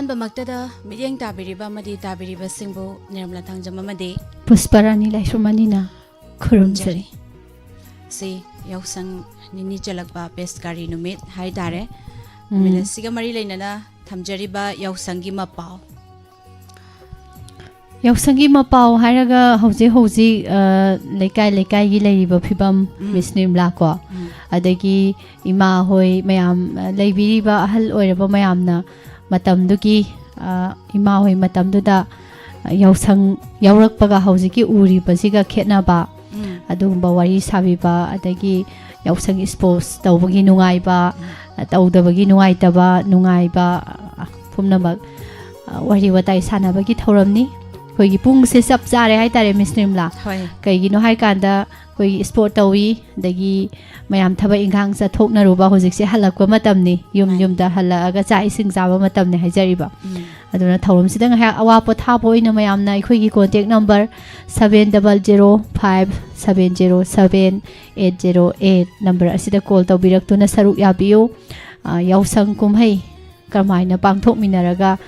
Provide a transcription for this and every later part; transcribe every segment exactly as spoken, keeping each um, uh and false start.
ꯑꯍꯥꯟꯕꯃꯛꯇꯗ ꯃꯤꯠꯌꯦꯡ ꯇꯥꯕꯤꯔꯤꯕ ꯑꯃꯗꯤ ꯇꯥꯕꯤꯔꯤꯕꯁꯤꯡꯕꯨ ꯅꯤꯔꯃꯂꯥ ꯊꯥꯡꯖꯝ ꯑꯃꯗꯤ ꯄꯨꯁꯄꯔꯥꯅꯤ ꯂꯥꯏꯁ꯭ꯔꯝ ꯑꯅꯤꯅ ꯈꯨꯔꯨꯝꯖꯔꯤ꯫ ꯁꯤ ꯌꯥꯎꯁꯪ ꯅꯤꯅꯤ ꯆꯜꯂꯛꯄ ꯄꯦꯁꯀꯥꯔꯤ ꯅꯨꯃꯤꯠ ꯍꯥꯏꯇꯥꯔꯦ꯫ ꯎꯝ꯫ ꯅꯨꯃꯤꯠ ꯑꯁꯤꯒ ꯃꯔꯤ ꯂꯩꯅꯅ ꯊꯝꯖꯔꯤꯕ ꯌꯥꯎꯁꯪꯒꯤ ꯃꯄꯥꯎ꯫ ꯌꯥꯎꯁꯪꯒꯤ ꯃꯄꯥꯎ ꯍꯥꯏꯔꯒ ꯍꯧꯖꯤꯛ ꯍꯧꯖꯤꯛ, ꯑ, ꯂꯩꯀꯥꯏ ꯂꯩꯀꯥꯏꯒꯤ ꯂꯩꯔꯤꯕ ꯐꯤꯕꯝ, ꯎꯝ꯫ ꯃꯤꯁ ꯅꯤꯔꯃꯂꯥ ꯀꯣ, ꯎꯝ꯫ ꯑꯗꯒꯤ ꯏꯃꯥ ꯍꯣꯏ ꯃꯌꯥꯝ, ꯑ, ꯂꯩꯕꯤꯔꯤꯕ ꯑꯍꯜ ꯑꯣꯏꯔꯕ ꯃꯌꯥꯝꯅ ꯃꯇꯝꯗꯨꯒꯤ, ꯑ, ꯏꯃꯥ ꯍꯣꯏ ꯃꯇꯝꯗꯨꯗ ꯌꯥꯎꯁꯪ ꯌꯥꯎꯔꯛꯄꯒ ꯍꯧꯖꯤꯛꯀꯤ ꯎꯔꯤꯕꯁꯤꯒ ꯈꯦꯠꯅꯕ, ꯎꯝ꯫ ꯑꯗꯨꯒꯨꯝꯕ ꯋꯥꯔꯤ ꯁꯥꯕꯤꯕ, ꯑꯗꯒꯤ ꯌꯥꯎꯁꯪ ꯏꯁꯄꯣꯔꯠꯁ ꯇꯧꯕꯒꯤ ꯅꯨꯡꯉꯥꯏꯕ, ꯇꯧꯗꯕꯒꯤ ꯅꯨꯡꯉꯥꯏꯇꯕ, ꯅꯨꯡꯉꯥꯏꯕ, ꯄꯨꯝꯅꯃꯛ, ꯑ, ꯋꯥꯔꯤ ꯋꯥꯇꯥꯏ ꯁꯥꯟꯅꯕꯒꯤ ꯊꯧꯔꯝꯅꯤ꯫ ꯑꯩꯈꯣꯏꯒꯤ ꯄꯨꯡꯁꯦ ꯆꯞ ꯆꯥꯔꯦ ꯍꯥꯏꯇꯥꯔꯦ, ꯃꯤꯁ ꯅꯤꯔꯃꯂꯥ꯫ ꯍꯣꯏ꯫ ꯀꯩꯒꯤꯅꯣ ꯍꯥꯏꯀꯥꯟꯗ ꯑꯩꯈꯣꯏꯒꯤ ꯏꯁꯄꯣꯔꯠ ꯇꯧꯏ, ꯑꯗꯒꯤ ꯃꯌꯥꯝ ꯊꯕꯛ ꯏꯪꯈꯥꯡ ꯆꯠꯊꯣꯛꯅꯔꯨꯕ, ꯍꯧꯖꯤꯛꯁꯦ ꯍꯜꯂꯛꯄ ꯃꯇꯝꯅꯤ, ꯌꯨꯝ ꯃꯥꯅꯤ꯫ ꯌꯨꯝꯗ ꯍꯜꯂꯛꯑꯒ ꯆꯥꯛ ꯏꯁꯤꯡ ꯆꯥꯕ ꯃꯇꯝꯅꯤ ꯍꯥꯏꯖꯔꯤꯕ꯫ ꯎꯝ꯫ ꯑꯗꯨꯅ ꯊꯧꯔꯝꯁꯤꯗ ꯉꯥꯏꯍꯥꯛ ꯑꯋꯥ ꯄꯣꯊꯥꯕ ꯑꯣꯏꯅ ꯃꯌꯥꯝꯅ ꯑꯩꯈꯣꯏꯒꯤ contact number seven double zero five seven zero seven eight zero eight number ꯑꯁꯤꯗ call ꯇꯧꯕꯤꯔꯛꯇꯨꯅ ꯁꯔꯨꯛ ꯌꯥꯕꯤꯌꯨ꯫ ꯑ, ꯌꯥꯎꯁꯪ ꯀꯨꯝꯍꯩ ꯀꯔꯝꯍꯥꯏꯅ ꯄꯥꯡꯊꯣꯛꯃꯤꯟꯅꯔꯒ,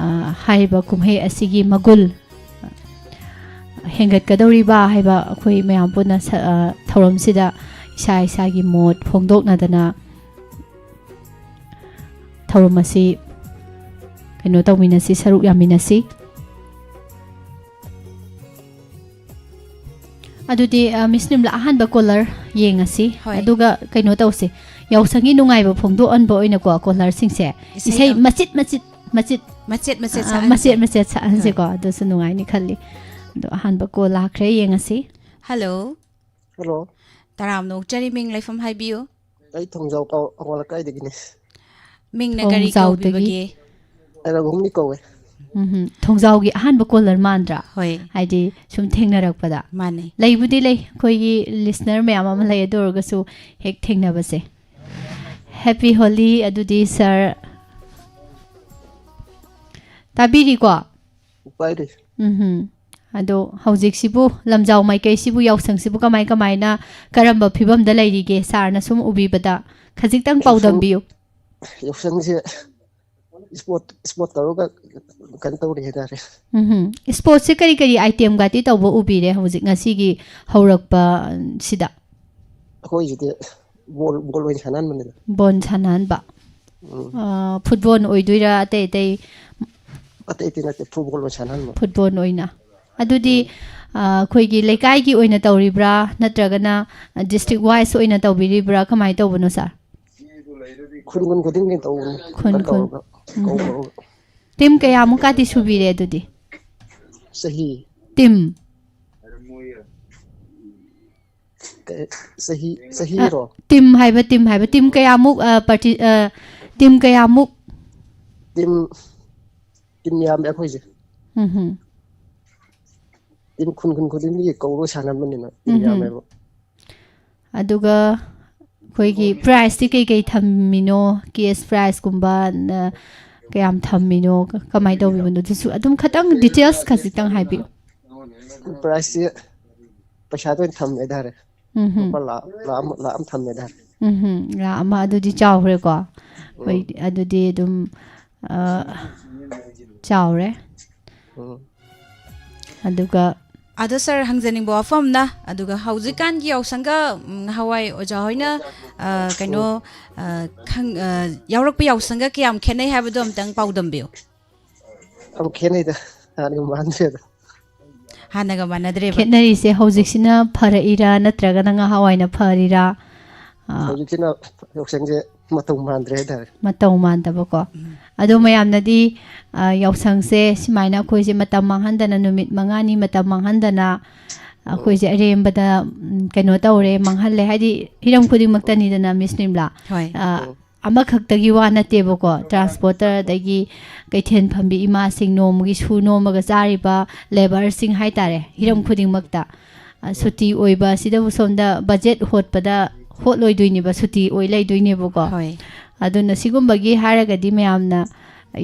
ꯑ, ꯍꯥꯏꯔꯤꯕ ꯀꯨꯝꯍꯩ ꯑꯁꯤꯒꯤ ꯃꯒꯨꯜ ꯍꯦꯟꯒꯠꯀꯗꯧꯔꯤꯕ ꯍꯥꯏꯕ ꯑꯩꯈꯣꯏ ꯃꯌꯥꯝ ꯄꯨꯟꯅ ꯁ-, ꯑ, ꯊꯧꯔꯝꯁꯤꯗ ꯏꯁꯥ ꯏꯁꯥꯒꯤ ꯃꯣꯠ ꯐꯣꯡꯗꯣꯛꯅꯗꯅ ꯊꯧꯔꯝ ꯑꯁꯤ ꯀꯩꯅꯣ ꯇꯧꯃꯤꯟꯅꯁꯤ, ꯁꯔꯨꯛ ꯌꯥꯃꯤꯟꯅꯁꯤ꯫ ꯑꯗꯨꯗꯤ, ꯑ, ꯃꯤꯁ ꯅꯤꯔꯃꯂꯥ, ꯑꯍꯥꯟꯕ caller ꯌꯦꯡꯉꯁꯤ꯫ ꯍꯣꯏ꯫ ꯑꯗꯨꯒ ꯀꯩꯅꯣ ꯇꯧꯁꯦ, ꯌꯥꯎꯁꯪꯒꯤ ꯅꯨꯡꯉꯥꯏꯕ ꯐꯣꯡꯗꯣꯛꯍꯟꯕ ꯑꯣꯏꯅꯀꯣ, callerꯁꯤꯡꯁꯦ ꯏꯁꯩ ꯏꯁꯩ ꯑꯃ ꯃꯆꯤꯠ ꯃꯆꯤꯠ ꯃꯆꯤꯠ, ꯃꯆꯦꯠ ꯃꯆꯦꯠ ꯑ, ꯁꯛꯍꯟꯁꯦ꯫ ꯃꯆꯦꯠ ꯃꯆꯦꯠ ꯁꯛꯍꯟꯁꯦꯀꯣ꯫ ꯑꯗꯨꯁꯨ ꯅꯨꯡꯉꯥꯏꯅꯤ ꯈꯜꯂꯤ꯫ ꯑꯗꯣ ꯑꯍꯥꯟꯕ call ꯂꯥꯛꯈ꯭ꯔꯦ, ꯌꯦꯡꯉꯁꯤ꯫ ꯍꯜꯂꯣ꯫ ꯍꯜꯂꯣ꯫ ꯇꯔꯥꯝꯅ ꯑꯣꯛꯆꯔꯤ, ꯃꯤꯡ ꯂꯩꯐꯝ ꯍꯥꯏꯕꯤꯌꯨ꯫ ꯑꯩ ꯊꯣꯡꯖꯥꯎ ꯀꯥꯎ ꯑꯋꯥꯡ ꯂꯩꯀꯥꯏꯗꯒꯤꯅꯤ꯫ ꯃꯤꯡꯅ ꯀꯔꯤ ꯊꯣꯡꯖꯥꯎꯗꯒꯤ꯫ ꯀꯧꯕꯤꯕꯒꯦ? ꯑꯩ ꯔꯘꯨꯍꯪꯅꯤ ꯀꯧꯋꯦ꯫ ꯎꯝꯍꯨꯝ꯫ ꯊꯣꯡꯖꯥꯎꯒꯤ ꯑꯍꯥꯟꯕ caller ꯃꯥꯟꯗ꯭ꯔꯥ? ꯍꯣꯏ꯫ ꯍꯥꯏꯗꯤ ꯁꯨꯝ ꯊꯦꯡꯅꯔꯛꯄꯗ꯫ ꯃꯥꯅꯦ꯫ ꯂꯩꯕꯨꯗꯤ ꯂꯩ, ꯑꯩꯈꯣꯏꯒꯤ listener ꯃꯌꯥꯝ ꯑꯃ ꯂꯩ, ꯑꯗꯨ ꯑꯣꯏꯔꯒꯁꯨ ꯍꯦꯛ ꯊꯦꯡꯅꯕꯁꯦ꯫ Happy Holi ꯑꯗꯨꯗꯤ sir꯫ ꯇꯥꯕꯤꯔꯤꯀꯣ? ꯄꯥꯏꯔꯤ꯫ ꯎꯝꯍꯨꯝ꯫ ꯑꯗꯣ ꯍꯧꯖꯤꯛꯁꯤꯕꯨ ꯂꯝꯖꯥꯎ ꯃꯥꯏꯀꯩꯁꯤꯕꯨ, ꯌꯥꯎꯁꯪꯁꯤꯕꯨ ꯀꯃꯥꯏ ꯀꯃꯥꯏꯅ, ꯀꯔꯝꯕ ꯐꯤꯕꯝꯗ ꯂꯩꯔꯤꯒꯦ sirꯅ ꯁꯨꯝ ꯎꯕꯤꯕꯗ? ꯈꯖꯤꯛꯇꯪ ꯌꯥꯎꯁꯪ-, ꯄꯥꯎꯗꯝꯕꯤꯌꯨ꯫ ꯌꯥꯎꯁꯪꯁꯦ ꯏꯁꯄꯣꯔꯠ ꯏꯁꯄꯣꯔꯠ ꯇꯧꯔꯒ ꯀꯩꯅꯣ ꯇꯧꯔꯤ ꯍꯥꯏꯇꯥꯔꯦ꯫ ꯎꯝ, ꯏꯁꯄꯣꯔꯠꯁꯦ ꯀꯔꯤ ꯀꯔꯤ ꯑꯥꯏꯇꯦꯝꯒꯗꯤ ꯇꯧꯕ ꯎꯕꯤꯔꯦ ꯍꯧꯖꯤꯛ ꯉꯁꯤꯒꯤ ꯍꯧꯔꯛꯄꯁꯤꯗ? ꯑꯩꯈꯣꯏꯁꯤꯗꯤ ꯕꯣꯜ ꯕꯣꯜ ꯑꯣꯏꯅ ꯁꯥꯟꯅꯍꯟꯕꯅꯤꯗ꯫ ꯕꯣꯜ ꯁꯥꯟꯅꯍꯟꯕ? ꯎꯝ꯫ ꯑꯥ, ꯐꯨꯠꯕꯣꯜ ꯑꯣꯏꯗꯣꯏꯔꯥ, ꯑꯇꯩ ꯑꯇꯩ? ꯑꯇꯩ ꯑꯇꯩ ꯅꯠꯇꯦ, ꯐꯨꯠꯕꯣꯜ ꯑꯣꯏꯅ ꯁꯥꯟꯅꯍꯟꯕ꯫ ꯐꯨꯠꯕꯣꯜ ꯑꯣꯏꯅ? ꯑꯗꯨꯗꯤ ꯑꯥ, ꯑꯩꯈꯣꯏꯒꯤ ꯂꯩꯀꯥꯏꯒꯤ ꯑꯣꯏꯅ ꯇꯧꯔꯤꯕ꯭ꯔꯥ, ꯅꯠꯇ꯭ꯔꯒꯅ ꯗꯤꯁꯇ꯭ꯔꯤꯛ ꯋꯥꯏꯁ ꯑꯣꯏꯅ ꯇꯧꯕꯤꯔꯤꯕ꯭ꯔꯥ, ꯀꯃꯥꯏꯅ ꯇꯧꯕꯅꯣ ꯁꯥꯔ? ꯈꯨꯟ ꯈꯨꯟ ꯈꯨꯗꯤꯡꯒꯤ ꯇꯧꯕꯅꯤ꯫ ꯈꯨꯟ ꯈꯨꯟ꯫ ꯀꯧꯔꯒ ꯎꯝ꯫ ꯀꯧ ꯀꯧꯔꯒ꯫ ꯇꯤꯝ ꯀꯌꯥꯃꯨꯛꯀꯗꯤ ꯁꯨꯕꯤꯔꯦ ꯑꯗꯨꯗꯤ? ꯆꯍꯤ ꯇꯤꯝ? ꯀ- ꯆꯍꯤ ꯆꯍꯤꯔꯣ? ꯇꯤꯝ ꯍꯥꯏꯕ, ꯇꯤꯝ ꯍꯥꯏꯕ, ꯇꯤꯝ ꯀꯌꯥꯃꯨꯛ, ꯑ, ꯄꯥꯔꯇꯤ-, ꯑ, ꯇꯤꯝ ꯀꯌꯥꯃꯨꯛ? ꯇꯤꯝ ꯇꯤꯝ ꯌꯥꯝꯃꯦ ꯑꯩꯈꯣꯏꯁꯦ꯫ ꯎꯝ꯫ ꯇꯤꯝ ꯈꯨꯟ ꯈꯨꯟ ꯈꯨꯗꯤꯡꯒꯤ ꯀꯧꯔꯒ ꯁꯥꯟꯅꯕꯅꯤꯅ ꯇꯤꯝ ꯎꯝ꯫ ꯌꯥꯝꯃꯦꯕ꯫ ꯑꯗꯨꯒ ꯑꯩꯈꯣꯏꯒꯤ ꯄ꯭ꯔꯥꯏꯖꯇꯤ ꯀꯩꯀꯩ ꯊꯝꯃꯤꯅꯣ? ꯀꯦꯁ ꯄ꯭ꯔꯥꯏꯖꯀꯨꯝꯕ, ꯅ-, ꯀꯌꯥꯝ ꯊꯝꯃꯤꯅꯣ? ꯀ-, ꯀꯃꯥꯏꯅ ꯇꯧꯕꯤꯕꯅꯣ? ꯑꯗꯨꯁꯨ ꯑꯗꯨꯝ ꯈꯇꯪ ꯗꯤꯇꯦꯜꯁ ꯈꯖꯤꯛꯇꯪ ꯍꯥꯏꯕꯤꯌꯨ꯫ ꯄ꯭ꯔꯥꯏꯖꯁꯤ ꯄꯩꯁꯥꯗ ꯑꯣꯏꯅ ꯊꯝꯃꯦ ꯍꯥꯏꯇꯥꯔꯦ꯫ ꯎꯝ꯫ ꯂꯨꯄꯥ ꯂꯥꯛ ꯂꯥꯛ ꯑꯃ ꯂꯥꯛ ꯑꯃ ꯊꯝꯃꯦ ꯍꯥꯏꯇꯥꯔꯦ꯫ ꯎꯝ, ꯂꯥꯛ ꯑꯃ ꯑꯗꯨꯗꯤ ꯆꯥꯎꯈ꯭ꯔꯦꯀꯣ꯫ ꯍꯣꯏ, ꯑꯗꯨꯗꯤ ꯑꯗꯨꯝ, ꯑ, ꯆꯥꯎꯔꯦ꯫ ꯎꯝ꯫ ꯑꯗꯨꯒ ꯑꯗꯣ ꯁꯥꯔ, ꯍꯪꯖꯅꯤꯡꯕ ꯋꯥꯐꯝ ꯑꯃꯅ, ꯑꯗꯨꯒ ꯍꯧꯖꯤꯛꯀꯥꯟꯒꯤ ꯌꯥꯎꯁꯪꯒ, ꯎꯝ, ꯅꯍꯥꯟꯋꯥꯏ ꯑꯣꯖꯥ ꯍꯣꯏꯅ, ꯑ, ꯀꯩꯅꯣ, ꯑ, ꯈꯪ-, ꯑ, ꯌꯥꯎꯔꯛꯄ ꯌꯥꯎꯁꯪꯒ ꯀꯌꯥꯝ ꯈꯦꯠꯅꯩ ꯍꯥꯏꯕꯗꯣ ꯑꯝꯇꯪ ꯄꯥꯎꯗꯝꯕꯤꯌꯨ꯫ ꯌꯥꯝ ꯈꯦꯠꯅꯩꯗ, ꯍꯥꯟꯅꯒ ꯃꯥꯟꯗ꯭ꯔꯦꯗ꯫ ꯍꯥꯟꯅꯒ ꯃꯥꯟꯅꯗ꯭ꯔꯦꯕ꯫ ꯈꯦꯠꯅꯔꯤꯁꯦ ꯍꯧꯖꯤꯛꯁꯤꯅ ꯐꯔꯛꯏꯔꯥ, ꯅꯠꯇ꯭ꯔꯒꯅ ꯉꯍꯥꯟꯋꯥꯏꯅ ꯐꯔꯤꯔꯥ? ꯑ, ꯍꯧꯖꯤꯛꯁꯤꯅ ꯌꯥꯎꯁꯪꯁꯦ ꯃꯇꯧ ꯃꯥꯟꯗ꯭ꯔꯦ ꯍꯥꯏꯇꯥꯔꯦ꯫ ꯃꯇꯧ ꯃꯥꯟꯗꯕꯀꯣ꯫ ꯑꯗꯣ ꯃꯌꯥꯝꯅꯗꯤ, ꯑ, ꯌꯥꯎꯁꯪꯁꯦ ꯁꯨꯃꯥꯏꯅ ꯑꯩꯈꯣꯏꯁꯦ ꯃꯇꯝ ꯃꯥꯡꯍꯟꯗꯅ, ꯅꯨꯃꯤꯠ ꯃꯉꯥꯅꯤ ꯃꯇꯝ ꯃꯥꯡꯍꯟꯗꯅ ꯑꯩꯈꯣꯏꯁꯦ ꯑꯔꯦꯝꯕꯗ, ꯎꯝ, ꯀꯩꯅꯣ ꯇꯧꯔꯦ, ꯃꯥꯡꯍꯜꯂꯦ꯫ ꯍꯥꯏꯗꯤ ꯍꯤꯔꯝ ꯈꯨꯗꯤꯡꯃꯛꯇꯅꯤꯗꯅ, ꯃꯤꯁ ꯅꯤꯝꯂꯥ꯫ ꯍꯣꯏ꯫ ꯑ, ꯑꯃꯈꯛꯇꯒꯤ ꯋꯥ ꯅꯠꯇꯦꯕꯀꯣ, ꯇ꯭ꯔꯥꯟꯁꯄꯣꯔꯇꯔ ꯑꯗꯒꯤ ꯀꯩꯊꯦꯜ ꯐꯝꯕꯤ ꯏꯃꯥꯁꯤꯡ, ꯅꯣꯡꯃꯒꯤ ꯁꯨ ꯅꯣꯝꯃꯒ ꯆꯥꯔꯤꯕ ꯂꯦꯕꯔꯁꯤꯡ ꯍꯥꯏꯇꯥꯔꯦ, ꯍꯤꯔꯝ ꯈꯨꯗꯤꯡꯃꯛꯇ꯫ ꯑ, ꯁꯨꯇꯤ ꯑꯣꯏꯕ ꯑꯁꯤꯗꯕꯨ ꯁꯣꯝꯗ ꯕꯖꯦꯠ ꯍꯣꯠꯄꯗ ꯍꯣꯠꯂꯣꯏꯗꯣꯏꯅꯦꯕ, ꯁꯨꯇꯤ ꯑꯣꯏ ꯂꯩꯗꯣꯏꯅꯦꯕꯀꯣ꯫ ꯍꯣꯏ꯫ ꯑꯗꯨꯅ ꯁꯤꯒꯨꯝꯕꯒꯤ ꯍꯥꯏꯔꯒꯗꯤ ꯃꯌꯥꯝꯅ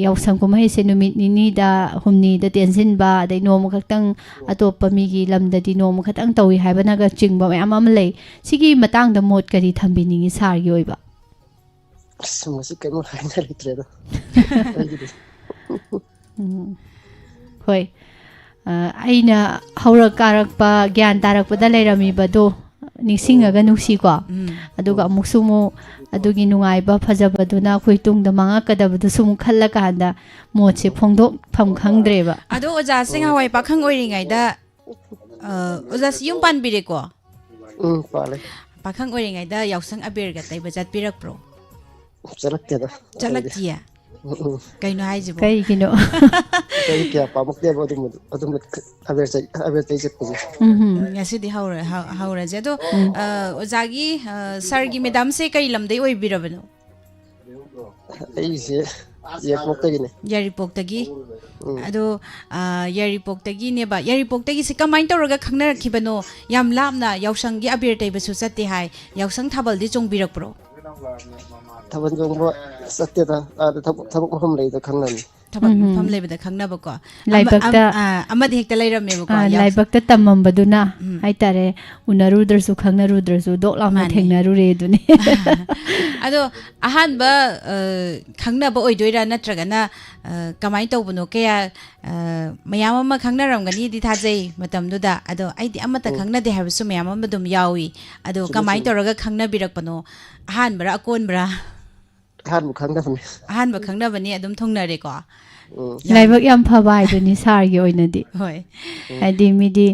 ꯌꯥꯎꯁꯪ ꯀꯨꯝꯍꯩꯁꯦ ꯅꯨꯃꯤꯠ ꯅꯤꯅꯤꯗ, ꯍꯨꯝꯅꯤꯗ ꯇꯦꯟꯁꯤꯟꯕ, ꯑꯗꯩ ꯅꯣꯡꯃ ꯈꯛꯇꯪ ꯑꯇꯣꯞꯄ ꯃꯤꯒꯤ ꯂꯝꯗꯗꯤ ꯅꯣꯡꯃ ꯈꯛꯇꯪ ꯇꯧꯏ ꯍꯥꯏꯕꯅꯒ ꯆꯤꯡꯕ ꯃꯌꯥꯝ ꯑꯃ ꯂꯩ꯫ ꯁꯤꯒꯤ ꯃꯇꯥꯡꯗ ꯃꯣꯠ ꯀꯔꯤ ꯊꯝꯕꯤꯅꯤꯡꯉꯤ ꯁꯥꯔꯒꯤ ꯑꯣꯏꯕ? ꯑꯁ, ꯃꯁꯤ ꯀꯩꯅꯣ ꯍꯥꯏꯅ ꯂꯩꯇ꯭ꯔꯦꯗ꯫ ꯑꯩꯒꯤꯗꯤ꯫ ꯎꯝ꯫ ꯍꯣꯏ꯫ ꯑ, ꯑꯩꯅ ꯍꯧꯔꯛ ꯀꯥꯔꯛꯄ, ꯒ꯭ꯌꯥꯟ ꯇꯥꯔꯛꯄꯗ ꯂꯩꯔꯝꯃꯤꯕꯗꯣ ꯅꯤꯡꯁꯤꯡꯉꯒ ꯅꯨꯡꯁꯤꯀꯣ꯫ ꯎꯝ꯫ ꯑꯗꯨꯒ ꯑꯃꯨꯛꯁꯨ ꯑꯃꯨꯛ ꯑꯗꯨꯒꯤ ꯅꯨꯡꯉꯥꯏꯕ ꯐꯖꯕꯗꯨꯅ ꯑꯩꯈꯣꯏ ꯇꯨꯡꯗ ꯃꯥꯡꯉꯛꯀꯗꯕꯗꯨꯁꯨ ꯑꯃꯨꯛ ꯈꯜꯂꯀꯥꯟꯗ ꯃꯣꯠꯁꯦ ꯐꯣꯡꯗꯣꯛꯐꯝ ꯈꯪꯗ꯭ꯔꯦꯕ꯫ ꯑꯗꯣ ꯑꯣꯖꯥꯁꯦ ꯉꯍꯥꯟꯋꯥꯏ ꯄꯥꯈꯪ ꯑꯣꯏꯔꯤꯉꯩꯗ, ꯑ, ꯑꯣꯖꯥꯁꯤ ꯌꯨꯝ ꯄꯥꯟꯕꯤꯔꯦꯀꯣ? ꯎꯝ, ꯄꯥꯜꯂꯦ꯫ ꯄꯥꯈꯪ ꯑꯣꯏꯔꯤꯉꯩꯗ ꯌꯥꯎꯁꯪ ꯑꯕꯦꯔꯒ ꯇꯩꯕ ꯆꯠꯄꯤꯔꯛꯄ꯭ꯔꯣ? ꯆꯠꯂꯛꯇꯦꯗ꯫ ꯆꯠꯂꯛꯇꯤꯌꯦ? ꯎꯝ, ꯎꯝ꯫ ꯀꯩꯅꯣ ꯍꯥꯏꯁꯤꯕꯣ? ꯀꯩꯒꯤꯅꯣ? ꯑꯩ ꯀꯌꯥ ꯄꯥꯝꯃꯛꯇꯦꯕ ꯑꯗꯨꯝꯕꯗꯣ꯫ ꯑꯗꯨꯝꯕ ꯑꯕꯦꯔ ꯆꯩ-, ꯑꯕꯦꯔ ꯇꯩ ꯆꯠꯄꯁꯦ꯫ ꯎꯝ꯫ ꯉꯁꯤꯗꯤ ꯍꯧꯔ-, ꯍꯧ-, ꯍꯧꯔꯁꯦ꯫ ꯑꯗꯣ, ꯎꯝ꯫ ꯑ, ꯑꯣꯖꯥꯒꯤ, ꯑ, ꯁꯥꯔꯒꯤ ꯃꯦꯗꯥꯝꯁꯦ ꯀꯔꯤ ꯂꯝꯗꯩ ꯑꯣꯏꯕꯤꯔꯕꯅꯣ? ꯑꯩꯁꯦ ꯌꯥꯏꯔꯤꯄꯣꯛꯇꯒꯤꯅꯦ꯫ ꯌꯥꯏꯔꯤꯄꯣꯛꯇꯒꯤ? ꯎꯝ꯫ ꯑꯗꯣ, ꯑ, ꯌꯥꯏꯔꯤꯄꯣꯛꯇꯒꯤꯅꯦꯕ꯫ ꯌꯥꯏꯔꯤꯄꯣꯛꯇꯒꯤꯁꯦ ꯀꯃꯥꯏꯅ ꯇꯧꯔꯒ ꯈꯪꯅꯔꯛꯈꯤꯕꯅꯣ? ꯌꯥꯝ ꯂꯥꯞꯅ ꯌꯥꯎꯁꯪꯒꯤ ꯑꯕꯦꯔ ꯇꯩꯕꯁꯨ ꯆꯠꯇꯦ ꯍꯥꯏ꯫ ꯌꯥꯎꯁꯪ ꯊꯥꯕꯜꯗꯤ ꯆꯣꯡꯕꯤꯔꯛꯄ꯭ꯔꯣ? ꯊꯥꯕꯜ ꯆꯣꯡꯕ ꯆꯠꯇꯦꯗ꯫ ꯑꯥꯗ ꯊꯕꯛ, ꯊꯕꯛ ꯃꯐꯝ ꯂꯩꯗ ꯈꯪꯅꯕꯅꯤ꯫ ꯊꯕꯛ ꯎꯝ꯫ ꯃꯐꯝ ꯂꯩꯕꯗ ꯈꯪꯅꯕꯀꯣ꯫ ꯑꯃ-, ꯂꯥꯏꯕꯛꯇ ꯑꯝ-, ꯑ, ꯑꯃꯗꯤ ꯍꯦꯛꯇ ꯂꯩꯔꯝꯃꯦꯕꯀꯣ꯫ ꯑ, ꯌꯥꯎꯁ-, ꯂꯥꯏꯕꯛꯇ ꯇꯝꯃꯝꯕꯗꯨꯅ ꯎꯝ꯫ ꯍꯥꯏꯇꯥꯔꯦ, ꯎꯅꯔꯨꯗ꯭ꯔꯁꯨ ꯈꯪꯅꯔꯨꯗ꯭ꯔꯁꯨ ꯗꯣꯛ ꯂꯥꯎꯅ ꯃꯥꯅꯦ꯫ ꯊꯦꯡꯅꯔꯨꯔꯦ ꯑꯗꯨꯅꯤ꯫ ꯑꯗꯣ ꯑꯍꯥꯟꯕ, ꯑ, ꯈꯪꯅꯕ ꯑꯣꯏꯗꯣꯏꯔꯥ, ꯅꯠꯇ꯭ꯔꯒꯅ, ꯑ, ꯀꯃꯥꯏꯅ ꯇꯧꯕꯅꯣ? ꯀꯌꯥ, ꯑ, ꯃꯌꯥꯝ ꯑꯃ ꯈꯪꯅꯔꯝꯒꯅꯤꯗꯤ ꯊꯥꯖꯩ ꯃꯇꯝꯗꯨꯗ꯫ ꯑꯗꯣ ꯑꯩꯗꯤ ꯑꯃꯠꯇ ꯎꯝ꯫ ꯈꯪꯅꯗꯦ ꯍꯥꯏꯕꯁꯨ ꯃꯌꯥꯝ ꯑꯃ ꯑꯗꯨꯝ ꯌꯥꯎꯏ꯫ ꯑꯗꯣ ꯆꯨꯝꯃꯤ, ꯀꯃꯥꯏꯅ ꯆꯨꯝꯃꯤ꯫ ꯇꯧꯔꯒ ꯈꯪꯅꯕꯤꯔꯛꯄꯅꯣ? ꯑꯍꯥꯟꯕꯔꯥ, ꯑꯀꯣꯟꯕꯔꯥ? ꯑꯍꯥꯟꯕ ꯈꯪꯅꯕꯅꯦ꯫ ꯑꯍꯥꯟꯕ ꯈꯪꯅꯕꯅꯤ, ꯑꯗꯨꯝ ꯊꯨꯡꯅꯔꯦꯀꯣ꯫ ꯎꯝ꯫ ꯌꯥꯝ- ꯂꯥꯏꯕꯛ ꯌꯥꯝ ꯐꯕ ꯍꯥꯏꯗꯨꯅꯤ ꯁꯥꯔꯒꯤ ꯑꯣꯏꯅꯗꯤ꯫ ꯍꯣꯏ꯫ ꯍꯥꯏꯗꯤ ꯃꯤꯗꯤ,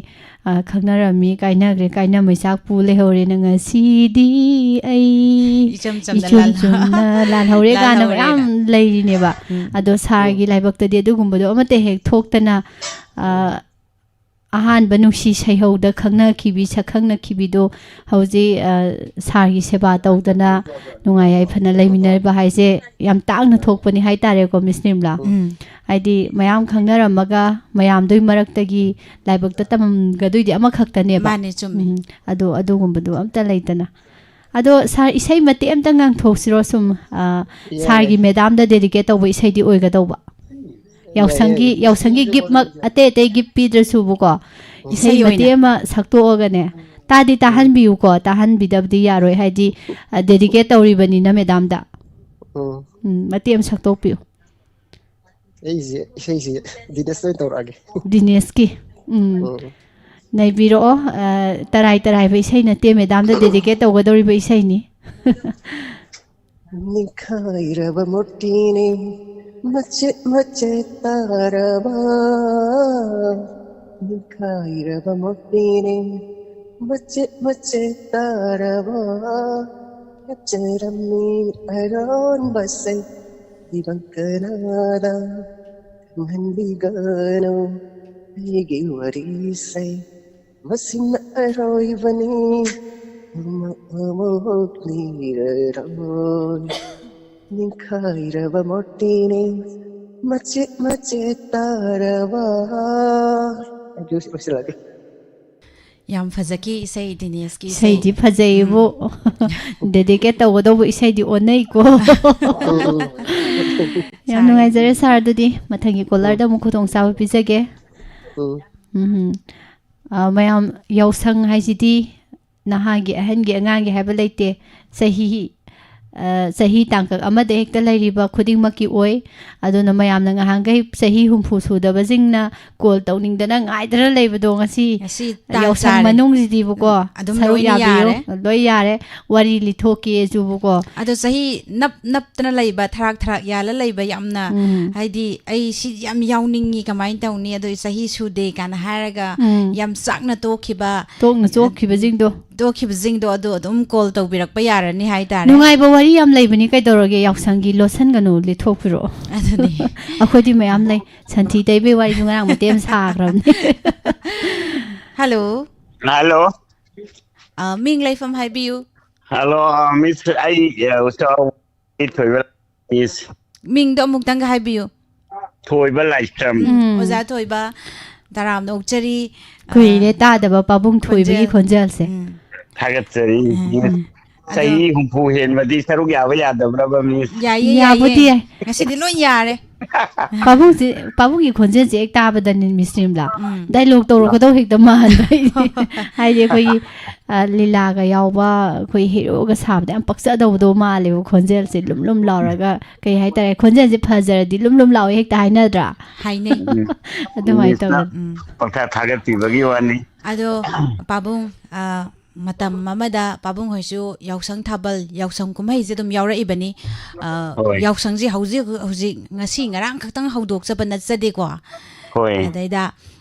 ꯑ, ꯈꯪꯅꯔꯝꯃꯤ, ꯀꯥꯏꯅꯈ꯭ꯔꯦ, ꯀꯥꯏꯅ ꯃꯩꯆꯥꯛ ꯄꯨ ꯂꯩꯍꯧꯔꯦꯅ, ꯉꯁꯤꯗꯤ ꯑꯩ ꯏꯆꯝ ꯆꯝꯅ ꯏꯆꯨꯝ ꯂꯥꯜ-, ꯆꯨꯝꯅ ꯂꯥꯜꯍꯧꯔꯦ ꯀꯥꯏꯅ ꯂꯥꯜꯍꯧꯔꯦꯅ꯫ ꯃꯌꯥꯝ ꯂꯩꯔꯤꯅꯦꯕ꯫ ꯎꯝ꯫ ꯑꯗꯣ ꯁꯥꯔꯒꯤ ꯂꯥꯏꯕꯛꯇꯗꯤ ꯑꯗꯨꯒꯨꯝꯕꯗꯣ ꯑꯃꯠꯇ ꯍꯦꯛ ꯊꯣꯛꯇꯅ, ꯑ, ꯑꯍꯥꯟꯕ ꯅꯨꯡꯁꯤ ꯁꯩꯍꯧꯗ ꯈꯪꯅꯈꯤꯕꯤ, ꯁꯛꯈꯪꯅꯈꯤꯕꯤꯗꯣ ꯍꯧꯖꯤꯛ, ꯑ, ꯁꯥꯔꯒꯤ ꯁꯦꯕꯥ ꯇꯧꯗꯅ ꯅꯨꯡꯉꯥꯏ ꯌꯥꯏꯐꯅ ꯂꯩꯃꯤꯟꯅꯔꯤꯕ ꯍꯥꯏꯁꯦ ꯌꯥꯝ ꯇꯥꯡꯅ ꯊꯣꯛꯄꯅꯤ ꯍꯥꯏꯇꯥꯔꯦꯀꯣ, ꯃꯤꯁ ꯅꯤꯔꯃꯂꯥ꯫ ꯎꯝ꯫ ꯍꯥꯏꯗꯤ ꯃꯌꯥꯝ ꯈꯪꯅꯔꯝꯃꯒ ꯃꯌꯥꯝꯗꯨꯒꯤ ꯃꯔꯛꯇꯒꯤ ꯂꯥꯏꯕꯛꯇ ꯇꯝꯃꯝꯒꯗꯣꯏꯗꯤ ꯑꯃꯈꯛꯇꯅꯦꯕ꯫ ꯃꯥꯅꯦ, ꯆꯨꯝꯃꯦ꯫ ꯎꯝ꯫ ꯑꯗꯣ ꯑꯗꯨꯒꯨꯝꯕꯗꯣ ꯑꯝꯇ ꯂꯩꯇꯅ꯫ ꯑꯗꯣ ꯁꯥꯔ, ꯏꯁꯩ ꯃꯇꯦꯛ ꯑꯝꯇ ꯉꯥꯡꯊꯣꯛꯁꯤꯔꯣ? ꯁꯨꯝ, ꯑ, ꯌꯥꯏ, ꯁꯥꯔꯒꯤ ꯌꯥꯏ꯫ ꯃꯦꯗꯥꯝꯗ ꯗꯦꯗꯤꯀꯦꯠ ꯇꯧꯕ ꯏꯁꯩꯗꯤ ꯑꯣꯏꯒꯗꯧꯕ꯫ ꯌꯥꯎꯁꯪꯒꯤ, ꯌꯥꯏ, ꯌꯥꯏ꯫ ꯌꯥꯎꯁꯪꯒꯤ ꯒꯤꯐ ꯃꯛ, ꯑꯇꯩ ꯑꯇꯩ ꯒꯤꯐ ꯄꯤꯗ꯭ꯔꯁꯨꯕꯀꯣ, ꯏꯁꯩ ꯏꯁꯩ ꯃꯇꯦꯛ ꯑꯣꯏꯅ꯫ ꯑꯃ ꯁꯛꯇꯣꯛꯑꯒꯅꯦ꯫ ꯇꯥꯗꯤ ꯇꯥꯍꯟꯕꯤꯌꯨꯀꯣ, ꯇꯥꯍꯟꯕꯤꯗꯕꯗꯤ ꯌꯥꯔꯣꯏ, ꯍꯥꯏꯗꯤ, ꯑ, ꯗꯦꯗꯤꯀꯦꯠ ꯇꯧꯔꯤꯕꯅꯤꯅ ꯃꯦꯗꯥꯝꯗ꯫ ꯎꯝ꯫ ꯎꯝ, ꯃꯇꯦꯛ ꯑꯃ ꯁꯛꯇꯣꯛꯄꯤꯌꯨ꯫ ꯑꯩꯁꯦ ꯏꯁꯩꯁꯦ ꯗꯤꯅꯦꯁꯇ ꯑꯣꯏꯅ ꯇꯧꯔꯛꯑꯒꯦ꯫ ꯗꯤꯅꯦꯁꯀꯤ꯫ ꯎꯝ꯫ ꯎꯝ꯫ ꯅꯩꯕꯤꯔꯛꯑꯣ꯫ ꯑ, ꯇꯔꯥꯏ ꯇꯔꯥꯏꯕ ꯏꯁꯩ ꯅꯠꯇꯦ, ꯃꯦꯗꯥꯝꯗ ꯗꯦꯗꯤꯀꯦꯠ ꯇꯧꯒꯗꯧꯔꯤꯕ ꯏꯁꯩꯅꯤ꯫ ꯅꯤꯡꯈꯥꯏꯔꯕ ꯃꯣꯇꯤꯅꯦ, ꯃꯆꯦꯠ ꯃꯆꯦꯠ ꯇꯥꯔꯕ꯫ ꯅꯤꯡꯈꯥꯏꯔꯕ ꯃꯣꯇꯤꯅꯦ, ꯃꯆꯦꯠ ꯃꯆꯦꯠ ꯇꯥꯔꯕ꯫ ꯀꯞꯆꯔꯝꯃꯤ ꯑꯔꯣꯟꯕꯁꯦ, ꯏꯕꯪ ꯀꯅꯥꯗ ꯈꯪꯍꯟꯕꯤꯒꯅꯨ ꯑꯩꯒꯤ ꯋꯥꯔꯤꯁꯦ꯫ ꯃꯁꯤꯅ ꯑꯔꯣꯏꯕꯅꯤ, ꯑꯃꯨꯛ ꯑꯃꯨꯛ ꯂꯤꯔꯔꯣꯏ꯫ ꯅꯤꯡꯈꯥꯏꯔꯕ ꯃꯣꯇꯤꯅꯦ, ꯃꯆꯦꯠ ꯃꯆꯦꯠ ꯇꯥꯔꯕ꯫ ꯑꯗꯨ ꯂꯣꯏꯁꯤꯜꯂꯒꯦ꯫ ꯌꯥꯝ ꯐꯖꯈꯤ ꯏꯁꯩ, ꯗꯤꯅꯦꯁꯀꯤ ꯏꯁꯩ꯫ ꯏꯁꯩꯗꯤ ꯐꯖꯩꯕꯨ꯫ ꯗꯦꯗꯤꯀꯦꯠ ꯇꯧꯒꯗꯧꯕ ꯏꯁꯩꯗꯤ ꯑꯣꯟꯅꯩꯀꯣ꯫ ꯎꯝ꯫ ꯌꯥꯝ ꯅꯨꯡꯉꯥꯏꯖꯔꯦ ꯁꯥꯔ꯫ ꯑꯗꯨꯗꯤ ꯃꯊꯪꯒꯤ ꯀꯣꯂꯔꯗ ꯑꯃꯨꯛ ꯈꯨꯗꯣꯡꯆꯥꯕ ꯄꯤꯖꯒꯦ꯫ ꯎꯝ꯫ ꯎꯝ꯫ ꯑ, ꯃꯌꯥꯝ, ꯌꯥꯎꯁꯪ ꯍꯥꯏꯁꯤꯗꯤ ꯅꯍꯥꯒꯤ, ꯑꯍꯟꯒꯤ, ꯑꯉꯥꯡꯒꯤ ꯍꯥꯏꯕ ꯂꯩꯇꯦ꯫ ꯆꯍꯤ, ꯑ, ꯆꯍꯤ ꯇꯥꯡꯀꯛ ꯑꯃꯗ ꯍꯦꯛꯇ ꯂꯩꯔꯤꯕ ꯈꯨꯗꯤꯡꯃꯛꯀꯤ ꯑꯣꯏ꯫ ꯑꯗꯨꯅ ꯃꯌꯥꯝꯅ ꯉꯍꯥꯟꯈꯩ ꯆꯍꯤ ꯍꯨꯝꯐꯨ ꯁꯨꯗꯕꯁꯤꯡꯅ ꯀꯣꯜ ꯇꯧꯅꯤꯡꯗꯅ ꯉꯥꯏꯗꯅ ꯂꯩꯕꯗꯣ, ꯉꯁꯤ ꯉꯁꯤ ꯇꯥꯟ ꯌꯥꯎꯁꯪ ꯆꯥꯔꯦ꯫ ꯃꯅꯨꯡꯁꯤꯗꯤꯕꯀꯣ, ꯑꯗꯨꯝ ꯁꯔꯨꯛ ꯂꯣꯏꯅ ꯌꯥꯕꯤꯌꯨ꯫ ꯌꯥꯔꯦ꯫ ꯂꯣꯏ ꯌꯥꯔꯦ꯫ ꯋꯥꯔꯤ ꯂꯤꯊꯣꯛꯀꯦꯁꯨꯕꯀꯣ꯫ ꯑꯗꯣ ꯆꯍꯤ ꯅꯞ ꯅꯞꯇꯅ ꯂꯩꯕ, ꯊꯔꯥꯛ ꯊꯔꯥꯛ ꯌꯥꯜꯂ ꯂꯩꯕ, ꯌꯥꯝꯅ ꯎꯝ꯫ ꯍꯥꯏꯗꯤ, "ꯑꯩ ꯁꯤ ꯌꯥꯝ ꯌꯥꯎꯅꯤꯡꯉꯤ, ꯀꯃꯥꯏꯅ ꯇꯧꯅꯤ?" ꯑꯗꯣ ꯆꯍꯤ ꯁꯨꯗꯦ ꯀꯥꯏꯅ ꯍꯥꯏꯔꯒ ꯎꯝ꯫ ꯌꯥꯝ ꯆꯥꯛꯅ ꯇꯣꯛꯈꯤꯕ, ꯇꯣꯛꯅ ꯆꯣꯛꯈꯤꯕꯁꯤꯡꯗꯣ꯫ ꯇꯣꯛꯈꯤꯕꯁꯤꯡꯗꯣ ꯑꯗꯨ ꯑꯗꯨꯝ ꯀꯣꯜ ꯇꯧꯕꯤꯔꯛꯄ ꯌꯥꯔꯅꯤ ꯍꯥꯏꯇꯥꯔꯦ꯫ ꯅꯨꯡꯉꯥꯏꯕ ꯋꯥꯔꯤ ꯌꯥꯝ ꯂꯩꯕꯅꯤ, ꯀꯩꯗꯧꯔꯒꯦ? ꯌꯥꯎꯁꯪꯒꯤ ꯂꯣꯠꯁꯟꯒꯅꯨ, ꯂꯤꯊꯣꯛꯄꯤꯔꯛꯑꯣ꯫ ꯑꯗꯨꯅꯤ꯫ ꯑꯩꯈꯣꯏꯗꯤ ꯃꯌꯥꯝ ꯂꯩ꯫ ꯁꯟꯊꯤ ꯇꯩꯕꯩ ꯋꯥꯔꯤꯁꯨ ꯉꯔꯥꯡ ꯃꯇꯦꯛ ꯑꯃ ꯁꯥꯈ꯭ꯔꯕꯅꯤ꯫ ꯍꯜꯂꯣ꯫ ꯍꯜꯂꯣ꯫ ꯑ, ꯃꯤꯡ ꯂꯩꯐꯝ ꯍꯥꯏꯕꯤꯌꯨ꯫ ꯍꯜꯂꯣ, ꯃꯤꯁ, ꯑꯩ, ꯑ, ꯆꯥꯎ-, ꯑꯩ ꯊꯣꯏꯕ, ꯃꯤꯁ꯫ ꯃꯤꯡꯗꯣ ꯑꯃꯨꯛꯇꯪꯒ ꯍꯥꯏꯕꯤꯌꯨ꯫ ꯊꯣꯏꯕ ꯂꯥꯏꯁ꯭ꯔꯝ꯫ ꯎꯝ꯫ ꯑꯣꯖꯥ ꯊꯣꯏꯕ, ꯇꯔꯥꯝꯅ ꯑꯣꯛꯆꯔꯤ꯫ ꯑ, ꯀꯨꯏꯔꯦ ꯇꯥꯗꯕ ꯄꯥꯕꯨꯡ ꯊꯣꯏꯕꯒꯤ ꯈꯣꯟꯖꯦꯜꯁꯦ꯫ ꯎꯝ꯫ ꯊꯥꯒꯠꯆꯔꯤ, ꯎꯝ꯫ ꯃꯤꯁ꯫ ꯑꯗꯣ ꯆꯍꯤ ꯍꯨꯝꯐꯨ ꯍꯦꯟꯕꯗꯤ ꯁꯔꯨꯛ ꯌꯥꯕ ꯌꯥꯗꯕ꯭ꯔꯕ, ꯃꯤꯁ? ꯌꯥꯏꯌꯦ, ꯌꯥꯕꯨꯗꯤ ꯌꯥꯏꯌꯦ꯫ ꯌꯥꯏ꯫ ꯉꯁꯤꯗꯤ ꯂꯣꯏ ꯌꯥꯔꯦ꯫ ꯄꯥꯕꯨꯡꯁꯦ, ꯄꯥꯕꯨꯡꯒꯤ ꯈꯣꯟꯖꯦꯜꯁꯦ ꯍꯦꯛ ꯇꯥꯕꯗꯅꯦ, ꯃꯤꯁ ꯅꯤꯔꯃꯂꯥ, ꯎꯝ꯫ ꯗꯥꯏꯂꯣꯛ ꯇꯧꯔꯛꯀꯗꯧ ꯍꯦꯛꯇ ꯃꯥꯟꯕ ꯑꯩꯗꯤ꯫ ꯍꯥꯏꯗꯤ ꯑꯩꯈꯣꯏꯒꯤ, ꯑ, ꯂꯤꯂꯥꯒ ꯌꯥꯎꯕ, ꯑꯩꯈꯣꯏ ꯍꯦꯔꯣꯒ ꯁꯥꯕꯗ ꯌꯥꯝ ꯄꯛꯆꯗꯧꯕꯗꯣ ꯃꯥꯜꯂꯦꯕ, ꯈꯣꯟꯖꯦꯜꯁꯦ ꯂꯨꯝ ꯂꯨꯝ ꯂꯥꯎꯔꯒ, ꯀꯩ ꯍꯥꯏꯇꯥꯔꯦ, ꯈꯣꯟꯖꯦꯜꯁꯦ ꯐꯖꯔꯗꯤ ꯂꯨꯝ ꯂꯨꯝ ꯂꯥꯎꯋꯦ ꯍꯦꯛꯇ ꯍꯥꯏꯅꯗ꯭ꯔꯥ? ꯍꯥꯏꯅꯩ꯫ ꯎꯝ꯫ ꯑꯗꯨꯃꯥꯏꯅ ꯃꯤꯁꯅ ꯇꯧꯔꯒ꯫ ꯎꯝ꯫ ꯄꯪꯊꯥ ꯊꯥꯒꯠꯄꯤꯕꯒꯤ ꯋꯥꯅꯤ꯫ ꯑꯗꯣ ꯄꯥꯕꯨꯡ, ꯑ, ꯃꯇꯝ ꯑꯃꯗ ꯄꯥꯕꯨꯡ ꯍꯣꯏꯁꯨ ꯌꯥꯎꯁꯪ ꯊꯥꯕꯜ, ꯌꯥꯎꯁꯪ ꯀꯨꯝꯍꯩꯁꯦ ꯑꯗꯨꯝ ꯌꯥꯎꯔꯛꯏꯕꯅꯤ꯫ ꯑ, ꯍꯣꯏ꯫ ꯌꯥꯎꯁꯪꯁꯦ ꯍꯧꯖꯤꯛ, ꯍꯧꯖꯤꯛ ꯉꯁꯤ ꯉꯔꯥꯡ ꯈꯛꯇꯪ ꯍꯧꯗꯣꯛꯆꯕ ꯅꯠꯆꯗꯦꯀꯣ꯫ ꯍꯣꯏ꯫ ꯑꯗꯩꯗ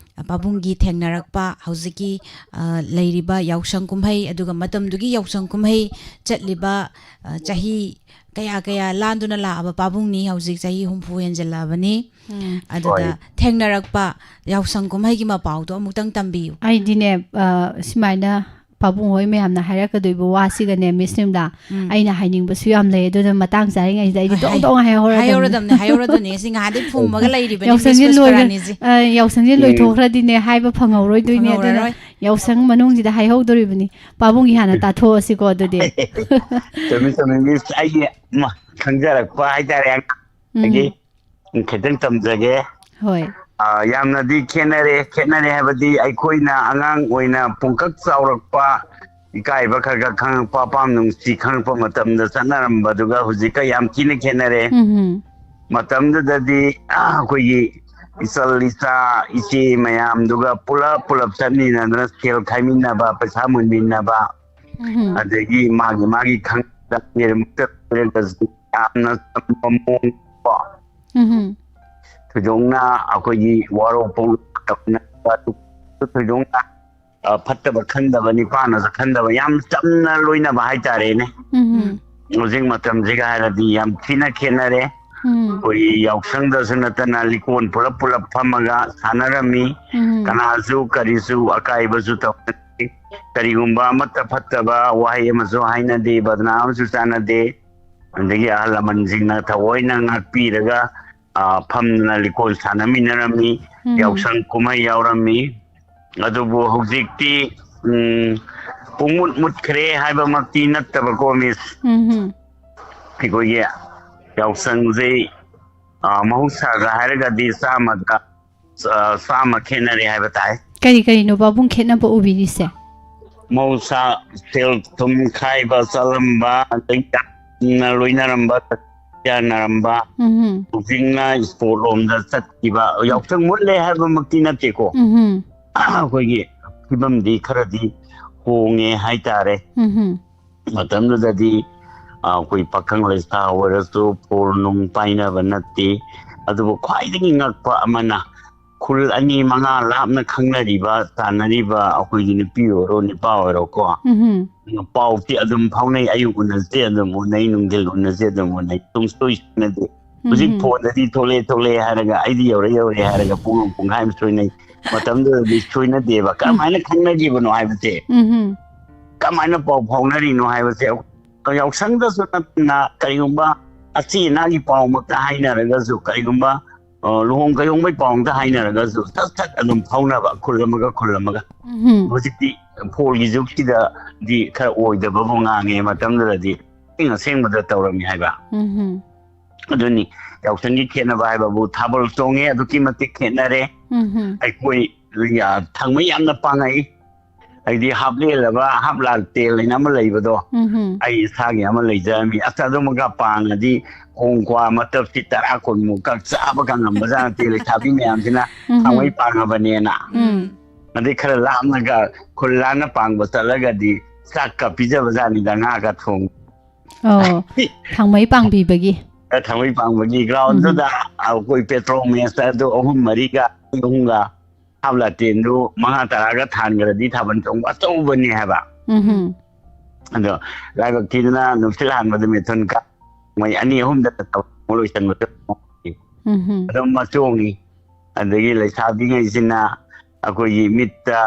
ꯄꯥꯕꯨꯡꯒꯤ ꯊꯦꯡꯅꯔꯛꯄ ꯍꯧꯖꯤꯛꯀꯤ, ꯑ, ꯂꯩꯔꯤꯕ ꯌꯥꯎꯁꯪ ꯀꯨꯝꯍꯩ, ꯑꯗꯨꯒ ꯃꯇꯝꯗꯨꯒꯤ ꯌꯥꯎꯁꯪ ꯀꯨꯝꯍꯩ ꯆꯠꯂꯤꯕ, ꯑ, ꯆꯍꯤ ꯀꯌꯥ ꯀꯌꯥ ꯂꯥꯟꯗꯨꯅ ꯂꯥꯛꯑꯕ ꯄꯥꯕꯨꯡꯅꯤ, ꯍꯧꯖꯤꯛ ꯆꯍꯤ ꯍꯨꯝꯐꯨ ꯍꯦꯟꯖꯜꯂꯛꯑꯕꯅꯤ꯫ ꯎꯝ꯫ ꯑꯗꯨꯗ ꯍꯣꯏ꯫ ꯊꯦꯡꯅꯔꯛꯄ ꯌꯥꯎꯁꯪ ꯀꯨꯝꯍꯩꯒꯤ ꯃꯄꯥꯎꯗꯣ ꯑꯃꯨꯛꯇꯪ ꯇꯝꯕꯤꯌꯨ꯫ ꯑꯩꯗꯤꯅꯦ, ꯑ, ꯁꯨꯃꯥꯏꯅ ꯄꯥꯕꯨꯡ ꯍꯣꯏ ꯃꯌꯥꯝꯅ ꯍꯥꯏꯔꯛꯀꯗꯣꯏꯕ ꯋꯥꯁꯤꯒꯅꯦ, ꯃꯤꯁ ꯅꯤꯔꯃꯂꯥ, ꯎꯝ꯫ ꯑꯩꯅ ꯍꯥꯏꯅꯤꯡꯕꯁꯨ ꯌꯥꯝ ꯂꯩ, ꯑꯗꯨꯅ ꯃꯇꯥꯡ ꯆꯥꯔꯤꯉꯩꯁꯤꯗ ꯑꯩꯗꯤ ꯍꯣꯏ, ꯗꯣꯡ ꯍꯥꯏ-, ꯗꯣꯡ ꯍꯥꯏꯍꯧꯔꯗꯕꯅꯤ꯫ ꯍꯥꯏꯍꯧꯔꯗꯕꯅꯤ, ꯍꯥꯏꯍꯧꯔꯗꯕꯅꯤ꯫ ꯑꯁꯤ ꯉꯍꯥꯟꯗꯩ ꯐꯨꯝꯃꯒ ꯂꯩꯔꯤꯕꯅꯤ, ꯌꯥꯎꯁꯪꯁꯦ ꯃꯤꯁ ꯂꯣꯏꯈ꯭ꯔ-, ꯄꯨꯁꯄꯔꯥꯅꯤꯁꯤ꯫ ꯑ, ꯌꯥꯎꯁꯪꯁꯦ ꯎꯝ꯫ ꯂꯣꯏꯊꯣꯛꯈ꯭ꯔꯗꯤꯅꯦ, ꯍꯥꯏꯕ ꯐꯪꯍꯧꯔꯣꯏꯗꯣꯏꯅꯦ, ꯑꯗꯨꯅ ꯐꯪꯍꯧꯔꯔꯣꯏ꯫ ꯌꯥꯎꯁꯪ ꯃꯅꯨꯡꯁꯤꯗ ꯍꯥꯏꯍꯧꯗꯣꯔꯤꯕꯅꯤ꯫ ꯄꯥꯕꯨꯡꯒꯤ ꯍꯥꯟꯅ ꯇꯥꯊꯣꯛꯑꯁꯤꯀꯣ, ꯑꯗꯨꯗꯤ꯫ ꯆꯨꯝꯃꯤ, ꯆꯨꯝꯃꯤ, ꯃꯤꯁ꯫ ꯑꯩꯒꯤ, ꯃ, ꯈꯪꯖꯔꯛꯄ ꯍꯥꯏꯇꯥꯔꯦ꯫ ꯎꯝ꯫ ꯑꯗꯒꯤ ꯈꯤꯇꯪ ꯇꯝꯖꯒꯦ꯫ ꯍꯣꯏ꯫ ꯑ, ꯌꯥꯝꯅꯗꯤ ꯈꯦꯠꯅꯔꯦ꯫ ꯈꯦꯠꯅꯔꯦ ꯍꯥꯏꯕꯗꯤ ꯑꯩꯈꯣꯏꯅ ꯑꯉꯥꯡ ꯑꯣꯏꯅ ꯄꯨꯡꯀꯛ ꯆꯥꯎꯔꯛꯄ, ꯏꯀꯥꯏꯕ ꯈꯔ ꯈꯔ ꯈꯪꯉꯛꯄ, ꯑꯄꯥꯝ ꯅꯨꯡꯁꯤ ꯈꯪꯉꯛꯄ ꯃꯇꯝꯗ ꯆꯠꯅꯔꯝꯕꯗꯨꯒ ꯍꯧꯖꯤꯛꯀ ꯌꯥꯝ ꯊꯤꯅ ꯈꯦꯠꯅꯔꯦ꯫ ꯎꯝ ꯍꯝ꯫ ꯃꯇꯝꯗꯨꯗꯗꯤ, ꯑ, ꯑꯩꯈꯣꯏꯒꯤ ꯏꯆꯜ ꯏꯆꯥ ꯏꯆꯦ ꯃꯌꯥꯝꯗꯨꯒ ꯄꯨꯂꯞ ꯄꯨꯂꯞ ꯆꯠꯃꯤꯟꯅꯗꯅ ꯁꯦꯜ ꯈꯥꯏꯃꯤꯟꯅꯕ, ꯄꯩꯁꯥ ꯃꯨꯟꯃꯤꯟꯅꯕ, ꯎꯝ ꯍꯝ꯫ ꯑꯗꯒꯤ ꯃꯥꯒꯤ ꯃꯥꯒꯤ ꯈꯪꯗ ꯌꯥꯝꯅ ꯆꯝꯕ ꯃꯑꯣꯡ ꯀꯣ꯫ ꯎꯝ ꯍꯝ꯫ ꯊꯣꯏꯗꯣꯛꯅ ꯑꯩꯈꯣꯏꯒꯤ ꯋꯥꯔꯧ ꯄꯣꯛꯂꯧꯅ ꯇꯧꯅꯕ, ꯊꯣꯏꯗꯣꯛꯅ, ꯑ, ꯐꯠꯇꯕ ꯈꯟꯗꯕ, ꯅꯤꯄꯥꯅꯁꯨ ꯈꯟꯗꯕ, ꯌꯥꯝ ꯆꯝꯅ ꯂꯣꯏꯅꯕ ꯍꯥꯏꯇꯥꯔꯦꯅꯦ꯫ ꯎꯝ ꯍꯝ꯫ ꯍꯧꯖꯤꯛ ꯃꯇꯝꯁꯤꯒ ꯍꯥꯏꯔꯗꯤ ꯌꯥꯝ ꯊꯤꯅ ꯈꯦꯠꯅꯔꯦ꯫ ꯎꯝ꯫ ꯑꯩꯈꯣꯏ ꯌꯥꯎꯁꯪꯗꯁꯨ ꯅꯠꯇꯅ ꯂꯤꯀꯣꯟ ꯄꯨꯂꯞ ꯄꯨꯂꯞ ꯐꯝꯃꯒ ꯁꯥꯟꯅꯔꯝꯃꯤ꯫ ꯎꯝ꯫ ꯀꯅꯥꯁꯨ ꯀꯔꯤꯁꯨ ꯑꯀꯥꯏꯕꯁꯨ ꯇꯧꯅꯗꯦ꯫ ꯀꯔꯤꯒꯨꯝꯕ ꯑꯃꯠꯇ ꯐꯠꯇꯕ ꯋꯥꯍꯩ ꯑꯃꯁꯨ ꯍꯥꯏꯅꯗꯦ, ꯕꯗꯅꯥꯝ ꯑꯃꯁꯨ ꯆꯥꯅꯗꯦ꯫ ꯑꯗꯒꯤ ꯑꯍꯜ ꯂꯃꯟꯁꯤꯡꯅ ꯊꯑꯣꯏꯅ ꯉꯥꯛꯄꯤꯔꯒ, ꯑ, ꯐꯝꯗꯨꯅ ꯂꯤꯀꯣꯟ ꯁꯥꯟꯅꯃꯤꯟꯅꯔꯝꯃꯤ, ꯎꯝ꯫ ꯌꯥꯎꯁꯪ ꯀꯨꯝꯍꯩ ꯌꯥꯎꯔꯝꯃꯤ꯫ ꯑꯗꯨꯕꯨ ꯍꯧꯖꯤꯛꯇꯤ, ꯎꯝ, ꯄꯨꯡꯃꯨꯠ ꯃꯨꯠꯈ꯭ꯔꯦ ꯍꯥꯏꯕꯃꯛꯇꯤ ꯅꯠꯇꯕꯀꯣ, ꯃꯤꯁ꯫ ꯎꯝ ꯍꯝ꯫ ꯑꯩꯈꯣꯏꯒꯤ ꯌꯥꯎꯁꯪꯁꯤ ꯑ, ꯃꯍꯧꯁꯥꯒ ꯍꯥꯏꯔꯒꯗꯤ ꯆꯥꯝꯃꯗ, ꯑ, ꯆꯥꯝꯃ ꯈꯦꯠꯅꯔꯦ ꯍꯥꯏꯕ ꯇꯥꯏ꯫ ꯀꯔꯤ ꯀꯔꯤꯅꯣ ꯄꯥꯕꯨꯡ ꯈꯦꯠꯅꯕ ꯎꯕꯤꯔꯤꯁꯦ? ꯃꯍꯧꯁꯥ ꯁꯦꯜ ꯊꯨꯝ ꯈꯥꯏꯕ ꯆꯠꯂꯝꯕ, ꯑꯗꯒꯤ ꯌꯥꯝꯅ ꯂꯣꯏꯅꯔꯝꯕ, ꯌꯥꯅꯔꯝꯕ, ꯎꯝ ꯍꯧꯖꯤꯛꯅ ꯁ꯭ꯄꯣꯔꯠ ꯂꯣꯝꯗ ꯆꯠꯈꯤꯕ꯫ ꯌꯥꯎꯁꯪ ꯃꯨꯠꯂꯦ ꯍꯥꯏꯕꯃꯛꯇꯤ ꯅꯠꯇꯦꯀꯣ꯫ ꯎꯝ ꯑꯩꯈꯣꯏꯒꯤ ꯐꯤꯕꯝꯗꯤ ꯈꯔꯗꯤ ꯍꯣꯡꯉꯦ ꯍꯥꯏꯇꯥꯔꯦ꯫ ꯎꯝ ꯃꯇꯝꯗꯨꯗꯗꯤ, ꯑ, ꯑꯩꯈꯣꯏ ꯄꯥꯈꯪ ꯂꯩꯁꯥ ꯑꯣꯏꯔꯁꯨ ꯐꯣꯟ ꯅꯨꯡ ꯄꯥꯏꯅꯕ ꯅꯠꯇꯦ꯫ ꯑꯗꯨꯕꯨ ꯈ꯭ꯋꯥꯏꯗꯒꯤ ꯉꯛꯄ ꯑꯃꯅ, ꯈꯨꯜ ꯑꯅꯤ ꯃꯉꯥ ꯂꯥꯞꯅ ꯈꯪꯅꯔꯤꯕ, ꯇꯥꯟꯅꯔꯤꯕ ꯑꯩꯈꯣꯏꯒꯤ ꯅꯨꯄꯤ ꯑꯣꯏꯔꯣ ꯅꯨꯄꯥ ꯑꯣꯏꯔꯣꯀꯣ, ꯎꯝ ꯄꯥꯎꯁꯤ ꯑꯗꯨꯝ ꯐꯥꯎꯅꯩ꯫ ꯑꯌꯨꯛ ꯎꯅꯁꯦ ꯑꯗꯨꯝ ꯎꯅꯩ, ꯅꯨꯡꯊꯤꯜ ꯎꯅꯁꯦ ꯑꯗꯨꯝ ꯎꯅꯩ, ꯁꯨꯡꯁꯣꯏ ꯁꯣꯏꯅꯗꯦ꯫ ꯍꯧꯖꯤꯛ ꯎꯝ ꯐꯣꯟꯗꯗꯤ ꯊꯣꯛꯂꯛꯑꯦ ꯊꯣꯛꯂꯛꯑꯦ ꯍꯥꯏꯔꯒ, ꯑꯩꯗꯤ ꯌꯧꯔꯦ ꯌꯧꯔꯦ ꯍꯥꯏꯔꯒ ꯄꯨꯡ ꯑꯃ ꯄꯨꯡꯈꯥꯏ ꯑꯃ ꯁꯣꯏꯅꯩ꯫ ꯃꯇꯝꯗꯨꯗꯗꯤ ꯁꯣꯏꯅꯗꯦꯕ꯫ ꯀꯔꯝꯍꯥꯏꯅ ꯈꯪꯅꯈꯤꯕꯅꯣ ꯍꯥꯏꯕꯁꯦ, ꯎꯝ ꯀꯃꯥꯏꯅ ꯄꯥꯎ ꯐꯥꯎꯅꯔꯤꯅꯣ ꯍꯥꯏꯕꯁꯦ, ꯌꯥꯎꯁꯪꯗꯁꯨ ꯅꯠꯇꯅ ꯀꯔꯤꯒꯨꯝꯕ ꯑꯆꯤ ꯑꯅꯥꯒꯤ ꯄꯥꯎꯃꯛꯇ ꯍꯥꯏꯅꯔꯒꯁꯨ, ꯀꯔꯤꯒꯨꯝꯕ, ꯑ, ꯂꯨꯍꯣꯡ ꯀꯩꯍꯣꯡꯕꯒꯤ ꯄꯥꯎꯃꯛꯇ ꯍꯥꯏꯅꯔꯒꯁꯨ ꯁꯠ ꯁꯠ ꯑꯗꯨꯝ ꯐꯥꯎꯅꯕ, ꯈꯨꯜ ꯑꯃꯒ ꯈꯨꯜ ꯑꯃꯒ꯫ ꯎꯝ ꯍꯧꯖꯤꯛꯇꯤ ꯐꯣꯟꯒꯤ ꯖꯨꯒꯁꯤꯗꯗꯤ ꯈꯔ ꯑꯣꯏꯗꯕꯕꯨ ꯉꯥꯡꯉꯦ꯫ ꯃꯇꯝꯗꯨꯗꯗꯤ ꯑꯁꯦꯡ ꯑꯁꯦꯡꯕꯗ ꯇꯧꯔꯝꯃꯤ ꯍꯥꯏꯕ꯫ ꯎꯝ ꯑꯗꯨꯅꯤ ꯌꯥꯎꯁꯪꯒꯤ ꯈꯦꯠꯅꯕ ꯍꯥꯏꯕꯕꯨ꯫ ꯊꯥꯕꯜ ꯆꯣꯡꯉꯦ, ꯑꯗꯨꯛꯀꯤ ꯃꯇꯤꯛ ꯈꯦꯠꯅꯔꯦ꯫ ꯎꯝ ꯑꯩꯈꯣꯏ, ꯑ, ꯊꯥꯡꯃꯩ ꯌꯥꯝꯅ ꯄꯥꯡꯉꯛꯏ꯫ ꯍꯥꯏꯗꯤ ꯍꯥꯞ ꯂꯦꯜꯂꯕ, ꯍꯥꯞ ꯂꯥꯇꯦꯜ ꯍꯥꯏꯅ ꯑꯃ ꯂꯩꯕꯗꯣ, ꯎꯝ ꯑꯩ ꯏꯁꯥꯒꯤ ꯑꯃ ꯂꯩꯖꯔꯝꯃꯤ꯫ ꯑꯁ, ꯑꯗꯨꯃꯒ ꯄꯥꯡꯉꯗꯤ ꯀꯣꯡ ꯀ꯭ꯋꯥ ꯃꯇꯞꯁꯤ ꯇꯔꯥ ꯀꯨꯟꯃꯨꯛꯀ ꯆꯥꯕꯒ ꯉꯝꯕꯖꯥꯠ ꯅꯠꯇꯦ, ꯂꯩꯁꯥꯕꯤ ꯃꯌꯥꯝꯁꯤꯅ ꯎꯝ ꯊꯥꯡꯃꯩ ꯄꯥꯡꯉꯕꯅꯦꯅ꯫ ꯎꯝ ꯑꯗꯩ ꯈꯔ ꯂꯥꯞꯅꯒ ꯈꯨꯜ ꯂꯥꯟꯅ ꯄꯥꯡꯕ ꯆꯠꯂꯒꯗꯤ ꯆꯥꯛꯀ ꯄꯤꯖꯕꯖꯥꯠꯅꯤꯗ, ꯉꯥꯒ ꯊꯣꯡ꯫ ꯑꯣ, ꯊꯥꯡꯃꯩ ꯄꯥꯡꯕꯤꯕꯒꯤ꯫ ꯊꯥꯡꯃꯩ ꯄꯥꯡꯕꯒꯤ ꯒ꯭ꯔꯥꯎꯟꯗꯨꯗ ꯑꯩꯈꯣꯏ ꯄꯦꯇ꯭ꯔꯣꯜ ꯃꯦꯁꯇ ꯑꯗꯨ ꯑꯍꯨꯝ ꯃꯔꯤꯒ, ꯑꯍꯨꯝꯒ ꯍꯥꯞ ꯂꯥꯇꯦꯟꯗꯨ ꯃꯉꯥ ꯇꯔꯥꯒ ꯊꯥꯟꯈ꯭ꯔꯗꯤ ꯊꯥꯕꯜ ꯆꯣꯡꯕ ꯑꯆꯧꯕꯅꯤ ꯍꯥꯏꯕ꯫ ꯎꯝ ꯑꯗꯣ ꯂꯥꯏꯕꯛ ꯊꯤꯗꯅ ꯅꯨꯡꯁꯤꯠ ꯍꯥꯟꯕꯗ ꯃꯤꯊꯨꯟ ꯀꯥ, ꯃꯣꯏ ꯑꯅꯤ ꯑꯍꯨꯝꯗ ꯂꯣꯏꯁꯤꯟꯕꯗ ꯎꯝ ꯑꯗꯨꯝ ꯆꯣꯡꯉꯤ꯫ ꯑꯗꯒꯤ ꯂꯩꯁꯥꯕꯤꯉꯩꯁꯤꯅ ꯑꯩꯈꯣꯏꯒꯤ ꯃꯤꯠꯇ,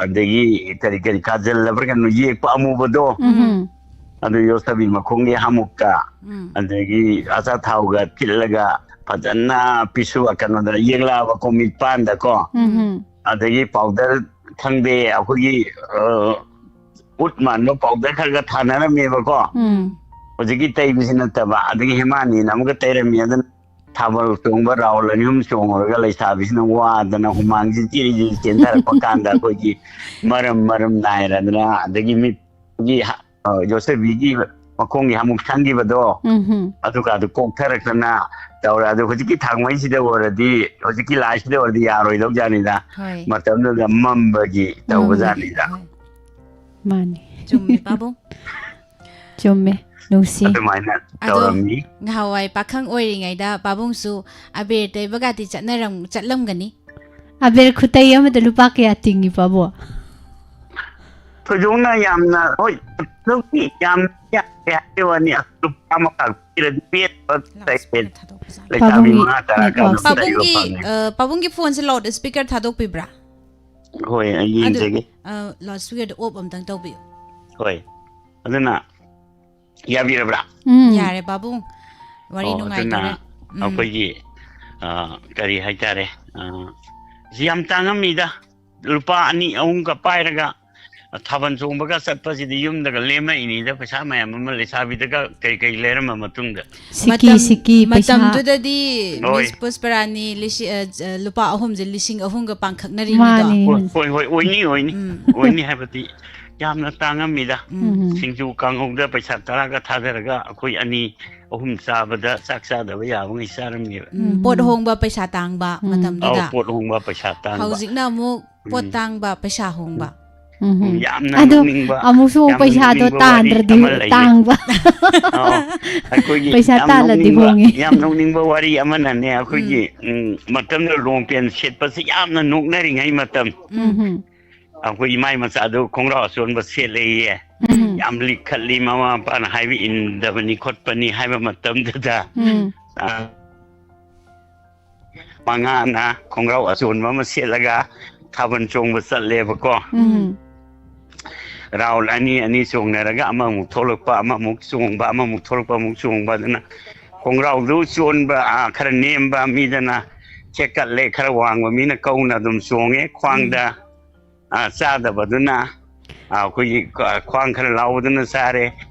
ꯑꯗꯒꯤ ꯀꯔꯤ ꯀꯔꯤ ꯀꯥꯖꯜ ꯍꯥꯏꯕ꯭ꯔꯥ ꯀꯩꯅꯣ, ꯌꯦꯛꯄ ꯑꯃꯨꯕꯗꯣ, ꯎꯝ ꯑꯗꯨ ꯌꯣꯠꯁꯕꯤ ꯃꯈꯣꯡꯒꯤ ꯍꯥꯃꯨꯛꯇ, ꯎꯝ ꯑꯗꯒꯤ ꯑꯆꯥꯊꯥꯎꯒ ꯊꯤꯠꯂꯒ ꯐꯖꯅ ꯄꯤꯁꯨ ꯀꯩꯅꯣꯗ ꯌꯦꯛꯂꯛꯑꯕꯀꯣ, ꯃꯤꯠꯄꯥꯟꯗꯀꯣ, ꯎꯝ ꯑꯗꯒꯤ ꯄꯥꯎꯗꯔ ꯈꯪꯗꯦ, ꯑꯩꯈꯣꯏꯒꯤ, ꯑ, ꯎꯠ ꯃꯥꯟꯕ ꯄꯥꯎꯗꯔ ꯈꯔ ꯈꯔ ꯊꯥꯅꯔꯝꯃꯦꯕꯀꯣ꯫ ꯎꯝ ꯍꯧꯖꯤꯛꯀꯤ ꯇꯩꯕꯁꯤ ꯅꯠꯇꯕ, ꯑꯗꯒꯤ ꯍꯦꯃꯥꯅꯤꯅ ꯑꯃꯨꯛꯀ ꯇꯩꯔꯝꯃꯤ꯫ ꯑꯗꯨꯅ ꯊꯥꯕꯜ ꯆꯣꯡꯕ ꯔꯥꯎꯟ ꯑꯅꯤ ꯑꯍꯨꯝ ꯆꯣꯡꯉꯨꯔꯒ ꯂꯩꯁꯥꯕꯤꯁꯤꯅ ꯋꯥꯗꯅ ꯍꯨꯃꯥꯡꯁꯤ ꯆꯤꯔꯤ ꯆꯤꯔꯤ ꯆꯦꯟꯊꯔꯛꯄ ꯀꯥꯟꯗ ꯑꯩꯈꯣꯏꯒꯤ ꯃꯔꯝ ꯃꯔꯝ ꯅꯥꯏꯔꯗꯅ, ꯑꯗꯒꯤ ꯃꯤꯠꯀꯤ ꯍ-, ꯑ, ꯌꯣꯠꯁꯕꯤꯒꯤ ꯃꯈꯣꯡꯒꯤ ꯑꯃꯨꯛ ꯁꯪꯈꯤꯕꯗꯣ, ꯎꯝ ꯍꯝ꯫ ꯑꯗꯨꯒ ꯑꯗꯨ ꯀꯣꯛꯊꯔꯛꯇꯅ ꯇꯧꯔꯦ꯫ ꯑꯗꯨ ꯍꯧꯖꯤꯛꯀꯤ ꯊꯥꯡꯃꯩꯁꯤꯗ ꯑꯣꯏꯔꯗꯤ, ꯍꯧꯖꯤꯛꯀꯤ ꯂꯥꯏꯁꯤꯗ ꯑꯣꯏꯔꯗꯤ ꯌꯥꯔꯣꯏꯗꯧ ꯖꯥꯠꯅꯤꯗ꯫ ꯍꯣꯏ꯫ ꯃꯇꯝꯗꯨꯗ ꯃꯝꯕꯒꯤ ꯇꯧꯕ ꯃꯝꯕꯒꯤ, ꯖꯥꯠꯅꯤꯗ꯫ ꯍꯣꯏ꯫ ꯃꯥꯅꯤ꯫ ꯆꯨꯝꯃꯦ, ꯄꯥꯕꯨꯡ꯫ ꯆꯨꯝꯃꯦ꯫ ꯅꯨꯡꯁꯤ꯫ ꯑꯗꯨꯃꯥꯏꯅ ꯑꯗꯣ ꯇꯧꯔꯝꯃꯤ꯫ ꯉꯍꯥꯟꯋꯥꯏ ꯄꯥꯈꯪ ꯑꯣꯏꯔꯤꯉꯩꯗ ꯄꯥꯕꯨꯡꯁꯨ ꯑꯕꯦꯔ ꯇꯩꯕꯒꯗꯤ ꯆꯠꯅꯔꯝ-, ꯆꯠꯂꯝꯒꯅꯤ꯫ ꯑꯕꯦꯔ ꯈꯨꯇꯩ ꯑꯃꯗ ꯂꯨꯄꯥ ꯀꯌꯥ ꯇꯤꯡꯉꯤ, ꯄꯥꯕꯨꯡ? ꯊꯣꯏꯗꯣꯛꯅ ꯌꯥꯝꯅ, ꯍꯣꯏ, ꯑꯗꯨꯝ ꯌꯥꯝ ꯌꯥꯝꯗꯦ ꯍꯥꯏꯕ ꯋꯥꯅꯤ, ꯑꯁ, ꯂꯨꯄꯥ ꯑꯃꯈꯛ ꯄꯤꯔꯗꯤ ꯄꯦꯟꯕ ꯂꯩꯇꯦ꯫ ꯂꯥꯎꯗ ꯁ꯭ꯄꯤꯀꯔ ꯊꯥꯗꯣꯛꯄꯖꯥꯠꯅꯤ꯫ ꯂꯩꯁꯥꯕꯤ ꯄꯥꯕꯨꯡꯒꯤ ꯃꯉꯥ ꯇꯔꯥ ꯅꯦꯠꯋꯥꯛꯁꯦ꯫ ꯀꯥꯡꯂꯨꯞ ꯄꯥꯕꯨꯡꯒꯤ, ꯂꯩꯕ ꯐꯪꯉꯦ꯫ ꯑ, ꯄꯥꯕꯨꯡꯒꯤ ꯐꯣꯟꯁꯦ ꯂꯥꯎꯗ ꯁ꯭ꯄꯤꯀꯔ ꯊꯥꯗꯣꯛꯄꯤꯕ꯭ꯔꯥ? ꯍꯣꯏ, ꯑꯩ ꯑꯗꯨ, ꯌꯦꯡꯖꯒꯦ꯫ ꯑ, ꯂꯥꯎꯗ ꯁ꯭ꯄꯤꯀꯔꯗꯣ ꯑꯣꯐ ꯑꯝꯇꯪ ꯇꯧꯕꯤꯌꯨ꯫ ꯍꯣꯏ, ꯑꯗꯨꯅ ꯌꯥꯕꯤꯔꯕ꯭ꯔꯥ? ꯎꯝ꯫ ꯌꯥꯔꯦ, ꯄꯥꯕꯨꯡ꯫ ꯋꯥꯔꯤ ꯑꯣ, ꯅꯨꯡꯉꯥꯏꯗꯣꯔꯦ꯫ ꯑꯗꯨꯅ ꯎꯝ꯫ ꯑꯩꯈꯣꯏꯒꯤ, ꯑ, ꯀꯔꯤ ꯍꯥꯏꯇꯥꯔꯦ, ꯑ, ꯁꯤ ꯌꯥꯝ ꯇꯥꯡꯉꯝꯃꯤꯗ꯫ ꯂꯨꯄꯥ ꯑꯅꯤ ꯑꯍꯨꯝꯒ ꯄꯥꯏꯔꯒ ꯊꯥꯕꯜ ꯆꯣꯡꯕꯒ ꯆꯠꯄꯁꯤꯗꯤ ꯌꯨꯝꯗꯒ ꯂꯦꯝꯃꯛꯏꯅꯤꯗ, ꯄꯩꯁꯥ ꯃꯌꯥꯝ ꯑꯃ ꯂꯩꯁꯥꯕꯤꯗꯒ ꯀꯩ ꯀꯩ ꯂꯩꯔꯝꯕ ꯃꯇꯨꯡꯗ꯫ ꯁꯤꯀꯤ, ꯃꯇꯝ-, ꯁꯤꯀꯤ ꯄꯩꯁꯥ꯫ ꯃꯇꯝꯗꯨꯗꯗꯤ ꯍꯣꯏ꯫ ꯃꯤꯁ ꯄꯨꯁꯄꯔꯥꯅꯤ ꯂꯤꯁꯤ-, ꯑ, ꯑ, ꯂꯨꯄꯥ ꯑꯍꯨꯝꯁꯦ ꯂꯤꯁꯤꯡ ꯑꯍꯨꯝꯒ ꯄꯥꯡꯈꯛꯅꯔꯤꯅꯤꯗꯣ꯫ ꯃꯥꯅꯤ꯫ ꯍꯣꯏ, ꯍꯣꯏ, ꯍꯣꯏ, ꯑꯣꯏꯅꯤ, ꯑꯣꯏꯅꯤ꯫ ꯎꯝ꯫ ꯑꯣꯏꯅꯤ ꯍꯥꯏꯕꯗꯤ ꯌꯥꯝꯅ ꯇꯥꯡꯉꯝꯃꯤꯗ꯫ ꯎꯝ꯫ ꯎꯝ꯫ ꯁꯤꯡꯖꯨ ꯀꯥꯡꯍꯧꯗ ꯄꯩꯁꯥ ꯇꯔꯥꯒ ꯊꯥꯗꯔꯒ ꯑꯩꯈꯣꯏ ꯑꯅꯤ ꯑꯍꯨꯝ ꯆꯥꯕꯗ ꯆꯥꯛ ꯆꯥꯗꯕ ꯌꯥꯕꯉꯩ ꯆꯥꯔꯝꯃꯦꯕ꯫ ꯎꯝ, ꯄꯣꯠ ꯎꯝ꯫ ꯍꯣꯡꯕ ꯄꯩꯁꯥ ꯇꯥꯡꯕ ꯎꯝ꯫ ꯃꯇꯝꯗꯨꯗ꯫ ꯑꯧ, ꯄꯣꯠ ꯍꯣꯡꯕ ꯄꯩꯁꯥ ꯇꯥꯡꯕ꯫ ꯍꯧꯖꯤꯛꯅ ꯑꯃꯨꯛ ꯄꯣꯠ ꯎꯝ꯫ ꯇꯥꯡꯕ ꯄꯩꯁꯥ ꯍꯣꯡꯕ꯫ ꯎꯝ꯫ ꯎꯝ, ꯌꯥꯝꯅ ꯑꯗꯣ ꯅꯣꯛꯅꯤꯡꯕ, ꯑꯃꯨꯛꯁꯨ ꯑꯃꯨꯛ ꯌꯥꯝꯅ ꯄꯩꯁꯥꯗꯣ ꯅꯣꯛꯅꯤꯡꯕ ꯋꯥꯔꯤ ꯇꯥꯟꯗ꯭ꯔꯗꯤ ꯑꯃ ꯂꯩꯌꯦ꯫ ꯇꯥꯡꯕ꯫ ꯑꯧ, ꯑꯩꯈꯣꯏꯒꯤ ꯄꯩꯁꯥ ꯌꯥꯝ ꯇꯥꯜꯂꯗꯤ ꯅꯣꯛꯅꯤꯡꯕ, ꯍꯣꯡꯉꯦ꯫ ꯌꯥꯝ ꯅꯣꯛꯅꯤꯡꯕ ꯋꯥꯔꯤ ꯑꯃꯅꯅꯦ, ꯑꯩꯈꯣꯏꯒꯤ, ꯎꯝ꯫ ꯎꯝ, ꯃꯇꯝꯗꯨꯗ ꯂꯣꯡ ꯄꯦꯟ ꯁꯦꯠꯄꯁꯤ ꯌꯥꯝꯅ ꯅꯣꯛꯅꯔꯤꯉꯩ ꯃꯇꯝ꯫ ꯎꯝ꯫ ꯎꯝ꯫ ꯑꯩꯈꯣꯏ ꯏꯃꯥꯏ ꯃꯆꯥꯗꯨ ꯈꯣꯡꯒ꯭ꯔꯥꯎ ꯑꯆꯣꯟꯕ ꯁꯦꯠꯂꯦꯌꯦ꯫ ꯎꯝ꯫ ꯌꯥꯝ ꯂꯤꯈꯠꯂꯤ, ꯃꯃꯥ ꯃꯄꯥꯅ ꯍꯥꯏꯕ ꯏꯟꯗꯕꯅꯤ ꯈꯣꯠꯄꯅꯤ ꯍꯥꯏꯕ ꯃꯇꯝꯗꯨꯗ, ꯎꯝ꯫ ꯑ, ꯃꯉꯥꯅ ꯈꯣꯡꯒ꯭ꯔꯥꯎ ꯑꯆꯣꯟꯕ ꯑꯃ ꯁꯦꯠꯂꯒ ꯊꯥꯕꯜ ꯆꯣꯡꯕ ꯆꯠꯂꯦꯕꯀꯣ꯫ ꯎꯝ꯫ ꯔꯥꯎꯟ ꯑꯅꯤ ꯑꯅꯤ ꯆꯣꯡꯅꯔꯒ ꯑꯃꯃꯨꯛ ꯊꯣꯛꯂꯛꯄ, ꯑꯃꯃꯨꯛ ꯆꯣꯡꯕ, ꯑꯃꯃꯨꯛ ꯊꯣꯛꯂꯛꯄ, ꯑꯃꯨꯛ ꯆꯣꯡꯕ꯫ ꯑꯗꯨꯅ ꯈꯣꯡꯒ꯭ꯔꯥꯎꯗꯨ ꯆꯣꯟꯕ, ꯑ, ꯈꯔ ꯅꯦꯝꯕ ꯃꯤꯗꯅ ꯆꯦꯛꯀꯠꯂꯦ, ꯈꯔ ꯋꯥꯡꯕ ꯃꯤꯅ ꯀꯧꯅ ꯑꯗꯨꯝ ꯆꯣꯡꯉꯦ꯫ ꯈ꯭ꯋꯥꯡꯗ ꯎꯝ꯫ ꯑ, ꯆꯥꯗꯕꯗꯨꯅ, ꯑ, ꯑꯩꯈꯣꯏꯒꯤ ꯈ-, ꯈ꯭ꯋꯥꯡ ꯈꯔ ꯂꯥꯎꯕꯗꯨꯅ ꯆꯥꯔꯦ,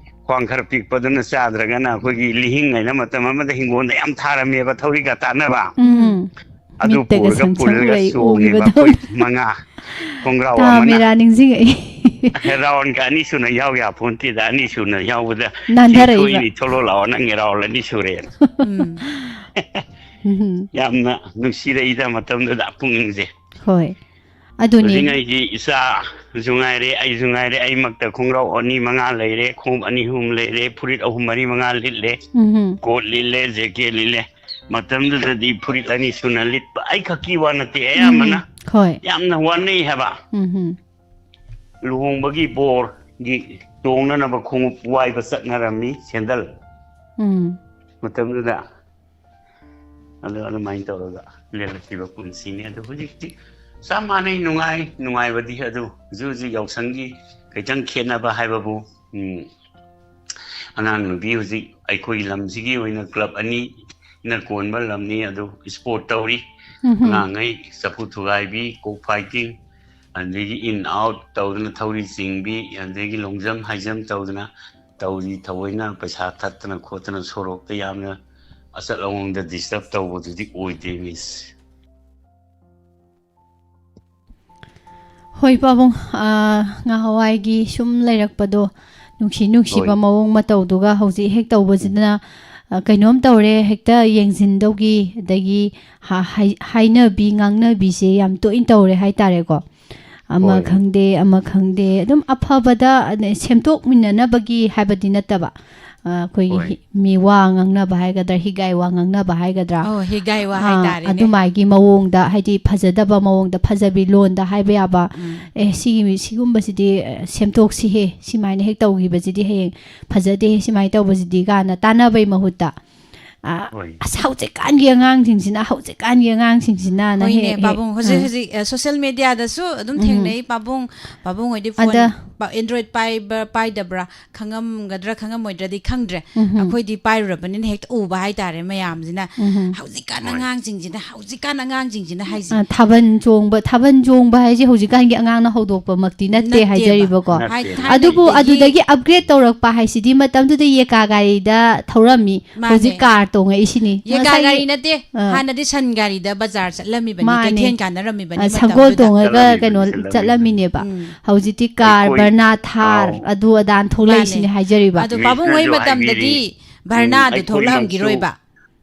ꯈ꯭ꯋꯥꯡ ꯈꯔ ꯄꯤꯛꯄꯗꯨꯅ ꯆꯥꯗ꯭ꯔꯒꯅ ꯑꯩꯈꯣꯏꯒꯤ ꯂꯤꯍꯤꯡ ꯍꯥꯏꯅ ꯃꯇꯝ ꯑꯃꯗ ꯍꯤꯡꯒꯣꯜꯗ ꯌꯥꯝ ꯊꯥꯔꯝꯃꯦꯕ ꯊꯧꯔꯤꯒ ꯇꯥꯟꯅꯕ꯫ ꯎꯝ꯫ ꯑꯗꯨ ꯃꯤꯠꯇꯒ ꯄꯨꯔꯒ ꯁꯪ ꯁꯪ ꯄꯨꯜꯂꯒ ꯎꯔꯩ ꯆꯣꯡꯉꯦꯕ ꯎꯈꯤꯕꯗꯣ꯫ ꯑꯩꯈꯣꯏ ꯃꯉꯥ꯫ ꯈꯣꯡꯒ꯭ꯔꯥꯎ ꯑꯃꯅ꯫ ꯇꯥꯃꯦꯔꯥ ꯅꯤꯡꯁꯤꯡꯉꯛꯏ꯫ ꯔꯥꯎꯟꯒ ꯑꯅꯤ ꯁꯨꯅ ꯌꯥꯎ ꯌꯥꯄꯣꯟꯇꯦꯗ, ꯑꯅꯤ ꯁꯨꯅ ꯌꯥꯎꯕꯗ ꯅꯥꯟꯊꯔꯛꯏꯕ꯫ ꯁꯤ ꯊꯣꯛꯂꯛꯑꯣ, ꯅꯪꯒꯤ ꯔꯥꯎꯟ ꯑꯅꯤ ꯁꯨꯔꯦꯅ꯫ ꯎꯝ꯫ ꯎꯝ꯫ ꯌꯥꯝꯅ ꯅꯨꯡꯁꯤꯔꯛꯏꯗ ꯃꯇꯝꯗꯨꯗ ꯄꯨꯛꯅꯤꯡꯁꯦ꯫ ꯍꯣꯏ꯫ ꯑꯗꯨꯅꯤ꯫ ꯍꯧꯖꯤꯛ ꯑꯩꯒꯤ ꯏꯆꯥꯁꯨ ꯉꯥꯏꯔꯦ, ꯑꯩꯁꯨ ꯉꯥꯏꯔꯦ, ꯑꯩꯃꯛꯇ ꯈꯣꯡꯒ꯭ꯔꯥꯎ ꯑꯅꯤ ꯃꯉꯥ ꯂꯩꯔꯦ, ꯈꯣꯡꯎꯞ ꯑꯅꯤ ꯑꯍꯨꯝ ꯂꯩꯔꯦ, ꯐꯨꯔꯤꯠ ꯑꯍꯨꯝ ꯃꯔꯤ ꯃꯉꯥ ꯂꯤꯠꯂꯦ, ꯎꯝ꯫ Code ꯂꯤꯠꯂꯦ, jacket ꯂꯤꯠꯂꯦ꯫ ꯃꯇꯝꯗꯨꯗꯗꯤ ꯐꯨꯔꯤꯠ ꯑꯅꯤ ꯁꯨꯅ ꯂꯤꯠꯄ ꯑꯩ ꯈꯛꯀꯤ ꯋꯥ ꯅꯠꯇꯦ, ꯑꯌꯥꯝꯕꯅ ꯎꯝ꯫ ꯍꯣꯏ꯫ ꯌꯥꯝꯅ ꯋꯥꯅꯩ ꯍꯥꯏꯕ꯫ ꯎꯝ꯫ ꯂꯨꯍꯣꯡꯕꯒꯤ ꯕꯣꯔꯒꯤ ꯇꯣꯡꯅꯅꯕ ꯈꯣꯡꯎꯞ ꯋꯥꯏꯕ ꯆꯠꯅꯔꯝꯃꯤ, ꯁꯦꯟꯗꯜ꯫ ꯎꯝ꯫ ꯃꯇꯝꯗꯨꯗ ꯑꯗꯨ ꯑꯗꯨꯃꯥꯏꯅ ꯇꯧꯔꯒ ꯂꯦꯜꯂꯛꯈꯤꯕ ꯄꯨꯟꯁꯤꯅꯤ꯫ ꯑꯗꯨ ꯍꯧꯖꯤꯛꯇꯤ ꯆꯞ ꯃꯥꯟꯅꯩ, ꯅꯨꯡꯉꯥꯏ, ꯅꯨꯡꯉꯥꯏꯕꯗꯤ꯫ ꯑꯗꯨ ꯍꯧꯖꯤꯛ ꯍꯧꯖꯤꯛ ꯌꯥꯎꯁꯪꯒꯤ ꯈꯤꯇꯪ ꯈꯦꯠꯅꯕ ꯍꯥꯏꯕꯕꯨ, ꯎꯝ, ꯑꯉꯥꯡ ꯅꯨꯄꯤ ꯍꯧꯖꯤꯛ ꯑꯩꯈꯣꯏ ꯂꯝꯁꯤꯒꯤ ꯑꯣꯏꯅ ꯀ꯭ꯂꯕ ꯑꯅꯤꯅ ꯀꯣꯟꯕ ꯂꯝꯅꯤ꯫ ꯑꯗꯨ ꯏꯁꯄꯣꯔꯠ ꯇꯧꯔꯤ꯫ ꯎꯝ꯫ ꯑꯉꯥꯡꯉꯩ ꯆꯐꯨ ꯊꯨꯒꯥꯏꯕꯤ, ꯀꯣꯛ ꯐꯥꯏꯇꯤꯡ, ꯑꯗꯒꯤ ꯏꯟ ꯑꯥꯎꯠ ꯇꯧꯗꯅ, ꯊꯧꯔꯤ ꯆꯤꯡꯕꯤ, ꯑꯗꯒꯤ ꯂꯣꯡꯖꯝ ꯍꯥꯏꯖꯝ ꯇꯧꯗꯅ ꯇꯧꯔꯤ꯫ ꯊꯑꯣꯏꯅ ꯄꯩꯁꯥ ꯊꯠꯇꯅ ꯈꯣꯠꯇꯅ ꯁꯣꯔꯣꯛꯇ ꯌꯥꯝꯅ ꯑꯆꯠ ꯑꯋꯣꯡꯗ ꯗꯤꯁꯇꯔꯕ ꯇꯧꯕꯗꯨꯗꯤ ꯑꯣꯏꯗꯦ, ꯃꯤꯁ꯫ ꯍꯣꯏ ꯄꯥꯕꯨꯡ, ꯑꯥ, ꯉꯍꯥꯟꯋꯥꯏꯒꯤ ꯁꯨꯝ ꯂꯩꯔꯛꯄꯗꯣ ꯅꯨꯡꯁꯤ ꯅꯨꯡꯁꯤꯕ ꯍꯣꯏ꯫ ꯃꯑꯣꯡ ꯃꯇꯧꯗꯨꯒ ꯍꯧꯖꯤꯛ ꯍꯦꯛ ꯇꯧꯕꯁꯤꯅ, ꯑ, ꯀꯩꯅꯣꯝ ꯇꯧꯔꯦ ꯍꯦꯛꯇ ꯌꯦꯡꯁꯤꯟꯗꯧꯒꯤ, ꯑꯗꯒꯤ ꯍꯥ-, ꯍꯥꯏ-, ꯍꯥꯏꯅꯕꯤ ꯉꯥꯡꯅꯕꯤꯁꯦ ꯌꯥꯝ ꯇꯣꯏꯅ ꯇꯧꯔꯦ ꯍꯥꯏꯇꯥꯔꯦꯀꯣ꯫ ꯑꯃ ꯍꯣꯏ꯫ ꯈꯪꯗꯦ, ꯑꯃ ꯈꯪꯗꯦ, ꯑꯗꯨꯝ ꯑꯐꯕꯗ, ꯑꯗꯩ ꯁꯦꯝꯗꯣꯛꯃꯤꯟꯅꯅꯕꯒꯤ ꯍꯥꯏꯕꯗꯤ ꯅꯠꯇꯕ, ꯑ, ꯑꯩꯈꯣꯏꯒꯤ ꯍꯣꯏ꯫ ꯍꯤ-, ꯃꯤꯋꯥ ꯉꯥꯡꯅꯕ ꯍꯥꯏꯒꯗ꯭ꯔꯥ, ꯍꯤꯒꯥꯏ ꯋꯥ ꯉꯥꯡꯅꯕ ꯍꯥꯏꯒꯗ꯭ꯔꯥ, ꯑꯣ, ꯍꯤꯒꯥꯏ ꯋꯥ ꯑꯥ, ꯍꯥꯏꯇꯥꯔꯦꯅꯦ꯫ ꯑꯗꯨꯃꯥꯏꯒꯤ ꯃꯑꯣꯡꯗ, ꯍꯥꯏꯗꯤ ꯐꯖꯗꯕ ꯃꯑꯣꯡꯗ, ꯐꯖꯕꯤ ꯂꯣꯟꯗ ꯍꯥꯏꯕ ꯌꯥꯕ, ꯎꯝ꯫ "ꯑꯦ, ꯁꯤꯒꯤ ꯃꯤ-, ꯁꯤꯒꯨꯝꯕꯁꯤꯗꯤ, ꯑ, ꯁꯦꯝꯗꯣꯛꯁꯤꯍꯦ, ꯁꯤꯃꯥꯏꯅ ꯍꯦꯛ ꯇꯧꯈꯤꯕꯁꯤꯗꯤ ꯍꯌꯦꯡ ꯐꯖꯗꯦ, ꯁꯤꯃꯥꯏꯅ ꯇꯧꯕꯁꯤꯗꯤ" ꯀꯥꯏꯅ ꯇꯥꯟꯅꯕꯩ ꯃꯍꯨꯠꯇ, ꯑ, ꯍꯣꯏ꯫ "ꯑꯁ, ꯍꯧꯖꯤꯛꯀꯥꯟꯒꯤ ꯑꯉꯥꯡꯁꯤꯡꯁꯤꯅ, ꯍꯧꯖꯤꯛꯀꯥꯟꯒꯤ ꯑꯉꯥꯡꯁꯤꯡꯁꯤꯅꯅ ꯍꯣꯏꯅꯦ ꯍꯦꯛ, ꯍꯦꯛ", ꯄꯥꯕꯨꯡ, ꯍꯧꯖꯤꯛ ꯑꯥ꯫ ꯍꯧꯖꯤꯛ, ꯑ, ꯁꯣꯁꯦꯜ ꯃꯦꯗꯤꯌꯥꯗꯁꯨ ꯑꯗꯨꯝ ꯎꯝ꯫ ꯊꯦꯡꯅꯩ ꯄꯥꯕꯨꯡ꯫ ꯄꯥꯕꯨꯡ ꯍꯣꯏꯗꯤ ꯐꯣꯟ ꯑꯗ ꯑꯦꯟꯗ꯭ꯔꯣꯏꯗ ꯄꯥꯏꯕ ꯄꯥꯏꯗꯕ꯭ꯔꯥ ꯈꯪꯉꯝꯒꯗ꯭ꯔꯥ ꯈꯪꯉꯝꯃꯣꯏꯗ꯭ꯔꯗꯤ ꯈꯪꯗ꯭ꯔꯦ꯫ ꯎꯝꯍꯨꯝ꯫ ꯑꯩꯈꯣꯏꯗꯤ ꯄꯥꯏꯔꯨꯔꯕꯅꯤꯅ ꯍꯦꯛꯇ ꯎꯕ ꯍꯥꯏꯇꯥꯔꯦ ꯃꯌꯥꯝꯁꯤꯅ꯫ ꯎꯝꯍꯨꯝ꯫ ꯍꯧꯖꯤꯛꯀꯥꯟ ꯍꯣꯏ꯫ ꯑꯉꯥꯡꯁꯤꯡꯁꯤꯅ ꯍꯧꯖꯤꯛꯀꯥꯟ ꯑꯉꯥꯡꯁꯤꯡꯁꯤꯅ ꯍꯥꯏꯁꯦ꯫ ꯑ, ꯊꯥꯕꯜ ꯆꯣꯡꯕ, ꯊꯥꯕꯜ ꯆꯣꯡꯕ ꯍꯥꯏꯁꯦ ꯍꯧꯖꯤꯛꯀꯥꯟꯒꯤ ꯑꯉꯥꯡꯅ ꯍꯧꯗꯣꯛꯄꯃꯛꯇꯤ ꯅꯠꯇꯦ ꯅꯠꯇꯦꯕ꯫ ꯍꯥꯏꯖꯔꯤꯕꯀꯣ꯫ ꯅꯠꯇꯦ꯫ ꯍꯥꯏ-, ꯑꯗꯨꯕꯨ ꯊꯥꯏꯅꯒꯤꯗꯒꯤ ꯑꯗꯨꯗꯒꯤ ꯑꯞꯒ꯭ꯔꯦꯗ ꯇꯧꯔꯛꯄ ꯍꯥꯏꯁꯤꯗꯤ ꯃꯇꯝꯗꯨꯗ ꯌꯦꯀꯥ ꯒꯥꯔꯤꯗ ꯊꯧꯔꯝꯃꯤ꯫ ꯃꯥꯅꯦ꯫ ꯍꯧꯖꯤꯛ ꯀꯥꯔ ꯇꯣꯡꯉꯛꯏꯁꯤꯅꯤ꯫ ꯌꯦꯀꯥ ꯉꯁꯥꯏꯒꯤ ꯒꯥꯔꯤ ꯅꯠꯇꯦ꯫ ꯑꯥ꯫ ꯍꯥꯟꯅꯗꯤ ꯁꯟ ꯒꯥꯔꯤꯗ ꯕꯖꯥꯔ ꯆꯠꯂꯝꯃꯤꯕꯅꯤ, ꯃꯥꯅꯦ꯫ ꯀꯩꯊꯦꯜ ꯀꯥꯟꯅꯔꯝꯃꯤꯕꯅꯤ ꯑ, ꯁꯪꯒꯣꯜ ꯃꯇꯝꯗꯨꯗ꯫ ꯇꯣꯡꯉꯒ ꯆꯠꯂꯝꯃꯤꯕꯅꯤ, ꯀꯩꯅꯣ ꯆꯠꯂꯝꯃꯤꯕꯅꯤ꯫ ꯆꯠꯂꯝꯃꯤꯅꯦꯕ꯫ ꯎꯝ꯫ ꯍꯧꯖꯤꯛꯇꯤ ꯀꯥꯔ, ꯑꯩꯈꯣꯏ, ꯕꯔꯅꯥ, ꯊꯥꯔ, ꯑꯥꯎ꯫ ꯑꯗꯨ ꯑꯗꯥ ꯊꯣꯛꯂꯛꯏꯁꯤꯅꯦ ꯃꯥꯅꯦ꯫ ꯍꯥꯏꯖꯔꯤꯕ꯫ ꯑꯗꯣ ꯄꯥꯕꯨꯡ ꯍꯣꯏ ꯃꯤꯁꯅꯁꯨ ꯃꯇꯝꯗꯗꯤ ꯍꯥꯏꯕꯤꯔꯤ, ꯎꯝ, ꯚꯔꯅꯥꯗꯨ ꯑꯩꯈꯣꯏꯃꯛꯁꯨ, ꯊꯣꯛꯂꯛꯑꯝꯈꯤꯔꯣꯏꯕ꯫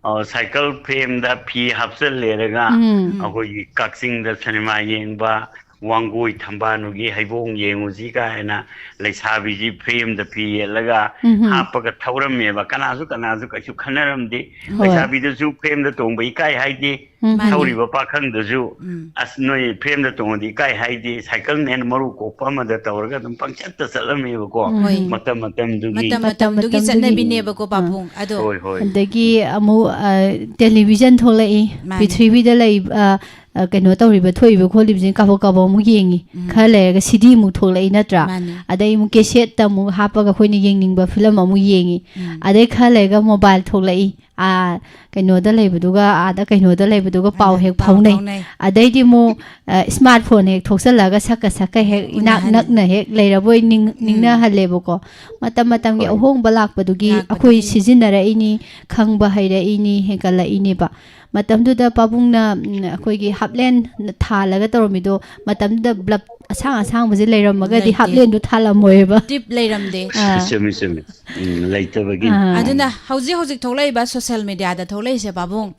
ꯑ, ꯁꯥꯏꯀꯜ ꯐ꯭ꯔꯦꯝꯗ ꯐꯤ ꯍꯥꯞꯆꯜꯂꯦꯔꯒ ꯎꯝ꯫ ꯑꯩꯈꯣꯏꯒꯤ ꯀꯛꯆꯤꯡꯗ ꯁꯤꯅꯦꯃꯥ ꯌꯦꯡꯕ, ꯋꯥꯡꯒꯣꯏ ꯊꯝꯕꯥꯜꯅꯨꯒꯤ ꯍꯩꯕꯣꯡ ꯌꯦꯡꯉꯨꯁꯤ ꯀꯥꯏꯅ ꯂꯩꯁꯥꯕꯤꯁꯤ ꯐ꯭ꯔꯦꯝꯗ ꯐꯤ ꯌꯦꯠꯂꯒ ꯎꯝꯍꯨꯝ꯫ ꯍꯥꯞꯄꯒ ꯊꯧꯔꯝꯃꯦꯕ꯫ ꯀꯅꯥꯁꯨ, ꯀꯅꯥꯁꯨ ꯀꯩꯁꯨ ꯈꯟꯅꯔꯝꯗꯦ꯫ ꯍꯣꯏ꯫ ꯂꯩꯁꯥꯕꯤꯗꯁꯨ ꯐ꯭ꯔꯦꯝꯗ ꯇꯣꯡꯕ ꯏꯀꯥꯏ ꯍꯥꯏꯗꯦ꯫ ꯎꯝ꯫ ꯃꯥꯅꯦ꯫ ꯊꯧꯔꯤꯕ ꯄꯥꯈꯪꯗꯁꯨ, ꯎꯝ꯫ "ꯑꯁ, ꯅꯣꯏ ꯐ꯭ꯔꯦꯝꯗ ꯇꯣꯡꯉꯗꯤ ꯏꯀꯥꯏ ꯍꯥꯏꯗꯦ, ꯁꯥꯏꯀꯜ ꯃꯦꯟ ꯃꯔꯨ ꯀꯣꯛꯄ ꯑꯃꯗ ꯇꯧꯔꯒ ꯑꯗꯨꯝ ꯄꯪꯆꯠꯇ ꯆꯠꯂꯝꯃꯦꯕꯀꯣ"꯫ ꯎꯝ꯫ ꯃꯇꯝ ꯃꯇꯝꯗꯨꯒꯤ꯫ ꯃꯇꯝ ꯃꯇꯝꯗꯨꯒꯤ ꯃꯇꯝꯗꯨꯒꯤ꯫ ꯆꯠꯅꯕꯤꯅꯦꯕꯀꯣ, ꯑꯥ꯫ ꯄꯥꯕꯨꯡ꯫ ꯑꯗꯣ ꯍꯣꯏ, ꯍꯣꯏ꯫ ꯑꯗꯒꯤ ꯑꯃꯨꯛ, ꯑ, ꯇꯦꯂꯤꯚꯤꯖꯟ ꯊꯣꯛꯂꯛꯏ꯫ ꯃꯥꯅꯦ꯫ ꯄ꯭ꯔꯤꯊꯤꯕꯤꯗ ꯂꯩꯕ, ꯑ, ꯑ, ꯀꯩꯅꯣ ꯇꯧꯔꯤꯕ, ꯊꯣꯛꯏꯕ ꯈꯣꯠꯂꯤꯕꯁꯤꯡ ꯀꯥꯕꯛ ꯀꯥꯕꯛ ꯑꯃꯨꯛ ꯌꯦꯡꯉꯤ꯫ ꯎꯝ꯫ ꯈꯔ ꯂꯩꯔꯒ ꯁꯤꯗꯤ ꯑꯃꯨꯛ ꯊꯣꯛꯂꯛꯏ ꯅꯠꯇ꯭ꯔꯥ? ꯃꯥꯅꯦ꯫ ꯑꯗꯩ ꯑꯃꯨꯛ ꯀꯦꯁꯦꯠꯇ ꯑꯃꯨꯛ ꯍꯥꯞꯄꯒ ꯑꯩꯈꯣꯏꯅ ꯌꯦꯡꯅꯤꯡꯕ ꯐꯤꯂꯝ ꯑꯃꯨꯛ ꯌꯦꯡꯉꯤ꯫ ꯎꯝ꯫ ꯑꯗꯩ ꯈꯔ ꯂꯩꯔꯒ ꯃꯣꯕꯥꯏꯜ ꯊꯣꯛꯂꯛꯏ꯫ ꯑꯥ, ꯀꯩꯅꯣꯗ ꯂꯩꯕꯗꯨꯒ, ꯑꯥꯗ ꯀꯩꯅꯣꯗ ꯂꯩꯕꯗꯨꯒ ꯄꯥꯎ ꯑꯥ, ꯍꯦꯛ ꯄꯥꯎ ꯐꯥꯎꯅꯩ꯫ ꯐꯥꯎꯅꯩ꯫ ꯑꯗꯩꯗꯤ ꯑꯃꯨꯛ, ꯑ, ꯁ꯭ꯃꯥꯔꯠ ꯐꯣꯟ ꯍꯦꯛ ꯊꯣꯛꯆꯜꯂꯒ ꯁꯛꯀ ꯁꯛꯀ ꯍꯦꯛ ꯏꯅꯥꯛ ꯎꯅꯍꯟ-, ꯅꯛꯅ ꯍꯦꯛ ꯂꯩꯔꯕꯣꯏ ꯅꯤꯡ-, ꯎꯝ꯫ ꯅꯤꯡꯅꯍꯜꯂꯦꯕꯀꯣ꯫ ꯃꯇꯝ ꯃꯇꯝꯒꯤ ꯍꯣꯏ꯫ ꯑꯍꯣꯡꯕ ꯂꯥꯛꯄꯗꯨꯒꯤ ꯂꯥꯛꯄꯗꯨꯒꯤ꯫ ꯑꯩꯈꯣꯏ ꯁꯤꯖꯤꯟꯅꯔꯛꯏꯅꯤ, ꯈꯪꯕ ꯍꯩꯔꯛꯏꯅꯤ, ꯍꯦꯟꯒꯠꯂꯛꯏꯅꯦꯕ꯫ ꯃꯇꯝꯗꯨꯗ ꯄꯥꯕꯨꯡꯅ, ꯎꯝ, ꯑꯩꯈꯣꯏꯒꯤ ꯍꯥꯞꯂꯦꯟ ꯊꯥꯜꯂꯒ ꯇꯧꯔꯝꯃꯤꯗꯣ, ꯃꯇꯝꯗꯨꯗ ꯕ꯭ꯂꯕ ꯑꯁꯥꯡ ꯑꯁꯥꯡꯕꯁꯦ ꯂꯩꯔꯝꯃꯒꯗꯤ ꯂꯩꯇꯦ꯫ ꯍꯥꯞꯂꯦꯟꯗꯣ ꯊꯥꯜꯂꯝꯃꯣꯏꯕ꯫ ꯇ꯭ꯌꯨꯕ ꯂꯩꯔꯝꯗꯦ꯫ ꯑꯥ꯫ ꯆꯨꯝꯃꯤ, ꯆꯨꯝꯃꯤ꯫ ꯎꯝ, ꯂꯩꯇꯕꯒꯤꯅꯤ꯫ ꯑꯥ꯫ ꯑꯗꯨꯅ ꯍꯧꯖꯤꯛ ꯍꯧꯖꯤꯛ ꯊꯣꯛꯂꯛꯏꯕ ꯁꯣꯁꯦꯜ ꯃꯦꯗꯤꯌꯥꯗ ꯊꯣꯛꯂꯛꯏꯁꯦ, ꯄꯥꯕꯨꯡ,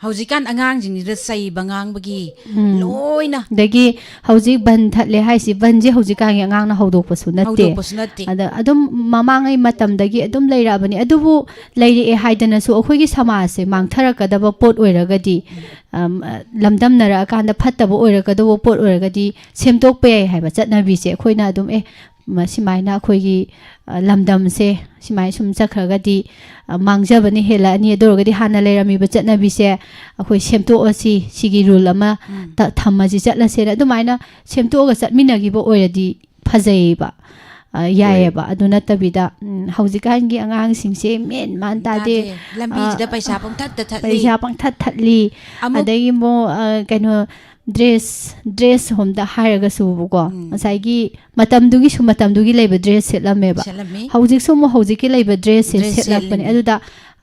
ꯍꯧꯖꯤꯛꯀꯥꯟ ꯑꯉꯥꯡꯁꯤꯡꯁꯤꯗ ꯆꯩꯕ ꯉꯥꯡꯕꯒꯤ ꯎꯝ꯫ ꯂꯣꯏꯅ꯫ ꯑꯗꯒꯤ ꯍꯧꯖꯤꯛ ꯕꯟ ꯊꯠꯂꯦ ꯍꯥꯏꯁꯤ, ꯕꯟꯁꯦ ꯍꯧꯖꯤꯛꯀꯥꯟꯒꯤ ꯑꯉꯥꯡꯅ ꯍꯧꯗꯣꯛꯄꯁꯨ ꯅꯠꯇꯦ꯫ ꯍꯧꯗꯣꯛꯄꯁꯨ ꯅꯠꯇꯦ꯫ ꯑꯗ ꯑꯗꯨꯝ ꯃꯃꯥꯡꯉꯩ ꯃꯇꯝꯗꯒꯤ ꯑꯗꯨꯝ ꯂꯩꯔꯛꯑꯕꯅꯤ꯫ ꯑꯗꯨꯕꯨ ꯂꯩꯔꯛꯑꯦ ꯍꯥꯏꯗꯅꯁꯨ ꯑꯩꯈꯣꯏꯒꯤ ꯁꯃꯥꯖꯁꯦ ꯃꯥꯡꯊꯔꯛꯀꯗꯕ ꯄꯣꯠ ꯑꯣꯏꯔꯒꯗꯤ, ꯎꯝ꯫ ꯑꯝ, ꯑ, ꯂꯝꯗꯝꯅꯔꯛꯑꯀꯥꯟꯗ ꯐꯠꯇꯕ ꯑꯣꯏꯔꯛꯀꯗꯧꯕ ꯄꯣꯠ ꯑꯣꯏꯔꯒꯗꯤ ꯁꯦꯝꯗꯣꯛꯄ ꯌꯥꯏ ꯍꯥꯏꯕ ꯆꯠꯅꯕꯤꯁꯦ ꯑꯩꯈꯣꯏꯅ ꯑꯗꯨꯝ, "ꯑꯦ, ꯃ-, ꯁꯨꯃꯥꯏꯅ ꯑꯩꯈꯣꯏꯒꯤ, ꯑ, ꯂꯝꯗꯝꯁꯦ ꯁꯨꯃꯥꯏꯅ ꯁꯨꯝ ꯆꯠꯈ꯭ꯔꯒꯗꯤ, ꯑ, ꯃꯥꯡꯖꯕꯅ ꯍꯦꯜꯂꯛꯑꯅꯤ꯫ ꯑꯗꯨ ꯑꯣꯏꯔꯒꯗꯤ ꯍꯥꯟꯅ ꯂꯩꯔꯝꯃꯤꯕ ꯆꯠꯅꯕꯤꯁꯦ ꯑꯩꯈꯣꯏ ꯁꯦꯝꯗꯣꯛꯑꯁꯤ, ꯁꯤꯒꯤ ꯔꯨꯜ ꯑꯃ ꯎꯝ꯫ ꯇ-, ꯊꯝꯃꯁꯤ, ꯆꯠꯂꯁꯦꯅ" ꯑꯗꯨꯃꯥꯏꯅ ꯁꯦꯝꯗꯣꯛꯑꯒ ꯆꯠꯃꯤꯟꯅꯈꯤꯕ ꯑꯣꯏꯔꯗꯤ ꯐꯖꯩꯌꯦꯕ, ꯑ, ꯌꯥꯏꯌꯦꯕ꯫ ꯑꯗꯨ ꯅꯠꯇꯕꯤꯗ, ꯎꯝ, ꯍꯧꯖꯤꯛꯀꯥꯟꯒꯤ ꯑꯉꯥꯡꯁꯤꯡꯁꯦ ꯃꯦꯟ ꯃꯥꯟ ꯇꯥꯗꯦ꯫ ꯂꯝꯕꯤꯁꯤꯗ ꯑ, ꯄꯩꯁꯥ ꯄꯪꯊꯠꯇ ꯊꯠꯂꯤ꯫ ꯄꯩꯁꯥ ꯄꯪꯊꯠ ꯊꯠꯂꯤ꯫ ꯑꯃꯨꯛ ꯑꯗꯒꯤ ꯑꯃꯨꯛ, ꯑ, ꯀꯩꯅꯣ, ꯗ꯭ꯔꯦꯁ ꯗ꯭ꯔꯦꯁ ꯍꯣꯝꯗ ꯍꯥꯏꯔꯒꯁꯨꯕꯀꯣ, ꯎꯝ꯫ ꯉꯁꯥꯏꯒꯤ ꯃꯇꯝꯗꯨꯒꯤꯁꯨ ꯃꯇꯝꯗꯨꯒꯤ ꯂꯩꯕ ꯗ꯭ꯔꯦꯁ ꯁꯦꯠꯂꯝꯃꯦꯕ꯫ ꯁꯦꯠꯂꯝꯃꯤ꯫ ꯍꯧꯖꯤꯛꯁꯨ ꯑꯃꯨꯛ ꯍꯧꯖꯤꯛꯀꯤ ꯂꯩꯕ ꯗ꯭ꯔꯦꯁꯁꯦ ꯗ꯭ꯔꯦꯁ ꯁꯦꯠꯂꯛꯄꯅꯦ꯫ ꯁꯦꯠꯂꯤꯅꯤ꯫ ꯑꯗꯨꯗ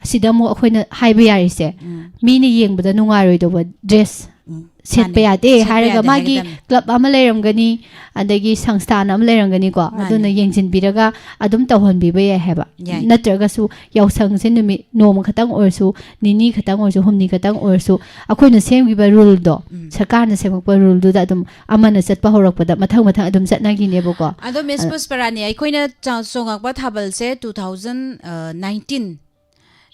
ꯁꯤꯗ ꯑꯃꯨꯛ ꯑꯩꯈꯣꯏꯅ ꯍꯥꯏꯕ ꯌꯥꯔꯤꯁꯦ, ꯎꯝ꯫ ꯃꯤꯅ ꯌꯦꯡꯕꯗ ꯅꯨꯡꯉꯥꯏꯔꯣꯏꯗꯧꯕ ꯗ꯭ꯔꯦꯁ ꯎꯝ꯫ ꯁꯦꯠꯄ ꯃꯥꯅꯤ꯫ ꯌꯥꯗꯦ ꯁꯦꯠꯄ ꯍꯥꯏꯔꯒ, ꯌꯥꯗꯦ ꯃꯥꯒꯤ ꯍꯥꯏꯒꯗꯕꯅꯤ꯫ ꯀ꯭ꯂꯕ ꯑꯃ ꯂꯩꯔꯝꯒꯅꯤ, ꯑꯗꯒꯤ ꯁꯪꯁꯊꯥꯟ ꯑꯃ ꯂꯩꯔꯝꯒꯅꯤꯀꯣ, ꯃꯥꯅꯤ꯫ ꯑꯗꯨꯅ ꯌꯦꯡꯁꯤꯟꯕꯤꯔꯒ ꯑꯗꯨꯝ ꯇꯧꯍꯟꯕꯤꯕ ꯌꯥꯏ ꯍꯥꯏꯕ꯫ ꯌꯥꯏ꯫ ꯅꯠꯇ꯭ꯔꯒꯁꯨ ꯌꯥꯎꯁꯪꯁꯦ ꯅꯨꯃꯤꯠ ꯅꯣꯡꯃ ꯈꯛꯇꯪ ꯑꯣꯏꯔꯁꯨ, ꯅꯤꯅꯤ ꯈꯛꯇꯪ ꯑꯣꯏꯔꯁꯨ, ꯍꯨꯝꯅꯤ ꯈꯛꯇꯪ ꯑꯣꯏꯔꯁꯨ, ꯑꯩꯈꯣꯏꯅ ꯁꯦꯝꯈꯤꯕ ꯔꯨꯜꯗꯣ, ꯎꯝ꯫ ꯁꯔꯀꯥꯔꯅ ꯁꯦꯝꯃꯛꯄ ꯔꯨꯜꯗꯨꯗ ꯑꯗꯨꯝ ꯑꯃꯅ ꯆꯠꯄ ꯍꯧꯔꯛꯄꯗ ꯃꯊꯪ ꯃꯊꯪ ꯑꯗꯨꯝ ꯆꯠꯅꯈꯤꯅꯦꯕꯀꯣ꯫ ꯑꯗꯣ ꯃꯤꯁ ꯄꯨꯁꯄꯔꯥꯅꯤ, ꯑꯩꯈꯣꯏꯅ ꯆ-, ꯆꯣꯡꯉꯛꯄ ꯊꯥꯕꯜꯁꯦ two thousand nineteen,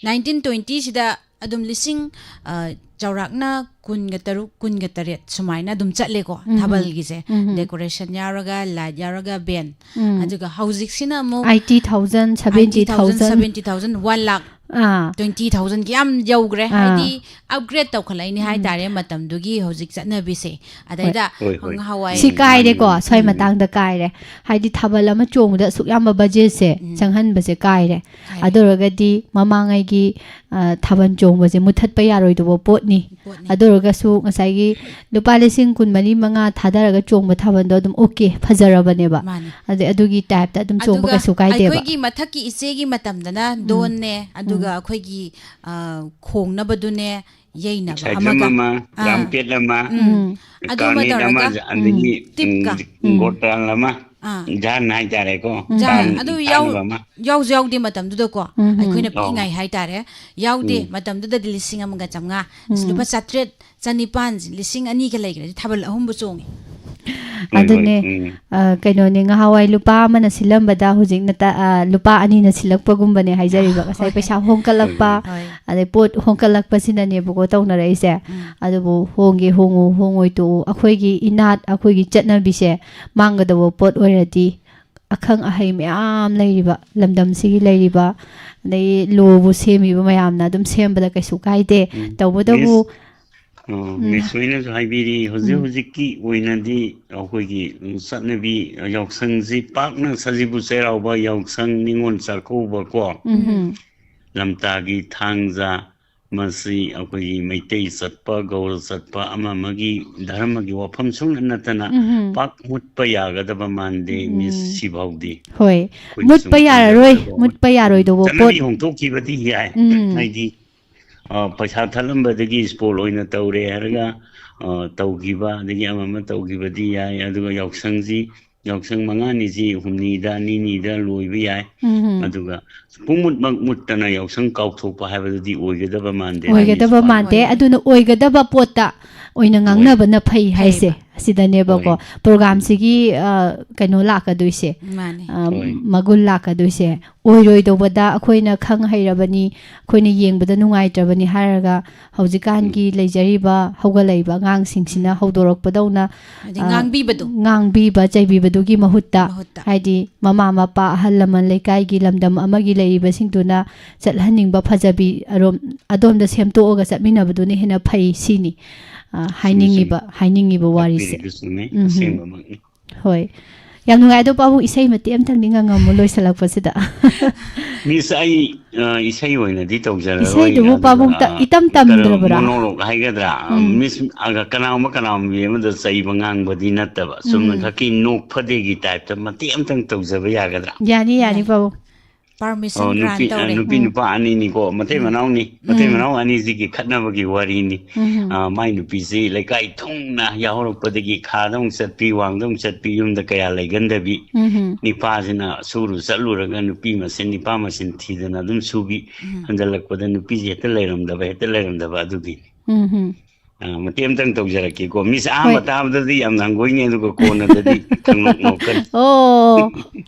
nineteen twenty ꯁꯤꯗ ꯑꯗꯨꯝ ꯂꯤꯁꯤꯡ, ꯑ, ꯆꯥꯎꯔꯥꯛꯅ ꯀꯨꯟꯒ ꯇꯔꯨꯛ, ꯀꯨꯟꯒ ꯇꯔꯦꯠ ꯁꯨꯃꯥꯏꯅ ꯑꯗꯨꯝ ꯆꯠꯂꯦꯀꯣ꯫ ꯎꯝ꯫ ꯊꯥꯕꯜꯒꯤꯁꯦ, ꯎꯝ꯫ ꯗꯦꯀꯣꯔꯦꯁꯟ ꯌꯥꯎꯔꯒ, ꯂꯥꯏꯠ ꯌꯥꯎꯔꯒ, ꯕꯦꯟ꯫ ꯎꯝ꯫ ꯑꯗꯨꯒ ꯍꯧꯖꯤꯛꯁꯤꯅ ꯑꯃꯨꯛ eighty thousand, seventy thousand. seventy thousand, one lakh, ꯑꯥ꯫ twenty thousand ꯌꯥꯝ ꯌꯧꯈ꯭ꯔꯦ꯫ ꯑꯥ꯫ ꯍꯥꯏꯗꯤ ꯑꯞꯒ꯭ꯔꯦꯗ ꯇꯧꯈꯠꯂꯛꯏꯅꯤ ꯎꯝ꯫ ꯍꯥꯏꯇꯥꯔꯦ, ꯃꯇꯝꯗꯨꯒꯤ ꯍꯧꯖꯤꯛ ꯆꯠꯅꯕꯤꯁꯦ꯫ ꯑꯗꯩꯗ ꯍꯣꯏ, ꯍꯣꯏ꯫ ꯉꯍꯥꯟꯋꯥꯏ ꯁꯤ ꯀꯥꯏꯔꯦꯀꯣ꯫ ꯃꯥꯅꯤ, ꯁ꯭ꯋꯥꯏ ꯃꯥꯅꯤ꯫ ꯃꯇꯥꯡꯗ ꯀꯥꯏꯔꯦ꯫ ꯍꯥꯏꯗꯤ ꯊꯥꯕꯜ ꯑꯃ ꯆꯣꯡꯕꯗ ꯑꯁꯨꯛ ꯌꯥꯝꯕ ꯕꯖꯦꯠꯁꯦ ꯎꯝ꯫ ꯆꯪꯍꯟꯕꯁꯦ ꯀꯥꯏꯔꯦ꯫ ꯀꯥꯏꯔꯦ꯫ ꯑꯗꯨ ꯑꯣꯏꯔꯒꯗꯤ ꯃꯃꯥꯡꯉꯩꯒꯤ, ꯑ, ꯊꯥꯕꯜ ꯆꯣꯡꯕꯁꯦ ꯃꯨꯊꯠꯄ ꯌꯥꯔꯣꯏꯗꯕ ꯄꯣꯠꯅꯤ꯫ ꯄꯣꯠꯅꯤ꯫ ꯑꯗꯨ ꯑꯣꯏꯔꯒꯁꯨ ꯉꯁꯥꯏꯒꯤ ꯂꯨꯄꯥ ꯂꯤꯁꯤꯡ ꯀꯨꯟ ꯃꯔꯤ ꯃꯉꯥ ꯊꯥꯗꯔꯒ ꯆꯣꯡꯕ ꯊꯥꯕꯜꯗꯣ ꯑꯗꯨꯝ ꯑꯣꯀꯦ, ꯐꯖꯔꯕꯅꯦꯕ꯫ ꯃꯥꯅꯤ꯫ ꯑꯗꯩ ꯑꯗꯨꯒꯤ ꯇꯥꯏꯞꯇ ꯑꯗꯨꯝ ꯆꯣꯡꯕ ꯑꯗꯨꯒ ꯀꯩꯁꯨ ꯀꯥꯏꯗꯦꯕ꯫ ꯑꯩꯈꯣꯏꯒꯤ ꯃꯊꯛꯀꯤ ꯏꯆꯦꯒꯤ ꯃꯇꯝꯗꯅ ꯗꯣꯟꯅꯦ, ꯑꯗꯨꯒ ꯑꯩꯈꯣꯏꯒꯤ, ꯑ, ꯈꯣꯡꯅꯕꯗꯨꯅꯦ, ꯌꯩꯅꯕ ꯁꯥꯏꯖꯝ ꯑꯃꯒ꯫ ꯑꯃ, ꯑꯥ꯫ ꯔꯥꯝꯄꯦꯠ ꯑꯃ, ꯎꯝ꯫ ꯎꯝ꯫ ꯑꯗꯨ ꯑꯃ ꯀꯥꯔꯅꯦꯠ ꯑꯃ, ꯇꯧꯔꯒ, ꯑꯗꯒꯤ ꯎꯝ꯫ ꯇꯤꯞꯀ꯫ ꯎꯝ, ꯎꯝ꯫ ꯒꯣꯔꯇꯥꯜ ꯑꯃ, ꯑꯥ꯫ ꯖꯥꯟ ꯍꯥꯏꯇꯥꯔꯦꯀꯣ꯫ ꯎꯝ꯫ ꯖꯥꯟ, ꯇꯥꯡ-, ꯑꯗꯨ ꯌꯥꯎ-, ꯇꯥꯡꯕ ꯑꯃ꯫ ꯌꯥꯎꯁꯨ ꯌꯥꯎꯗꯦ ꯃꯇꯝꯗꯨꯗꯀꯣ꯫ ꯎꯝ, ꯎꯝ꯫ ꯑꯩꯈꯣꯏꯅ ꯌꯥꯎ-, ꯄꯤꯛꯏꯉꯩ ꯍꯥꯏꯇꯥꯔꯦ, ꯌꯥꯎꯗꯦ꯫ ꯎꯝ꯫ ꯃꯇꯝꯗꯨꯗꯗꯤ ꯂꯤꯁꯤꯡ ꯑꯃꯒ ꯆꯥꯝꯃꯉꯥ꯫ ꯑꯁ, ꯎꯝ꯫ ꯂꯨꯄꯥ ꯆꯥꯇ꯭ꯔꯦꯠ, ꯆꯅꯤꯄꯥꯟ, ꯂꯤꯁꯤꯡ ꯑꯅꯤꯒ ꯂꯩꯈ꯭ꯔꯗꯤ ꯊꯥꯕꯜ ꯑꯍꯨꯝꯕꯨ ꯆꯣꯡꯉꯤ꯫ ꯍꯣꯏ, ꯍꯣꯏ, ꯑꯗꯨꯅꯦ, ꯎꯝ꯫ ꯑ, ꯀꯩꯅꯣꯅꯦ, ꯉꯍꯥꯟꯋꯥꯏ ꯂꯨꯄꯥ ꯑꯃꯅ ꯁꯤꯜꯂꯝꯕꯗ ꯍꯧꯖꯤꯛꯅ ꯇ-, ꯑ, ꯂꯨꯄꯥ ꯑꯅꯤꯅ ꯁꯤꯜꯂꯛꯄꯒꯨꯝꯕꯅꯦ ꯍꯥꯏꯖꯔꯤꯕ꯫ ꯉꯁꯥꯏ ꯍꯣꯏ꯫ ꯄꯩꯁꯥ ꯍꯣꯡꯀꯠꯂꯛꯄ, ꯍꯣꯏ꯫ ꯑꯗꯩ ꯄꯣꯠ ꯍꯣꯡꯀꯠꯂꯛꯄꯁꯤꯅꯅꯦꯕꯀꯣ ꯇꯧꯅꯔꯛꯏꯁꯦ꯫ ꯎꯝ꯫ ꯑꯗꯨꯕꯨ ꯍꯣꯡꯒꯦ ꯍꯣꯡꯉꯨ, ꯍꯣꯡꯉꯣꯏ ꯇꯣꯛꯎ, ꯑꯩꯈꯣꯏꯒꯤ ꯏꯅꯥꯠ, ꯑꯩꯈꯣꯏꯒꯤ ꯆꯠꯅꯕꯤꯁꯦ ꯃꯥꯡꯒꯗꯕ ꯄꯣꯠ ꯑꯣꯏꯔꯗꯤ, ꯑꯈꯪ ꯑꯍꯩ ꯃꯌꯥꯝ ꯂꯩꯔꯤꯕ, ꯂꯝꯗꯝꯁꯤꯒꯤ ꯂꯩꯔꯤꯕ, ꯑꯗꯩ ꯂꯣꯕꯨ ꯁꯦꯝꯃꯤꯕ ꯃꯌꯥꯝꯅ ꯑꯗꯨꯝ ꯁꯦꯝꯕꯗ ꯀꯩꯁꯨ ꯀꯥꯏꯗꯦ꯫ ꯎꯝ꯫ ꯇꯧꯕꯇꯕꯨ, ꯃꯤꯁ, ꯑꯣ, ꯎꯝ꯫ ꯃꯤꯁ ꯍꯣꯏꯅꯁꯨ ꯍꯥꯏꯕꯤꯔꯤ, ꯍꯧꯖꯤꯛ ꯎꯝ꯫ ꯍꯧꯖꯤꯛꯀꯤ ꯑꯣꯏꯅꯗꯤ ꯑꯩꯈꯣꯏꯒꯤ ꯆꯠꯅꯕꯤ ꯌꯥꯎꯁꯪꯁꯤ ꯄꯥꯛꯅ ꯁꯖꯤꯕꯨ ꯆꯩꯔꯥꯎꯕ, ꯌꯥꯎꯁꯪ, ꯅꯤꯉꯣꯜ ꯆꯥꯛꯀꯧꯕ ꯀꯣ, ꯎꯝ꯫ ꯂꯝꯇꯥꯒꯤ ꯊꯥꯡꯖ, ꯃꯁꯤ ꯑꯩꯈꯣꯏꯒꯤ ꯃꯩꯇꯩ ꯆꯠꯄ, ꯒꯧꯔ ꯆꯠꯄ, ꯑꯃ ꯑꯃꯒꯤ ꯙꯔꯃꯒꯤ ꯋꯥꯐꯝ ꯁꯨꯡꯅ ꯅꯠꯇꯅ ꯎꯝ꯫ ꯄꯥꯛ ꯃꯨꯠꯄ ꯌꯥꯒꯗꯕ ꯃꯥꯟꯗꯦ, ꯎꯝ꯫ ꯃꯤꯁ ꯁꯤꯐꯥꯎꯗꯤ꯫ ꯍꯣꯏ, ꯑꯩꯈꯣꯏꯅ ꯃꯨꯠꯄ ꯁꯨꯝ ꯌꯥꯔꯔꯣꯏ, ꯈꯟꯖꯕꯗ ꯃꯨꯠꯄ ꯌꯥꯔꯣꯏꯗꯧꯕ ꯆꯠꯅꯕꯤ ꯄꯣꯠ꯫ ꯍꯣꯡꯗꯣꯛꯈꯤꯕꯗꯤ ꯌꯥꯏ꯫ ꯎꯝ꯫ ꯍꯥꯏꯗꯤ, ꯑ, ꯄꯩꯁꯥ ꯊꯠꯂꯝꯕꯗꯒꯤ ꯁ꯭ꯄꯣꯔꯠ ꯑꯣꯏꯅ ꯇꯧꯔꯦ ꯍꯥꯏꯔꯒ, ꯑ, ꯇꯧꯈꯤꯕ, ꯑꯗꯒꯤ ꯑꯃ ꯑꯃ ꯇꯧꯈꯤꯕꯗꯤ ꯌꯥꯏ꯫ ꯑꯗꯨꯒ ꯌꯥꯎꯁꯪꯁꯤ, ꯌꯥꯎꯁꯪ ꯃꯉꯥꯅꯤꯁꯤ ꯍꯨꯝꯅꯤꯗ, ꯅꯤꯅꯤꯗ ꯂꯣꯏꯕ ꯌꯥꯏ꯫ ꯎꯝ꯫ ꯑꯗꯨꯒ ꯄꯨꯡꯃꯨꯠꯃꯛ ꯃꯨꯠꯇꯅ ꯌꯥꯎꯁꯪ ꯀꯥꯎꯊꯣꯛꯄ ꯍꯥꯏꯕꯗꯨꯗꯤ ꯑꯣꯏꯒꯗꯕ ꯃꯥꯟꯗꯦ꯫ ꯑꯣꯏꯒꯗꯕ ꯍꯥꯏꯔꯤꯁꯦ꯫ ꯃꯥꯟꯗꯦ꯫ ꯍꯣꯏ꯫ ꯑꯗꯨꯅ ꯑꯣꯏꯒꯗꯕ ꯄꯣꯠꯇ ꯑꯣꯏꯅ ꯍꯣꯏ꯫ ꯉꯥꯡꯅꯕꯅ ꯐꯩ ꯍꯥꯏꯁꯦ ꯐꯩꯕ꯫ ꯑꯁꯤꯗꯅꯦꯕꯀꯣ꯫ ꯍꯣꯏ꯫ ꯄ꯭ꯔꯣꯒ꯭ꯔꯥꯝꯁꯤꯒꯤ, ꯑ, ꯀꯩꯅꯣ ꯂꯥꯛꯀꯗꯣꯏꯁꯦ꯫ ꯃꯥꯅꯦ꯫ ꯑ, ꯍꯣꯏ꯫ ꯃꯒꯨꯟ ꯂꯥꯛꯀꯗꯣꯏꯁꯦ꯫ ꯑꯣꯏꯔꯣꯏꯗꯧꯕꯗ ꯑꯩꯈꯣꯏꯅ ꯈꯪ ꯍꯩꯔꯕꯅꯤ, ꯑꯩꯈꯣꯏꯅ ꯌꯦꯡꯕꯗ ꯅꯨꯡꯉꯥꯏꯇ꯭ꯔꯕꯅꯤ ꯍꯥꯏꯔꯒ ꯍꯧꯖꯤꯛꯀꯥꯟꯒꯤ ꯎꯝ꯫ ꯂꯩꯖꯔꯤꯕ ꯍꯧꯒꯠꯂꯛꯏꯕ ꯑꯉꯥꯡꯁꯤꯡꯁꯤꯅ ꯎꯝ꯫ ꯍꯧꯗꯣꯔꯛꯄꯗꯧꯅ, ꯍꯥꯏꯗꯤ ꯑ, ꯉꯥꯡꯕꯤꯕꯗꯣ꯫ ꯉꯥꯡꯕꯤꯕ ꯆꯩꯕꯤꯕꯗꯨꯒꯤ ꯃꯍꯨꯠꯇ, ꯃꯍꯨꯠꯇ꯫ ꯍꯥꯏꯗꯤ ꯃꯃꯥ ꯃꯄꯥ ꯑꯍꯜ ꯂꯃꯟ ꯂꯩꯀꯥꯏꯒꯤ ꯂꯝꯗꯝ ꯑꯃꯒꯤ ꯂꯩꯔꯤꯕꯁꯤꯡꯗꯨꯅ ꯆꯠꯍꯟꯅꯤꯡꯕ ꯐꯖꯕꯤ ꯑꯔꯣꯝ-, ꯑꯗꯣꯝꯗ ꯁꯦꯝꯗꯣꯛꯑꯒ ꯆꯠꯃꯤꯟꯅꯕꯗꯨꯅ ꯍꯦꯟꯅ ꯐꯩ ꯁꯤꯅꯤ, ꯑ, ꯆꯨꯝꯃꯤ, ꯍꯥꯏꯅꯤꯡꯉꯤꯕ, ꯆꯨꯝꯃꯤ꯫ ꯍꯥꯏꯅꯤꯡꯉꯤꯕ ꯋꯥꯔꯤꯁꯦ꯫ ꯇꯥꯛꯄꯤꯔꯤꯗꯨ ꯆꯨꯝꯃꯤ, ꯎꯝ꯫ ꯑꯁꯦꯡꯕꯃꯛꯅꯤ꯫ ꯍꯣꯏ꯫ ꯌꯥꯝ ꯅꯨꯡꯉꯥꯏ꯫ ꯑꯗꯣ ꯄꯥꯕꯨꯡ, ꯏꯁꯩ ꯃꯇꯦꯛ ꯑꯃꯇꯪꯗꯤ ꯉꯪꯉꯝꯃꯨ ꯂꯣꯏꯁꯤꯜꯂꯛꯄꯁꯤꯗ꯫ ꯃꯤꯁ, ꯑꯩ, ꯑ, ꯏꯁꯩ ꯑꯣꯏꯅꯗꯤ ꯇꯧꯖꯔꯔꯣꯏ, ꯏꯁꯩꯗꯨꯕꯨ ꯑꯗꯨꯒ, ꯄꯥꯕꯨꯡ ꯇ-, ꯑ, ꯏꯇꯝ ꯀꯔ-, ꯇꯝꯗ꯭ꯔꯕ꯭ꯔꯥ? ꯃꯣꯅꯣꯂꯣꯛ ꯍꯥꯏꯒꯗ꯭ꯔꯥ? ꯑ, ꯎꯝ꯫ ꯃꯤꯁ, ꯑ, ꯀꯅꯥꯒꯨꯝꯕ ꯀꯅꯥꯒꯨꯝꯕꯤ ꯑꯃꯗ ꯆꯩꯕ ꯉꯥꯡꯕꯗꯤ ꯅꯠꯇꯕ, ꯆꯨꯝꯅ ꯎꯝ꯫ ꯈꯛꯀꯤ ꯅꯣꯛꯐꯗꯦꯒꯤ ꯇꯥꯏꯞꯇ ꯃꯇꯦꯛ ꯑꯃꯇꯪ ꯇꯧꯖꯕ ꯌꯥꯒꯗ꯭ꯔꯥ? ꯌꯥꯅꯤ, ꯌꯥꯅꯤ, ꯌꯥꯏ꯫ ꯄꯥꯕꯨꯡ꯫ Permission ꯑꯣ, grant ꯅꯨꯄꯤ, ꯑ, ꯇꯧꯔꯦ꯫ ꯅꯨꯄꯤ ꯎꯝ꯫ ꯅꯨꯄꯥ ꯑꯅꯤꯅꯤꯀꯣ, ꯃꯇꯩ ꯎꯝ꯫ ꯃꯅꯥꯎꯅꯤ, ꯃꯇꯩ ꯎꯝ꯫ ꯃꯅꯥꯎ ꯑꯅꯤꯁꯤꯒꯤ ꯈꯠꯅꯕꯒꯤ ꯋꯥꯔꯤꯅꯤ꯫ ꯎꯝ꯫ ꯑ, ꯃꯥꯏ ꯅꯨꯄꯤꯁꯤ ꯂꯩꯀꯥꯏ ꯊꯨꯡꯅ ꯌꯥꯍꯧꯔꯛꯄꯗꯒꯤ ꯈꯥꯗ ꯑꯃꯨꯛ ꯆꯠꯄꯤ, ꯋꯥꯡꯗ ꯑꯃꯨꯛ ꯆꯠꯄꯤ, ꯌꯨꯝꯗ ꯀꯌꯥ ꯂꯩꯒꯟꯗꯕꯤ, ꯎꯝ꯫ ꯅꯤꯄꯥꯁꯤꯅ ꯁꯨꯔꯨ ꯆꯠꯂꯨꯔꯒ ꯅꯨꯄꯤ ꯃꯁꯦꯟ, ꯅꯤꯄꯥ ꯃꯁꯦꯟ ꯊꯤꯗꯅ ꯑꯗꯨꯝ ꯁꯨꯕꯤ, ꯎꯝ꯫ ꯍꯟꯖꯜꯂꯛꯄꯗ ꯅꯨꯄꯤꯁꯤ ꯍꯦꯛꯇ ꯂꯩꯔꯝꯗꯕ, ꯍꯦꯛꯇ ꯂꯩꯔꯝꯗꯕ ꯑꯗꯨꯒꯤꯅꯤ꯫ ꯎꯝ꯫ ꯑ, ꯃꯇꯦꯛ ꯑꯃꯇꯪ ꯇꯧꯖꯔꯛꯀꯦꯀꯣ꯫ ꯃꯤꯁ, ꯑꯍꯥꯟꯕ ꯍꯣꯏ꯫ ꯇꯥꯕꯗꯗꯤ ꯌꯥꯝ ꯍꯪꯒꯣꯏꯅꯤ, ꯑꯗꯨꯒ ꯀꯣꯟꯅꯗꯗꯤ ꯈꯪꯅꯣꯛ ꯅꯣꯛꯀꯅꯤ꯫ ꯑꯣ,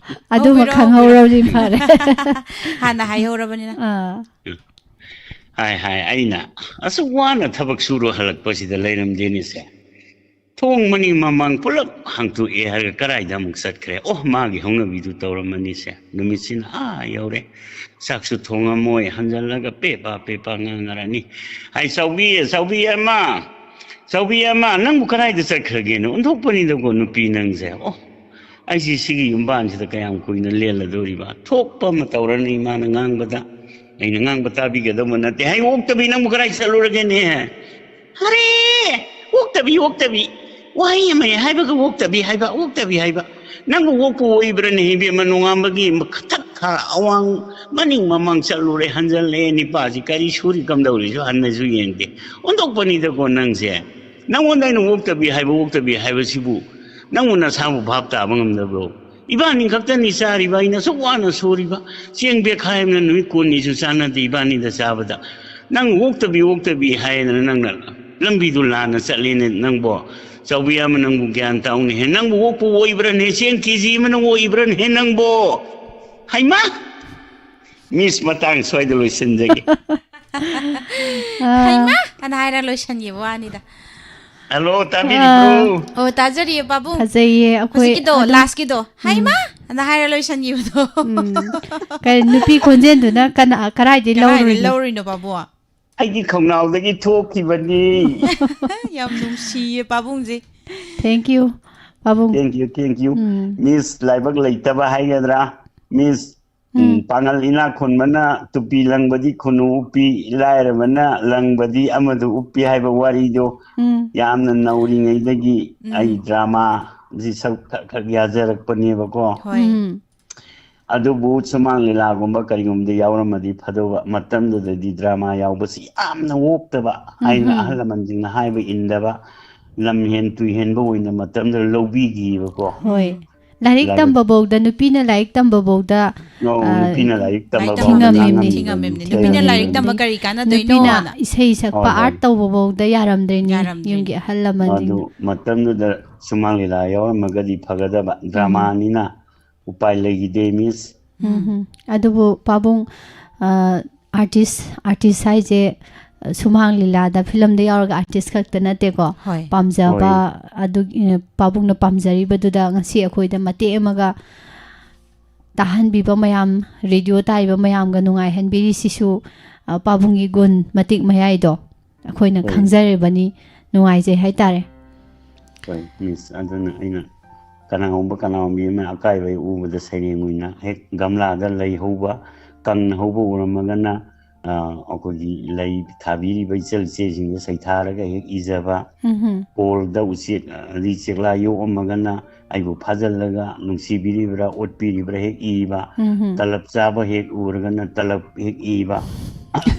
ꯑꯗꯨꯃ ꯍꯧꯕꯤꯔꯣ, ꯈꯪꯍꯧꯔꯕꯗꯤ ꯍꯧꯕꯤꯔꯣ꯫ ꯐꯔꯦ꯫ ꯍꯥꯟꯅ ꯍꯥꯏꯍꯧꯔꯕꯅꯤꯅ꯫ ꯑꯥ꯫ ꯍꯥꯏ, ꯍꯥꯏ, ꯑꯩꯅ ꯑꯁꯨꯛ ꯋꯥꯅ ꯊꯕꯛ ꯁꯨꯔꯨ ꯍꯜꯂꯛꯄꯁꯤꯗ ꯂꯩꯔꯝꯗꯦꯅꯦꯁꯦ꯫ ꯊꯣꯡ ꯃꯅꯤꯡ ꯃꯃꯥꯡ ꯄꯨꯂꯞ ꯍꯥꯡꯇꯣꯛꯑꯦ ꯍꯥꯏꯔꯒ ꯀꯗꯥꯏꯗ ꯑꯃꯨꯛ ꯆꯠꯈ꯭ꯔꯦ? ꯑꯣ, ꯃꯥꯒꯤ ꯍꯧꯅꯕꯤꯗꯨ ꯇꯧꯔꯝꯃꯅꯤꯁꯦ꯫ ꯅꯨꯃꯤꯠꯁꯤꯅ ꯑꯥ ꯌꯧꯔꯦ꯫ ꯆꯥꯛꯁꯨ ꯊꯣꯡꯉꯝꯃꯣꯏ, ꯍꯟꯖꯜꯂꯒ ꯄꯦꯄꯥ ꯄꯦꯄꯥ ꯉꯥꯡꯅꯔꯅꯤ꯫ "ꯍꯥꯏ, ꯆꯥꯎꯕꯤ, ꯆꯥꯎꯕꯤ ꯑꯃ, ꯆꯥꯎꯕꯤ ꯑꯃ, ꯅꯪꯕꯨ ꯀꯗꯥꯏꯗ ꯆꯠꯈ꯭ꯔꯒꯦꯅ?" ꯑꯣꯟꯊꯣꯛꯄꯅꯤꯗꯀꯣ ꯅꯨꯄꯤ ꯅꯪꯁꯦ꯫ ꯑꯣ, ꯑꯩꯁꯤ ꯁꯤꯒꯤ ꯌꯨꯝꯕꯥꯟꯁꯤꯗ ꯀꯌꯥꯝ ꯀꯨꯏꯅ ꯂꯦꯜꯂꯗꯣꯔꯤꯕ? ꯊꯣꯛꯄ ꯑꯃ ꯇꯧꯔꯅꯤ ꯏꯃꯥꯅ ꯉꯥꯡꯕꯗ꯫ ꯑꯩꯅ ꯉꯥꯡꯕ ꯇꯥꯕꯤꯒꯗꯧꯕ ꯅꯠꯇꯦ꯫ "ꯍꯥꯏ, ꯑꯣꯛꯇꯕꯤ, ꯅꯪꯕꯨ ꯀꯗꯥꯏ ꯆꯠꯂꯨꯔꯒꯦꯅꯦ?" "ꯑꯔꯦ, ꯑꯣꯛꯇꯕꯤ, ꯑꯣꯛꯇꯕꯤ꯫ ꯋꯥꯍꯩ ꯑꯃ ꯍꯦꯛ ꯍꯥꯏꯕꯒ ꯑꯣꯛꯇꯕꯤ ꯍꯥꯏꯕ, ꯑꯣꯛꯇꯕꯤ ꯍꯥꯏꯕ꯫ ꯅꯪꯕꯨ ꯑꯣꯛꯄ ꯑꯣꯏꯕ꯭ꯔꯅꯦ, ꯏꯕꯦꯝꯃ? ꯅꯣꯡꯉꯥꯟꯕꯒꯤ ꯃꯊꯛ ꯈꯥ ꯑꯋꯥꯡ ꯃꯅꯤꯡ ꯃꯃꯥꯡ ꯆꯠꯂꯨꯔꯦ, ꯍꯟꯖꯜꯂꯛꯑꯦ꯫ ꯅꯤꯄꯥꯁꯤ ꯀꯔꯤ ꯁꯨꯔꯤ ꯀꯝꯗꯧꯔꯤꯁꯨ ꯍꯟꯅꯁꯨ ꯌꯦꯡꯗꯦ꯫ ꯑꯣꯟꯊꯣꯛꯄꯅꯤꯗꯀꯣ ꯅꯪꯁꯦ꯫ ꯅꯪꯉꯣꯟꯗ ꯑꯩꯅ ꯑꯣꯛꯇꯕꯤ ꯍꯥꯏꯕ, ꯑꯣꯛꯇꯕꯤ ꯍꯥꯏꯕꯁꯤꯕꯨ ꯅꯪꯕꯨ ꯅꯁꯥꯕꯨ ꯚꯥꯞ ꯇꯥꯕ ꯉꯝꯗꯕ꯭ꯔꯣ? ꯏꯕꯥꯅꯤ ꯈꯛꯇꯅꯤ ꯆꯥꯔꯤꯕ, ꯑꯩꯅ ꯑꯁꯨꯛ ꯋꯥꯅ ꯁꯨꯔꯤꯕ꯫ ꯆꯦꯡ ꯕꯦꯛꯈꯥꯏ ꯑꯃꯅ ꯅꯨꯃꯤꯠ ꯀꯨꯟꯅꯤꯁꯨ ꯆꯥꯟꯅꯗꯦ ꯏꯕꯥꯅꯤꯗ ꯆꯥꯕꯗ꯫ ꯅꯪ ꯑꯣꯛꯇꯕꯤ, ꯑꯣꯛꯇꯕꯤ ꯍꯥꯏꯗꯅ ꯅꯪꯅ ꯂꯝꯕꯤꯗꯨ ꯂꯥꯟꯅ ꯆꯠꯂꯦꯅꯦ ꯅꯪꯕꯣ꯫ ꯆꯥꯎꯕꯤ ꯑꯃ, ꯅꯪꯕꯨ ꯒ꯭ꯌꯥꯟ ꯇꯥꯎꯅꯦꯍꯦ꯫ ꯅꯪꯕꯨ ꯑꯣꯛꯄ ꯑꯣꯏꯕ꯭ꯔꯅꯦ? ꯆꯦꯡ ꯀꯦ ꯖꯤ ꯑꯃꯅ ꯑꯣꯏꯕ꯭ꯔꯅꯦꯍꯦ ꯅꯪꯕꯣ? ꯍꯩꯃꯥ! ꯃꯤꯁ, ꯃꯇꯥꯡ ꯁ꯭ꯋꯥꯏꯗ ꯂꯣꯏꯁꯤꯟꯖꯒꯦ꯫ ꯑꯥ, ꯍꯩꯃꯥ! ꯑꯅ ꯍꯥꯏꯔ ꯂꯣꯏꯁꯟꯈꯤꯕ ꯋꯥꯅꯤꯗ꯫ ꯍꯜꯂꯣ, ꯇꯥꯕꯤꯔꯤꯕ꯭ꯔꯣ? ꯑꯥ꯫ ꯑꯣ, ꯇꯥꯖꯔꯤꯌꯦ, ꯄꯥꯕꯨꯡ꯫ ꯐꯖꯩꯌꯦ, ꯑꯩꯈꯣꯏ ꯍꯧꯖꯤꯛꯀꯤꯗꯣ, ꯑꯗꯨꯝ ꯂꯥꯁꯀꯤꯗꯣ, ꯎꯝ꯫ "ꯍꯩꯃꯥ!" ꯑꯅ ꯍꯥꯏꯔ ꯂꯣꯏꯁꯟꯈꯤꯕꯗꯣ꯫ ꯎꯝ꯫ ꯀꯔꯤ, ꯅꯨꯄꯤ ꯈꯣꯟꯖꯦꯜꯗꯨꯅ ꯀꯅꯥ, ꯀꯔꯥꯏꯗꯩ ꯀꯗꯥꯏꯗꯩ ꯂꯧꯔꯨꯔꯤꯅꯣ? ꯂꯧꯔꯨꯏꯅꯣ, ꯄꯥꯕꯨꯡ? ꯑꯩꯒꯤ ꯈꯧꯅꯥꯎꯗꯒꯤ ꯊꯣꯛꯈꯤꯕꯅꯤ꯫ ꯌꯥꯝ ꯅꯨꯡꯁꯤꯌꯦ, ꯄꯥꯕꯨꯡꯁꯦ꯫ Thank you, ꯄꯥꯕꯨꯡ꯫ Thank you, thank you꯫ ꯎꯝ꯫ ꯃꯤꯁ ꯂꯥꯏꯕꯛ ꯂꯩꯇꯕ ꯍꯥꯏꯒꯗ꯭ꯔꯥ? ꯃꯤꯁ ꯎꯝ, ꯎꯝ꯫ ꯄꯥꯉꯜ ꯏꯅꯥꯛ ꯈꯨꯟꯕꯅ ꯇꯨꯄꯤ ꯂꯪꯕꯗꯤ ꯈꯨꯅꯨ ꯎꯞꯄꯤ, ꯂꯥꯏꯔꯕꯅ ꯂꯪꯕꯗꯤ ꯑꯃꯗꯨ ꯎꯞꯄꯤ ꯍꯥꯏꯕ ꯋꯥꯔꯤꯗꯣ ꯎꯝ꯫ ꯌꯥꯝꯅ ꯅꯧꯔꯤꯉꯩꯗꯒꯤ ꯎꯝ꯫ ꯑꯩ ꯗ꯭ꯔꯃꯥꯁꯤ ꯁꯔꯨꯛ ꯈꯔ ꯈꯔ ꯌꯥꯖꯔꯛꯄꯅꯦꯕꯀꯣ꯫ ꯍꯣꯏ꯫ ꯎꯝ꯫ ꯑꯗꯨꯕꯨ ꯁꯨꯃꯥꯡ ꯂꯤꯂꯥꯒꯨꯝꯕ ꯀꯔꯤꯒꯨꯝꯕꯗ ꯌꯥꯎꯔꯝꯃꯗꯤ ꯐꯗꯧꯕ, ꯃꯇꯝꯗꯨꯗꯗꯤ ꯗ꯭ꯔꯃꯥ ꯌꯥꯎꯕꯁꯤ ꯌꯥꯝꯅ ꯑꯣꯛꯇꯕ, ꯍꯥꯏꯅ ꯎꯝ꯫ ꯑꯍꯜ ꯂꯃꯟꯁꯤꯡꯅ ꯍꯥꯏꯕ ꯏꯟꯗꯕ, ꯂꯝ ꯍꯦꯟ ꯇꯨ ꯍꯦꯟꯕ ꯑꯣꯏꯅ ꯃꯇꯝꯗꯨꯗ ꯂꯧꯕꯤꯈꯤꯕꯀꯣ꯫ ꯍꯣꯏ꯫ ꯎꯝ꯫ ꯂꯥꯏꯔꯤꯛ ꯂꯥꯏꯔꯤꯛ ꯇꯝꯕꯐꯧꯗ, ꯅꯨꯄꯤꯅ ꯂꯥꯏꯔꯤꯛ ꯇꯝꯕꯐꯧꯗ, ꯑꯧ, ꯑ, ꯅꯨꯄꯤꯅ ꯂꯥꯏꯔꯤꯛ ꯂꯥꯏꯔꯤꯛ ꯇꯝꯕ ꯇꯝꯕ ꯐꯥꯎꯗ ꯊꯤꯡꯉꯝꯃꯤꯕꯅꯤ꯫ ꯉꯥꯡꯉꯝꯃꯤꯕꯅꯤ꯫ ꯅꯨꯄꯤꯅ ꯂꯥꯏꯔꯤꯛ ꯊꯤꯡꯉꯝꯃꯤꯕꯅꯤ꯫ ꯇꯝꯕ ꯀꯔꯤ ꯀꯥꯟꯅꯗꯣꯏꯅꯣ ꯅꯨꯄꯤꯅ ꯍꯥꯏꯅ꯫ ꯏꯁꯩ ꯁꯛꯄ, ꯍꯣꯏ, ꯍꯣꯏ꯫ Art ꯇꯧꯕꯐꯧꯗ ꯌꯥꯔꯝꯗ꯭ꯔꯤꯅꯤ, ꯌꯥꯔꯝꯗ꯭ꯔꯤꯅꯤ꯫ ꯌꯨꯝꯒꯤ ꯑꯍꯜ ꯂꯃꯟꯁꯤꯡꯅ꯫ ꯑꯗꯨ ꯃꯇꯝꯗꯨꯗ ꯁꯨꯃꯥꯡ ꯂꯤꯂꯥ ꯌꯥꯎꯔꯝꯃꯒꯗꯤ ꯐꯒꯗꯕ꯫ ꯎꯝ꯫ ꯗ꯭ꯔꯃꯥꯅꯤꯅ ꯎꯄꯥꯏ ꯂꯩꯈꯤꯗꯦ, ꯃꯤꯁ꯫ ꯎꯝ꯫ ꯎꯝ꯫ ꯑꯗꯨꯕꯨ ꯄꯥꯕꯨꯡ, ꯑ, artist, artist ꯍꯥꯏꯁꯦ ꯁꯨꯃꯥꯡ ꯂꯤꯂꯥꯗ, ꯐꯤꯂꯝꯗ ꯌꯥꯎꯔꯒ ꯑꯥꯔꯇꯤꯁ ꯈꯛꯇ ꯅꯠꯇꯦꯀꯣ꯫ ꯍꯣꯏ꯫ ꯄꯥꯝꯖꯕ, ꯑꯗꯨ, ꯑ, ꯄꯥꯕꯨꯡꯅ ꯄꯥꯝꯖꯔꯤꯕꯗꯨꯗ ꯉꯁꯤ ꯑꯩꯈꯣꯏꯗ ꯃꯇꯦꯛ ꯑꯃꯒ ꯇꯥꯍꯟꯕꯤꯕ ꯃꯌꯥꯝ, ꯔꯦꯗꯤꯑꯣ ꯇꯥꯔꯤꯕ ꯃꯌꯥꯝꯒ ꯅꯨꯡꯉꯥꯏꯍꯟꯕꯤꯔꯤꯁꯤꯁꯨ, ꯑ, ꯄꯥꯕꯨꯡꯒꯤ ꯒꯨꯟ, ꯃꯇꯤꯛ ꯃꯌꯥꯏꯗꯣ ꯑꯩꯈꯣꯏꯅ ꯍꯣꯏ꯫ ꯈꯪꯖꯔꯤꯕꯅꯤ꯫ ꯅꯨꯡꯉꯥꯏꯖꯩ ꯍꯥꯏꯇꯥꯔꯦ꯫ ꯍꯣꯏ, ꯃꯤꯁ꯫ ꯑꯗꯨꯅ ꯑꯩꯅ ꯀꯅꯥꯒꯨꯝꯕ ꯀꯅꯥꯒꯨꯝꯕꯤ ꯑꯃ ꯑꯀꯥꯏꯕ ꯍꯦꯛ ꯎꯕꯗ ꯁꯩꯔꯦꯡ ꯑꯣꯏꯅ ꯍꯦꯛ ꯒꯝꯂꯥꯗ ꯂꯩ ꯍꯧꯕ, ꯀꯪꯅ ꯍꯧꯕ ꯎꯔꯝꯃꯒꯅ, ꯑ, ꯑꯩꯈꯣꯏꯒꯤ ꯂꯩ ꯊꯥꯕꯤꯔꯤꯕ ꯏꯆꯜ ꯏꯆꯦꯁꯤꯡꯗ ꯁꯩꯊꯥꯔꯒ ꯍꯦꯛ ꯏꯖꯕ, ꯎꯝꯍꯨꯝ꯫ ꯀꯣꯜꯗ ꯎꯆꯦꯛ ꯑꯗꯩ ꯆꯦꯛꯂꯥ ꯌꯣꯛꯑꯝꯃꯒꯅ ꯑꯩꯕꯨ ꯐꯥꯖꯤꯜꯂꯒ ꯅꯨꯡꯁꯤꯕꯤꯔꯤꯕ꯭ꯔꯥ, ꯑꯣꯠꯄꯤꯔꯤꯕ꯭ꯔꯥ ꯍꯦꯛ ꯏꯕ, ꯎꯝꯍꯨꯝ꯫ ꯇꯂꯞ ꯆꯥꯕ ꯍꯦꯛ ꯎꯔꯒꯅ ꯇꯂꯞ ꯍꯦꯛ ꯏꯕ,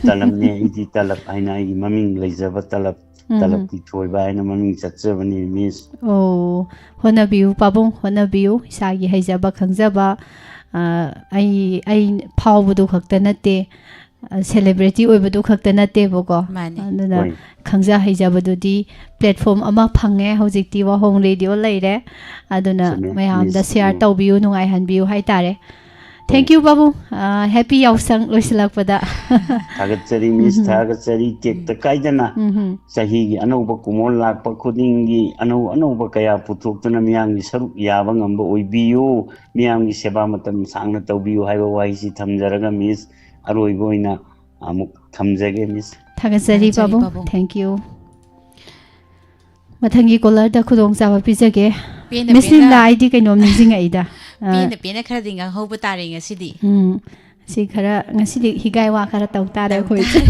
ꯇꯂꯞꯅꯦ ꯑꯩꯗꯤ ꯇꯂꯞ ꯍꯥꯏꯅ ꯑꯩꯒꯤ ꯃꯃꯤꯡ ꯂꯩꯖꯕ ꯇꯂꯞ, ꯎꯝꯍꯨꯝ꯫ ꯇꯂꯞꯀꯤ ꯊꯣꯏꯕ ꯍꯥꯏꯅ ꯃꯃꯤꯡ ꯆꯠꯆꯕꯅꯤ, ꯃꯤꯁ꯫ ꯑꯣ, ꯍꯣꯠꯅꯕꯤꯌꯨ ꯄꯥꯕꯨꯡ, ꯍꯣꯠꯅꯕꯤꯌꯨ꯫ ꯏꯁꯥꯒꯤ ꯍꯩꯖꯕ ꯈꯪꯖꯕ, ꯑ, ꯑꯩ, ꯑꯩ ꯐꯥꯎꯕꯗꯨ ꯈꯛꯇ ꯅꯠꯇꯦ, ꯁꯦꯂꯦꯕ꯭ꯔꯤꯇꯤ ꯑꯣꯏꯕꯗꯨ ꯈꯛꯇ ꯅꯠꯇꯦꯕꯀꯣ꯫ ꯃꯥꯅꯦ꯫ ꯑꯗꯨꯅ ꯍꯣꯏ꯫ ꯈꯪꯖ ꯍꯩꯖꯕꯗꯨꯗꯤ ꯄ꯭ꯂꯦꯠꯐꯣꯝ ꯑꯃ ꯐꯪꯉꯦ ꯍꯧꯖꯤꯛꯇꯤ, ꯋꯥꯍꯣꯡ ꯔꯦꯗꯤꯑꯣ ꯂꯩꯔꯦ꯫ ꯑꯗꯨꯅ ꯆꯨꯝꯃꯦ, ꯃꯌꯥꯝꯗ ꯃꯤꯁ꯫ ꯁꯤꯌꯥꯔ ꯎꯝ꯫ ꯇꯧꯕꯤꯌꯨ, ꯅꯨꯡꯉꯥꯏꯍꯟꯕꯤꯌꯨ ꯍꯥꯏꯇꯥꯔꯦ꯫ ꯊꯦꯡꯀ꯭ꯌꯨ ꯄꯥꯕꯨꯡ꯫ ꯑ, ꯍꯦꯄꯤ ꯌꯥꯎꯁꯪ ꯂꯣꯏꯁꯤꯜꯂꯛꯄꯗ꯫ ꯊꯥꯒꯠꯆꯔꯤ, ꯃꯤꯁ, ꯊꯥꯒꯠꯆꯔꯤ꯫ ꯇꯦꯛꯇ ꯀꯥꯏꯗꯅ ꯎꯝꯍꯨꯝ꯫ ꯆꯍꯤꯒꯤ ꯑꯅꯧꯕ ꯀꯨꯝꯑꯣꯜ ꯂꯥꯛꯄ ꯈꯨꯗꯤꯡꯒꯤ ꯑꯅꯧ ꯑꯅꯧꯕ ꯀꯌꯥ ꯄꯨꯊꯣꯛꯇꯨꯅ ꯃꯤꯌꯥꯝꯒꯤ ꯁꯔꯨꯛ ꯌꯥꯕ ꯉꯝꯕ ꯑꯣꯏꯕꯤꯌꯨ, ꯃꯤꯌꯥꯝꯒꯤ ꯁꯦꯕꯥ ꯃꯇꯝ ꯁꯥꯡꯅ ꯇꯧꯕꯤꯌꯨ ꯍꯥꯏꯕ ꯋꯥꯍꯩꯁꯤ ꯊꯝꯖꯔꯒ, ꯃꯤꯁ, ꯑꯔꯣꯏꯕ ꯑꯣꯏꯅ ꯑꯃꯨꯛ ꯊꯝꯖꯒꯦ, ꯃꯤꯁ꯫ ꯊꯥꯒꯠꯆꯔꯤ ꯊꯥꯒꯠꯆꯔꯤ ꯄꯥꯕꯨꯡ꯫ ꯄꯥꯕꯨꯡ꯫ ꯊꯦꯡꯀ꯭ꯌꯨ꯫ ꯃꯊꯪꯒꯤ ꯀꯣꯂꯔꯗ ꯈꯨꯗꯣꯡꯆꯥꯕ ꯄꯤꯖꯒꯦ꯫ ꯄꯦꯟꯅ ꯃꯤꯁ ꯄꯦꯟꯅ ꯂꯤꯝꯂꯥ, ꯑꯩꯗꯤ ꯀꯩꯅꯣꯝ ꯅꯤꯡꯁꯤꯡꯉꯛꯏꯗ꯫ ꯑ, ꯄꯦꯟꯅ ꯄꯦꯟꯅ ꯈꯔꯗꯤ ꯉꯥꯡꯍꯧꯕ ꯇꯥꯔꯦ ꯉꯁꯤꯗꯤ꯫ ꯎꯝ, ꯁꯤ ꯈꯔ, ꯉꯁꯤꯗꯤ ꯍꯤꯒꯥꯏ ꯋꯥ ꯈꯔ ꯇꯧ ꯇꯥꯔꯦ ꯇꯧ ꯑꯩꯈꯣꯏꯁꯦ꯫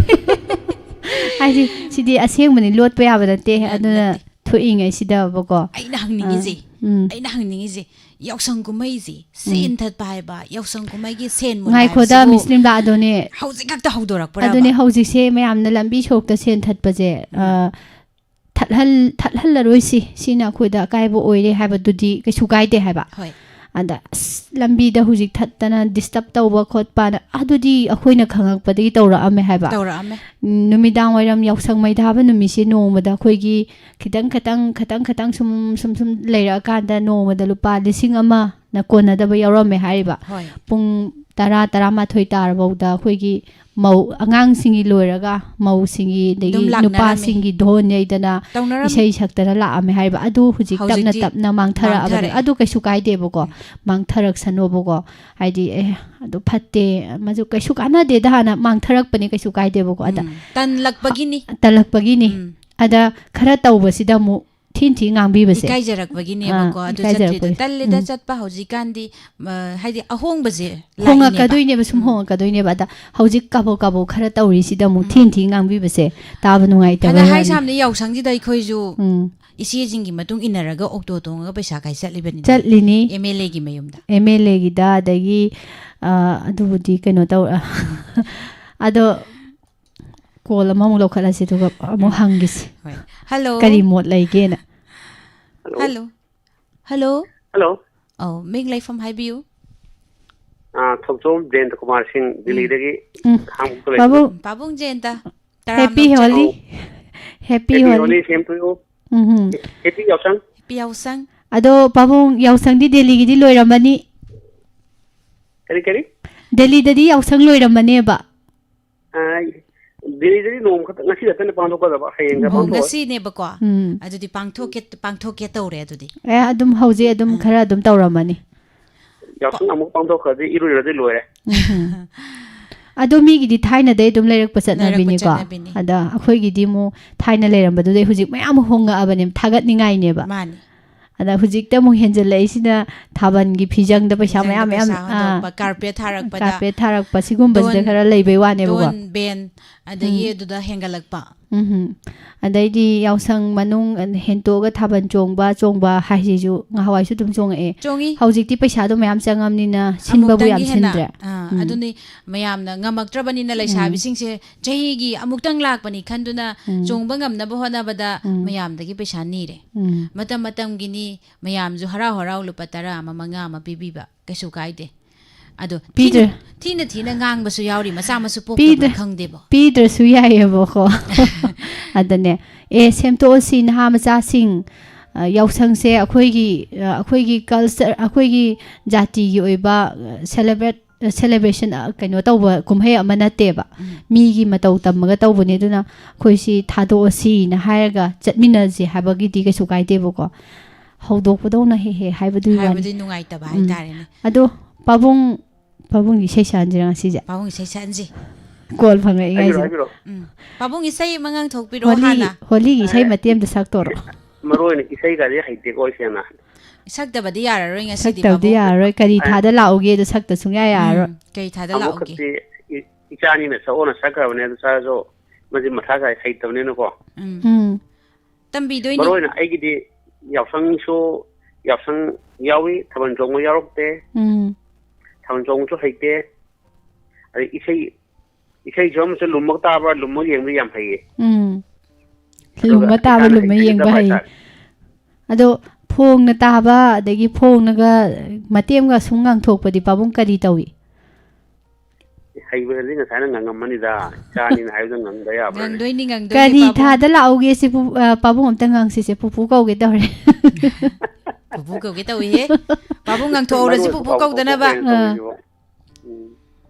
ꯍꯥꯏꯗꯤ ꯁꯤꯗꯤ ꯑꯁꯦꯡꯕꯅꯤ, ꯂꯣꯠꯄ ꯌꯥꯕ ꯅꯠꯇꯦ꯫ ꯅꯠ-, ꯑꯗꯨꯅ ꯅꯠꯇꯦ꯫ ꯊꯣꯛꯏꯉꯩꯁꯤꯗꯕꯀꯣ꯫ ꯑꯩꯅ ꯍꯪꯅꯤꯡꯉꯤꯁꯦ, ꯎꯝ꯫ ꯑꯩꯅ ꯍꯪꯅꯤꯡꯉꯤꯁꯦ, ꯌꯥꯎꯁꯪ ꯀꯨꯝꯍꯩꯁꯦ, ꯁꯦꯟ ꯊꯠꯄ ꯍꯥꯏꯕ, ꯌꯥꯎꯁꯪ ꯀꯨꯝꯍꯩꯒꯤ ꯁꯦꯟ ꯃꯨꯟꯕ ꯉꯥꯏꯈꯣꯗ, ꯍꯥꯏꯕꯁꯤꯕꯨ ꯃꯤꯁ ꯂꯤꯝꯂꯥ, ꯑꯗꯨꯅꯦ꯫ ꯍꯧꯖꯤꯛ ꯈꯛꯇ ꯍꯧꯗꯣꯔꯛꯄ꯭ꯔꯕ? ꯑꯗꯨꯅꯦ, ꯍꯧꯖꯤꯛꯁꯦ ꯃꯌꯥꯝꯅ ꯂꯝꯕꯤ ꯁꯣꯔꯣꯛꯇ ꯁꯦꯟ ꯊꯠꯄꯁꯦ, ꯑ, ꯊꯠꯍꯜ-, ꯊꯠꯍꯜꯂꯔꯣꯏꯁꯤ, ꯁꯤꯅ ꯑꯩꯈꯣꯏꯗ ꯑꯀꯥꯏꯕ ꯑꯣꯏꯔꯦ ꯍꯥꯏꯕꯗꯨꯗꯤ ꯀꯩꯁꯨ ꯀꯥꯏꯗꯦ ꯍꯥꯏꯕ꯫ ꯍꯣꯏ꯫ ꯑꯗ ꯑꯁ, ꯂꯝꯕꯤꯗ ꯍꯧꯖꯤꯛ ꯊꯠꯇꯅ ꯗꯤꯁꯇꯔꯕ ꯇꯧꯕ ꯈꯣꯠꯄꯅ, ꯑꯗꯨꯗꯤ ꯑꯩꯈꯣꯏꯅ ꯈꯪꯉꯛꯄꯗꯒꯤ ꯇꯧꯔꯛꯑꯝꯃꯦ ꯍꯥꯏꯕ꯫ ꯇꯧꯔꯛꯑꯝꯃꯦ꯫ ꯎꯝ, ꯅꯨꯃꯤꯗꯥꯡ ꯋꯥꯏꯔꯝ ꯌꯥꯎꯁꯪ ꯃꯩ ꯊꯥꯕ ꯅꯨꯃꯤꯠꯁꯦ ꯅꯣꯡꯃꯗ ꯑꯩꯈꯣꯏꯒꯤ ꯈꯤꯇꯪ ꯈꯤꯇꯪ, ꯈꯤꯇꯪ ꯈꯤꯇꯪ ꯁꯨꯝ, ꯁꯨꯝ, ꯁꯨꯝ ꯂꯩꯔꯛꯑꯀꯥꯟꯗ ꯅꯣꯡꯃꯗ ꯂꯨꯄꯥ ꯂꯤꯁꯤꯡ ꯑꯃꯅ ꯀꯣꯟꯅꯗꯕ ꯌꯥꯎꯔꯝꯃꯦ ꯍꯥꯏꯔꯤꯕ꯫ ꯍꯣꯏ꯫ ꯄꯨꯡ ꯇꯔꯥ, ꯇꯔꯥꯃꯥꯊꯣꯏ ꯇꯥꯔꯐꯥꯎꯗ ꯑꯩꯈꯣꯏꯒꯤ ꯃꯧ, ꯑꯉꯥꯡꯁꯤꯡꯒꯤ ꯂꯣꯏꯔꯒ ꯃꯧꯁꯤꯡꯒꯤ, ꯑꯗꯒꯤ ꯑꯗꯨꯝ ꯂꯥꯛꯅꯔꯝꯃꯤ꯫ ꯅꯨꯄꯥꯁꯤꯡꯒꯤ ꯙꯣꯟ ꯌꯩꯗꯅ ꯇꯧꯅꯔꯝꯃꯤ꯫ ꯏꯁꯩ ꯁꯛꯇꯅ ꯂꯥꯛꯑꯝꯃꯦ ꯍꯥꯏꯕ꯫ ꯑꯗꯨ ꯍꯧꯖꯤꯛ ꯇꯞꯅ ꯍꯧꯖꯤꯛꯇꯤ ꯇꯞꯅ ꯃꯥꯡꯊꯔꯛꯑꯕꯅꯦ꯫ ꯃꯥꯡꯊꯔꯛꯑꯦ꯫ ꯑꯗꯨ ꯀꯩꯁꯨ ꯀꯥꯏꯗꯦꯕꯀꯣ꯫ ꯎꯝ꯫ ꯃꯥꯡꯊꯔꯛꯁꯅꯣꯕꯀꯣ꯫ ꯍꯥꯏꯗꯤ, "ꯑꯦ, ꯑꯗꯨ ꯐꯠꯇꯦ, ꯃꯗꯨ ꯀꯩꯁꯨ ꯀꯥꯟꯅꯗꯦꯗ" ꯍꯥꯟꯅ ꯃꯥꯡꯊꯔꯛꯄꯅꯦ, ꯀꯩꯁꯨ ꯀꯥꯏꯗꯦꯕꯀꯣ꯫ ꯑꯗ ꯎꯝ꯫ ꯇꯟꯂꯛꯄꯒꯤꯅꯤ꯫ ꯇꯜꯂꯛꯄꯒꯤꯅꯤ꯫ ꯎꯝ꯫ ꯑꯗ ꯈꯔ ꯇꯧꯕꯁꯤꯗ ꯑꯃꯨꯛ ꯊꯤꯟ ꯊꯤ ꯉꯥꯡꯕꯤꯕꯁꯦ꯫ ꯏꯀꯥꯏꯖꯔꯛꯄꯒꯤꯅꯦꯕꯀꯣ꯫ ꯑꯥ, ꯑꯗꯨ ꯏꯀꯥꯏꯖꯔꯛꯄꯒꯤ꯫ ꯆꯠꯇ꯭ꯔꯤꯗꯣ꯫ ꯇꯜꯂꯦꯗ ꯎꯝ꯫ ꯆꯠꯄ ꯍꯧꯖꯤꯛꯀꯥꯟꯗꯤ, ꯑ, ꯍꯥꯏꯗꯤ ꯑꯍꯣꯡꯕꯁꯦ ꯂꯥꯛꯏꯅꯦꯕ꯫ ꯍꯣꯡꯉꯛꯀꯗꯣꯏꯅꯦꯕ, ꯁꯨꯝ ꯎꯝ꯫ ꯍꯣꯡꯉꯛꯀꯗꯣꯏꯅꯦꯕ꯫ ꯑꯗ ꯍꯧꯖꯤꯛ ꯀꯥꯕꯣꯛ ꯀꯥꯕꯣꯛ ꯈꯔ ꯇꯧꯔꯤꯁꯤꯗ ꯑꯃꯨꯛ ꯎꯝ꯫ ꯊꯤꯟ ꯊꯤ ꯉꯥꯡꯕꯤꯕꯁꯦ ꯇꯥꯕ ꯅꯨꯡꯉꯥꯏꯇꯕ ꯐꯅ ꯍꯥꯏ ꯋꯥꯅꯤ꯫ ꯁꯥꯝꯅ ꯌꯥꯎꯁꯪꯁꯤꯗ ꯑꯩꯈꯣꯏꯁꯨ ꯎꯝ꯫ ꯏꯆꯦꯁꯤꯡꯒꯤ ꯃꯇꯨꯡ ꯏꯟꯅꯔꯒ ꯑꯣꯛꯇꯣ ꯇꯣꯡꯉꯒ ꯄꯩꯁꯥ ꯈꯥꯏ ꯆꯠꯂꯤꯕꯅꯤꯅ꯫ ꯆꯠꯂꯤꯅꯤ꯫ ꯑꯦꯝ ꯑꯦꯜ ꯑꯦꯒꯤ ꯃꯌꯨꯝꯗ꯫ ꯑꯦꯝ ꯑꯦꯜ ꯑꯦꯒꯤꯗ, ꯑꯗꯒꯤ, ꯑ, ꯑꯗꯨꯕꯨꯗꯤ ꯀꯩꯅꯣ ꯇꯧ-, ꯑꯗꯣ ꯀꯣꯜ ꯑꯃꯃꯨꯛ ꯂꯧꯈꯠꯂꯁꯤ, ꯑꯗꯨꯒ ꯑꯃꯨꯛ ꯎꯝ꯫ ꯍꯪꯈꯤꯁꯤ꯫ ꯍꯣꯏ꯫ ꯍꯜꯂꯣ꯫ ꯀꯔꯤ ꯃꯣꯠ ꯂꯩꯒꯦꯅ? ꯍꯜꯂꯣ꯫ ꯍꯜꯂꯣ꯫ ꯍꯜꯂꯣ꯫ ꯍꯜꯂꯣ꯫ ꯑꯧ, ꯃꯤꯡ ꯂꯩꯐꯝ ꯍꯥꯏꯕꯤꯌꯨ꯫ ꯑꯥ, ꯊꯣꯛꯆꯣꯝ ꯖꯌꯟꯇ ꯀꯨꯃꯥꯔ ꯁꯤꯡ, ꯎꯝ꯫ ꯗꯤꯜꯂꯤꯗꯒꯤ ꯎꯝ꯫ ꯍꯥꯡꯕ ꯂꯩꯕ꯫ ꯄꯥꯕꯨꯡ, ꯎꯝ, ꯄꯥꯕꯨꯡ ꯖꯌꯟꯇ, ꯇꯔꯥꯝꯅ ꯍꯦꯄꯤ ꯑꯣꯛꯆꯔꯤ꯫ Holi. Happy happy Holi. Holi, same to you꯫ Um hmm. Happy ꯌꯥꯎꯁꯪ꯫ ꯍꯦꯄꯤ ꯌꯥꯎꯁꯪ꯫ ꯑꯗꯣ ꯄꯥꯕꯨꯡ, ꯌꯥꯎꯁꯪꯗꯤ ꯗꯦꯜꯂꯤꯒꯤꯗꯤ ꯂꯣꯏꯔꯝꯃꯅꯤ? ꯀꯔꯤ, ꯀꯔꯤ? ꯗꯦꯜꯂꯤꯗꯗꯤ ꯌꯥꯎꯁꯪ ꯂꯣꯏꯔꯝꯃꯅꯦꯕ? ꯑꯥ, ꯗꯦꯜꯂꯤꯗꯗꯤ ꯅꯣꯡꯃ ꯈꯛꯇ, ꯉꯁꯤ ꯈꯛꯇꯅꯦ ꯄꯥꯡꯊꯣꯛꯀꯗꯕ, ꯍꯌꯦꯡꯒ ꯑꯣ, ꯄꯥꯡꯊꯣꯛꯑꯣꯏ꯫ ꯉꯁꯤꯅꯦꯕꯀꯣ? ꯎꯝ꯫ ꯑꯗꯨꯗꯤ ꯄꯥꯡꯊꯣꯛꯀꯦ, ꯄꯥꯡꯊꯣꯛꯀꯦ ꯇꯧꯔꯦ ꯑꯗꯨꯗꯤ꯫ ꯑꯦ, ꯑꯗꯨꯝ ꯍꯧꯖꯤꯛ ꯑꯗꯨꯝ ꯎꯝ꯫ ꯈꯔ ꯑꯗꯨꯝ ꯇꯧꯔꯝꯃꯅꯤ꯫ ꯌꯥꯎꯁꯪ ꯑꯃꯨꯛ ꯄꯥꯡꯊꯣꯛꯈ꯭ꯔꯗꯤ ꯏꯔꯣꯏꯔꯗꯤ ꯂꯣꯏꯔꯦ꯫ ꯎꯝ꯫ ꯑꯗꯣ ꯃꯤꯒꯤꯗꯤ ꯊꯥꯏꯅꯗꯩ ꯑꯗꯨꯝ ꯂꯩꯔꯛꯄ ꯂꯩꯔꯛꯄ ꯆꯠꯅꯕꯤꯅꯤꯀꯣ꯫ ꯆꯠꯅꯕꯤꯅꯤ꯫ ꯑꯗ ꯑꯩꯈꯣꯏꯒꯤꯗꯤ ꯑꯃꯨꯛ ꯊꯥꯏꯅ ꯂꯩꯔꯝꯕꯗꯨꯗꯩ ꯍꯧꯖꯤꯛ ꯃꯌꯥꯝ ꯑꯃ ꯍꯣꯡꯉꯛꯑꯕꯅꯦ, ꯊꯥꯒꯠꯅꯤꯡꯉꯥꯏꯅꯦꯕ꯫ ꯃꯥꯅꯤ꯫ ꯑꯗ ꯍꯧꯖꯤꯛꯇ ꯑꯃꯨꯛ ꯍꯦꯟꯖꯜꯂꯛꯏꯁꯤꯅ ꯊꯥꯕꯜꯒꯤ ꯐꯤꯖꯪꯗ ꯄꯩꯁꯥ ꯐꯤꯖꯪꯗ ꯃꯌꯥꯝ ꯃꯌꯥꯝ, ꯄꯩꯁꯥ ꯑꯥ, ꯍꯟꯗꯣꯛꯄ, ꯀꯥꯔꯄꯦꯠ ꯊꯥꯔꯛꯄꯗ, ꯀꯥꯔꯄꯦꯠ ꯊꯥꯔꯛꯄ, ꯁꯤꯒꯨꯝꯕꯁꯤꯗ ꯗꯣꯟ, ꯈꯔ ꯂꯩꯕꯩ ꯋꯥꯅꯦꯕꯀꯣ꯫ ꯗꯣꯟ, ꯕꯦꯟ, ꯑꯗꯒꯤ ꯎꯝ꯫ ꯑꯗꯨꯗ ꯍꯦꯟꯒꯠꯂꯛꯄ꯫ ꯎꯝ꯫ ꯑꯗꯩꯗꯤ ꯌꯥꯎꯁꯪ ꯃꯅꯨꯡ ꯍꯦꯟꯇꯣꯛꯑꯒ ꯊꯥꯕꯜ ꯆꯣꯡꯕ, ꯆꯣꯡꯕ ꯍꯥꯏꯁꯤꯁꯨ ꯉꯍꯥꯟꯋꯥꯏꯁꯨ ꯑꯗꯨꯝ ꯆꯣꯡꯉꯛꯑꯦ꯫ ꯆꯣꯡꯉꯤ꯫ ꯍꯧꯖꯤꯛꯇꯤ ꯄꯩꯁꯥꯗꯣ ꯃꯌꯥꯝ ꯆꯪꯉꯝꯅꯤꯅ ꯁꯤꯟꯕꯕꯨ ꯌꯥꯝ ꯑꯃꯨꯛꯇꯪꯒꯤ ꯍꯦꯟꯅ, ꯁꯤꯟꯗ꯭ꯔꯦ꯫ ꯑꯥ, ꯎꯝ꯫ ꯑꯗꯨꯅꯤ ꯃꯌꯥꯝꯅ ꯉꯝꯃꯛꯇ꯭ꯔꯕꯅꯤꯅ ꯎꯝ꯫ ꯂꯩꯁꯥꯕꯤꯁꯤꯡꯁꯦ ꯆꯍꯤꯒꯤ ꯑꯃꯨꯛꯇꯪ ꯂꯥꯛꯄꯅꯤ ꯈꯟꯗꯨꯅ ꯎꯝ꯫ ꯆꯣꯡꯕ ꯉꯝꯅꯕ ꯍꯣꯠꯅꯕꯗ ꯎꯝ꯫ ꯃꯌꯥꯝꯗꯒꯤ ꯄꯩꯁꯥ ꯅꯤꯔꯦ꯫ ꯎꯝ꯫ ꯃꯇꯝ ꯃꯇꯝꯒꯤꯅꯤ, ꯃꯌꯥꯝꯁꯨ ꯍꯔꯥꯎ ꯍꯔꯥꯎ ꯂꯨꯄꯥ ꯇꯔꯥ ꯑꯃ, ꯃꯉꯥ ꯑꯃ ꯄꯤꯕꯤꯕ ꯀꯩꯁꯨ ꯀꯥꯏꯗꯦ꯫ ꯑꯗꯣ ꯄꯤꯗ꯭ꯔ-, ꯊꯤꯅ, ꯊꯤꯅ ꯊꯤꯅ ꯉꯥꯡꯕꯁꯨ ꯌꯥꯎꯔꯤ, ꯃꯆꯥ ꯃꯁꯨ ꯄꯣꯛꯇꯕ꯭ꯔꯥ ꯄꯤꯗ꯭ꯔ-, ꯈꯪꯗꯦꯕꯣ꯫ ꯄꯤꯗ꯭ꯔꯁꯨ ꯌꯥꯏꯌꯦꯕꯀꯣ꯫ ꯑꯗꯅꯦ, ꯑꯦ, ꯁꯦꯝꯗꯣꯛꯑꯁꯤ ꯅꯍꯥ ꯃꯆꯥꯁꯤꯡ, ꯑ, ꯌꯥꯎꯁꯪꯁꯦ ꯑꯩꯈꯣꯏꯒꯤ, ꯑ, ꯑꯩꯈꯣꯏꯒꯤ culture, ꯑꯩꯈꯣꯏꯒꯤ ꯖꯥꯇꯤꯒꯤ ꯑꯣꯏꯕ, ꯑ, celebrate ꯁꯦꯂꯦꯕ꯭ꯔꯦꯁꯟ, ꯑ, ꯀꯩꯅꯣ ꯇꯧꯕ ꯀꯨꯝꯍꯩ ꯑꯃ ꯅꯠꯇꯦꯕ꯫ ꯎꯝ꯫ ꯃꯤꯒꯤ ꯃꯇꯧ ꯇꯝꯃꯒ ꯇꯧꯕꯅꯦ꯫ ꯑꯗꯨꯅ ꯑꯩꯈꯣꯏ ꯁꯤ ꯊꯥꯗꯣꯛꯑꯁꯤꯅ ꯍꯥꯏꯔꯒ ꯆꯠꯃꯤꯟꯅꯁꯦ ꯍꯥꯏꯕꯒꯤꯗꯤ ꯀꯩꯁꯨ ꯀꯥꯏꯗꯦꯕꯀꯣ꯫ ꯍꯧꯗꯣꯛꯄꯗꯧꯅ ꯍꯦꯛ ꯍꯦꯛ ꯍꯥꯏꯕꯗꯨꯒꯤ ꯋꯥꯅꯤ꯫ ꯍꯥꯏꯕꯗꯤ ꯅꯨꯡꯉꯥꯏꯇꯕ ꯎꯝ꯫ ꯍꯥꯏꯇꯥꯔꯦꯅꯦ꯫ ꯑꯗꯣ ꯄꯥꯕꯨꯡ, ꯄꯥꯕꯨꯡꯒꯤ ꯏꯁꯩ ꯁꯛꯍꯟꯁꯤꯔ ꯉꯁꯤꯁꯦ? ꯄꯥꯕꯨꯡ ꯏꯁꯩ ꯁꯛꯍꯟꯁꯤ꯫ ꯀꯣꯜ ꯐꯪꯉꯛꯏ ꯍꯥꯏꯕꯤꯔꯣ, ꯉꯥꯏꯁꯤꯗ꯫ ꯍꯥꯏꯕꯤꯔꯣ꯫ ꯎꯝ꯫ ꯄꯥꯕꯨꯡ ꯏꯁꯩ ꯑꯃ ꯉꯥꯡꯊꯣꯛꯄꯤꯔꯣ ꯍꯣꯂꯤ-, ꯍꯥꯟꯅ꯫ ꯍꯣꯂꯤꯒꯤ ꯏꯁꯩ ꯑꯦ, ꯃꯇꯦꯛ ꯑꯃꯇ ꯁꯛꯇꯣꯔꯣ? ꯃꯔꯨ ꯑꯣꯏꯅ ꯏꯁꯩꯒꯗꯤ ꯍꯩꯇꯦꯀꯣ, ꯏꯆꯦꯅ꯫ ꯁꯛꯇꯕꯗꯤ ꯌꯥꯔꯔꯣꯏ ꯉꯁꯤꯗꯤ, ꯁꯛꯇꯕꯗꯤ ꯄꯥꯕꯨꯡ꯫ ꯌꯥꯔꯔꯣꯏ꯫ ꯀꯔꯤ ꯑꯦ꯫ ꯊꯥꯗ ꯂꯥꯛꯎꯒꯦꯗꯣ ꯁꯛꯇ ꯁꯨꯡꯌꯥ ꯌꯥꯔꯔꯣꯏ꯫ ꯎꯝ, ꯀꯔꯤ ꯊꯥꯗ ꯂꯥꯛꯎꯒꯦ? ꯑꯃꯨꯛꯈꯛꯇꯤ ꯏ-, ꯏꯆꯥꯅꯤꯅ ꯁꯛꯑꯣꯅ ꯁꯛꯈ꯭ꯔꯕꯅꯦ, ꯑꯗꯨ ꯁꯛꯑꯁꯨ ꯃꯁꯤ ꯃꯊꯥ ꯁꯥꯏ, ꯍꯩꯇꯕꯅꯤꯅꯀꯣ꯫ ꯎꯝ꯫ ꯎꯝ꯫ ꯇꯝꯕꯤꯗꯣꯏꯅꯤ꯫ ꯃꯔꯨ ꯑꯣꯏꯅ ꯑꯩꯒꯤꯗꯤ ꯌꯥꯎꯁꯪꯁꯨ, ꯌꯥꯎꯁꯪ ꯌꯥꯎꯏ, ꯊꯥꯕꯜ ꯆꯣꯡꯕ ꯌꯥꯎꯔꯛꯇꯦ꯫ ꯎꯝ꯫ ꯊꯥꯕꯜ ꯆꯣꯡꯕꯁꯨ ꯍꯩꯇꯦ꯫ ꯑꯗꯩ ꯏꯁꯩ, ꯏꯁꯩꯁꯨ ꯑꯃꯁꯨ ꯂꯨꯝꯃꯒ ꯇꯥꯕ, ꯂꯨꯝꯃꯒ ꯌꯦꯡꯕꯗꯤ ꯌꯥꯝ ꯍꯩꯌꯦ꯫ ꯎꯝ꯫ ꯑꯗꯨꯒ ꯂꯨꯝꯃ ꯇꯥꯕ, ꯏꯁꯥꯅ ꯂꯨꯝꯃ ꯍꯩꯖꯗꯕ ꯌꯦꯡꯕ ꯍꯩ꯫ ꯍꯥꯏꯇꯥꯔꯦ꯫ ꯑꯗꯣ ꯐꯣꯡꯅ ꯇꯥꯕ, ꯑꯗꯒꯤ ꯐꯣꯡꯅꯒ ꯃꯇꯦꯛ ꯑꯃꯒ ꯁꯨꯝ ꯉꯥꯡꯊꯣꯛꯄꯗꯤ ꯄꯥꯕꯨꯡ ꯀꯔꯤ ꯇꯧꯏ? ꯍꯩꯕꯗꯗꯤ ꯉꯁꯥꯏꯅ ꯉꯪꯉꯝꯃꯅꯤꯗ, ꯏꯆꯥꯅꯤꯅ ꯍꯥꯏꯕꯗ ꯉꯪꯗ ꯌꯥꯕ꯭ꯔꯥꯅꯦ? ꯉꯪꯗꯣꯏꯅꯤ, ꯉꯪꯗꯣꯏꯅꯤ, ꯀꯔꯤ ꯄꯥꯕꯨꯡ꯫ ꯊꯥꯗ ꯂꯥꯛꯎꯒꯦ ꯁꯤꯕꯨ, ꯑ, ꯄꯥꯕꯨꯡ ꯑꯝꯇ ꯉꯥꯡꯁꯤꯁꯦ, ꯄꯨꯄꯨ ꯀꯧꯒꯦ ꯇꯧꯔꯦ꯫ ꯄꯨꯄꯨ ꯀꯧꯒꯦ ꯇꯧꯏꯍꯦ꯫ ꯄꯥꯕꯨꯡ ꯉꯥꯡꯊꯣꯛꯍꯧꯔꯁꯤ, ꯃꯔꯨ ꯑꯣꯏꯕ ꯄꯨꯄꯨ ꯄꯥꯎ ꯀꯧꯗꯅꯕ꯫ ꯀꯣꯛ ꯀꯣꯛ ꯑꯥ꯫ ꯇꯧꯔꯤꯁꯤꯕꯣ꯫ ꯎꯝ꯫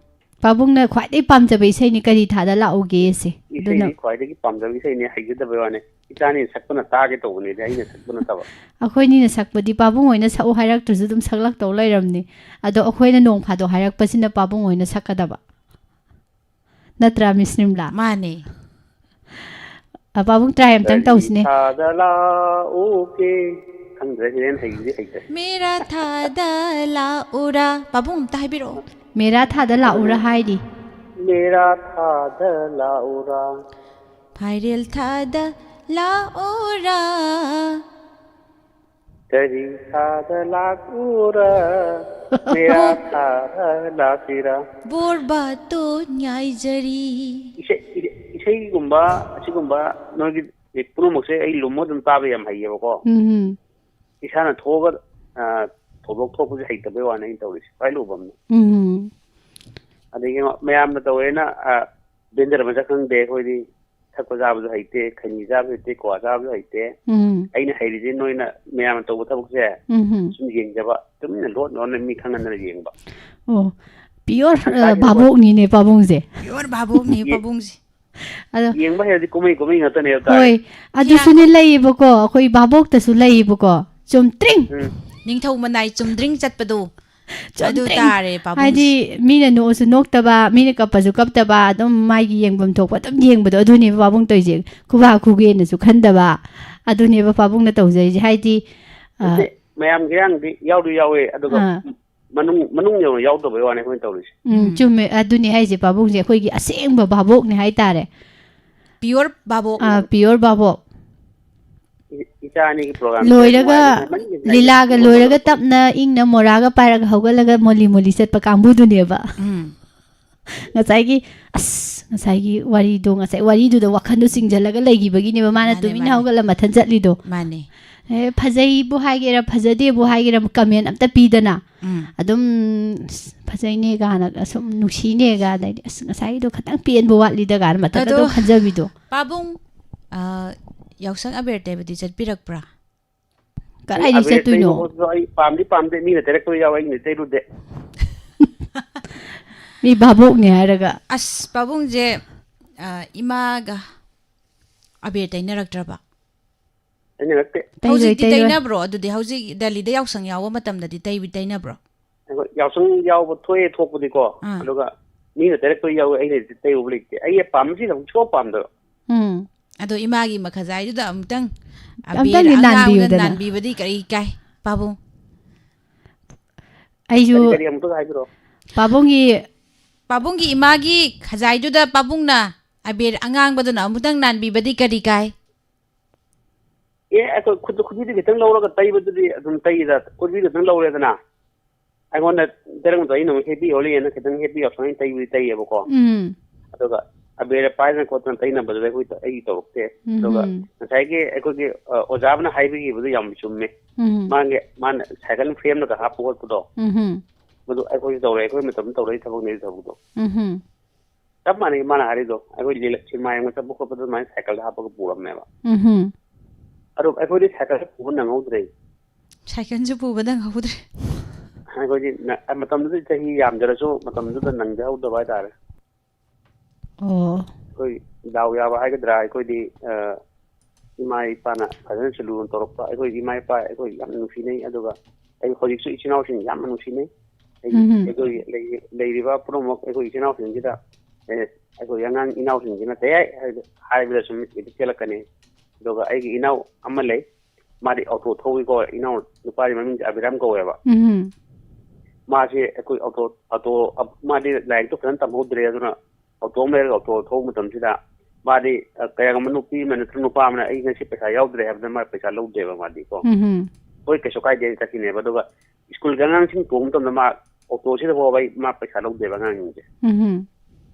ꯄꯥꯕꯨꯡꯅ ꯈ꯭ꯋꯥꯏꯗꯒꯤ ꯄꯥꯝꯖꯕ ꯏꯁꯩꯅꯤ ꯀꯔꯤ ꯊꯥꯗ ꯂꯥꯛꯎꯒꯦ ꯁꯦ꯫ ꯑꯗꯨꯅ ꯏꯁꯩꯗꯤ ꯈ꯭ꯋꯥꯏꯗꯒꯤ ꯄꯥꯝꯖꯕ ꯏꯁꯩꯅꯦ, ꯍꯩꯖꯗꯕꯩ ꯋꯥꯅꯦ꯫ ꯏꯆꯥꯅꯤ ꯁꯛꯄꯅ ꯇꯥꯒꯦ ꯇꯧꯕꯅꯦꯗꯤ, ꯑꯩꯅ ꯁꯛꯄ ꯅꯠꯇꯕ꯫ ꯑꯩꯈꯣꯏꯅꯤꯅ ꯁꯛꯄꯗꯤ ꯄꯥꯕꯨꯡ ꯍꯣꯏꯅ ꯁꯛꯎ ꯍꯥꯏꯔꯛꯇ꯭ꯔꯁꯨ ꯑꯗꯨꯝ ꯁꯛꯂꯛꯇꯧ ꯂꯩꯔꯝꯅꯤ꯫ ꯑꯗꯣ ꯑꯩꯈꯣꯏꯅ ꯅꯣꯡ ꯐꯥꯗꯣꯛ ꯍꯥꯏꯔꯛꯄꯁꯤꯅ ꯄꯥꯕꯨꯡ ꯍꯣꯏꯅ ꯁꯛꯀꯗꯕ꯫ ꯅꯠꯇ꯭ꯔꯥ, ꯃꯤꯁ ꯅꯤꯔꯃꯂꯥ? ꯃꯥꯅꯦ꯫ ꯑ, ꯄꯥꯕꯨꯡ, try ꯑꯝꯇꯪ ꯀꯔꯤ ꯇꯧꯁꯤꯅꯦ꯫ ꯊꯥꯗ ꯂꯥꯛꯎꯒꯦ? ꯈꯪꯗ꯭ꯔꯦ, ꯍꯣꯔꯦꯟ ꯍꯩꯕꯗꯤ ꯍꯩꯇ꯭ꯔꯦ꯫ ꯃꯦꯔꯥ ꯊꯥꯗ ꯂꯥꯛꯎꯔꯥ? ꯄꯥꯕꯨꯡ ꯑꯝꯇ ꯍꯥꯏꯕꯤꯔꯛꯑꯣ꯫ ꯃꯦꯔꯥ ꯊꯥꯗ ꯂꯥꯛꯎꯔꯥ ꯍꯥꯏꯔꯤ꯫ ꯃꯦꯔꯥ ꯊꯥꯗ ꯂꯥꯛꯎꯔꯥ? ꯐꯥꯏꯔꯦꯜ ꯊꯥꯗ ꯂꯥꯛꯎꯔꯥ? ꯀꯔꯤ ꯊꯥꯗ ꯂꯥꯛꯎꯔꯥ? ꯃꯦꯔꯥ ꯊꯥꯗ ꯂꯥꯛꯁꯤꯔꯥ? ꯕꯣꯔ ꯕꯥꯇꯣꯟ ꯉꯥꯏꯖꯔꯤ꯫ ꯏꯁꯩ, ꯏꯁꯩ, ꯏꯁꯩꯒꯨꯝꯕ ꯑꯁꯤꯒꯨꯝꯕ ꯅꯣꯏꯒꯤ ꯄꯨꯝꯅꯃꯛꯁꯦ ꯑꯩ ꯂꯨꯝꯃ ꯑꯗꯨꯝ ꯇꯥꯕ ꯌꯥꯝ ꯍꯩꯌꯦꯕꯀꯣ꯫ ꯎꯝ, ꯎꯝ꯫ ꯏꯁꯥꯅ ꯊꯣꯛꯑꯒ, ꯑ, ꯊꯧꯗꯣꯛ ꯊꯣꯛꯄꯁꯦ ꯍꯩꯇꯕꯩ ꯋꯥꯅꯦ ꯑꯩꯅ ꯇꯧꯔꯤꯁꯦ, ꯈ꯭ꯋꯥꯏ ꯂꯨꯕ ꯑꯃꯅ꯫ ꯎꯝ꯫ ꯑꯗꯒꯤ ꯃꯌꯥꯝꯅ ꯇꯧꯋꯦꯅ, ꯑ, ꯕꯦꯟꯗꯔ ꯃꯁꯛ ꯈꯪꯗꯦ, ꯑꯩꯈꯣꯏꯗꯤ ꯊꯛꯄ ꯆꯥꯕꯁꯨ ꯍꯩꯇꯦ, ꯈꯩꯅꯤ ꯆꯥꯕꯁꯨ ꯍꯩꯇꯦ, ꯀ꯭ꯋꯥ ꯆꯥꯕꯁꯨ ꯍꯩꯇꯦ꯫ ꯎꯝ꯫ ꯑꯩꯅ ꯍꯩꯔꯤꯁꯦ ꯅꯣꯏꯅ ꯃꯌꯥꯝꯅ ꯇꯧꯕ ꯊꯕꯛꯁꯦ ꯎꯝ꯫ ꯁꯨꯝ ꯌꯦꯡꯖꯕ, ꯇꯨꯃꯤꯟꯅ ꯂꯣꯟ ꯂꯣꯟꯅ ꯃꯤ ꯈꯪꯍꯟꯗꯅ ꯌꯦꯡꯕ꯫ ꯑꯣ, Pure, ꯑ, ꯚꯥꯕꯣꯛꯅꯤꯅꯦ ꯄꯥꯕꯨꯡꯁꯦ꯫ Pure ꯚꯥꯕꯣꯛꯅꯤ ꯌꯦ-, ꯄꯥꯕꯨꯡꯁꯦ꯫ ꯑꯗꯣ ꯌꯦꯡꯕ ꯍꯩꯔꯗꯤ ꯀꯨꯝꯍꯩ ꯀꯨꯝꯍꯩ ꯉꯥꯛꯇꯅꯦ ꯍꯥꯏꯕ ꯇꯥꯔꯦ꯫ ꯍꯣꯏ, ꯑꯗꯨꯁꯨꯅꯦ ꯂꯩꯌꯦꯕꯀꯣ, ꯑꯩꯈꯣꯏ ꯚꯥꯕꯣꯛꯇꯁꯨ ꯂꯩꯌꯦꯕꯀꯣ꯫ ꯆꯨꯝꯗ꯭ꯔꯤꯡ! ꯎꯝ꯫ ꯅꯤꯡꯊꯧ ꯃꯅꯥꯏ ꯆꯨꯝꯗ꯭ꯔꯤꯡ ꯆꯠꯄꯗꯣ꯫ ꯑꯗꯨ ꯆꯨꯝꯗ꯭ꯔꯤꯡ! ꯇꯥꯔꯦ ꯄꯥꯕꯨꯡꯁꯦ꯫ ꯍꯥꯏꯗꯤ, ꯃꯤꯅ ꯅꯣꯛꯑꯁꯨ ꯅꯣꯛꯇꯕ, ꯃꯤꯅ ꯀꯞꯄꯁꯨ ꯀꯞꯇꯕ, ꯑꯗꯨꯝ ꯃꯥꯒꯤ ꯌꯦꯡꯐꯝ ꯊꯣꯛꯄ ꯑꯗꯨꯝ ꯌꯦꯡꯕꯗꯣ, ꯑꯗꯨꯅꯦꯕ ꯄꯥꯕꯨꯡ ꯇꯧꯔꯤꯁꯦ꯫ ꯈꯨꯕꯥꯛ ꯈꯨꯒꯦꯅꯁꯨ ꯈꯟꯗꯕ, ꯑꯗꯨꯅꯦꯕ ꯄꯥꯕꯨꯡꯅ ꯇꯧꯖꯔꯤꯁꯦ꯫ ꯍꯥꯏꯗꯤ, ꯑ, ꯅꯠꯇꯦ, ꯃꯌꯥꯝꯒꯤ ꯏꯔꯥꯡꯗꯤ ꯌꯥꯎꯗꯤ ꯌꯥꯎꯋꯦ, ꯑꯗꯨꯒ ꯑꯥ꯫ ꯃꯅꯨꯡ, ꯃꯅꯨꯡ ꯌꯧꯅ ꯌꯥꯎꯗꯕꯩ ꯋꯥꯅꯤ ꯑꯩꯈꯣꯏꯅ ꯇꯧꯔꯤꯁꯦ꯫ ꯎꯝ, ꯎꯝ꯫ ꯆꯨꯝꯃꯦ꯫ ꯑꯗꯨꯅꯦ ꯍꯥꯏꯁꯦ, ꯄꯥꯕꯨꯡꯁꯦ ꯑꯩꯈꯣꯏꯒꯤ ꯑꯁꯦꯡꯕ ꯚꯥꯕꯣꯛꯅꯦ ꯍꯥꯏꯇꯥꯔꯦ꯫ Pure ꯚꯥꯕꯣꯛ꯫ ꯑꯥ, pure ꯚꯥꯕꯣꯛ꯫ ꯏ-, ꯏꯆꯥ ꯑꯅꯤꯒꯤ program ꯁꯦ ꯂꯣꯏꯔꯒ ꯅꯨꯡꯉꯥꯏꯃꯟꯈꯤꯗꯅ ꯑꯩꯁꯦ ꯂꯤꯂꯥꯒ ꯄꯨꯡ ꯂꯣꯏꯔꯒ ꯑꯃꯒ ꯇꯞꯅ ꯏꯪꯅ ꯃꯣꯔꯥꯒ ꯄꯥꯏꯔꯒ ꯍꯧꯒꯠꯂꯒ ꯃꯣꯂꯤ ꯃꯣꯂꯤ ꯆꯠꯄ ꯀꯥꯡꯕꯨꯗꯨꯅꯦꯕ꯫ ꯎꯝ꯫ ꯉꯁꯥꯏꯒꯤ, ꯑꯁ, ꯉꯁꯥꯏꯒꯤ ꯋꯥꯔꯤꯗꯣ, ꯉꯁꯥꯏ ꯋꯥꯔꯤꯗꯨꯗ ꯋꯥꯈꯜꯗꯣ ꯆꯤꯡꯁꯤꯜꯂꯒ ꯂꯩꯈꯤꯕꯒꯤꯅꯦꯕ ꯃꯥꯅ ꯃꯥꯅꯦ, ꯇꯨꯃꯤꯟꯅ ꯃꯥꯅꯦ꯫ ꯍꯧꯒꯠꯂ ꯃꯊꯟ ꯆꯠꯂꯤꯗꯣ꯫ ꯃꯥꯅꯦ꯫ ꯑꯦ, ꯐꯖꯩꯕꯨ ꯍꯥꯏꯒꯦꯔꯥ, ꯐꯖꯗꯦꯕꯨ ꯍꯥꯏꯒꯦꯔꯥ, comment ꯑꯝꯇ ꯄꯤꯗꯅ꯫ ꯎꯝ꯫ ꯑꯗꯨꯝ, "ꯑꯁ, ꯐꯖꯩꯅꯦ" ꯀꯥꯏꯅ, "ꯑꯁꯨꯝ ꯅꯨꯡꯁꯤꯅꯦ" ꯀꯥꯏꯅ, ꯑꯗꯩꯗꯤ, "ꯑꯁ, ꯉꯁꯥꯏꯒꯤꯗꯣ ꯈꯇꯪ ꯄꯦꯟꯕ ꯋꯥꯠꯂꯤꯗ" ꯀꯥꯏꯅ ꯃꯊꯟꯇ ꯑꯗꯣ, ꯑꯗꯨꯝ ꯈꯟꯖꯕꯤꯗꯣ꯫ ꯄꯥꯕꯨꯡ, ꯑ, ꯌꯥꯎꯁꯪ ꯑꯕꯦꯔ ꯇꯩꯕꯗꯤ ꯆꯠꯄꯤꯔꯛꯄ꯭ꯔꯥ? ꯀꯗꯥꯏꯗ ꯑꯩ ꯑꯕꯦꯔ ꯆꯠꯇꯣꯏꯅꯣ? ꯇꯩꯕ ꯈꯣꯠꯄꯗꯣ ꯑꯩ ꯄꯥꯝꯗꯤ ꯄꯥꯝꯗꯦ, ꯃꯤꯅ ꯇꯩꯔꯛꯄꯗꯣ ꯌꯥꯎꯋꯦ, ꯑꯩꯅ ꯇꯩꯔꯨꯗꯦ꯫ ꯃꯤ ꯚꯥꯕꯣꯛꯅꯦ ꯍꯥꯏꯔꯒ꯫ ꯑꯁ, ꯄꯥꯕꯨꯡꯁꯦ, ꯑ, ꯏꯃꯥꯒ ꯑꯕꯦꯔ ꯇꯩꯅꯔꯛꯇ꯭ꯔꯕ? ꯇꯩꯅꯔꯛꯇꯦ꯫ ꯇꯩꯔꯣꯏ, ꯍꯧꯖꯤꯛꯇꯤ ꯇꯩꯔꯣꯏ꯫ ꯇꯩꯅꯕ꯭ꯔꯣ? ꯑꯗꯨꯗꯤ ꯍꯧꯖꯤꯛ ꯗꯦꯜꯂꯤꯗ ꯌꯥꯎꯁꯪ ꯌꯥꯎꯕ ꯃꯇꯝꯗꯗꯤ ꯇꯩꯕꯤ-, ꯇꯩꯅꯕ꯭ꯔꯣ? ꯑꯩꯈꯣꯏ ꯌꯥꯎꯁꯪ ꯌꯥꯎꯕ ꯊꯣꯛꯑꯦ ꯊꯣꯛꯄꯗꯤꯀꯣ, ꯑꯥ꯫ ꯑꯗꯨꯒ ꯃꯤꯅ ꯇꯩꯔꯛꯄ ꯌꯥꯎꯋꯦ, ꯑꯩꯅ ꯇꯩꯔꯨꯕ ꯂꯩꯇꯦ꯫ ꯑꯩ ꯄꯥꯝꯕꯁꯤꯅ ꯑꯃꯨꯛ ꯁꯨꯡꯄꯥꯝ ꯄꯥꯝꯗꯕ꯫ ꯎꯝ꯫ ꯑꯗꯣ ꯏꯃꯥꯒꯤ ꯃꯈꯖꯥꯏꯗꯨꯗ ꯑꯃꯨꯛꯇꯪ ꯑꯕꯦꯔ ꯑꯝꯇꯪꯗꯤ ꯑꯉꯥꯡꯕꯗ ꯅꯥꯟꯕꯤꯌꯨꯗꯅ꯫ ꯅꯥꯟꯕꯤꯕꯗꯤ ꯀꯔꯤ ꯀꯥꯏ, ꯄꯥꯕꯨꯡ? ꯑꯩꯁꯨ ꯀꯔꯤ, ꯀꯔꯤ ꯑꯃꯨꯛꯇꯒ ꯍꯥꯏꯕꯤꯔꯛꯑꯣ꯫ ꯄꯥꯕꯨꯡꯒꯤ ꯄꯥꯕꯨꯡꯒꯤ ꯏꯃꯥꯒꯤ ꯈꯖꯥꯏꯗꯨꯗ ꯄꯥꯕꯨꯡꯅ ꯑꯕꯦꯔ ꯑꯉꯥꯡꯕꯗꯨꯅ ꯑꯃꯨꯛꯇꯪ ꯅꯥꯟꯕꯤꯕꯗꯤ ꯀꯔꯤ ꯀꯥꯏ? ꯑꯦ, ꯑꯩꯈꯣꯏ ꯈꯨꯠ-, ꯈꯨꯖꯤꯗ ꯈꯤꯇꯪ ꯂꯧꯔꯒ ꯇꯩꯕꯗꯨꯗꯤ ꯑꯗꯨꯝ ꯇꯩꯗ, ꯈꯨꯖꯤ ꯈꯤꯇꯪ ꯂꯧꯔꯦꯗꯅ꯫ ꯑꯩꯉꯣꯟꯗ ꯇꯩꯔꯛꯄꯗꯣ ꯑꯩꯅ ꯑꯃꯨꯛ ꯍꯦꯛꯄꯤ ꯍꯣꯜꯂꯤꯑꯅ ꯈꯤꯇꯪ ꯍꯦꯛꯄꯤ ꯌꯥꯎꯁꯪ ꯑꯩꯅ ꯇꯩꯕꯨꯗꯤ ꯇꯩꯌꯦꯕꯀꯣ꯫ ꯎꯝ꯫ ꯑꯗꯨꯒ ꯑꯕꯦꯔ ꯄꯥꯏꯗꯅ ꯈꯣꯠꯇꯅ ꯇꯩꯅꯕꯗꯨꯗꯤ ꯑꯩꯈꯣꯏ ꯇ-, ꯑꯩ ꯇꯧꯔꯛꯇꯦ꯫ ꯎꯝ ꯑꯗꯨꯒ ꯍꯝ꯫ ꯉꯁꯥꯏꯒꯤ ꯑꯩꯈꯣꯏꯒꯤ, ꯑ, ꯑꯣꯖꯥ ꯑꯃꯅ ꯍꯥꯏꯕꯤꯈꯤꯕꯗꯣ ꯌꯥꯝ ꯆꯨꯝꯃꯦ꯫ ꯎꯝ ꯍꯝ꯫ ꯃꯥꯒꯤ, ꯃꯥꯅ ꯁꯥꯏꯀꯜ frame ꯅꯒ ꯍꯥꯞꯄ ꯈꯣꯠꯄꯗꯣ꯫ ꯎꯝ ꯍꯝ꯫ ꯃꯗꯨ ꯑꯩꯈꯣꯏꯁꯨ ꯇꯧꯔꯛꯑꯦ, ꯑꯩꯈꯣꯏ ꯃꯇꯝꯗ ꯇꯧꯔꯛꯏ ꯊꯕꯛꯅꯦ ꯑꯗꯨ ꯊꯕꯛꯇꯣ꯫ ꯎꯝ ꯍꯝ꯫ ꯆꯞ ꯃꯥꯟꯅꯩ ꯃꯥꯅ ꯍꯥꯏꯔꯤꯗꯣ꯫ ꯑꯩꯈꯣꯏ ꯂꯤꯂꯥ, ꯁꯤꯅꯦꯃꯥ ꯌꯦꯡꯕ ꯆꯠꯄ ꯈꯣꯠꯄꯗ ꯑꯗꯨꯃꯥꯏꯅ ꯁꯥꯏꯀꯜꯗ ꯍꯥꯞꯄꯒ ꯄꯨꯔꯝꯃꯦꯕ꯫ ꯎꯝꯍꯨꯝ꯫ ꯑꯗꯣ ꯑꯩꯈꯣꯏꯗꯤ ꯁꯥꯏꯀꯜ ꯄꯨꯕ ꯅꯪꯍꯧꯗ꯭ꯔꯦ꯫ ꯁꯥꯏꯀꯜꯁꯨ ꯄꯨꯕ ꯅꯪꯍꯧꯗ꯭ꯔꯦ꯫ ꯑ, ꯑꯩꯈꯣꯏꯗꯤ ꯅ-, ꯃꯇꯝꯗꯨꯗ ꯆꯍꯤ ꯌꯥꯝꯖꯔꯁꯨ ꯃꯇꯝꯗꯨꯗ ꯅꯪꯖꯍꯧꯗꯕ ꯍꯥꯏꯇꯥꯔꯦ꯫ ꯑꯣ꯫ ꯑꯩꯈꯣꯏ ꯗꯥꯎ ꯌꯥꯕ ꯍꯥꯏꯒꯗ꯭ꯔꯥ, ꯑꯩꯈꯣꯏꯗꯤ, ꯑ, ꯏꯃꯥ ꯏꯄꯥꯅ ꯐꯖꯅ ꯁꯦꯂꯨ ꯇꯧꯔꯛꯄ, ꯑꯩꯈꯣꯏ ꯏꯃꯥ ꯏꯄꯥ ꯑꯩꯈꯣꯏ ꯌꯥꯝ ꯅꯨꯡꯁꯤꯅꯩ꯫ ꯑꯗꯨꯒ ꯑꯩ ꯍꯧꯖꯤꯛꯁꯨ ꯏꯆꯤꯟ ꯏꯅꯥꯎꯁꯤꯡ ꯌꯥꯝꯅ ꯅꯨꯡꯁꯤꯅꯩ꯫ ꯑꯩ, ꯎꯝ꯫ ꯑꯩꯈꯣꯏꯒꯤ ꯂꯩ-, ꯂꯩꯔꯤꯕ ꯄꯨꯝꯅꯃꯛ ꯑꯩꯈꯣꯏ ꯏꯆꯤꯟ ꯏꯅꯥꯎꯁꯤꯡꯁꯤꯗ, ꯑꯦ, ꯑꯩꯈꯣꯏ ꯑꯉꯥꯡ ꯏꯅꯥꯎꯁꯤꯡꯁꯤꯅ ꯇꯌꯥꯏ ꯍꯥꯏꯕꯗ, ꯍꯥꯏꯕꯗ ꯁꯨꯝ ꯃꯤꯠ ꯆꯦꯜꯂꯛꯀꯅꯤ꯫ ꯑꯗꯨꯒ ꯑꯩꯒꯤ ꯏꯅꯥꯎ ꯑꯃ ꯂꯩ, ꯃꯥꯗꯤ ꯑꯣꯇꯣ ꯊꯧꯏꯀꯣ, ꯏꯅꯥꯎ ꯅꯨꯄꯥꯒꯤ ꯃꯃꯤꯡꯁꯦ ꯑꯕꯤꯔꯥꯝ ꯀꯧꯋꯦꯕ꯫ ꯎꯝ꯫ ꯃꯥꯁꯦ ꯑꯩꯈꯣꯏ ꯑꯣꯇꯣ, ꯑꯣꯇꯣ, ꯃꯥꯗꯤ ꯂꯥꯏꯔꯤꯛꯇꯣ ꯐꯖꯅ ꯇꯝꯍꯧꯗ꯭ꯔꯦ, ꯑꯗꯨꯅ ꯑꯣꯇꯣ ꯑꯃ ꯂꯩꯔꯒ ꯑꯣꯇꯣ ꯊꯧꯕ ꯃꯇꯝꯁꯤꯗ ꯃꯥꯗꯤ, ꯑ, ꯀꯌꯥꯒꯨꯝꯕ ꯅꯨꯄꯤ ꯑꯃ ꯅꯠꯇ꯭ꯔꯒ ꯅꯨꯄꯥ ꯑꯃꯅ "ꯑꯩ ꯉꯁꯤ ꯄꯩꯁꯥ ꯌꯥꯎꯗ꯭ꯔꯦ" ꯍꯥꯏꯕꯗ ꯃꯥ ꯄꯩꯁꯥ ꯂꯧꯗꯦꯕ ꯃꯥꯗꯤ ꯀꯣ꯫ ꯎꯝ꯫ "ꯍꯣꯏ, ꯀꯩꯁꯨ ꯀꯥꯏꯗꯦ" ꯆꯠꯈꯤꯅꯦꯕ꯫ ꯑꯗꯨꯒ ꯁ꯭ꯀꯨꯜꯒꯤ ꯑꯉꯥꯡꯁꯤꯡ ꯇꯣꯡꯕ ꯃꯇꯝꯗ ꯃꯥ ꯑꯣꯇꯣꯁꯤꯗ ꯐꯥꯎꯕ ꯑꯩ, ꯃꯥ ꯄꯩꯁꯥ ꯂꯧꯗꯦꯕ ꯑꯉꯥꯡꯁꯤꯡꯁꯦ꯫ ꯎꯝ꯫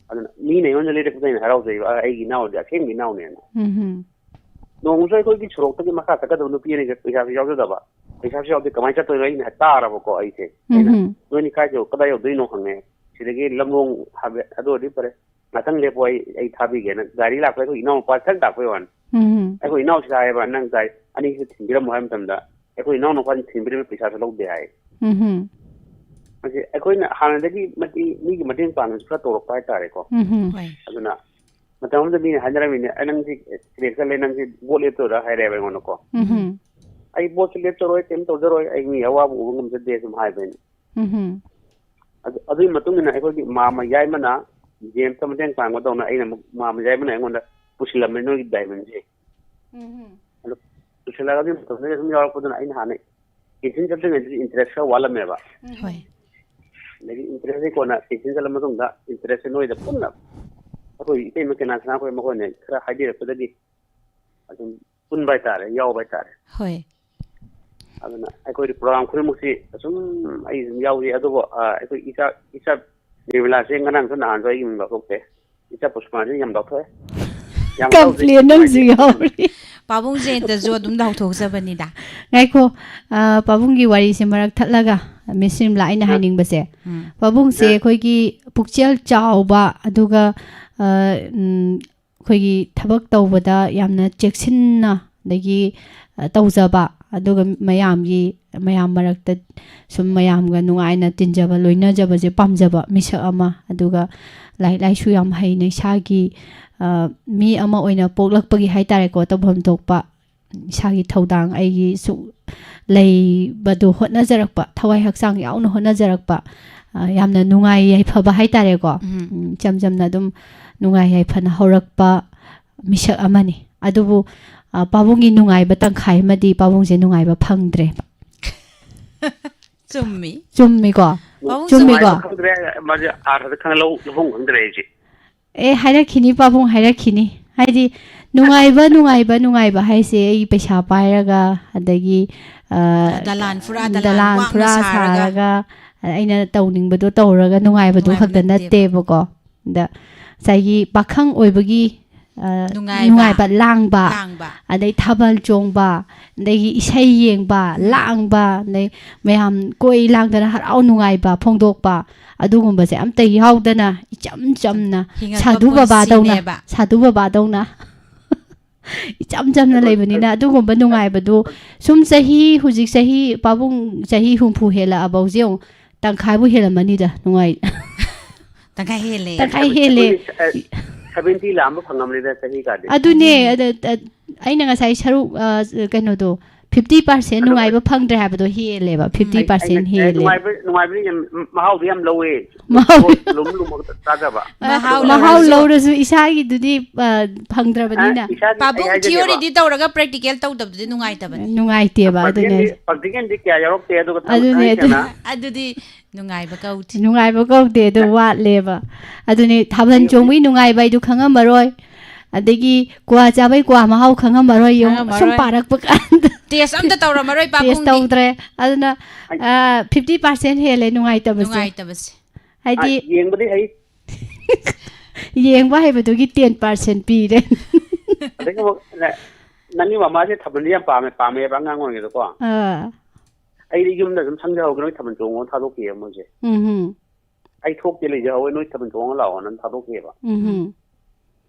ꯑꯗꯨꯅ ꯃꯤꯅ ꯑꯩꯉꯣꯟꯗ ꯂꯩꯔꯛꯄꯗ ꯑꯩꯅ ꯍꯔꯥꯎꯖꯩꯕ, "ꯑ, ꯑꯩꯒꯤ ꯏꯅꯥꯎꯗꯤ ꯑꯁꯦꯡꯕ ꯏꯅꯥꯎꯅꯦꯅ"꯫ ꯎꯝ꯫ ꯅꯣꯡꯃꯁꯨ ꯑꯩꯈꯣꯏꯒꯤ ꯁꯣꯔꯣꯛꯇꯒꯤ ꯃꯈꯥ ꯆꯠꯀꯗꯕ ꯅꯨꯄꯤ ꯑꯅꯤꯁꯦ ꯄꯩꯁꯥꯁꯨ ꯌꯥꯎꯖꯗꯕ, ꯄꯩꯁꯥꯁꯨ ꯌꯥꯎꯗꯦ, ꯀꯃꯥꯏꯅ ꯆꯠꯇꯣꯏꯅꯣ ꯑꯩꯅ ꯇꯥꯔꯕꯀꯣ ꯑꯩꯁꯦ꯫ ꯑꯩꯅ, ꯎꯝ꯫ "ꯅꯣꯏꯅꯤ ꯀꯥꯏꯗ, ꯀꯗꯥꯏ ꯌꯧꯗꯣꯏꯅꯣ?" ꯍꯪꯉꯦ꯫ "ꯁꯤꯗꯒꯤ ꯂꯝꯂꯣꯡ ꯍꯥꯏꯕ", "ꯑꯗꯨ ꯑꯣꯏꯔꯗꯤ ꯐꯔꯦ, ꯉꯥꯛꯇꯪ ꯂꯦꯞꯄꯣ, ꯑꯩ, ꯑꯩ ꯊꯥꯕꯤꯒꯦꯅ" ꯒꯥꯔꯤ ꯂꯥꯛꯄ ꯑꯩꯈꯣꯏ ꯏꯅꯥꯎꯅꯨꯄꯥ ꯁꯛ ꯇꯥꯛꯄꯩ ꯋꯥꯅꯤ꯫ ꯎꯝ꯫ ꯑꯩꯈꯣꯏ ꯏꯅꯥꯎꯁꯤꯗ ꯍꯥꯏꯌꯦꯕ, "ꯅꯪ ꯒꯥꯔꯤ ꯑꯅꯤꯁꯤꯗ ꯊꯤꯟꯕꯤꯔꯝꯃꯣ" ꯍꯥꯏꯕ ꯃꯇꯝꯗ ꯑꯩꯈꯣꯏ ꯏꯅꯥꯎꯅꯨꯄꯥꯁꯤꯅ ꯊꯤꯟꯕꯤꯔꯝꯃꯤ, ꯄꯩꯁꯥꯁꯨ ꯂꯧꯗꯦ ꯍꯥꯏ꯫ ꯎꯝ꯫ ꯃꯁꯤ ꯑꯩꯈꯣꯏꯅ ꯍꯥꯟꯅꯗꯒꯤ ꯃꯇꯤ-, ꯃꯤꯒꯤ ꯃꯇꯦꯡ ꯄꯥꯡꯕꯁꯨ ꯈꯔ ꯇꯧꯔꯛꯄ ꯍꯥꯏꯇꯥꯔꯦꯀꯣ꯫ ꯎꯝ꯫ ꯍꯣꯏ꯫ ꯑꯗꯨꯅ ꯃꯇꯝ ꯑꯃꯗ ꯃꯤꯅ ꯍꯥꯏꯅꯔꯝꯃꯤꯅꯦ, "ꯑꯩ ꯅꯪꯁꯤ ꯁꯤꯗ ꯆꯠꯂꯦ, ꯅꯪꯁꯤ ꯕꯣꯠ ꯂꯦꯞꯇꯣꯏꯔꯥ?" ꯍꯥꯏꯔꯦꯕ ꯑꯩꯉꯣꯟꯗꯀꯣ꯫ ꯎꯝ꯫ "ꯑꯩ ꯕꯣꯠꯁꯤ ꯂꯦꯞꯆꯔꯣꯏ, ꯀꯩꯝ ꯇꯧꯖꯔꯣꯏ, ꯑꯩ ꯃꯤ ꯑꯋꯥꯕ ꯎꯕ ꯉꯝꯖꯗꯦ" ꯁꯨꯝ ꯍꯥꯏꯕ ꯑꯩꯅ꯫ ꯎꯝ꯫ ꯑꯗꯨ, ꯑꯗꯨꯒꯤ ꯃꯇꯨꯡ ꯏꯟꯅ ꯑꯩꯈꯣꯏꯒꯤ ꯃꯥꯃ ꯌꯥꯏꯃꯅ ꯖꯦꯝꯁꯇ ꯃꯇꯦꯡ ꯄꯥꯡꯕꯗꯧꯅ ꯑꯩꯅ ꯑꯃꯨꯛ ꯃꯥꯃ ꯌꯥꯏꯃꯅ ꯑꯩꯉꯣꯟꯗ ꯄꯨꯁꯤꯜꯂꯝꯃꯦ ꯅꯣꯏꯒꯤ ꯗꯥꯏꯃꯟꯁꯦ꯫ ꯎꯝ꯫ ꯑꯗꯣ ꯄꯨꯁꯤꯜꯂꯛꯑꯒ ꯑꯗꯨꯒꯤ ꯃꯇꯝꯗꯨꯗ ꯁꯨꯝ ꯌꯥꯎꯔꯛꯄꯗꯨꯅ ꯑꯩꯅ ꯍꯥꯟꯅ ꯀꯦꯟꯇꯤꯟ ꯆꯠꯇ꯭ꯔꯤꯉꯩꯗꯗꯤ ꯏꯟꯇꯔꯦꯁ ꯈꯔ ꯋꯥꯠꯂꯝꯃꯦꯕ꯫ ꯍꯣꯏ꯫ ꯑꯗꯒꯤ ꯏꯟꯇꯔꯦꯁꯇꯤ ꯀꯣꯟꯅ ꯀꯦꯟꯇꯤꯟ ꯆꯠꯂ ꯃꯇꯨꯡꯗ ꯏꯟꯇꯔꯦꯁꯁꯦ ꯅꯣꯏꯗ ꯄꯨꯟꯅ ꯑꯩꯈꯣꯏ ꯏꯇꯩꯃ ꯀꯦꯅꯥꯁꯅꯥ ꯑꯩꯈꯣꯏ ꯃꯈꯣꯏꯅ ꯈꯔ ꯍꯥꯏꯕꯤꯔꯛꯄꯗꯒꯤ ꯑꯗꯨꯝ ꯄꯨꯟꯕ ꯍꯥꯏꯇꯥꯔꯦ, ꯌꯥꯎꯕ ꯍꯥꯏꯇꯥꯔꯦ꯫ ꯍꯣꯏ꯫ ꯑꯗꯨꯅ ꯑꯩꯈꯣꯏꯗꯤ ꯄ꯭ꯔꯣꯒ꯭ꯔꯥꯝ ꯈꯨꯗꯤꯡꯃꯛꯁꯤ ꯑꯁꯨꯝ ꯑꯩ ꯑꯗꯨꯝ ꯌꯥꯎꯏ꯫ ꯑꯗꯨꯕꯨ, ꯑ, ꯑꯩꯈꯣꯏ ꯏꯆꯥ, ꯏꯆꯥ ꯅꯤꯔꯃꯂꯥꯁꯦ ꯉꯔꯥꯡꯁꯨ ꯅꯍꯥꯟꯁꯨ ꯑꯩꯒꯤ ꯃꯤꯡ ꯂꯧꯊꯣꯛꯇꯦ꯫ ꯏꯆꯥ ꯄꯨꯁꯄꯥꯁꯦ ꯌꯥꯝ ꯂꯧꯊꯣꯛꯑꯦ꯫ ꯌꯥꯝ ꯂꯧꯗꯦ꯫ ꯀꯝꯄ꯭ꯂꯦꯟ ꯑꯃꯁꯨ ꯌꯥꯎꯔꯤ꯫ ꯄꯥꯕꯨꯡ ꯖꯌꯦꯟꯇꯁꯨ ꯑꯗꯨꯝ ꯂꯥꯎꯊꯣꯛꯆꯕꯅꯤꯗ꯫ ꯉꯥꯏꯈꯣ, ꯑ, ꯄꯥꯕꯨꯡꯒꯤ ꯋꯥꯔꯤꯁꯦ ꯃꯔꯛ ꯊꯠꯂꯒ, ꯃꯤꯁ ꯁꯤꯝꯂꯥ, ꯑꯩꯅ ꯑ꯫ ꯍꯥꯏꯅꯤꯡꯕꯁꯦ, ꯎꯝ꯫ ꯄꯥꯕꯨꯡꯁꯦ ꯑ꯫ ꯑꯩꯈꯣꯏꯒꯤ ꯄꯨꯛꯆꯦꯜ ꯆꯥꯎꯕ, ꯑꯗꯨꯒ, ꯑ, ꯎꯝ, ꯑꯩꯈꯣꯏꯒꯤ ꯊꯕꯛ ꯇꯧꯕꯗ ꯌꯥꯝꯅ ꯆꯦꯛꯁꯤꯟꯅ, ꯑꯗꯒꯤ, ꯑ, ꯇꯧꯖꯕ, ꯑꯗꯨꯒ ꯃꯌꯥꯝꯒꯤ, ꯃꯌꯥꯝ ꯃꯔꯛꯇ ꯁꯨꯝ ꯃꯌꯥꯝꯒ ꯅꯨꯡꯉꯥꯏꯅ ꯇꯤꯟꯖꯕ, ꯂꯣꯏꯅꯖꯕꯁꯦ ꯄꯥꯝꯖꯕ ꯃꯤꯁꯛ ꯑꯃ꯫ ꯑꯗꯨꯒ ꯂꯥꯏꯔꯤꯛ ꯂꯥꯏꯁꯨ ꯌꯥꯝ ꯍꯩꯅ ꯏꯁꯥꯒꯤ, ꯑ, ꯃꯤ ꯑꯃ ꯑꯣꯏꯅ ꯄꯣꯛꯂꯛꯄꯒꯤ ꯍꯥꯏ ꯇꯥꯔꯦꯀꯣ, ꯇꯧꯐꯝ ꯊꯣꯛꯄ ꯏꯁꯥꯒꯤ ꯊꯧꯗꯥꯡ ꯑꯩꯒꯤ ꯁꯨ ꯂꯩꯕꯗꯣ ꯍꯣꯠꯅꯖꯔꯛꯄ, ꯊꯋꯥꯏ ꯍꯛꯆꯥꯡ ꯌꯥꯎꯅ ꯍꯣꯠꯅꯖꯔꯛꯄ, ꯑ, ꯌꯥꯝꯅ ꯅꯨꯡꯉꯥꯏ ꯌꯥꯏꯐꯕ ꯍꯥꯏ ꯇꯥꯔꯦꯀꯣ꯫ ꯎꯝ꯫ ꯎꯝ, ꯏꯆꯝ ꯆꯝꯅ ꯑꯗꯨꯝ ꯅꯨꯡꯉꯥꯏ ꯌꯥꯏꯐꯅ ꯍꯧꯔꯛꯄ ꯃꯤꯁꯛ ꯑꯃꯅꯤ꯫ ꯑꯗꯨꯕꯨ, ꯑ, ꯄꯥꯕꯨꯡꯒꯤ ꯅꯨꯡꯉꯥꯏꯕ ꯇꯪꯈꯥꯏ ꯑꯃꯗꯤ ꯄꯥꯕꯨꯡꯁꯦ ꯅꯨꯡꯉꯥꯏꯕ ꯐꯪꯗ꯭ꯔꯦꯕ꯫ ꯆꯨꯝꯃꯤ꯫ ꯆꯨꯝꯃꯤꯀꯣ? ꯄꯥꯕꯨꯡ ꯆꯨꯝꯃꯤꯀꯣ? ꯅꯨꯡꯉꯥꯏꯕ ꯈꯪꯗ꯭ꯔꯦ, ꯃꯥꯁꯦ ꯑꯥꯔꯊꯗ ꯈꯪ-, ꯂꯧ-, ꯂꯧꯐꯝ ꯈꯪꯗ꯭ꯔꯦ ꯑꯩꯁꯦ꯫ ꯑꯦ, ꯍꯥꯏꯔꯛꯈꯤꯅꯤ ꯄꯥꯕꯨꯡ, ꯍꯥꯏꯔꯛꯈꯤꯅꯤ꯫ ꯍꯥꯏꯗꯤ, ꯅꯨꯡꯉꯥꯏꯕ, ꯅꯨꯡꯉꯥꯏꯕ, ꯅꯨꯡꯉꯥꯏꯕ ꯍꯥꯏꯁꯦ ꯑꯩ ꯄꯩꯁꯥ ꯄꯥꯏꯔꯒ, ꯑꯗꯒꯤ, ꯑ, ꯗꯂꯥꯟ ꯐꯨꯔꯥ, ꯗꯂꯥꯟ ꯗꯂꯥꯟ ꯋꯥꯡꯅ ꯐꯨꯔꯥ ꯁꯥꯔꯒ꯫ ꯁꯥꯔꯒ, ꯑꯩꯅ ꯇꯧꯅꯤꯡꯕꯗꯣ ꯇꯧꯔꯒ ꯅꯨꯡꯉꯥꯏꯕꯗꯨ ꯅꯨꯡꯉꯥꯏꯕ ꯈꯛꯇ ꯅꯠꯇꯦꯕ꯫ ꯅꯠꯇꯦꯕꯀꯣ꯫ ꯑꯗ ꯉꯁꯥꯏꯒꯤ ꯄꯥꯈꯪ ꯑꯣꯏꯕꯒꯤ, ꯑ, ꯅꯨꯡꯉꯥꯏꯕ꯫ ꯅꯨꯡꯉꯥꯏꯕ, ꯂꯥꯡꯕ, ꯂꯥꯡꯕ꯫ ꯑꯗꯩ ꯊꯥꯕꯜ ꯆꯣꯡꯕ, ꯑꯗꯒꯤ ꯏꯁꯩ ꯌꯦꯡꯕ, ꯎꯝ꯫ ꯂꯥꯡꯕ, ꯑꯗꯩ ꯃꯌꯥꯝ ꯀꯣꯏ ꯂꯥꯡꯗꯅ ꯍꯔꯥꯎ ꯅꯨꯡꯉꯥꯏꯕ ꯐꯣꯡꯗꯣꯛꯄ, ꯑꯗꯨꯒꯨꯝꯕꯁꯦ ꯑꯝꯇ ꯌꯥꯎꯗꯅ ꯏꯆꯝ ꯆꯝꯅ ꯍꯤꯡꯉꯛꯄ ꯁꯥꯙꯨ ꯕꯕꯥꯗꯧꯅ, ꯄꯨꯟꯁꯤꯅꯦꯕ꯫ ꯁꯥꯙꯨ ꯕꯕꯥꯗꯧꯅ ꯏꯆꯝ ꯆꯝꯅ ꯑꯗꯣ, ꯂꯩꯕꯅꯤꯅ ꯑꯗꯨꯒꯨꯝꯕ ꯅꯨꯡꯉꯥꯏꯕꯗꯨ ꯁꯨꯝ ꯆꯍꯤ, ꯍꯧꯖꯤꯛ ꯆꯍꯤ ꯄꯥꯕꯨꯡ ꯆꯍꯤ ꯍꯨꯝꯐꯨ ꯍꯦꯜꯂꯛꯑꯕ ꯍꯧꯖꯤꯛ ꯌꯦꯡꯉꯨ, ꯇꯪꯈꯥꯏꯕꯨ ꯍꯦꯜꯂꯝꯃꯅꯤꯗ ꯅꯨꯡꯉꯥꯏ-, ꯇꯪꯈꯥꯏ ꯍꯦꯜꯂꯦ꯫ ꯇꯪꯈꯥꯏ ꯍꯦꯜꯂꯦ꯫ Seventy, seventy ꯂꯥꯛꯑꯝꯕ ꯐꯪꯉꯝꯅꯤꯗ ꯆꯍꯤ ꯀꯥꯗꯤ꯫ ꯑꯗꯨꯅꯦ, ꯑꯗꯨꯅꯦ꯫ ꯑꯗ, ꯑ, ꯑꯩꯅ ꯉꯁꯥꯏ ꯁꯔꯨꯛ, ꯑ, ꯀꯩꯅꯣꯗꯣ, fifty percent ꯑꯗꯣ ꯅꯨꯡꯉꯥꯏꯕ ꯐꯪꯗ꯭ꯔꯦ ꯍꯥꯏꯕꯗꯣ ꯍꯦꯜꯂꯦꯕ, ꯑꯩ, ꯑꯩꯅ, fifty percent ꯑꯦ, ꯍꯦꯜꯂꯦ꯫ ꯅꯨꯡꯉꯥꯏꯕ, ꯅꯨꯡꯉꯥꯏꯕꯗꯤ ꯌꯥꯝ, ꯃꯍꯥꯎꯗꯤ ꯌꯥꯝ ꯂꯧꯋꯦ꯫ ꯃꯍꯥꯎ꯫ ꯂꯨꯝ ꯂꯨꯝꯃꯒ ꯆꯥꯖꯕ꯫ ꯃꯍꯥꯎ ꯃꯍꯥꯎ ꯂꯧꯔꯁꯨ꯫ ꯂꯧꯔꯁꯨ ꯏꯁꯥꯒꯤꯗꯨꯗꯤ, ꯑ, ꯐꯪꯗ꯭ꯔꯕꯅꯤꯅ꯫ ꯑ, ꯏꯁꯥꯒꯤ, ꯑꯩ ꯄꯥꯕꯨꯡ ꯍꯥꯏꯖꯒꯦꯕ꯫ Theoryꯗꯤ ꯇꯧꯔꯒ practical ꯇꯧꯗꯕꯗꯨꯗꯤ ꯅꯨꯡꯉꯥꯏꯇꯕꯅꯤ꯫ ꯅꯨꯡꯉꯥꯏꯇꯦꯕ, ꯑꯗꯨꯅꯦ꯫ Practicalꯗꯤ, practicalꯗꯤ ꯀꯌꯥ ꯌꯥꯎꯔꯛꯇꯦ, ꯑꯗꯨꯒ ꯊꯝ-, ꯑꯗꯨꯅꯦ, ꯊꯥꯡꯒꯩ ꯑꯗꯨ ꯁꯦꯡꯅ꯫ ꯑꯗꯨꯗꯤ ꯅꯨꯡꯉꯥꯏꯕ ꯀꯧꯗꯦ꯫ ꯅꯨꯡꯉꯥꯏꯕ ꯀꯧꯗꯦ, ꯑꯗꯨ ꯅ-, ꯋꯥꯠꯂꯦꯕ꯫ ꯑꯗꯨꯅꯦ, ꯊꯥꯕꯜ ꯑꯩ ꯍꯧꯖꯤꯛ ꯆꯣꯡꯕꯒꯤ ꯅꯨꯡꯉꯥꯏꯕ ꯍꯥꯏꯗꯨ ꯈꯪꯉꯝꯃꯔꯣꯏ꯫ ꯑꯗꯒꯤ ꯀ꯭ꯋꯥ ꯆꯥꯕꯩ ꯀ꯭ꯋꯥ ꯃꯍꯥꯎ ꯈꯪꯉꯝꯃꯔꯣꯏ꯫ ꯌꯦꯡꯉꯨ, ꯁꯨꯝ ꯈꯪꯉꯝꯃꯔꯣꯏ꯫ ꯄꯥꯔꯛꯄ ꯀꯥꯟꯗ꯫ Test ꯑꯝꯇ ꯇꯧꯔꯝꯃꯔꯣꯏ Test ꯄꯥꯕꯨꯡꯗꯤ꯫ ꯇꯧꯗ꯭ꯔꯦ꯫ ꯑꯗꯨꯅ, ꯑꯩ ꯑ, fifty percent ꯍꯦꯜꯂꯦ ꯅꯨꯡꯉꯥꯏꯇꯕꯁꯦ꯫ ꯅꯨꯡꯉꯥꯏꯇꯕꯁꯦ꯫ ꯍꯥꯏꯗꯤ ꯑ, ꯌꯦꯡꯕꯗꯤ ꯍꯩ꯫ ꯌꯦꯡꯕ ꯍꯩꯕꯗꯨꯒꯤ ten percent ꯄꯤꯔꯦ꯫ ꯑꯗꯒꯤ ꯑꯃꯨꯛ ꯅ-, ꯅꯪꯒꯤ ꯃꯃꯥꯁꯦ ꯊꯥꯕꯜꯗꯤ ꯌꯥꯝ ꯄꯥꯝꯃꯦ, ꯄꯥꯝꯃꯦꯕ ꯑꯉꯥꯡ ꯑꯣꯏꯔꯤꯉꯩꯗꯀꯣ꯫ ꯑꯥ꯫ ꯑꯩꯗꯤ ꯌꯨꯝꯗ ꯑꯗꯨꯝ ꯁꯪꯖꯍꯧꯒꯦ, ꯅꯣꯏ ꯊꯥꯕꯜ ꯆꯣꯡꯉꯣ ꯊꯥꯗꯣꯛꯈꯤꯑꯕ ꯃꯣꯏꯁꯦ꯫ ꯎꯝ ꯍꯨꯝ꯫ ꯑꯩ ꯊꯣꯛꯇꯦ, ꯂꯩꯖꯍꯧꯋꯦ, ꯅꯣꯏ ꯊꯥꯕꯜ ꯆꯣꯡꯉ ꯂꯥꯛꯑꯣꯅ ꯑꯗꯨꯝ ꯊꯥꯗꯣꯛꯈꯤꯑꯕ꯫ ꯎꯝ ꯍꯨꯝ꯫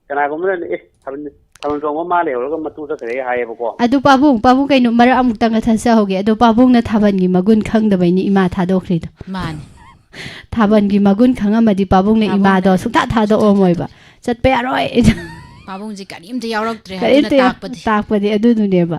ꯀꯅꯥꯒꯨꯝꯕꯅ, "ꯑꯦ, ꯊꯥꯕꯜ ꯊꯥꯕꯜ ꯆꯣꯡꯕ ꯃꯥ ꯂꯩꯍꯧꯔꯒ ꯃꯇꯨ ꯆꯠꯈ꯭ꯔꯦ ꯍꯥꯏꯌꯦꯕꯀꯣ꯫ ꯑꯗꯨ ꯄꯥꯕꯨꯡ, ꯄꯥꯕꯨꯡ, ꯀꯩꯅꯣ, ꯃꯔꯛ ꯑꯃꯨꯛꯇꯪꯒ ꯊꯠꯆꯍꯧꯒꯦ꯫ ꯑꯗꯣ ꯄꯥꯕꯨꯡꯅ ꯊꯥꯕꯜꯒꯤ ꯃꯒꯨꯟ ꯈꯪꯗꯕꯩꯅꯤ ꯏꯃꯥ ꯊꯥꯗꯣꯛꯈ꯭ꯔꯤꯗꯣ꯫ ꯃꯥꯅꯤ꯫ ꯊꯥꯕꯜꯒꯤ ꯃꯒꯨꯟ ꯈꯪꯉꯝꯃꯗꯤ ꯄꯥꯕꯨꯡꯅ ꯄꯥꯕꯨꯡꯅ ꯏꯃꯥꯗꯣ ꯁꯨꯡꯊꯥ ꯊꯥꯗꯣꯛꯑꯝꯃꯣꯏꯕ꯫ ꯆꯠꯄ ꯌꯥꯔꯣꯏ꯫ ꯄꯥꯕꯨꯡꯁꯦ ꯀꯔꯤꯝꯇ ꯌꯥꯎꯔꯛꯇ꯭ꯔꯦ ꯍꯥꯏꯗꯨꯅ ꯀꯔꯤꯝꯇ ꯇꯥꯛꯄꯗꯤ꯫ ꯇꯥꯛꯄꯗꯤ ꯑꯗꯨꯗꯨꯅꯦꯕ꯫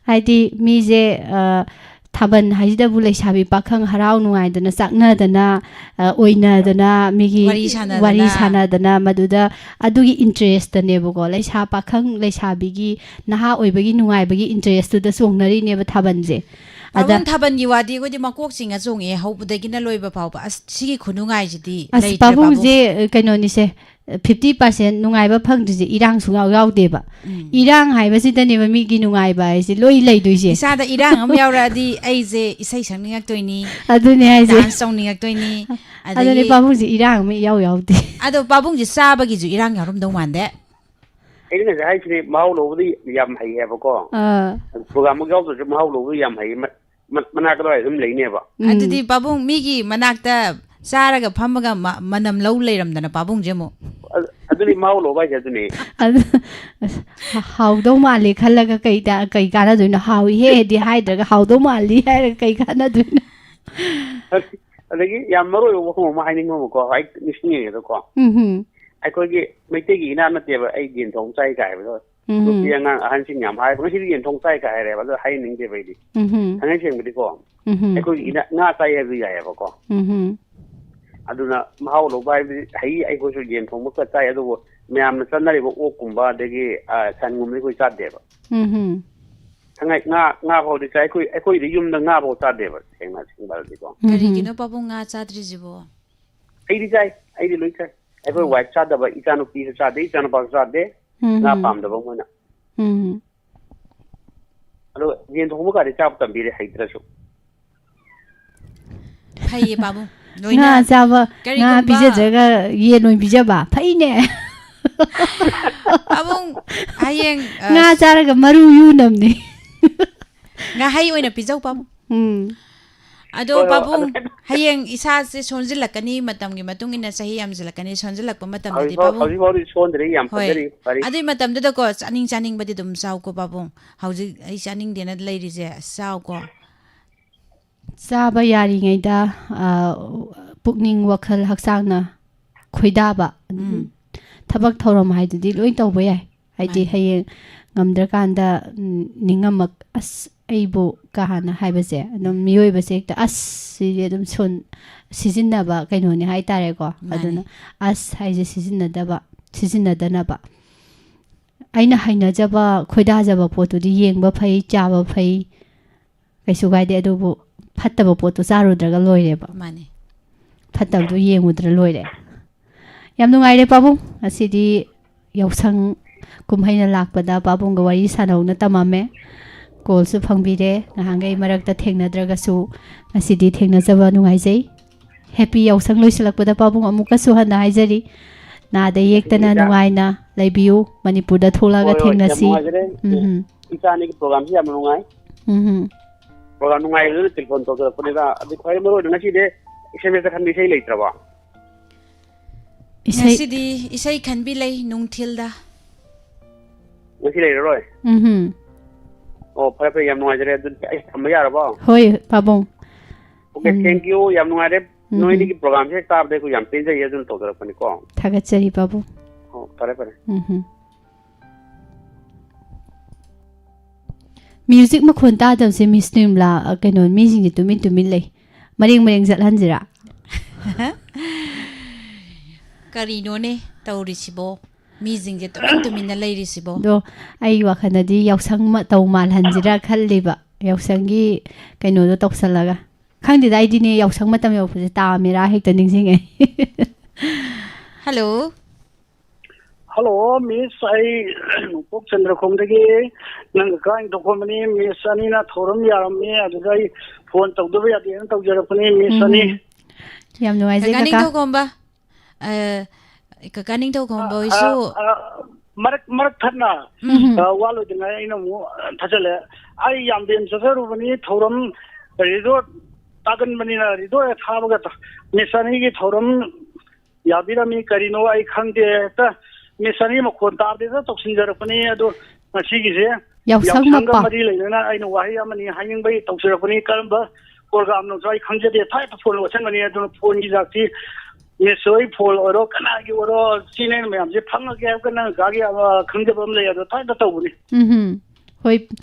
ꯍꯥꯏꯗꯤ ꯃꯤꯁꯦ, ꯑ, ꯊꯥꯕꯜ ꯍꯥꯏꯁꯤꯗꯕꯨ ꯂꯩꯁꯥꯕꯤ ꯄꯥꯈꯪ ꯍꯔꯥꯎ ꯅꯨꯡꯉꯥꯏꯗꯅ ꯆꯥꯛꯅꯗꯅ, ꯑ, ꯑꯣꯏꯅꯗꯅ, ꯃꯤꯒꯤ ꯋꯥꯔꯤ ꯁꯥꯟꯅꯗꯅ꯫ ꯋꯥꯔꯤ ꯁꯥꯟꯅꯗꯅ, ꯃꯗꯨꯗ ꯑꯗꯨꯒꯤ interest-ꯇꯅꯦꯕꯀꯣ, ꯂꯩꯁꯥ ꯄꯥꯈꯪ ꯂꯩꯁꯥꯕꯤꯒꯤ ꯅꯍꯥ ꯑꯣꯏꯕꯒꯤ ꯅꯨꯡꯉꯥꯏꯕꯒꯤ interest-ꯇꯨꯗ ꯆꯣꯡꯅꯔꯤꯅꯦꯕ ꯊꯥꯕꯜꯁꯦ꯫ ꯑꯗ ꯄꯥꯕꯨꯡ, ꯊꯥꯕꯜꯒꯤ ꯋꯥꯗꯤ ꯑꯩꯈꯣꯏꯗꯤ ꯃꯀꯣꯛ ꯆꯤꯡꯉ ꯆꯣꯡꯉꯦ, ꯍꯧꯕꯗꯒꯤꯅ ꯂꯣꯏꯕ ꯐꯥꯎꯕ꯫ ꯑꯁ, ꯁꯤꯒꯤ ꯈꯨꯅꯨꯡꯉꯥꯏꯁꯤꯗꯤ ꯑꯁ, ꯂꯩꯇ꯭ꯔꯦ, ꯄꯥꯕꯨꯡ꯫ ꯄꯥꯕꯨꯡꯁꯦ, ꯀꯩꯅꯣꯅꯤꯁꯦ, fifty percent ꯅꯨꯡꯉꯥꯏꯕ ꯐꯪꯗ꯭ꯔꯤꯁꯦ ꯏꯔꯥꯡ ꯁꯨꯡꯌꯥꯎ ꯌꯥꯎꯗꯦꯕ꯫ ꯎꯝ꯫ ꯏꯔꯥꯡ ꯍꯥꯏꯕꯁꯤꯗꯅꯦꯕ ꯃꯤꯒꯤ ꯅꯨꯡꯉꯥꯏꯕ ꯍꯥꯏꯁꯦ ꯂꯣꯏ ꯂꯩꯗꯣꯏꯁꯦ꯫ ꯏꯁꯥꯗ ꯏꯔꯥꯡ ꯑꯃ ꯌꯥꯎꯔꯛꯑꯗꯤ ꯑꯩꯁꯦ ꯏꯁꯩ ꯁꯛꯅꯤꯡꯉꯛꯇꯣꯏꯅꯤ, ꯑꯗꯨꯅꯦ ꯍꯥꯏꯁꯦ꯫ dance ꯇꯧꯅꯤꯡꯉꯛꯇꯣꯏꯅꯤ꯫ ꯑꯗꯨꯅꯦ, ꯑꯗꯒꯤ ꯄꯥꯕꯨꯡꯁꯦ ꯏꯔꯥꯡ ꯑꯃ ꯏꯌꯥꯎ ꯌꯥꯎꯗꯦ꯫ ꯑꯗꯣ ꯄꯥꯕꯨꯡꯁꯦ ꯆꯥꯕꯒꯤꯁꯨ ꯏꯔꯥꯡ ꯌꯥꯎꯔꯝꯗꯧ ꯃꯥꯟꯗꯦ꯫ ꯑꯩꯅ ꯉꯁꯥꯏ ꯍꯥꯏꯁꯤꯅꯦ, ꯃꯍꯥꯎ ꯂꯧꯕꯗꯤ ꯌꯥꯝ ꯍꯩꯌꯦꯕꯀꯣ꯫ ꯑꯥ꯫ Program ꯑꯃ ꯌꯥꯎꯗ꯭ꯔꯁꯨ ꯃꯍꯥꯎ ꯂꯧꯕ ꯌꯥꯝ ꯍꯩꯌꯦ꯫ ꯃ-, ꯃ-, ꯃꯅꯥꯛ ꯑꯗꯨꯋꯥꯏ ꯑꯗꯨꯝ ꯂꯩꯅꯦꯕ꯫ ꯎꯝ꯫ ꯑꯗꯨꯗꯤ ꯄꯥꯕꯨꯡ, ꯃꯤꯒꯤ ꯃꯅꯥꯛꯇ ꯆꯥꯔꯒ ꯐꯝꯃꯒ ꯃ-, ꯃꯅꯝ ꯂꯧ ꯂꯩꯔꯝꯗꯅ ꯄꯥꯕꯨꯡꯁꯦ ꯑꯃꯨꯛ꯫ ꯑꯗꯨ-, ꯑꯗꯨꯅꯤ ꯃꯍꯥꯎ ꯂꯧꯕ ꯍꯥꯏꯁꯦ ꯑꯗꯨꯅꯤ꯫ ꯑꯗꯨ, ꯑꯁ, ꯍꯥꯎꯗꯧ ꯃꯥꯜꯂꯦ ꯈꯜꯂꯒ ꯀꯩ ꯇ-, ꯀꯩ ꯀꯥꯟꯅꯗꯣꯏꯅꯣ? ꯍꯥꯎꯏꯍꯦꯗꯤ ꯍꯥꯏꯗ꯭ꯔꯒ ꯍꯥꯎꯗꯧ ꯃꯥꯜꯂꯤ ꯍꯥꯏꯔꯒ ꯀꯩ ꯀꯥꯟꯅꯗꯣꯏꯅꯣ? ꯑꯗꯒꯤ ꯌꯥꯝ ꯃꯔꯨ ꯑꯣꯏꯕ ꯋꯥꯐꯝ ꯑꯃ ꯍꯥꯏꯅꯤꯡꯕ ꯑꯃꯀꯣ, ꯑꯩ ꯅꯤꯡꯁꯤꯡꯉꯦꯗꯀꯣ꯫ ꯎꯝ꯫ ꯑꯩꯈꯣꯏꯒꯤ ꯃꯩꯇꯩꯒꯤ ꯏꯅꯥꯠ ꯅꯠꯇꯦꯕ ꯑꯩ ꯌꯦꯟ ꯊꯣꯡ ꯆꯥꯏ ꯀꯥꯏ ꯍꯥꯏꯕꯗꯣ꯫ ꯎꯝ꯫ ꯅꯨꯄꯤ ꯑꯉꯥꯡ ꯑꯍꯟꯁꯤꯡ ꯌꯥꯝ ꯍꯥꯏꯕ, "ꯉꯁꯤꯗꯤ ꯌꯦꯟ ꯊꯣꯡ ꯆꯥꯏ" ꯀꯥꯏ ꯍꯥꯏꯔꯦꯕ, ꯑꯗꯣ ꯍꯥꯏꯅꯤꯡꯗꯦꯕ ꯑꯩꯗꯤ꯫ ꯎꯝ꯫ ꯊꯥꯡꯉꯩ ꯁꯦꯡꯕꯗꯤꯀꯣ, ꯎꯝ꯫ ꯑꯩꯈꯣꯏꯒꯤ ꯏꯅꯥꯠ, ꯉꯥ ꯆꯥꯏ ꯍꯥꯏꯕꯗꯤ ꯌꯥꯏꯌꯦꯕꯀꯣ꯫ ꯎꯝ꯫ ꯑꯗꯨꯅ ꯃꯍꯥꯎ ꯂꯧꯕ ꯍꯥꯏꯕꯗꯤ ꯍꯩ, ꯑꯩꯈꯣꯏꯁꯨ ꯌꯦꯟ ꯊꯣꯡꯕ ꯈꯔ ꯆꯥꯏ, ꯑꯗꯨꯕꯨ ꯃꯌꯥꯝꯅ ꯆꯠꯅꯔꯤꯕ ꯑꯣꯛꯀꯨꯝꯕ ꯑꯗꯒꯤ, ꯑ, ꯁꯟꯒꯨꯝꯕꯗꯤ ꯑꯩꯈꯣꯏ ꯆꯥꯗꯦꯕ꯫ ꯎꯝ꯫ ꯊꯥꯡꯉꯩ ꯉꯥ, ꯉꯥ ꯐꯥꯎꯗꯤ ꯆꯥꯏ꯫ ꯑꯩꯈꯣꯏ, ꯑꯩꯈꯣꯏꯗꯤ ꯌꯨꯝꯗ ꯉꯥ ꯐꯥꯎ ꯆꯥꯗꯦꯕ, ꯁꯦꯡꯅ ꯁꯦꯡꯕ ꯍꯥꯏꯔꯗꯤꯀꯣ꯫ ꯎꯝ꯫ ꯀꯔꯤꯒꯤꯅꯣ ꯄꯥꯕꯨꯡ ꯉꯥ ꯆꯥꯗ꯭ꯔꯤꯁꯤꯕꯣ? ꯑꯩꯗꯤ ꯆꯥꯏ, ꯑꯩꯗꯤ ꯂꯣꯏ ꯆꯥꯏ꯫ ꯑꯩꯈꯣꯏ wife ꯆꯥꯗꯕ, ꯏꯆꯥꯅꯨꯄꯤꯁꯨ ꯆꯥꯗꯦ, ꯏꯆꯥꯅꯨꯄꯥꯁꯨ ꯆꯥꯗꯦ꯫ ꯎꯝ꯫ ꯉꯥ ꯄꯥꯝꯗꯕ ꯃꯣꯏꯅ꯫ ꯎꯝ꯫ ꯑꯗꯣ ꯌꯦꯟ ꯊꯣꯡꯕ ꯀꯥꯗꯤ ꯆꯥꯕ ꯇꯝꯕꯤꯔꯦ, ꯍꯩꯇ꯭ꯔꯁꯨ꯫ ꯐꯩꯌꯦ ꯄꯥꯕꯨꯡ꯫ ꯉꯥ ꯂꯣꯏꯅ ꯆꯥꯕ, ꯉꯥ ꯀꯔꯤꯒꯨꯝꯕ ꯄꯤꯖꯗ꯭ꯔꯒ ꯌꯦꯟ ꯑꯣꯏꯅ ꯄꯤꯖꯕ? ꯐꯩꯅꯦ꯫ ꯄꯥꯕꯨꯡ, ꯍꯌꯦꯡ, ꯑ, ꯉꯥ ꯆꯥꯔꯒ ꯃꯔꯨ ꯌꯨꯅꯕꯅꯦ꯫ ꯉꯥꯍꯩ ꯑꯣꯏꯅ ꯄꯤꯖꯧ ꯄꯥꯕꯨꯡ꯫ ꯎꯝ꯫ ꯑꯗꯣ ꯍꯣꯏ, ꯍꯣꯏ, ꯄꯥꯕꯨꯡ, ꯑꯗꯨ ꯍꯌꯦꯡ ꯏꯁꯥꯁꯦ ꯁꯣꯟꯖꯤꯜꯂꯛꯀꯅꯤ, ꯃꯇꯝꯒꯤ ꯃꯇꯨꯡ ꯏꯟꯅ ꯆꯍꯤ ꯌꯥꯝꯁꯤꯜꯂꯛꯀꯅꯤ, ꯁꯣꯟꯖꯤꯜꯂꯛꯄ ꯃꯇꯝꯗꯗꯤ ꯍꯧꯖꯤꯛꯐꯥꯎ, ꯄꯥꯕꯨꯡ, ꯍꯧꯖꯤꯛꯐꯥꯎꯗꯤ ꯁꯣꯟꯗ꯭ꯔꯤ, ꯌꯥꯝ ꯍꯣꯏ, ꯐꯖꯔꯤ, ꯐꯔꯤ꯫ ꯑꯗꯨꯏ ꯃꯇꯝꯗꯨꯗꯀꯣ, ꯆꯥꯅꯤꯡ ꯆꯥꯅꯤꯡꯕꯗꯤ ꯑꯗꯨꯝ ꯆꯥꯎꯀꯣ ꯄꯥꯕꯨꯡ꯫ ꯍꯧꯖꯤꯛ ꯑꯩ ꯆꯥꯅꯤꯡꯗꯦꯅ ꯂꯩꯔꯤꯁꯦ, ꯆꯥꯎꯀꯣ꯫ ꯆꯥꯕ ꯌꯥꯔꯤꯉꯩꯗ, ꯑ, ꯄꯨꯛꯅꯤꯡ, ꯋꯥꯈꯜ, ꯍꯛꯆꯥꯡꯅ ꯈꯣꯏꯗꯥꯕ, ꯎꯝ꯫ ꯊꯕꯛ ꯊꯧꯔꯝ ꯍꯥꯏꯗꯨꯗꯤ ꯂꯣꯏ ꯇꯧꯕ ꯌꯥꯏ꯫ ꯍꯥꯏꯗꯤ ꯃꯥꯅꯤ꯫ ꯍꯌꯦꯡ ꯉꯝꯗ꯭ꯔꯀꯥꯟꯗ, ꯎꯝ, ꯅꯤꯡꯉꯝꯃꯛ-, "ꯑꯁ, ꯑꯩꯕꯨ" ꯀꯥ ꯍꯥꯟꯅ ꯍꯥꯏꯕꯁꯦ ꯑꯗꯨꯝ ꯃꯤꯑꯣꯏꯕꯁꯦ ꯍꯦꯛꯇ "ꯑꯁ" ꯁꯤꯁꯦ ꯑꯗꯨꯝ ꯁꯣꯟ-, ꯁꯤꯖꯤꯟꯅꯕ ꯀꯩꯅꯣꯅꯦ ꯍꯥꯏꯇꯥꯔꯦꯀꯣ꯫ ꯃꯥꯅꯤ꯫ ꯑꯗꯨꯅ "ꯑꯁ" ꯍꯥꯏꯁꯦ ꯁꯤꯖꯤꯟꯅꯗꯕ, ꯁꯤꯖꯤꯟꯅꯗꯅꯕ꯫ ꯑꯩꯅ ꯍꯩꯅꯖꯕ, ꯈꯣꯏꯗꯥꯖꯕ ꯄꯣꯠꯇꯨꯗꯤ ꯌꯦꯡꯕ ꯐꯩ, ꯆꯥꯕ ꯐꯩ, ꯀꯩꯁꯨ ꯀꯥꯏꯗꯦ꯫ ꯑꯗꯨꯕꯨ ꯐꯠꯇꯕ ꯄꯣꯠꯇꯣ ꯆꯥꯔꯨꯗ꯭ꯔꯒ ꯂꯣꯏꯔꯦꯕ꯫ ꯃꯥꯅꯤ꯫ ꯐꯠꯇꯕꯗꯣ ꯌꯦꯡꯉꯨꯗ꯭ꯔ ꯂꯣꯏꯔꯦ꯫ ꯌꯥꯝ ꯅꯨꯡꯉꯥꯏꯔꯦ ꯄꯥꯕꯨꯡ꯫ ꯉꯁꯤꯗꯤ ꯌꯥꯎꯁꯪ ꯀꯨꯝꯍꯩꯅ ꯂꯥꯛꯄꯗ ꯄꯥꯕꯨꯡꯒ ꯋꯥꯔꯤ ꯁꯥꯟꯅꯧꯅ ꯇꯝꯃꯝꯃꯦ꯫ ꯀꯣꯜꯁꯨ ꯐꯪꯕꯤꯔꯦ꯫ ꯅꯍꯥꯟꯈꯩ ꯃꯔꯛꯇ ꯊꯦꯡꯅꯗ꯭ꯔꯒꯁꯨ ꯉꯁꯤꯗꯤ ꯊꯦꯡꯅꯖꯕ ꯅꯨꯡꯉꯥꯏꯖꯩ꯫ ꯍꯦꯄꯤ ꯌꯥꯎꯁꯪ ꯂꯣꯏꯁꯤꯜꯂꯛꯄꯗ ꯄꯥꯕꯨꯡ ꯑꯃꯨꯛꯀꯁꯨ ꯍꯟꯅ ꯍꯥꯏꯖꯔꯤ꯫ ꯅꯥꯗ ꯌꯦꯛꯇꯅ ꯏꯆꯥ꯫ ꯅꯨꯡꯉꯥꯏꯅ ꯂꯩꯕꯤꯌꯨ꯫ ꯃꯅꯤꯄꯨꯔꯗ ꯊꯣꯛꯂꯛꯑꯒ ꯍꯣꯏ, ꯍꯣꯏ, ꯌꯥꯝ ꯊꯦꯡꯅꯁꯤ꯫ ꯅꯨꯡꯉꯥꯏꯖꯔꯦ꯫ ꯎꯝ ꯍꯝ꯫ ꯏꯆꯥ ꯑꯅꯤꯒꯤ ꯄ꯭ꯔꯣꯒꯥꯝꯁꯤ ꯌꯥꯝ ꯅꯨꯡꯉꯥꯏ꯫ ꯎꯝ ꯍꯝ꯫ ꯄ꯭ꯔꯣꯒꯥꯝ ꯅꯨꯡꯉꯥꯏꯕꯗꯨꯅ ꯇꯦꯂꯤꯐꯣꯟ ꯇꯧꯖꯔꯛꯄꯅꯤꯗ꯫ ꯑꯗꯨ ꯈ꯭ꯋꯥꯏ ꯃꯔꯨ ꯑꯣꯏꯅ ꯉꯁꯤꯗꯤ ꯏꯁꯩ ꯃꯦꯁꯇ ꯈꯟꯕ ꯏꯁꯩ ꯂꯩꯇ꯭ꯔꯕꯣ? ꯏꯁꯩ ꯉꯁꯤꯗꯤ ꯏꯁꯩ ꯈꯟꯕꯤ ꯂꯩ ꯅꯨꯡꯊꯤꯜꯗ꯫ ꯉꯁꯤ ꯂꯩꯔꯔꯣꯏ? ꯎꯝ ꯍꯝ꯫ ꯑꯣ, ꯐꯔꯦ, ꯐꯔꯦ, ꯌꯥꯝ ꯅꯨꯡꯉꯥꯏꯖꯔꯦ꯫ ꯑꯗꯨꯗꯤ ꯑꯩ ꯊꯝꯕ ꯌꯥꯔꯕꯣ? ꯍꯣꯏ, ꯄꯥꯕꯨꯡ꯫ Okay, um. Thank you, ꯌꯥꯝ ꯅꯨꯡꯉꯥꯏꯔꯦ꯫ ꯎꯝ ꯍꯝ꯫ ꯅꯣꯏꯗꯒꯤ ꯄ꯭ꯔꯣꯒꯥꯝꯁꯦ ꯍꯦꯛ ꯇꯥꯕꯗ ꯑꯩꯈꯣꯏ ꯌꯥꯝ ꯄꯦꯟꯖꯩꯌꯦ, ꯑꯗꯨꯅ ꯇꯧꯖꯔꯛꯄꯅꯤꯀꯣ꯫ ꯊꯥꯒꯠꯆꯔꯤ, ꯄꯥꯕꯨꯡ꯫ ꯑꯣ, ꯐꯔꯦ, ꯐꯔꯦ꯫ ꯎꯝ ꯍꯝ꯫ ꯃ꯭ꯌꯨꯖꯤꯛ ꯃꯈꯣꯟ ꯇꯥꯗꯕꯁꯦ, ꯃꯤꯁ ꯅꯤꯔꯃꯂꯥ, ꯑ, ꯀꯩꯅꯣ, ꯃꯤꯁꯤꯡꯁꯦ ꯇꯨꯃꯤꯟ ꯇꯨꯃꯤꯟ ꯂꯩ꯫ ꯃꯔꯦꯡ ꯃꯔꯦꯡ ꯆꯠꯍꯟꯁꯤꯔꯥ? ꯀꯔꯤꯅꯣꯅꯦ ꯇꯧꯔꯤꯁꯤꯕꯣ? ꯃꯤꯁꯤꯡꯁꯦ ꯇꯨꯃꯤꯟ ꯇꯨꯃꯤꯟꯅ ꯂꯩꯔꯤꯁꯤꯕꯣ? ꯑꯗꯣ ꯑꯩ ꯋꯥꯈꯜꯗꯗꯤ ꯌꯥꯎꯁꯪ ꯃꯇꯧ ꯃꯥꯜꯍꯟꯁꯤꯔꯥ ꯈꯜꯂꯤꯕ, ꯌꯥꯎꯁꯪꯒꯤ ꯀꯩꯅꯣꯗꯣ ꯇꯧꯁꯜꯂꯒ꯫ ꯈꯪꯗꯦꯗ, ꯑꯩꯗꯤꯅꯦ, ꯌꯥꯎꯁꯪ ꯃꯇꯝ ꯌꯧꯔꯛꯄꯁꯦ ꯇꯥ ꯃꯦꯔꯥ ꯍꯦꯛꯇ ꯅꯤꯡꯁꯤꯡꯉꯦ꯫ ꯍꯜꯂꯣ꯫ ꯍꯜꯂꯣ, ꯃꯤꯁ, ꯑꯩ ꯅꯣꯡꯄꯣꯛ ꯆꯟꯗ꯭ꯔꯈꯣꯡꯗꯒꯤ ꯅꯪ ꯀꯀꯥ ꯅꯤꯡꯊꯧꯈꯣꯝꯕꯅꯤ꯫ ꯃꯤꯁ ꯑꯅꯤꯅ ꯊꯧꯔꯝ ꯌꯥꯔꯝꯃꯤ, ꯑꯗꯨꯗ ꯑꯩ ꯐꯣꯟ ꯇꯧꯗꯕ ꯌꯥꯗꯦꯅ ꯇꯧꯖꯔꯛꯄꯅꯤ, ꯃꯤꯁ ꯎꯝ꯫ ꯑꯅꯤ꯫ ꯌꯥꯝ ꯅꯨꯡꯉꯥꯏꯖꯩ, ꯀꯀꯥ ꯀꯀꯥ꯫ ꯅꯤꯡꯊꯧꯈꯣꯝꯕ, ꯑ, ꯀꯀꯥ ꯅꯤꯡꯊꯧꯈꯣꯝꯕ ꯑ, ꯍꯣꯏꯁꯨ꯫ ꯑ, ꯑ, ꯃꯔꯛ, ꯃꯔꯛ ꯊꯠꯅ, ꯎꯝ꯫ ꯑ, ꯋꯥ ꯂꯣꯏꯗ꯭ꯔꯤꯉꯩ ꯑꯩꯅ ꯑꯃꯨꯛ ꯊꯠꯆꯜꯂꯦ꯫ ꯑꯩ ꯌꯥꯝꯕꯦꯝ ꯆꯠꯆꯔꯨꯕꯅꯤ, ꯊꯧꯔꯝ ꯔꯤꯖꯣꯔꯠ ꯊꯥꯒꯟꯕꯅꯤꯅ ꯔꯤꯗꯣ ꯍꯦꯛ ꯊꯥꯕꯒ ꯇ-, ꯃꯤꯁ ꯑꯅꯤꯒꯤ ꯊꯧꯔꯝ ꯌꯥꯕꯤꯔꯝꯃꯤ꯫ ꯀꯔꯤꯅꯣ ꯑꯩ ꯈꯪꯗꯦ, ꯍꯦꯛꯇ ꯃꯤꯁ ꯑꯅꯤ ꯃꯈꯣꯟ ꯇꯥꯕꯗ ꯍꯦꯛꯇ ꯇꯧꯁꯤꯟꯖꯔꯛꯄꯅꯤ꯫ ꯑꯗꯣ ꯉꯁꯤꯒꯤꯁꯦ ꯌꯥꯎꯁꯪ ꯌꯥꯎꯁꯪꯒ ꯃꯄꯥ꯫ ꯃꯔꯤ ꯂꯩꯅꯅ ꯑꯩꯅ ꯋꯥꯍꯩ ꯑꯃꯅꯤ ꯍꯥꯏꯅꯤꯡꯕꯒꯤ ꯇꯧꯁꯤꯔꯛꯄꯅꯤ꯫ ꯀꯔꯝꯕ ꯄ꯭ꯔꯣꯒ꯭ꯔꯥꯝꯅꯣꯁꯨ ꯑꯩ ꯈꯪꯖꯗꯦ꯫ ꯊꯥꯏꯅ ꯐꯣꯟ ꯂꯣꯠꯁꯟꯕꯅꯤ꯫ ꯑꯗꯨꯅ ꯐꯣꯟꯒꯤ ꯖꯥꯠꯇꯤ, ꯃꯤꯁ ꯍꯣꯏ ꯐꯣꯟ ꯑꯣꯏꯔꯣ, ꯀꯅꯥꯒꯤ ꯑꯣꯏꯔꯣ, ꯆꯤꯅꯦꯟ ꯃꯌꯥꯝꯁꯦ ꯐꯪꯉꯒꯦ ꯍꯥꯏꯕ ꯅꯪ ꯀꯥꯒꯤ ꯑꯃ ꯈꯪꯖꯕ ꯑꯃ ꯂꯩ꯫ ꯑꯗꯣ ꯊꯥꯏꯅ ꯇꯧꯕꯅꯤ꯫ ꯎꯝ꯫ ꯍꯣꯏ,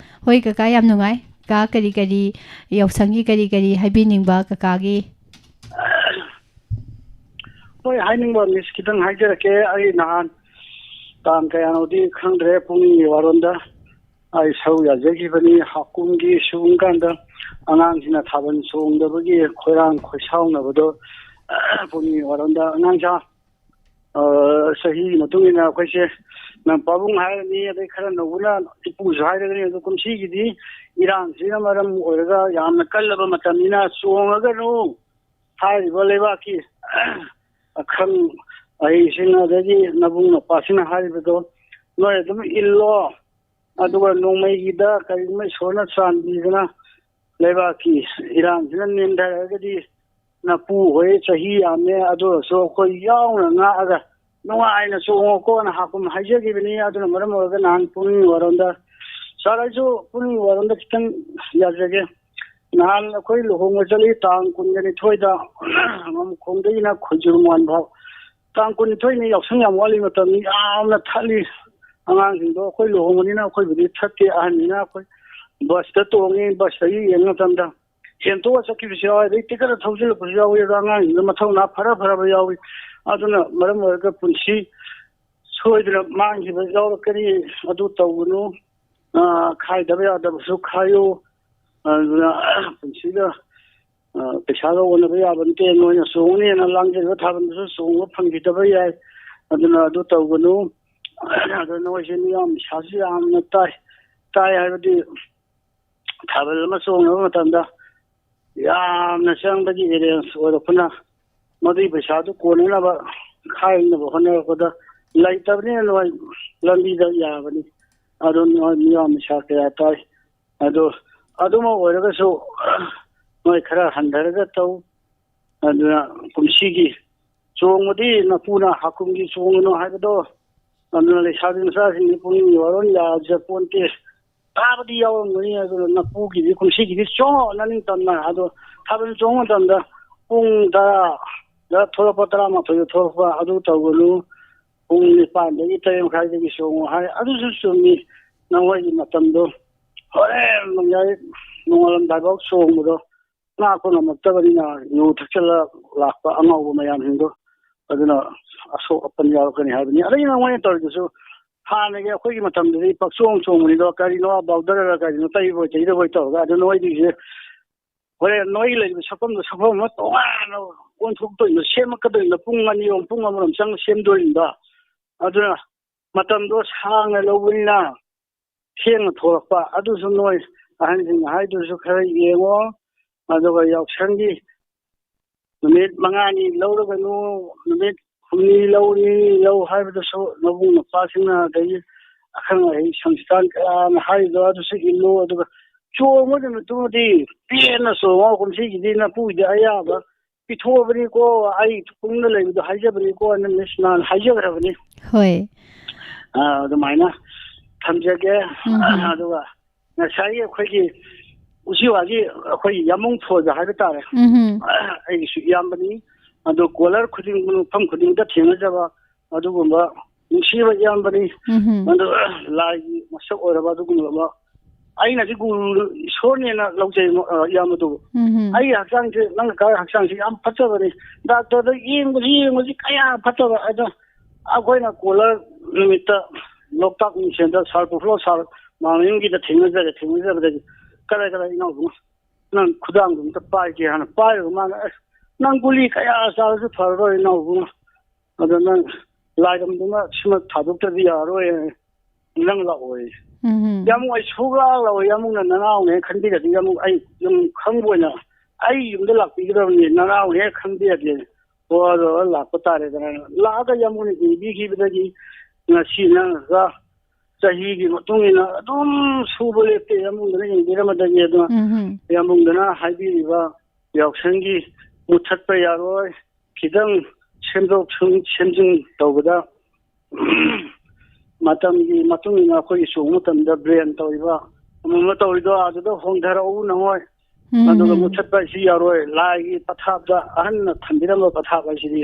ꯍꯣꯏ ꯀꯀꯥ, ꯌꯥꯝ ꯅꯨꯡꯉꯥꯏ꯫ ꯀꯥ, ꯀꯔꯤ ꯀꯔꯤ, ꯌꯥꯎꯁꯪꯒꯤ ꯀꯔꯤ ꯀꯔꯤ ꯍꯥꯏꯕꯤꯅꯤꯡꯕ ꯀꯀꯥꯒꯤ? ꯍꯣꯏ, ꯍꯥꯏꯅꯤꯡꯕ ꯃꯤꯁ ꯈꯤꯇꯪ ꯍꯥꯏꯖꯔꯛꯀꯦ꯫ ꯑꯩ ꯅꯍꯥꯟ ꯇꯥꯡ ꯀꯌꯥꯅꯣꯗꯤ ꯈꯪꯗ꯭ꯔꯦ, ꯄꯨꯡꯒꯤ ꯋꯥꯔꯣꯟꯗ ꯑꯩ ꯁꯔꯨꯛ ꯌꯥꯖꯈꯤꯕꯅꯤ꯫ ꯍꯥꯀꯨꯝꯒꯤ ꯁꯤꯒꯨꯝ ꯀꯥꯟꯗ ꯑꯉꯥꯡꯁꯤꯡꯅ ꯊꯥꯕꯜ ꯆꯣꯡꯗꯕꯒꯤ ꯈꯣꯏꯔꯥꯡ ꯈꯣꯏꯁꯥꯎꯅꯕꯗꯣ, ꯄꯨꯡꯒꯤ ꯋꯥꯔꯣꯟꯗ ꯑꯉꯥꯡꯁꯥ, ꯑ, ꯆꯍꯤꯒꯤ ꯃꯇꯨꯡ ꯏꯟꯅ ꯑꯩꯈꯣꯏꯁꯦ ꯅꯪ ꯄꯥꯕꯨꯡ ꯍꯥꯏꯔꯅꯤ, ꯑꯗꯩ ꯈꯔ ꯅꯧꯕꯅ ꯏꯄꯨꯁꯨ ꯍꯥꯏꯔꯒꯅꯤ꯫ ꯑꯗꯣ ꯀꯨꯝꯁꯤꯒꯤꯗꯤ ꯏꯔꯥꯡꯁꯤꯅ ꯃꯔꯝ ꯑꯣꯏꯔꯒ ꯌꯥꯝꯅ ꯀꯜꯂꯕ ꯃꯇꯝꯅꯤꯅ ꯆꯣꯡꯉꯒꯅꯨ꯫ ꯍꯥꯏꯔꯤꯕ ꯂꯩꯕꯥꯛꯀꯤ ꯑꯈꯪ ꯑꯍꯩꯁꯤꯡ ꯑꯗꯒꯤ ꯅꯕꯨꯡ ꯅꯄꯥꯁꯤꯡꯅ ꯍꯥꯏꯔꯤꯕꯗꯣ ꯅꯣꯏ ꯑꯗꯨꯝ ꯏꯜꯂꯣ꯫ ꯑꯗꯨꯒ ꯅꯣꯡꯃꯩꯒꯤꯗ ꯀꯔꯤꯒꯨꯝꯕ ꯏꯁꯣꯔꯅ ꯆꯥꯟꯕꯤꯗꯅ ꯂꯩꯕꯥꯛꯀꯤ ꯏꯔꯥꯡꯁꯤꯅ ꯅꯦꯝꯊꯔꯒꯗꯤ ꯅꯄꯨ ꯍꯣꯏ ꯆꯍꯤ ꯌꯥꯝꯃꯦ, ꯑꯗꯨ ꯑꯣꯏꯔꯁꯨ ꯑꯩꯈꯣꯏ ꯌꯥꯎꯅ ꯉꯥꯛꯑꯒ ꯅꯨꯡꯉꯥꯏꯅ ꯆꯣꯡꯉꯣꯀꯣꯅ ꯍꯥꯀꯨꯝ ꯍꯥꯏꯖꯈꯤꯕꯅꯤ꯫ ꯑꯗꯨꯅ ꯃꯔꯝ ꯑꯣꯏꯔꯒ ꯅꯍꯥꯟ ꯄꯨꯛꯅꯤꯡ ꯋꯥꯔꯣꯝꯗ, ꯁꯥꯔ, ꯑꯩꯁꯨ ꯄꯨꯛꯅꯤꯡ ꯋꯥꯔꯣꯝꯗ ꯈꯤꯇꯪ ꯌꯥꯖꯒꯦ꯫ ꯅꯍꯥꯟ ꯑꯩꯈꯣꯏ ꯂꯨꯍꯣꯡꯕ ꯆꯠꯂꯤ ꯇꯥꯡ ꯀꯨꯟꯒ ꯅꯤꯊꯣꯏꯗ, ꯃꯃꯈꯣꯡꯗꯒꯤꯅ ꯈꯣꯏꯖꯨꯔ ꯃꯥꯟ ꯐꯥꯎ꯫ ꯇꯥꯡ ꯀꯨꯟꯅꯤꯊꯣꯏꯅꯤ, ꯌꯥꯎꯁꯪ ꯌꯥꯝ ꯋꯥꯠꯂꯤ ꯃꯇꯝꯅꯤ, ꯌꯥꯝꯅ ꯊꯠꯂꯤ꯫ ꯑꯉꯥꯡꯁꯤꯡꯗꯣ ꯑꯩꯈꯣꯏ ꯂꯨꯍꯣꯡꯕꯅꯤꯅ ꯑꯩꯈꯣꯏꯕꯨꯗꯤ ꯊꯠꯇꯦ, ꯑꯍꯟꯅꯤꯅ꯫ ꯑꯩꯈꯣꯏ ꯕꯁꯇ ꯇꯣꯡꯉꯤ, ꯕꯁꯇꯒꯤ ꯌꯦꯡꯕ ꯃꯇꯝꯗ ꯍꯦꯟꯇꯣꯛꯑ ꯆꯠꯈꯤꯕꯁꯨ ꯌꯥꯎꯋꯤ, ꯑꯗꯩ ꯇꯤꯀꯠꯇ ꯊꯧꯖꯤꯜꯂꯛꯄꯁꯨ ꯌꯥꯎꯋꯤ꯫ ꯑꯗꯣ ꯑꯉꯥꯡꯁꯤꯡꯗꯣ ꯃꯊꯧꯅꯥ ꯐꯔ ꯐꯔꯕ ꯌꯥꯎꯋꯤ꯫ ꯑꯗꯨꯅ ꯃꯔꯝ ꯑꯣꯏꯔꯒ ꯄꯨꯟꯁꯤ ꯁꯣꯏꯗꯅ ꯃꯥꯡꯈꯤꯕ ꯌꯥꯎꯔꯛꯀꯅꯤ꯫ ꯑꯗꯨ ꯇꯧꯒꯅꯨ꯫ ꯑ, ꯈꯥꯏꯗꯕ ꯌꯥꯗꯕꯁꯨ ꯈꯥꯏꯌꯨ꯫ ꯑꯗꯨꯅ ꯄꯨꯟꯁꯤꯗ, ꯑ, ꯄꯩꯁꯥꯒ ꯑꯣꯟꯅꯕ ꯌꯥꯕ ꯅꯠꯇꯦ꯫ ꯅꯣꯏꯅ ꯆꯣꯡꯅꯦꯅ ꯂꯥꯡꯖꯔꯤꯕ ꯊꯥꯕꯜꯗꯨꯁꯨ ꯆꯣꯡꯕ ꯐꯪꯈꯤꯗꯕ ꯌꯥꯏ꯫ ꯑꯗꯨꯅ ꯑꯗꯨ ꯇꯧꯒꯅꯨ꯫ ꯑꯗꯣ ꯅꯣꯏꯁꯦ ꯃꯤꯌꯥꯝ ꯄꯩꯁꯥꯁꯨ ꯌꯥꯝꯅ ꯇꯥꯏ, ꯇꯥꯏ ꯍꯥꯏꯕꯗꯤ ꯊꯥꯕꯜ ꯑꯃ ꯆꯣꯡꯅꯕ ꯃꯇꯝꯗ ꯌꯥꯝꯅ ꯆꯪꯕꯒꯤ ꯑꯦꯔꯦꯟꯖ ꯑꯣꯏꯔꯛꯄꯅ ꯃꯗꯨꯒꯤ ꯄꯩꯁꯥꯗꯨ ꯀꯣꯟꯅꯅꯕ ꯈꯥꯏꯅꯕ ꯍꯣꯠꯅꯔꯛꯄꯗ ꯂꯩꯇꯕꯅꯤꯅ ꯅꯣꯏ ꯂꯝꯕꯤꯗ ꯌꯥꯕꯅꯤ꯫ ꯑꯗꯨ ꯅꯣꯏ ꯃꯤꯌꯥꯝ ꯄꯩꯁꯥ ꯀꯌꯥ ꯇꯥꯏ? ꯑꯗꯨ ꯑꯗꯨꯃꯛ ꯑꯣꯏꯔꯒꯁꯨ ꯅꯣꯏ ꯈꯔ ꯍꯟꯊꯔꯒ ꯇꯧ꯫ ꯑꯗꯨꯅ ꯀꯨꯝꯁꯤꯒꯤ ꯆꯣꯡꯕꯗꯤ ꯅꯄꯨꯅ ꯍꯥꯀꯨꯝꯒꯤ ꯆꯣꯡꯒꯅꯨ ꯍꯥꯏꯕꯗꯣ, ꯑꯗꯨꯅ ꯂꯩꯁꯥꯕꯤ ꯃꯆꯥꯁꯤꯡꯗꯤ ꯄꯨꯛꯅꯤꯡ ꯋꯥꯔꯣꯟ ꯌꯥꯖꯄꯣꯟꯇꯦ꯫ ꯇꯥꯕꯗꯤ ꯌꯥꯎꯔꯝꯒꯅꯤ, ꯑꯗꯨꯅ ꯅꯄꯨꯒꯤꯗꯤ ꯀꯨꯝꯁꯤꯒꯤꯗꯤ ꯆꯣꯡꯉꯣ ꯅꯅꯤꯡꯇꯝꯅ꯫ ꯑꯗꯣ ꯊꯥꯕꯜ ꯆꯣꯡꯕ ꯃꯇꯝꯗ ꯄꯨꯡ ꯇꯔꯥꯗ ꯊꯣꯛꯂꯛꯄ, ꯇꯔꯥꯃꯥꯊꯣꯏꯗ ꯊꯣꯛꯂꯛꯄ ꯑꯗꯨ ꯇꯧꯒꯅꯨ꯫ ꯄꯨꯡ ꯅꯤꯄꯥꯟꯗꯒꯤ ꯇꯔꯦꯠ ꯃꯈꯥꯏꯗꯒꯤ ꯆꯣꯡꯉꯣ ꯍꯥꯏ꯫ ꯑꯗꯨꯁꯨ ꯆꯨꯝꯃꯤ꯫ ꯅꯈꯣꯏꯒꯤ ꯃꯇꯝꯗꯣ ꯍꯣꯔꯦꯟ ꯅꯣꯡꯌꯥꯏ ꯅꯣꯡꯉꯥꯜꯂꯝꯗꯥꯏꯐꯥꯎ ꯆꯣꯡꯕꯗꯣ ꯉꯥꯛꯄ ꯉꯝꯃꯛꯇꯕꯅꯤꯅ ꯌꯨ ꯊꯛꯆꯜꯂ ꯂꯥꯛꯄ ꯑꯉꯥꯎꯕ ꯃꯌꯥꯝꯁꯤꯡꯗꯣ, ꯑꯗꯨꯅ ꯑꯁꯣꯛ ꯑꯄꯟ ꯌꯥꯎꯔꯛꯀꯅꯤ ꯍꯥꯏꯕꯅꯤ꯫ ꯑꯗꯒꯤ ꯅꯈꯣꯏꯅ ꯇꯧꯔꯤꯗꯨꯁꯨ ꯍꯥꯟꯅꯒꯤ ꯑꯩꯈꯣꯏꯒꯤ ꯃꯇꯝꯗꯗꯤ ꯄꯛꯆꯣꯡ ꯆꯣꯡꯕꯅꯤꯗꯣ, ꯀꯔꯤꯅꯣ ꯕꯥꯎꯗꯔꯔ ꯀꯔꯤꯅꯣ ꯇꯩꯕꯣꯏ ꯇꯩꯗꯕꯣꯏ ꯇꯧꯔꯒ, ꯑꯗꯨ ꯅꯣꯏꯒꯤꯁꯦ ꯍꯣꯔꯦꯟ ꯅꯣꯏꯒꯤ ꯂꯩꯔꯤꯕ ꯁꯛꯐꯝꯗꯣ ꯁꯛꯐꯝ ꯑꯃ ꯇꯣꯉꯥꯟꯅ ꯑꯣꯟꯊꯣꯛꯇꯣꯏꯅꯣ, ꯁꯦꯝꯃꯛꯀꯗꯣꯏꯅꯣ꯫ ꯄꯨꯡ ꯑꯅꯤ ꯑꯍꯨꯝ, ꯄꯨꯡ ꯑꯃꯔꯣꯝ ꯆꯪꯅ ꯁꯦꯝꯗꯣꯔꯤꯕ꯫ ꯑꯗꯨꯅ ꯃꯇꯝꯗꯣ ꯁꯥꯡꯅ ꯂꯧꯕꯅꯤꯅ ꯊꯦꯡꯅ ꯊꯣꯛꯂꯛꯄ꯫ ꯑꯗꯨꯁꯨ ꯅꯣꯏ ꯑꯍꯟꯁꯤꯡꯅ ꯍꯥꯏꯗꯨꯁꯨ ꯈꯔ ꯌꯦꯡꯉꯣ꯫ ꯑꯗꯨꯒ ꯌꯥꯎꯁꯪꯒꯤ ꯅꯨꯃꯤꯠ ꯃꯉꯥꯅꯤ ꯂꯧꯔꯒꯅꯨ, ꯅꯨꯃꯤꯠ ꯍꯨꯝꯅꯤ ꯂꯧꯅꯤ ꯂꯧ ꯍꯥꯏꯕꯗꯨꯁꯨ ꯃꯕꯨꯡ ꯃꯧꯄ꯭ꯋꯥꯁꯤꯡꯅ, ꯑꯗꯒꯤ ꯑꯈꯪ ꯑꯍꯩ ꯁꯪꯁꯊꯥꯟ ꯀꯌꯥꯅ ꯍꯥꯏꯔꯤꯗꯣ ꯑꯗꯨꯁꯨ ꯏꯜꯂꯨ꯫ ꯑꯗꯨꯒ ꯆꯣꯡꯕ ꯅꯨꯃꯤꯠꯇꯨꯃꯗꯤ ꯄꯦꯟꯅ ꯆꯣꯡꯉꯣ꯫ ꯀꯨꯝꯁꯤꯒꯤꯗꯤ ꯅꯄꯨꯒꯤꯗꯤ ꯑꯌꯥꯕ ꯄꯤꯊꯣꯛꯑꯕꯅꯤꯀꯣ, ꯑꯩ ꯇꯨꯡꯗ ꯂꯩꯕꯗꯣ ꯍꯥꯏꯖꯕꯅꯤꯀꯣ, ꯑꯩꯅ ꯃꯤꯁ ꯅꯍꯥꯟ ꯍꯥꯏꯖꯈ꯭ꯔꯕꯅꯤ꯫ ꯍꯣꯏ꯫ ꯑ, ꯑꯗꯨꯃꯥꯏꯅ ꯊꯝꯖꯒꯦ꯫ ꯎꯝ꯫ ꯑꯗꯨꯒ ꯉꯁꯥꯏꯒꯤ ꯑꯩꯈꯣꯏꯒꯤ ꯎꯆꯤꯋꯥꯒꯤ ꯑꯩꯈꯣꯏ ꯌꯥꯃꯨꯡ ꯊꯣꯏꯕ ꯍꯥꯏꯕ ꯇꯥꯔꯦ꯫ ꯎꯝ꯫ ꯑꯩꯒꯤꯁꯨ ꯏꯌꯥꯝꯕꯅꯤ꯫ ꯑꯗꯣ ꯀꯣꯂꯔ ꯈꯨꯗꯤꯡ, ꯃꯐꯝ ꯈꯨꯗꯤꯡꯗ ꯊꯦꯡꯅꯖꯕ ꯑꯗꯨꯒꯨꯝꯕ ꯅꯨꯡꯁꯤꯕ ꯏꯌꯥꯝꯕꯅꯤ꯫ ꯎꯝ꯫ ꯑꯗꯣ ꯂꯥꯏꯒꯤ ꯃꯁꯛ ꯑꯣꯏꯔꯕ ꯑꯗꯨꯒꯨꯝꯂꯕ, ꯑꯩꯅꯗꯤ ꯒꯨꯔꯨ ꯏꯁꯣꯔꯅꯦꯅ ꯂꯧꯖꯩ, ꯑ, ꯏꯌꯥꯝꯕꯗꯨꯕꯨ꯫ ꯎꯝ꯫ ꯑꯩꯒꯤ ꯍꯛꯆꯥꯡꯁꯦ, ꯅꯪ ꯀꯥ ꯍꯛꯆꯥꯡꯁꯦ ꯌꯥꯝ ꯐꯠꯇꯕꯅꯤ꯫ ꯗꯥꯛꯇꯔꯗ ꯌꯦꯡꯕꯁꯤ ꯌꯦꯡꯕꯁꯤ ꯀꯌꯥ ꯐꯠꯇꯕ꯫ ꯑꯗꯣ ꯑꯩꯈꯣꯏꯅ ꯀꯣꯂꯔ ꯅꯨꯃꯤꯠꯇ ꯂꯣꯛꯇꯥꯛ ꯃ꯭ꯌꯨꯖꯤꯌꯝꯗ ꯁꯥꯔ ꯄ꯭ꯔꯐꯨꯜꯂ ꯁꯥꯔ ꯃꯥꯂꯦꯝꯒꯤꯗ ꯊꯦꯡꯅꯖꯔꯦ꯫ ꯊꯦꯡꯅꯖꯕꯗꯒꯤ ꯀꯔꯥꯏ ꯀꯔꯥꯏ ꯏꯅꯥꯎꯕꯨ ꯅꯪ ꯈꯨꯗꯥꯡꯗꯣ ꯑꯝꯇ ꯄꯥꯏꯒꯦ ꯍꯥꯏꯅ ꯄꯥꯏꯔꯒ ꯃꯥꯅ, "ꯑꯁ, ꯅꯪ ꯒꯨꯂꯤ ꯀꯌꯥ ꯆꯥꯔꯁꯨ ꯐꯔꯔꯣꯏ ꯏꯅꯥꯎꯕꯨ꯫ ꯑꯗꯣ ꯅꯪ ꯂꯥꯏꯔꯝꯗꯨꯅ ꯁꯤꯃ ꯊꯥꯗꯣꯛꯇ꯭ꯔꯗꯤ ꯌꯥꯔꯔꯣꯏ꯫ ꯅꯪ ꯂꯥꯛꯑꯣꯏ꯫" ꯎꯝ꯫ ꯌꯥꯝ ꯑꯩ ꯁꯨꯛꯂꯥꯛ ꯂꯥꯛꯑꯣꯏ꯫ ꯌꯥꯝ ꯅꯪ ꯅꯅꯥꯎꯅꯦ ꯈꯟꯕꯤꯔꯗꯤ ꯌꯥꯝ ꯑꯩ ꯌꯨꯝ ꯈꯪꯕ ꯑꯣꯏꯅ ꯑꯩ ꯌꯨꯝꯗ ꯂꯥꯛꯄꯤꯒꯗꯕꯅꯤ꯫ ꯅꯅꯥꯎꯅꯦ ꯈꯟꯕꯤꯔꯗꯤ꯫ ꯑꯣ, ꯑꯗꯣ ꯂꯥꯛꯄ ꯇꯥꯔꯦꯗꯅ ꯂꯥꯛꯑꯒ ꯌꯥꯝ ꯏꯕꯤꯈꯤꯕꯗꯒꯤ ꯉꯁꯤ ꯅꯪꯒ ꯆꯍꯤꯒꯤ ꯃꯇꯨꯡ ꯏꯟꯅ ꯑꯗꯨꯝ ꯁꯨꯕ ꯂꯦꯞꯇꯦ꯫ ꯌꯥꯝꯕꯨꯡꯗꯨꯅ ꯌꯦꯡꯕꯤꯔꯝꯃꯗꯒꯤ ꯑꯗꯨꯅ ꯎꯝ ꯍꯝ꯫ ꯌꯥꯝꯕꯨꯡꯗꯨꯅ ꯍꯥꯏꯕꯤꯔꯤꯕ ꯌꯥꯎꯁꯪꯒꯤ ꯃꯨꯊꯠꯄ ꯌꯥꯔꯣꯏ, ꯈꯤꯇꯪ ꯁꯦꯝꯗꯣꯛ ꯁꯨꯝ-, ꯁꯦꯝꯖꯤꯟ ꯇꯧꯕꯗ ꯃꯇꯝꯒꯤ ꯃꯇꯨꯡ ꯏꯟꯅ ꯑꯩꯈꯣꯏꯒꯤ ꯆꯣꯡꯕ ꯃꯇꯝꯗ ꯕ꯭ꯔꯦꯟ ꯇꯧꯔꯤꯕ ꯑꯃ ꯑꯃ ꯇꯧꯔꯤꯗꯣ ꯑꯗꯨꯗ ꯍꯣꯡꯊꯔꯛꯎ ꯅꯪꯍꯣꯏ꯫ ꯎꯝ, ꯑꯗꯨꯒ ꯎꯝ꯫ ꯃꯨꯊꯠꯄ ꯍꯥꯏꯁꯤ ꯌꯥꯔꯣꯏ꯫ ꯂꯥꯏꯒꯤ ꯄꯊꯥꯞꯇ ꯑꯍꯟꯅ ꯊꯝꯕꯤꯔꯝꯕ ꯄꯊꯥꯞ ꯍꯥꯏꯁꯤꯗꯤ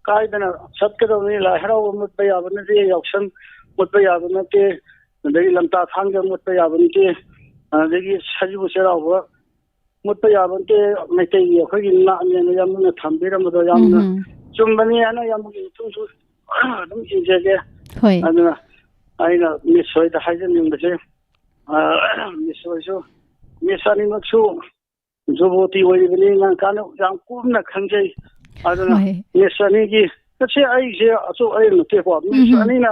ꯀꯥꯏꯗꯅ ꯆꯠꯀꯗꯕꯅꯤ꯫ ꯂꯥꯏ ꯍꯔꯥꯎꯕ ꯃꯨꯠꯄ ꯌꯥꯕ ꯅꯠꯇꯦ, ꯌꯥꯎꯁꯪ ꯃꯨꯠꯄ ꯌꯥꯕ ꯅꯠꯇꯦ, ꯑꯗꯒꯤ ꯂꯝꯇꯥ ꯊꯥꯡꯖ ꯃꯨꯠꯄ ꯌꯥꯕ ꯅꯠꯇꯦ, ꯑꯗꯒꯤ ꯁꯖꯤꯕꯨ ꯆꯩꯔꯥꯎꯕ ꯃꯨꯠꯄ ꯌꯥꯕ ꯅꯠꯇꯦ꯫ ꯃꯩꯇꯩꯒꯤ ꯑꯩꯈꯣꯏꯒꯤ ꯅꯥꯠꯅꯦꯅ ꯌꯥꯝꯅ ꯊꯝꯕꯤꯔꯝꯕꯗꯣ ꯌꯥꯝꯅ ꯎꯝ, ꯎꯝ꯫ ꯆꯨꯝꯕꯅꯤ ꯍꯥꯏꯅ ꯌꯥꯝ ꯏꯊꯨꯡꯁꯨ ꯑꯗꯨꯝ ꯏꯟꯖꯒꯦ꯫ ꯍꯣꯏ꯫ ꯑꯗꯨꯅ ꯑꯩꯅ ꯃꯤꯁ ꯍꯣꯏꯗ ꯍꯥꯏꯖꯅꯤꯡꯕꯁꯦ, ꯑ, ꯃꯤꯁ ꯍꯣꯏꯁꯨ, ꯃꯤꯁ ꯑꯅꯤꯃꯛꯁꯨ ꯖꯨꯕꯣꯇꯤ ꯑꯣꯏꯔꯤꯕꯅꯤ, ꯉꯥꯡ ꯀꯥꯟꯗ ꯌꯥꯝ ꯀꯨꯞꯅ ꯈꯪꯖꯩ꯫ ꯑꯗꯨꯅ ꯍꯣꯏ꯫ ꯃꯤꯁ ꯑꯅꯤꯒꯤ, ꯅꯠꯇꯦ, ꯑꯩꯁꯦ ꯑꯆꯧ ꯑꯩ ꯅꯠꯇꯦꯀꯣ, ꯃꯤꯁ ꯎꯝ꯫ ꯑꯅꯤꯅ,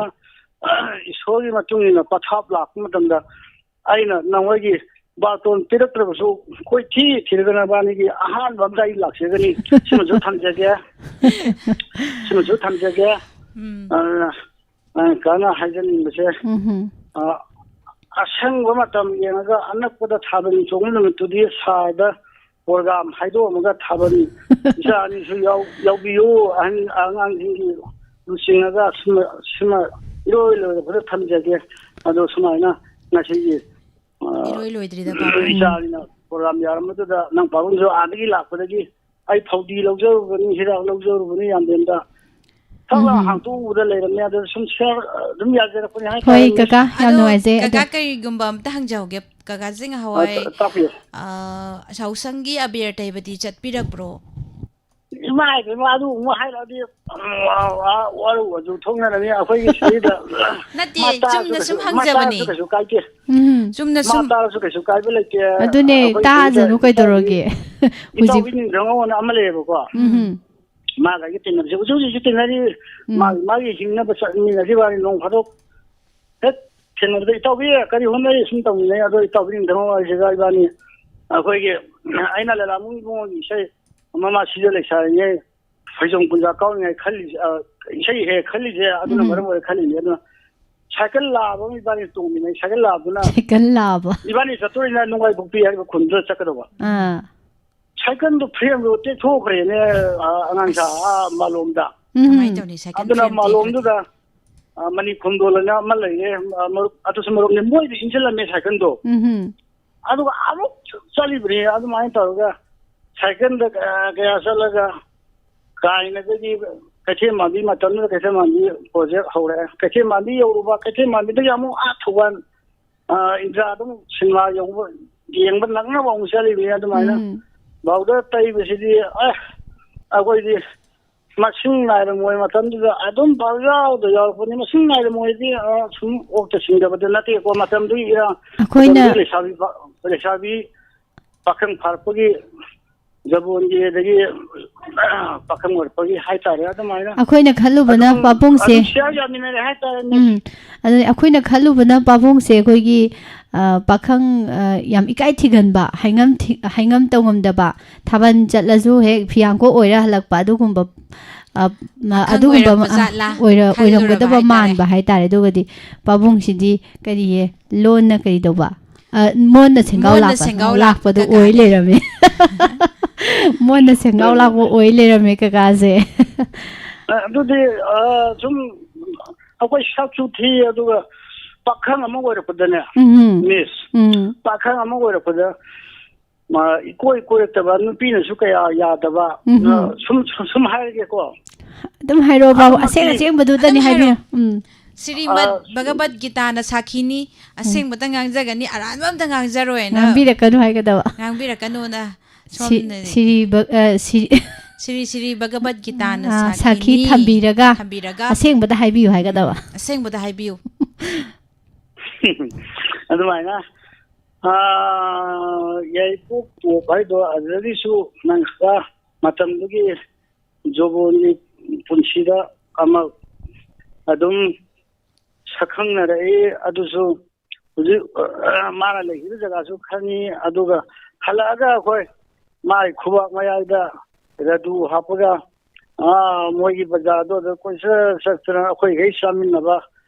ꯑ, ꯏꯁꯣꯔꯒꯤ ꯃꯇꯨꯡ ꯏꯟꯅ ꯄꯊꯥꯞ ꯂꯥꯛꯄ ꯃꯇꯝꯗ ꯑꯩꯅ ꯅꯈꯣꯏꯒꯤ ꯕꯥꯇꯣꯟ ꯄꯤꯔꯛꯇ꯭ꯔꯕꯁꯨ ꯀꯣꯏꯊꯤ ꯊꯤꯔꯒ ꯅꯕꯥꯅꯤꯒꯤ ꯑꯍꯥꯟꯕ ꯑꯝꯗ ꯑꯩ ꯂꯥꯛꯆꯒꯅꯤ꯫ ꯁꯤꯃꯁꯨ ꯊꯝꯖꯒꯦ꯫ ꯁꯤꯃꯁꯨ ꯊꯝꯖꯒꯦ꯫ ꯎꯝ꯫ ꯑ, ꯑ, ꯀꯥꯟꯅ ꯍꯥꯏꯖꯅꯤꯡꯕꯁꯦ, ꯎꯝ꯫ ꯑ, ꯑꯁꯪꯕ ꯃꯇꯝ ꯌꯦꯡꯉꯒ ꯑꯅꯛꯄꯗ ꯊꯥꯕꯜ ꯆꯣꯡꯕ ꯅꯨꯃꯤꯠꯇꯨꯗꯤ ꯁꯥꯔꯗ ꯄ꯭ꯔꯣꯒ꯭ꯔꯥꯝ ꯍꯥꯏꯗꯣꯛꯑꯝꯃꯒ ꯊꯥꯕꯜ ꯏꯆꯥ ꯑꯅꯤꯁꯨ ꯌꯥꯎ-, ꯌꯥꯎꯕꯤꯌꯨ꯫ ꯑꯍꯟ ꯑꯉꯥꯡꯁꯤꯡꯒꯤ ꯂꯨꯆꯤꯡꯉꯒ ꯁꯤꯃ, ꯁꯤꯃ ꯏꯔꯣꯏ ꯂꯣꯏꯔꯕꯗ ꯊꯝꯖꯒꯦ꯫ ꯑꯗꯣ ꯁꯨꯃꯥꯏꯅ ꯉꯁꯤꯒꯤ, ꯑ, ꯏꯔꯣꯏ ꯂꯣꯏꯗ꯭ꯔꯤꯗ ꯄꯥꯕꯨꯡ꯫ ꯏꯆꯥ ꯑꯅꯤꯅ ꯄ꯭ꯔꯣꯒ꯭ꯔꯥꯝ ꯌꯥꯔꯝꯕꯗꯨꯗ ꯅꯪ ꯄꯥꯕꯨꯡꯁꯨ ꯑꯥꯗꯒꯤ ꯂꯥꯛꯄꯗꯒꯤ ꯑꯩ ꯐꯧꯗꯤ ꯂꯧꯖꯔꯨꯕꯅꯤ, ꯍꯤꯗꯥꯛ ꯂꯧꯖꯔꯨꯕꯅꯤ ꯌꯥꯝꯕꯦꯝꯗ꯫ ꯊꯛ ꯂꯥꯎ ꯎꯝ꯫ ꯍꯥꯡꯇꯣꯛꯎꯕꯗ ꯂꯩꯔꯝꯃꯦ꯫ ꯑꯗꯣ ꯁꯨꯝ ꯁꯤꯌꯥꯔ ꯑꯗꯨꯝ ꯌꯥꯖꯔꯛꯄꯅꯤ ꯍꯣꯏ, ꯍꯥꯏꯇꯥꯔꯦ꯫ ꯀꯀꯥ, ꯌꯥꯝ ꯑꯗꯣ ꯅꯨꯡꯉꯥꯏꯖꯩ꯫ ꯀꯀꯥ, ꯑꯗꯣ ꯀꯔꯤꯒꯨꯝꯕ ꯑꯝꯇ ꯍꯪꯖꯍꯧꯒꯦ꯫ ꯀꯀꯥꯁꯦ ꯉꯍꯥꯟꯋꯥꯏ, ꯑ, ꯇꯥꯛꯄꯤꯌꯨ꯫ ꯑ, ꯌꯥꯎꯁꯪꯒꯤ ꯑꯕꯦꯔ ꯇꯩꯕꯗꯤ ꯆꯠꯄꯤꯔꯛꯄ꯭ꯔꯣ? ꯏꯃꯥ ꯏꯕꯦꯝꯃ, ꯑꯗꯨ ꯑꯃꯨꯛ ꯍꯥꯏꯔꯛꯑꯗꯤ, ꯎꯝ, ꯋꯥ-, ꯋꯥ-, ꯋꯥꯔꯧꯕꯁꯨ ꯊꯣꯛꯅꯔꯅꯤ ꯑꯩꯈꯣꯏꯒꯤ ꯁꯤꯗ꯫ ꯅꯠꯇꯦ, ꯃꯥ ꯇꯥꯔꯁꯨ ꯆꯨꯝꯅ ꯀꯩꯁꯨ, ꯁꯨꯝ ꯃꯥ ꯍꯪꯖꯕꯅꯤ꯫ ꯇꯥꯔꯁꯨ ꯀꯩꯁꯨ ꯀꯥꯏꯗꯦ꯫ ꯎꯝ꯫ ꯆꯨꯝꯅ ꯃꯥ ꯁꯨꯝ ꯇꯥꯔꯁꯨ ꯀꯩꯁꯨ ꯀꯥꯏꯕ ꯂꯩꯇꯦ꯫ ꯑꯗꯨꯅꯦ, ꯑꯩꯈꯣꯏ ꯁꯤꯗ ꯇꯥꯖꯅꯨ ꯏꯇꯥꯎꯕꯤ, ꯀꯩꯗꯧꯔꯒꯦ? ꯍꯧꯖꯤꯛ ꯏꯇꯥꯎꯕꯤ ꯅꯤꯡꯊꯧꯅ ꯑꯃ ꯂꯩꯌꯦꯕꯀꯣ꯫ ꯎꯝ꯫ ꯃꯥꯒ ꯑꯩꯒ ꯇꯤꯟꯅꯕꯁꯦ ꯍꯧꯖꯤꯛ ꯍꯧꯖꯤꯛꯁꯨ ꯇꯤꯟꯅꯔꯤ꯫ ꯎꯝ꯫ ꯃꯥꯒꯤ, ꯃꯥꯒꯤ ꯍꯤꯡꯅꯕ ꯆꯠꯃꯤꯟꯅꯁꯤ ꯋꯥꯅꯤ꯫ ꯅꯣꯡ ꯐꯥꯗꯣꯛ ꯍꯦꯛ ꯊꯦꯡꯅꯕꯗ, "ꯏꯇꯥꯎꯕꯤ ꯀꯔꯤ ꯍꯣꯠꯅꯔꯤ?" ꯁꯨꯝ ꯇꯧꯃꯤꯟꯅꯩ꯫ ꯑꯗꯣ ꯏꯇꯥꯎꯕꯤ ꯅꯤꯡꯊꯧ ꯍꯥꯏꯁꯤꯒ ꯏꯕꯥꯅꯤ ꯑꯩꯈꯣꯏꯒꯤ, ꯑꯩꯅ ꯂꯂꯥꯃꯨꯡ ꯏꯕꯨꯡꯉꯣꯒꯤ ꯏꯁꯩ ꯃꯃꯥ ꯁꯤꯗ ꯂꯩꯁꯥꯔꯤꯉꯩ ꯐꯩꯖꯣꯝ ꯀꯨꯟꯖꯥ ꯀꯥꯎꯔꯤꯉꯩ ꯈꯜꯂꯤꯁꯦ, ꯑ, ꯏꯁꯩ ꯍꯦꯛ ꯈꯜꯂꯤꯁꯦ ꯑꯗꯨꯅ ꯎꯝ꯫ ꯃꯔꯝ ꯑꯣꯏꯔ ꯈꯜꯂꯤꯅꯦ꯫ ꯑꯗꯨꯅ ꯁꯥꯏꯀꯜ ꯂꯥꯕ ꯑꯃ ꯏꯕꯥꯅꯤ ꯇꯣꯡꯃꯤꯟꯅꯩ꯫ ꯁꯥꯏꯀꯜ ꯂꯥꯕꯗꯨꯅ ꯁꯥꯏꯀꯜ ꯂꯥꯕ꯫ ꯏꯕꯥꯅꯤ ꯆꯠꯇꯣꯏꯅ ꯅꯨꯡꯉꯥꯏꯄꯣꯛꯄꯤ ꯍꯥꯏꯕ ꯈꯨꯟꯗꯨꯗ ꯆꯠꯀꯗꯧꯕ꯫ ꯑꯥ꯫ ꯁꯥꯏꯀꯜꯗꯣ ꯐ꯭ꯔꯦꯝꯗꯣ ꯇꯦꯛꯊꯣꯛꯈ꯭ꯔꯦꯅꯦ, ꯑ, ꯑꯉꯥꯡ ꯁꯥ, ꯑꯁ꯫ ꯑꯥ, ꯃꯥꯂꯣꯝꯗ꯫ ꯎꯝ꯫ ꯀꯃꯥꯏꯅ ꯇꯧꯅꯤ? ꯁꯥꯏꯀꯜ ꯑꯗꯨꯅ ꯐ꯭ꯔꯦꯝ ꯃꯥꯂꯣꯝꯗꯨꯗ, ꯇꯦꯛꯈ꯭ꯔꯗꯤ? ꯑ, ꯃꯅꯤ ꯈꯨꯟꯗꯣꯜ ꯑꯅ ꯑꯃ ꯂꯩꯔꯦ, ꯑ, ꯃꯔꯨꯞ, ꯑꯗꯨꯁꯨ ꯃꯔꯨꯞꯅꯦ, ꯃꯣꯏꯗ ꯏꯟꯁꯤꯜꯂꯝꯃꯦ ꯁꯥꯏꯀꯜꯗꯣ꯫ ꯎꯝ꯫ ꯑꯗꯨꯒ ꯑꯃꯨꯛ ꯆꯠꯂꯤꯕꯅꯤ꯫ ꯑꯗꯨꯃꯥꯏꯅ ꯇꯧꯔꯒ ꯁꯥꯏꯀꯜꯗ, ꯑ, ꯀꯌꯥ ꯆꯠꯂꯒ ꯀꯥꯏꯅꯗꯒꯤ ꯀꯩꯊꯦꯜ ꯃꯥꯟꯕꯤ, ꯃꯇꯝꯗꯨꯗ ꯀꯩꯊꯦꯜ ꯃꯥꯟꯕꯤ ꯄ꯭ꯔꯣꯖꯦꯛ ꯍꯧꯔꯛꯑꯦ꯫ ꯀꯩꯊꯦꯜ ꯃꯥꯟꯕꯤ ꯌꯧꯔꯨꯕ, ꯀꯩꯊꯦꯜ ꯃꯥꯟꯕꯤꯗꯒꯤ ꯑꯃꯨꯛ ꯑꯥ ꯊꯧꯕꯥꯜ, ꯑ, ꯏꯟꯗ꯭ꯔꯥꯗ ꯑꯃꯨꯛ ꯁꯤꯅꯦꯃꯥ ꯌꯧꯕ, ꯌꯦꯡꯕ ꯅꯪꯅꯕ ꯑꯃꯨꯛ ꯆꯠꯂꯤꯕꯅꯤ꯫ ꯑꯗꯨꯃꯥꯏꯅ ꯎꯝ꯫ ꯄꯥꯎꯗꯔ ꯇꯩꯕꯁꯤꯗꯤ, ꯑꯦ, ꯑꯩꯈꯣꯏꯗꯤ ꯃꯁꯤꯡ ꯅꯥꯏꯔꯝꯃꯣꯏ꯫ ꯃꯇꯝꯗꯨꯗ ꯑꯗꯨꯝ ꯄꯪꯌꯥꯎꯗ ꯌꯥꯎꯔꯛꯄꯅꯤ꯫ ꯃꯁꯤꯡ ꯅꯥꯏꯔꯝꯃꯣꯏꯗꯤ, ꯑ, ꯁꯨꯝ ꯑꯣꯛꯇ ꯁꯤꯡꯗꯕꯗ ꯅꯠꯇꯦꯀꯣ꯫ ꯃꯇꯝꯗꯨꯒꯤ ꯏꯔꯥꯡ, ꯍꯣꯏꯅ ꯃꯇꯝꯗꯨꯒꯤ ꯂꯩꯁꯥꯕꯤ ꯄꯥ-, ꯂꯩꯁꯥꯕꯤ ꯄꯥꯈꯪ ꯐꯥꯔꯛꯄꯒꯤ ꯖꯕꯣꯟꯒꯤ, ꯑꯗꯒꯤ ꯄꯥꯈꯪ ꯑꯣꯏꯔꯛꯄꯒꯤ ꯍꯥꯏꯇꯥꯔꯦ꯫ ꯑꯗꯨꯃꯥꯏꯅ ꯑꯩꯈꯣꯏꯅ ꯈꯜꯂꯨꯕꯅ ꯑꯗꯨꯝ, ꯄꯥꯕꯨꯡꯁꯦ ꯑꯗꯨꯝ share ꯌꯥꯃꯤꯟꯅꯔꯦ ꯍꯥꯏꯇꯥꯔꯦꯅꯦ꯫ ꯎꯝ꯫ ꯑꯗꯨꯅ ꯑꯩꯈꯣꯏꯅ ꯈꯜꯂꯨꯕꯅ ꯄꯥꯕꯨꯡꯁꯦ ꯑꯩꯈꯣꯏꯒꯤ, ꯑ, ꯄꯥꯈꯪ, ꯑ, ꯌꯥꯝ ꯏꯀꯥꯏ ꯊꯤꯒꯟꯕ, ꯍꯥꯏꯉꯝ ꯊꯤ-, ꯍꯥꯏꯉꯝ ꯇꯧꯉꯝꯗꯕ, ꯊꯥꯕꯜ ꯆꯠꯂꯁꯨ ꯍꯦꯛ ꯐꯤꯌꯥꯡꯀꯣꯛ ꯑꯣꯏꯔ ꯍꯜꯂꯛꯄ, ꯑꯗꯨꯒꯨꯝꯕ, ꯑ, ꯃ-, ꯄꯥꯈꯪ ꯑꯗꯨꯒꯨꯝꯕ ꯑꯃ, ꯑꯣꯏꯔꯛꯄ ꯖꯥꯠꯂꯥ ꯑꯣꯏꯔ-, ꯈꯜꯂꯨꯔꯕ ꯑꯣꯏꯔꯝꯒꯗꯕ ꯍꯥꯏꯇꯥꯔꯦ꯫ ꯃꯥꯟꯕ ꯍꯥꯏꯇꯥꯔꯦ꯫ ꯑꯗꯨꯒꯗꯤ ꯄꯥꯕꯨꯡꯁꯤꯗꯤ ꯀꯔꯤꯌꯦ, ꯂꯣꯟꯅ ꯀꯔꯤ ꯇꯧꯕ? ꯑ, ꯃꯣꯟꯅ ꯁꯦꯡꯒꯥꯎ ꯃꯣꯟꯅ ꯂꯥꯛꯄ꯫ ꯁꯦꯡꯒꯥꯎ ꯂꯥꯛꯄꯗꯣ ꯂꯥꯛꯄ ꯑꯣꯏ ꯀꯀꯥꯅꯤ꯫ ꯂꯩꯔꯝꯃꯦ꯫ ꯃꯣꯟꯅ ꯁꯦꯡꯒꯥꯎ ꯂꯥꯛꯄ ꯑꯣꯏ ꯂꯩꯔꯝꯃꯦ ꯀꯀꯥꯁꯦ꯫ ꯑ, ꯑꯗꯨꯗꯤ, ꯑ, ꯁꯨꯝ ꯑꯩꯈꯣꯏ ꯁꯛꯁꯨ ꯊꯤ, ꯑꯗꯨꯒ ꯄꯥꯈꯪ ꯑꯃ ꯑꯣꯏꯔꯛꯄꯗꯅꯦ, ꯎꯝ꯫ Miss, ꯎꯝ꯫ ꯄꯥꯈꯪ ꯑꯃ ꯑꯣꯏꯔꯛꯄꯗ, ꯃꯥ ꯏꯀꯣꯏ ꯀꯣꯏꯔꯛꯇꯕ, ꯅꯨꯄꯤꯅꯁꯨ ꯀꯌꯥ ꯌꯥꯗꯕ, ꯎꯝ꯫ ꯑ, ꯁꯨꯝ, ꯁꯨꯝ, ꯁꯨꯝ ꯍꯥꯏꯔꯒꯦꯀꯣ꯫ ꯑꯗꯨꯝ ꯍꯥꯏꯔꯣ ꯕꯥꯕꯨ, ꯑꯗꯨꯃꯛꯇꯤ ꯑꯁꯦꯡ ꯑꯁꯦꯡꯕꯗꯨꯗꯅꯤ ꯑꯗꯨꯝ ꯍꯥꯏꯕꯤꯔꯣ꯫ ꯍꯥꯏꯔꯣ꯫ ꯎꯝ꯫ ꯁ꯭ꯔꯤꯃꯗ ꯑ, ꯚꯒꯕꯠ ꯒꯤꯇꯥꯅ ꯁꯥꯈꯤꯅꯤ, ꯎꯝ꯫ ꯑꯁꯦꯡꯕꯇ ꯉꯥꯡꯖꯒꯅꯤ, ꯑꯔꯥꯟꯕ ꯑꯝꯇ ꯉꯥꯡꯖꯔꯣꯏꯅ꯫ ꯉꯥꯡꯕꯤꯔꯛꯀꯅꯨ ꯍꯥꯏꯒꯗꯕ꯫ ꯉꯥꯡꯕꯤꯔꯛꯀꯅꯨꯅ ꯁꯤ-, ꯁꯣꯝꯅ ꯁ꯭ꯔꯤ ꯚ-, ꯑ, ꯁ꯭ꯔꯤ-, ꯁ꯭ꯔꯤ ꯁ꯭ꯔꯤ ꯚꯒꯕꯠ ꯒꯤꯇꯥꯅ ꯑ, ꯁꯥꯈꯤ ꯁꯥꯈꯤꯅꯤ, ꯊꯝꯕꯤꯔꯒ ꯊꯝꯕꯤꯔꯒ ꯑꯁꯦꯡꯕꯗ ꯍꯥꯏꯕꯤꯌꯨ ꯍꯥꯏꯒꯗꯕ꯫ ꯎꯝ, ꯑꯁꯦꯡꯕꯗ ꯍꯥꯏꯕꯤꯌꯨ꯫ ꯑꯗꯨꯃꯥꯏꯅ, ꯑ, ꯌꯥꯏꯔꯤꯄꯣꯛ ꯄꯣꯞ ꯍꯥꯏꯗꯣ ꯑꯗꯨꯗꯒꯤꯁꯨ ꯅꯪ ꯈꯔ ꯃꯇꯝꯗꯨꯒꯤ ꯖꯣꯕꯣꯟꯒꯤ ꯄꯨꯟꯁꯤꯗ ꯑꯃ ꯑꯗꯨꯝ ꯁꯛꯈꯪꯅꯔꯛꯏ꯫ ꯑꯗꯨꯁꯨ ꯍꯧꯖꯤꯛ, ꯑ, ꯃꯥꯅ ꯂꯩꯈꯤꯕ ꯖꯒꯥꯁꯨ ꯈꯪꯉꯤ꯫ ꯑꯗꯨꯒ ꯍꯜꯂꯛꯑꯒ ꯑꯩꯈꯣꯏ ꯃꯥꯒꯤ ꯈꯨꯕꯥꯛ ꯃꯌꯥꯏꯗ ꯔꯗꯨ ꯍꯥꯞꯄꯒ, ꯑ, ꯃꯣꯏꯒꯤ ꯕꯖꯥꯔꯗꯣ ꯑꯗ ꯀꯣꯏꯆꯠ ꯆꯠꯇꯅ ꯑꯩꯈꯣꯏꯈꯩ ꯆꯥꯃꯤꯟꯅꯕ,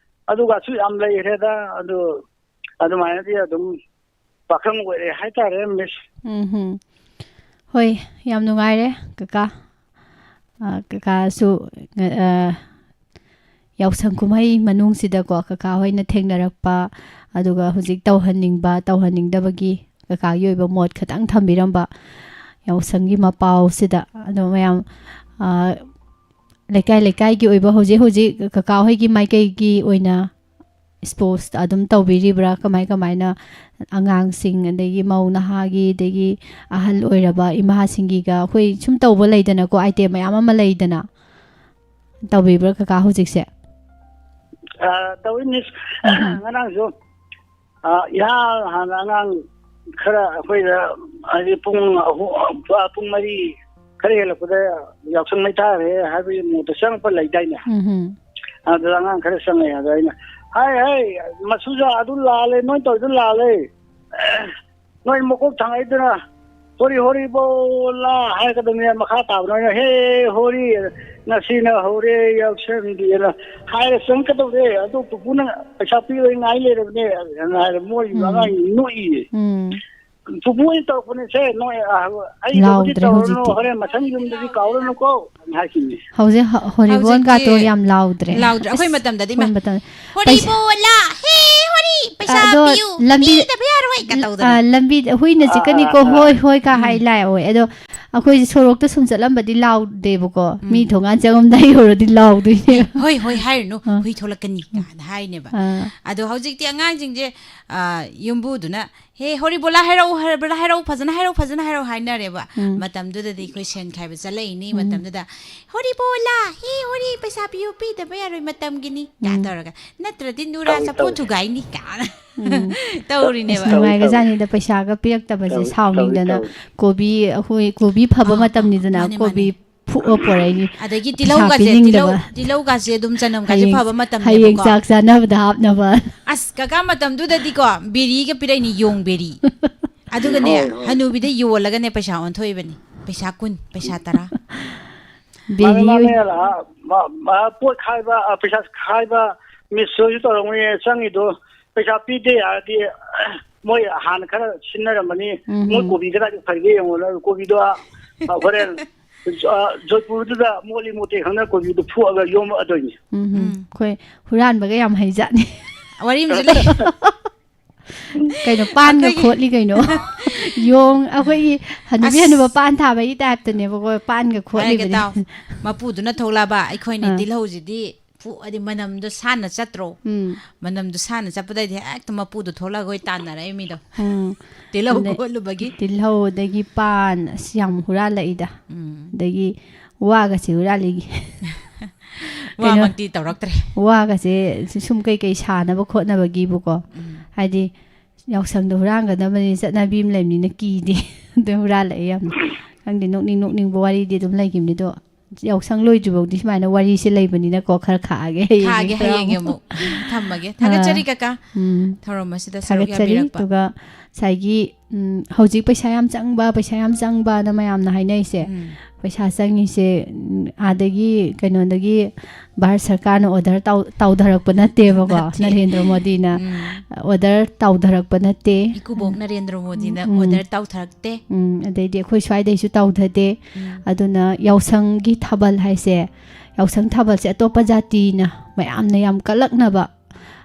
ꯑꯗꯨꯒꯁꯨ ꯌꯥꯝ ꯂꯩꯈ꯭ꯔꯦꯗ꯫ ꯑꯗꯨ ꯑꯗꯨꯃꯥꯏꯅꯗꯤ ꯑꯗꯨꯝ ꯄꯥꯈꯪ ꯑꯣꯏꯔꯦ ꯍꯥꯏꯇꯥꯔꯦ, ꯃꯤꯁ꯫ ꯎꯝ ꯍꯨꯝ꯫ ꯍꯣꯏ, ꯌꯥꯝ ꯅꯨꯡꯉꯥꯏꯔꯦ ꯀꯀꯥ꯫ ꯑ, ꯀꯀꯥꯁꯨ, ꯑ, ꯌꯥꯎꯁꯪ ꯀꯨꯝꯍꯩ ꯃꯅꯨꯡꯁꯤꯗꯀꯣ, ꯀꯀꯥ ꯍꯣꯏꯅ ꯊꯦꯡꯅꯔꯛꯄ, ꯑꯗꯨꯒ ꯍꯧꯖꯤꯛ ꯇꯧꯍꯟꯅꯤꯡꯕ, ꯇꯧꯍꯟꯅꯤꯡꯗꯕꯒꯤ ꯀꯀꯥꯒꯤ ꯑꯣꯏꯕ ꯃꯣꯠ ꯈꯇꯪ ꯊꯝꯕꯤꯔꯝꯕ ꯌꯥꯎꯁꯪꯒꯤ ꯃꯄꯥꯎꯁꯤꯗ꯫ ꯑꯗꯣ ꯃꯌꯥꯝ, ꯑ, ꯂꯩꯀꯥꯏ ꯂꯩꯀꯥꯏꯒꯤ ꯑꯣꯏꯕ ꯍꯧꯖꯤꯛ ꯍꯧꯖꯤꯛ ꯀꯀꯥ ꯍꯣꯏꯒꯤ ꯃꯥꯏꯀꯩꯒꯤ ꯑꯣꯏꯅ sports ꯑꯗꯨꯝ ꯇꯧꯕꯤꯔꯤꯕ꯭ꯔꯥ? ꯀꯃꯥꯏ ꯀꯃꯥꯏꯅ ꯑꯉꯥꯡꯁꯤꯡ, ꯑꯗꯒꯤ ꯃꯧ ꯅꯍꯥꯒꯤ, ꯑꯗꯒꯤ ꯑꯍꯜ ꯑꯣꯏꯔꯕ ꯏꯃꯥꯁꯤꯡꯒꯤꯒ ꯑꯩꯈꯣꯏ ꯁꯨꯝ ꯇꯧꯕ ꯂꯩꯗꯅꯀꯣ, item ꯃꯌꯥꯝ ꯑꯃ ꯂꯩꯗꯅ, ꯇꯧꯕꯤꯕ꯭ꯔꯥ ꯀꯀꯥ ꯍꯧꯖꯤꯛꯁꯦ? ꯑ, ꯇꯧꯏ, ꯃꯤꯁ꯫ ꯎꯝ꯫ ꯉꯔꯥꯡꯁꯨ, ꯑ, ꯏꯍꯥꯟ ꯍꯥꯟꯅ ꯑꯉꯥꯡ ꯈꯔ ꯑꯩꯈꯣꯏꯗ, ꯍꯥꯏꯗꯤ ꯄꯨꯡ ꯑꯍꯨꯝ, ꯑ, ꯄꯨꯡ ꯃꯔꯤ ꯈꯔ ꯍꯦꯜꯂꯛꯄꯗ ꯌꯥꯎꯁꯪ ꯃꯩ ꯊꯥꯈ꯭ꯔꯦ ꯍꯥꯏꯕꯒꯤ ꯃꯣꯠꯇ ꯆꯪꯉꯛꯄ ꯂꯩꯗꯥꯏꯅꯦ? ꯎꯝ ꯍꯨꯝ꯫ ꯑꯗꯨꯗ ꯑꯉꯥꯡ ꯈꯔ ꯆꯪꯉꯛꯑꯦ꯫ ꯑꯗ ꯑꯩꯅ, "ꯍꯥꯏ, ꯍꯥꯏ, ꯃꯁꯨꯖꯥ, ꯑꯗꯨ ꯂꯥꯜꯂꯦ, ꯅꯣꯏ ꯇꯧꯔꯤꯗꯨ ꯂꯥꯜꯂꯦ꯫ ꯅꯣꯏ ꯃꯀꯣꯛ ꯊꯥꯡꯒꯠꯏꯗꯨꯅ ꯍꯣꯔꯤ ꯍꯣꯔꯤ ꯕꯣꯂꯥ ꯍꯥꯏꯒꯗꯕꯅꯦ, ꯃꯈꯥ ꯇꯥꯕ ꯅꯣꯏꯅ ꯍꯦ ꯍꯣꯔꯤ, ꯉꯁꯤꯅ ꯍꯧꯔꯦ ꯌꯥꯎꯁꯪꯗꯤꯅ ꯍꯥꯏꯔ ꯆꯪꯉꯛꯀꯗꯧꯔꯦ꯫ ꯑꯗꯨ ꯄꯨꯄꯨꯅ ꯄꯩꯁꯥ ꯄꯤꯔꯣꯏ ꯉꯥꯏ ꯂꯩꯔꯕꯅꯦ" ꯑꯅ ꯍꯥꯏꯔꯦ꯫ ꯃꯣꯏ ꯎꯝ꯫ ꯑꯉꯥꯡ ꯅꯣꯛꯏꯌꯦ꯫ ꯎꯝ꯫ "ꯄꯨꯄꯨ ꯑꯣꯏꯅ ꯇꯧꯔꯛꯄꯅꯦ ꯁꯦ, ꯅꯣꯏ, ꯑ, ꯑꯩꯗꯕꯨꯗꯤ ꯂꯥꯎꯗ꯭ꯔꯦ ꯇꯧꯔꯅꯨ, ꯍꯧꯖꯤꯛꯇꯤ꯫ ꯍꯣꯔꯦꯟ ꯃꯊꯪ ꯌꯨꯝꯗꯗꯤ ꯀꯥꯎꯔꯅꯨꯀꯣ" ꯍꯥꯏꯈꯤꯕꯅꯦ꯫ ꯍꯧꯖꯤꯛ ꯍ-, ꯍꯣꯔꯤꯕꯣꯟ ꯍꯧꯖꯤꯛꯇꯤ ꯀꯥꯇꯣ ꯌꯥꯝ ꯂꯥꯎꯗ꯭ꯔꯦ꯫ ꯂꯥꯎꯗ꯭ꯔꯦ꯫ ꯑꯩꯈꯣꯏ ꯑꯁ, ꯃꯇꯝꯗꯗꯤ ꯑꯩꯈꯣꯏ ꯃ-, ꯃꯇꯝ-, "ꯍꯣꯔꯤ ꯄꯩꯁꯥ-, ꯕꯣꯂꯥ, ꯍꯦ ꯍꯣꯔꯤ, ꯄꯩꯁꯥ ꯑꯗꯣ ꯄꯤꯌꯨ, ꯂꯝꯕꯤ-, ꯄꯤꯗꯕ ꯌꯥꯔꯣꯏ" ꯀ ꯇꯧꯗꯅ꯫ ꯑ, ꯂꯝꯕꯤꯗ ꯍꯨꯏꯅ ꯑꯥ, ꯆꯤꯛꯀꯅꯤꯀꯣ, ꯑꯥ, ꯑꯥ꯫ "ꯍꯣꯏ, ꯍꯣꯏ" ꯀ ꯍꯥꯏ ꯎꯝ꯫ ꯂꯥꯛꯑꯣꯏ꯫ ꯑꯗꯣ ꯑꯩꯈꯣꯏꯁꯦ ꯁꯣꯔꯣꯛꯇ ꯁꯨꯝ ꯆꯠꯂꯝꯕꯗꯤ ꯂꯥꯎꯗꯦꯕꯀꯣ꯫ ꯃꯤ ꯎꯝ꯫ ꯊꯣꯡꯒꯥꯟ ꯆꯪꯉꯝꯗꯥꯏ ꯌꯧꯔꯗꯤ ꯂꯥꯎꯗꯣꯏꯅꯦ꯫ "ꯍꯦ, ꯍꯣꯏ, ꯍꯣꯏ ꯍꯥꯏꯔꯨꯅꯨ, ꯑꯥ꯫ ꯍꯨꯏ ꯊꯣꯛꯂꯛꯀꯅꯤ" ꯀꯥꯏꯅ ꯍꯥꯏꯅꯦꯕ꯫ ꯑꯥ꯫ ꯑꯗꯣ ꯍꯧꯖꯤꯛꯇꯤ ꯑꯉꯥꯡꯁꯤꯡꯁꯦ, ꯑ, ꯌꯨꯝꯕꯨꯗꯨꯅ, "ꯍꯦ, ꯍꯣꯔꯤ ꯕꯣꯂꯥ ꯍꯥꯏꯔꯛꯎ, ꯍꯣꯔꯤ ꯕꯣꯂꯥ ꯍꯥꯏꯔꯛꯎ, ꯐꯖꯅ ꯍꯥꯏꯔꯛꯎ, ꯐꯖꯅ ꯍꯥꯏꯔꯛꯎ" ꯍꯥꯏꯅꯔꯦꯕ꯫ ꯎꯝ꯫ ꯃꯇꯝꯗꯨꯗꯗꯤ ꯑꯩꯈꯣꯏ ꯁꯦꯟ ꯈꯥꯏꯕ ꯆꯠꯂꯛꯏꯅꯤ꯫ ꯎꯝ꯫ ꯃꯇꯝꯗꯨꯗ, "ꯍꯣꯔꯤ ꯕꯣꯂꯥ, ꯍꯦ, ꯍꯣꯔꯤ, ꯄꯩꯁꯥ ꯄꯤꯌꯨ, ꯄꯤꯗꯕ ꯌꯥꯔꯣꯏ, ꯃꯇꯝꯒꯤꯅꯤ" ꯀꯥꯏꯅ ꯎꯝ꯫ ꯇꯧꯔꯒ, "ꯅꯠꯇ꯭ꯔꯗꯤ ꯅꯨꯔꯥ ꯇꯧꯏ, ꯆꯐꯨ ꯇꯧꯏ꯫ ꯊꯨꯒꯥꯏꯅꯤ" ꯀꯥꯏꯅ ꯎꯝ꯫ ꯇꯧꯔꯤꯅꯦꯕ꯫ ꯑꯁ, ꯇꯧꯏ, ꯇꯧꯏ꯫ ꯅꯨꯡꯉꯥꯏꯈ꯭ꯔꯖꯥꯠꯅꯤꯗ, ꯄꯩꯁꯥꯒ ꯄꯤꯔꯛꯇꯕꯁꯦ ꯇꯧꯏ, ꯇꯧꯏ, ꯁꯥꯎꯅꯤꯡꯗꯅ꯫ ꯇꯧꯏ꯫ ꯀꯣꯕꯤ, ꯑꯩꯈꯣꯏ ꯀꯣꯕꯤ ꯐꯕ ꯑꯥ, ꯑꯥ, ꯃꯇꯝꯅꯤꯗꯅ, ꯃꯥꯅꯦ, ꯀꯣꯕꯤ ꯃꯥꯅꯦ꯫ ꯐꯨꯛꯑ ꯄꯣꯔꯛꯏꯅꯤ꯫ ꯑꯗꯒꯤ ꯄꯩꯁꯥ ꯇꯤꯜꯍꯧꯒꯁꯦ, ꯇꯤꯜꯍꯧ, ꯄꯤꯅꯤꯡꯗꯕ꯫ ꯇꯤꯜꯍꯧꯒꯁꯦ ꯑꯗꯨꯝ ꯆꯅꯝꯒꯁꯦ ꯍꯌꯦꯡ, ꯐꯕ ꯍꯌꯦꯡ ꯃꯇꯝꯅꯦꯕꯀꯣ꯫ ꯆꯥꯛ ꯆꯥꯅꯕꯗ ꯍꯥꯞꯅꯕ꯫ ꯑꯁ, ꯀꯀꯥ ꯃꯇꯝꯗꯨꯗꯗꯤꯀꯣ, ꯕꯤꯔꯤꯒ ꯄꯤꯔꯛꯏꯅꯤ, ꯌꯣꯡ ꯕꯤꯔꯤ꯫ ꯑꯗꯨꯒꯅꯦ, ꯍꯣꯏ, ꯍꯣꯏ꯫ ꯍꯅꯨꯕꯤꯗ ꯌꯣꯜꯂꯒꯅꯦ ꯄꯩꯁꯥ ꯑꯣꯟꯊꯣꯛꯏꯕꯅꯤ꯫ ꯄꯩꯁꯥ ꯀꯨꯟ, ꯄꯩꯁꯥ ꯇꯔꯥ꯫ ꯃꯥꯅꯦ, ꯕꯤꯔꯤ ꯃꯥꯅꯦ, ꯑꯣꯏ- ꯑ, ꯃ-, ꯃ-, ꯄꯣꯠ ꯈꯥꯏꯕ, ꯑ, ꯄꯩꯁꯥ ꯈꯥꯏꯕ, ꯃꯤꯁ ꯍꯣꯏꯁꯨ ꯇꯧꯔꯝꯒꯅꯤ, ꯆꯪꯉꯤꯗꯣ ꯄꯩꯁꯥ ꯄꯤꯗꯦ ꯍꯥꯏꯔꯗꯤ ꯃꯣꯏ ꯍꯥꯟꯅ ꯈꯔ ꯁꯤꯟꯅꯔꯝꯃꯅꯤ꯫ ꯎꯝ, ꯃꯣꯏ ꯎꯝ꯫ ꯀꯣꯕꯤ ꯀꯗꯥꯏꯗ ꯐꯩꯒꯦ ꯌꯦꯡꯉꯣ꯫ ꯀꯣꯕꯤꯗꯣ, ꯑ, ꯍꯣꯔꯦꯟ, ꯑ, ꯖꯣꯏꯄꯨꯔꯗꯨꯗ ꯃꯣꯠꯂꯤ ꯃꯣꯠꯇꯦ ꯈꯪꯗꯅ ꯀꯣꯕꯤꯗꯣ ꯐꯨꯑꯒ ꯌꯣꯝꯃꯛꯑꯗꯣꯏꯅꯤ꯫ ꯎꯝ, ꯎꯝ꯫ ꯎꯝ꯫ ꯑꯩꯈꯣꯏ ꯍꯨꯔꯥꯟꯕꯒ ꯌꯥꯝ ꯍꯩꯖꯥꯠꯅꯤ꯫ ꯋꯥꯔꯤ ꯑꯃꯁꯨ ꯂꯩ꯫ ꯀꯩꯅꯣ, ꯄꯥꯟꯒ ꯑꯩꯈꯣꯏꯒꯤ ꯈꯣꯠꯂꯤ ꯀꯩꯅꯣ꯫ ꯌꯣꯡ, ꯑꯩꯈꯣꯏꯒꯤ ꯍꯅꯨꯕꯤ ꯑꯁ꯫ ꯍꯅꯨꯕ ꯄꯥꯟ ꯊꯥꯕꯒꯤ ꯇꯥꯏꯞꯇꯅꯦꯕꯀꯣ ꯄꯥꯟꯒ ꯍꯥꯏꯔꯒꯦ ꯈꯣꯠꯂꯤꯕꯅꯦ꯫ ꯇꯥꯎ, ꯃꯄꯨꯗꯨꯅ ꯊꯣꯛꯂꯛꯑꯕ, ꯑꯩꯈꯣꯏꯅ ꯑꯥ꯫ ꯇꯤꯜꯍꯧꯁꯤꯗꯤ ꯐꯨ-, ꯍꯥꯏꯗꯤ ꯃꯅꯝꯗꯣ ꯁꯥꯟꯅ ꯆꯠꯇ꯭ꯔꯣ? ꯎꯝ꯫ ꯃꯅꯝꯗꯣ ꯁꯥꯟꯅ ꯆꯠꯄꯗꯩꯗꯤ ꯍꯦꯛꯇ ꯃꯄꯨꯗꯣ ꯊꯣꯛꯂꯛꯑꯒ ꯑꯣꯏ ꯇꯥꯟꯅꯔꯛꯏ ꯃꯤꯗꯣ꯫ ꯎꯝ꯫ ꯇꯤꯜꯍꯧ ꯑꯗꯩ ꯈꯣꯠꯂꯨꯕꯒꯤ꯫ ꯇꯤꯜꯍꯧ, ꯑꯗꯒꯤ ꯄꯥꯟ, ꯑꯁ, ꯌꯥꯝ ꯍꯨꯔꯥꯜꯂꯛꯏꯗ꯫ ꯎꯝ꯫ ꯑꯗꯒꯤ ꯋꯥꯒꯁꯦ ꯍꯨꯔꯥꯜꯂꯤꯒꯤ꯫ ꯀꯩꯅꯣ, ꯋꯥꯃꯛꯇꯤ ꯇꯧꯔꯛꯇ꯭ꯔꯦ꯫ ꯋꯥꯒꯁꯦ ꯁꯨꯝ ꯀꯩꯀꯩ ꯁꯥꯅꯕ ꯈꯣꯠꯅꯕꯒꯤꯕꯨꯀꯣ꯫ ꯎꯝ꯫ ꯍꯥꯏꯗꯤ ꯌꯥꯎꯁꯪꯗ ꯍꯨꯔꯥꯟꯒꯗꯕꯅꯤ ꯆꯠꯅꯕꯤ ꯑꯃ ꯂꯩꯕꯅꯤꯅ ꯀꯤꯗꯦ꯫ ꯑꯗꯨ ꯍꯨꯔꯥꯜꯂꯛꯑꯦ ꯌꯥꯝꯅ꯫ ꯈꯪꯗꯦ, ꯅꯣꯛꯅꯤꯡ ꯅꯣꯛꯅꯤꯡꯕ ꯋꯥꯔꯤꯗꯤ ꯑꯗꯨꯝ ꯂꯩꯈꯤꯕꯅꯤ꯫ ꯑꯗꯣ ꯌꯥꯎꯁꯪ ꯂꯣꯏꯗ꯭ꯔꯤꯐꯥꯎꯗꯤ ꯁꯨꯃꯥꯏꯅ ꯋꯥꯔꯤꯁꯦ ꯂꯩꯕꯅꯤꯅꯀꯣ, ꯈꯔ ꯈꯥꯛꯑꯒꯦ꯫ ꯍꯌꯦꯡꯒꯤ ꯈꯥꯛꯑꯒꯦ, ꯈꯔ ꯍꯌꯦꯡꯒꯤ ꯑꯃꯨꯛ꯫ ꯑꯃꯨꯛ꯫ ꯊꯝꯃꯒꯦ꯫ ꯑꯥ꯫ ꯊꯥꯒꯠꯆꯔꯤ ꯀꯀꯥ꯫ ꯎꯝ꯫ ꯊꯧꯔꯝ ꯑꯁꯤꯗ ꯁꯔꯨꯛ ꯊꯥꯒꯠꯆꯔꯤ꯫ ꯌꯥꯕꯤꯔꯛꯄ꯫ ꯑꯗꯨꯒ ꯉꯁꯥꯏꯒꯤ, ꯎꯝ, ꯍꯧꯖꯤꯛ ꯄꯩꯁꯥ ꯌꯥꯝ ꯆꯪꯕ, ꯄꯩꯁꯥ ꯌꯥꯝ ꯆꯪꯕꯅ ꯃꯌꯥꯝꯅ ꯍꯥꯏꯅꯩꯁꯦ꯫ ꯎꯝ꯫ ꯄꯩꯁꯥ ꯆꯪꯉꯤꯁꯦ, ꯎꯝ, ꯑꯥꯗꯒꯤ ꯀꯩꯅꯣꯗꯒꯤ ꯚꯥꯔꯠ ꯁꯔꯀꯥꯔꯅ order ꯇꯧ-, ꯇꯧꯊꯔꯛꯄ ꯅꯠꯇꯦꯕꯀꯣ, ꯅꯠꯇꯦ꯫ ꯅꯔꯦꯟꯗ꯭ꯔ ꯃꯣꯗꯤꯅ ꯎꯝ꯫ Order ꯇꯧꯊꯔꯛꯄ ꯅꯠꯇꯦ꯫ ꯏꯀꯨꯕꯣꯛ ꯅꯔꯦꯟꯗ꯭ꯔ ꯃꯣꯗꯤꯅ ꯎꯝ, ꯎꯝ꯫ Order ꯇꯧꯊꯔꯛꯇꯦ꯫ ꯎꯝ, ꯑꯗꯩꯗꯤ ꯑꯩꯈꯣꯏ ꯁ꯭ꯋꯥꯏꯗꯩꯁꯨ ꯇꯧꯊꯗꯦ꯫ ꯎꯝ꯫ ꯑꯗꯨꯅ ꯌꯥꯎꯁꯪꯒꯤ ꯊꯥꯕꯜ ꯍꯥꯏꯁꯦ, ꯌꯥꯎꯁꯪ ꯊꯥꯕꯜꯁꯦ ꯑꯇꯣꯞꯄ ꯖꯥꯇꯤꯅ ꯃꯌꯥꯝꯅ ꯌꯥꯝ ꯀꯜꯂꯛꯅꯕ,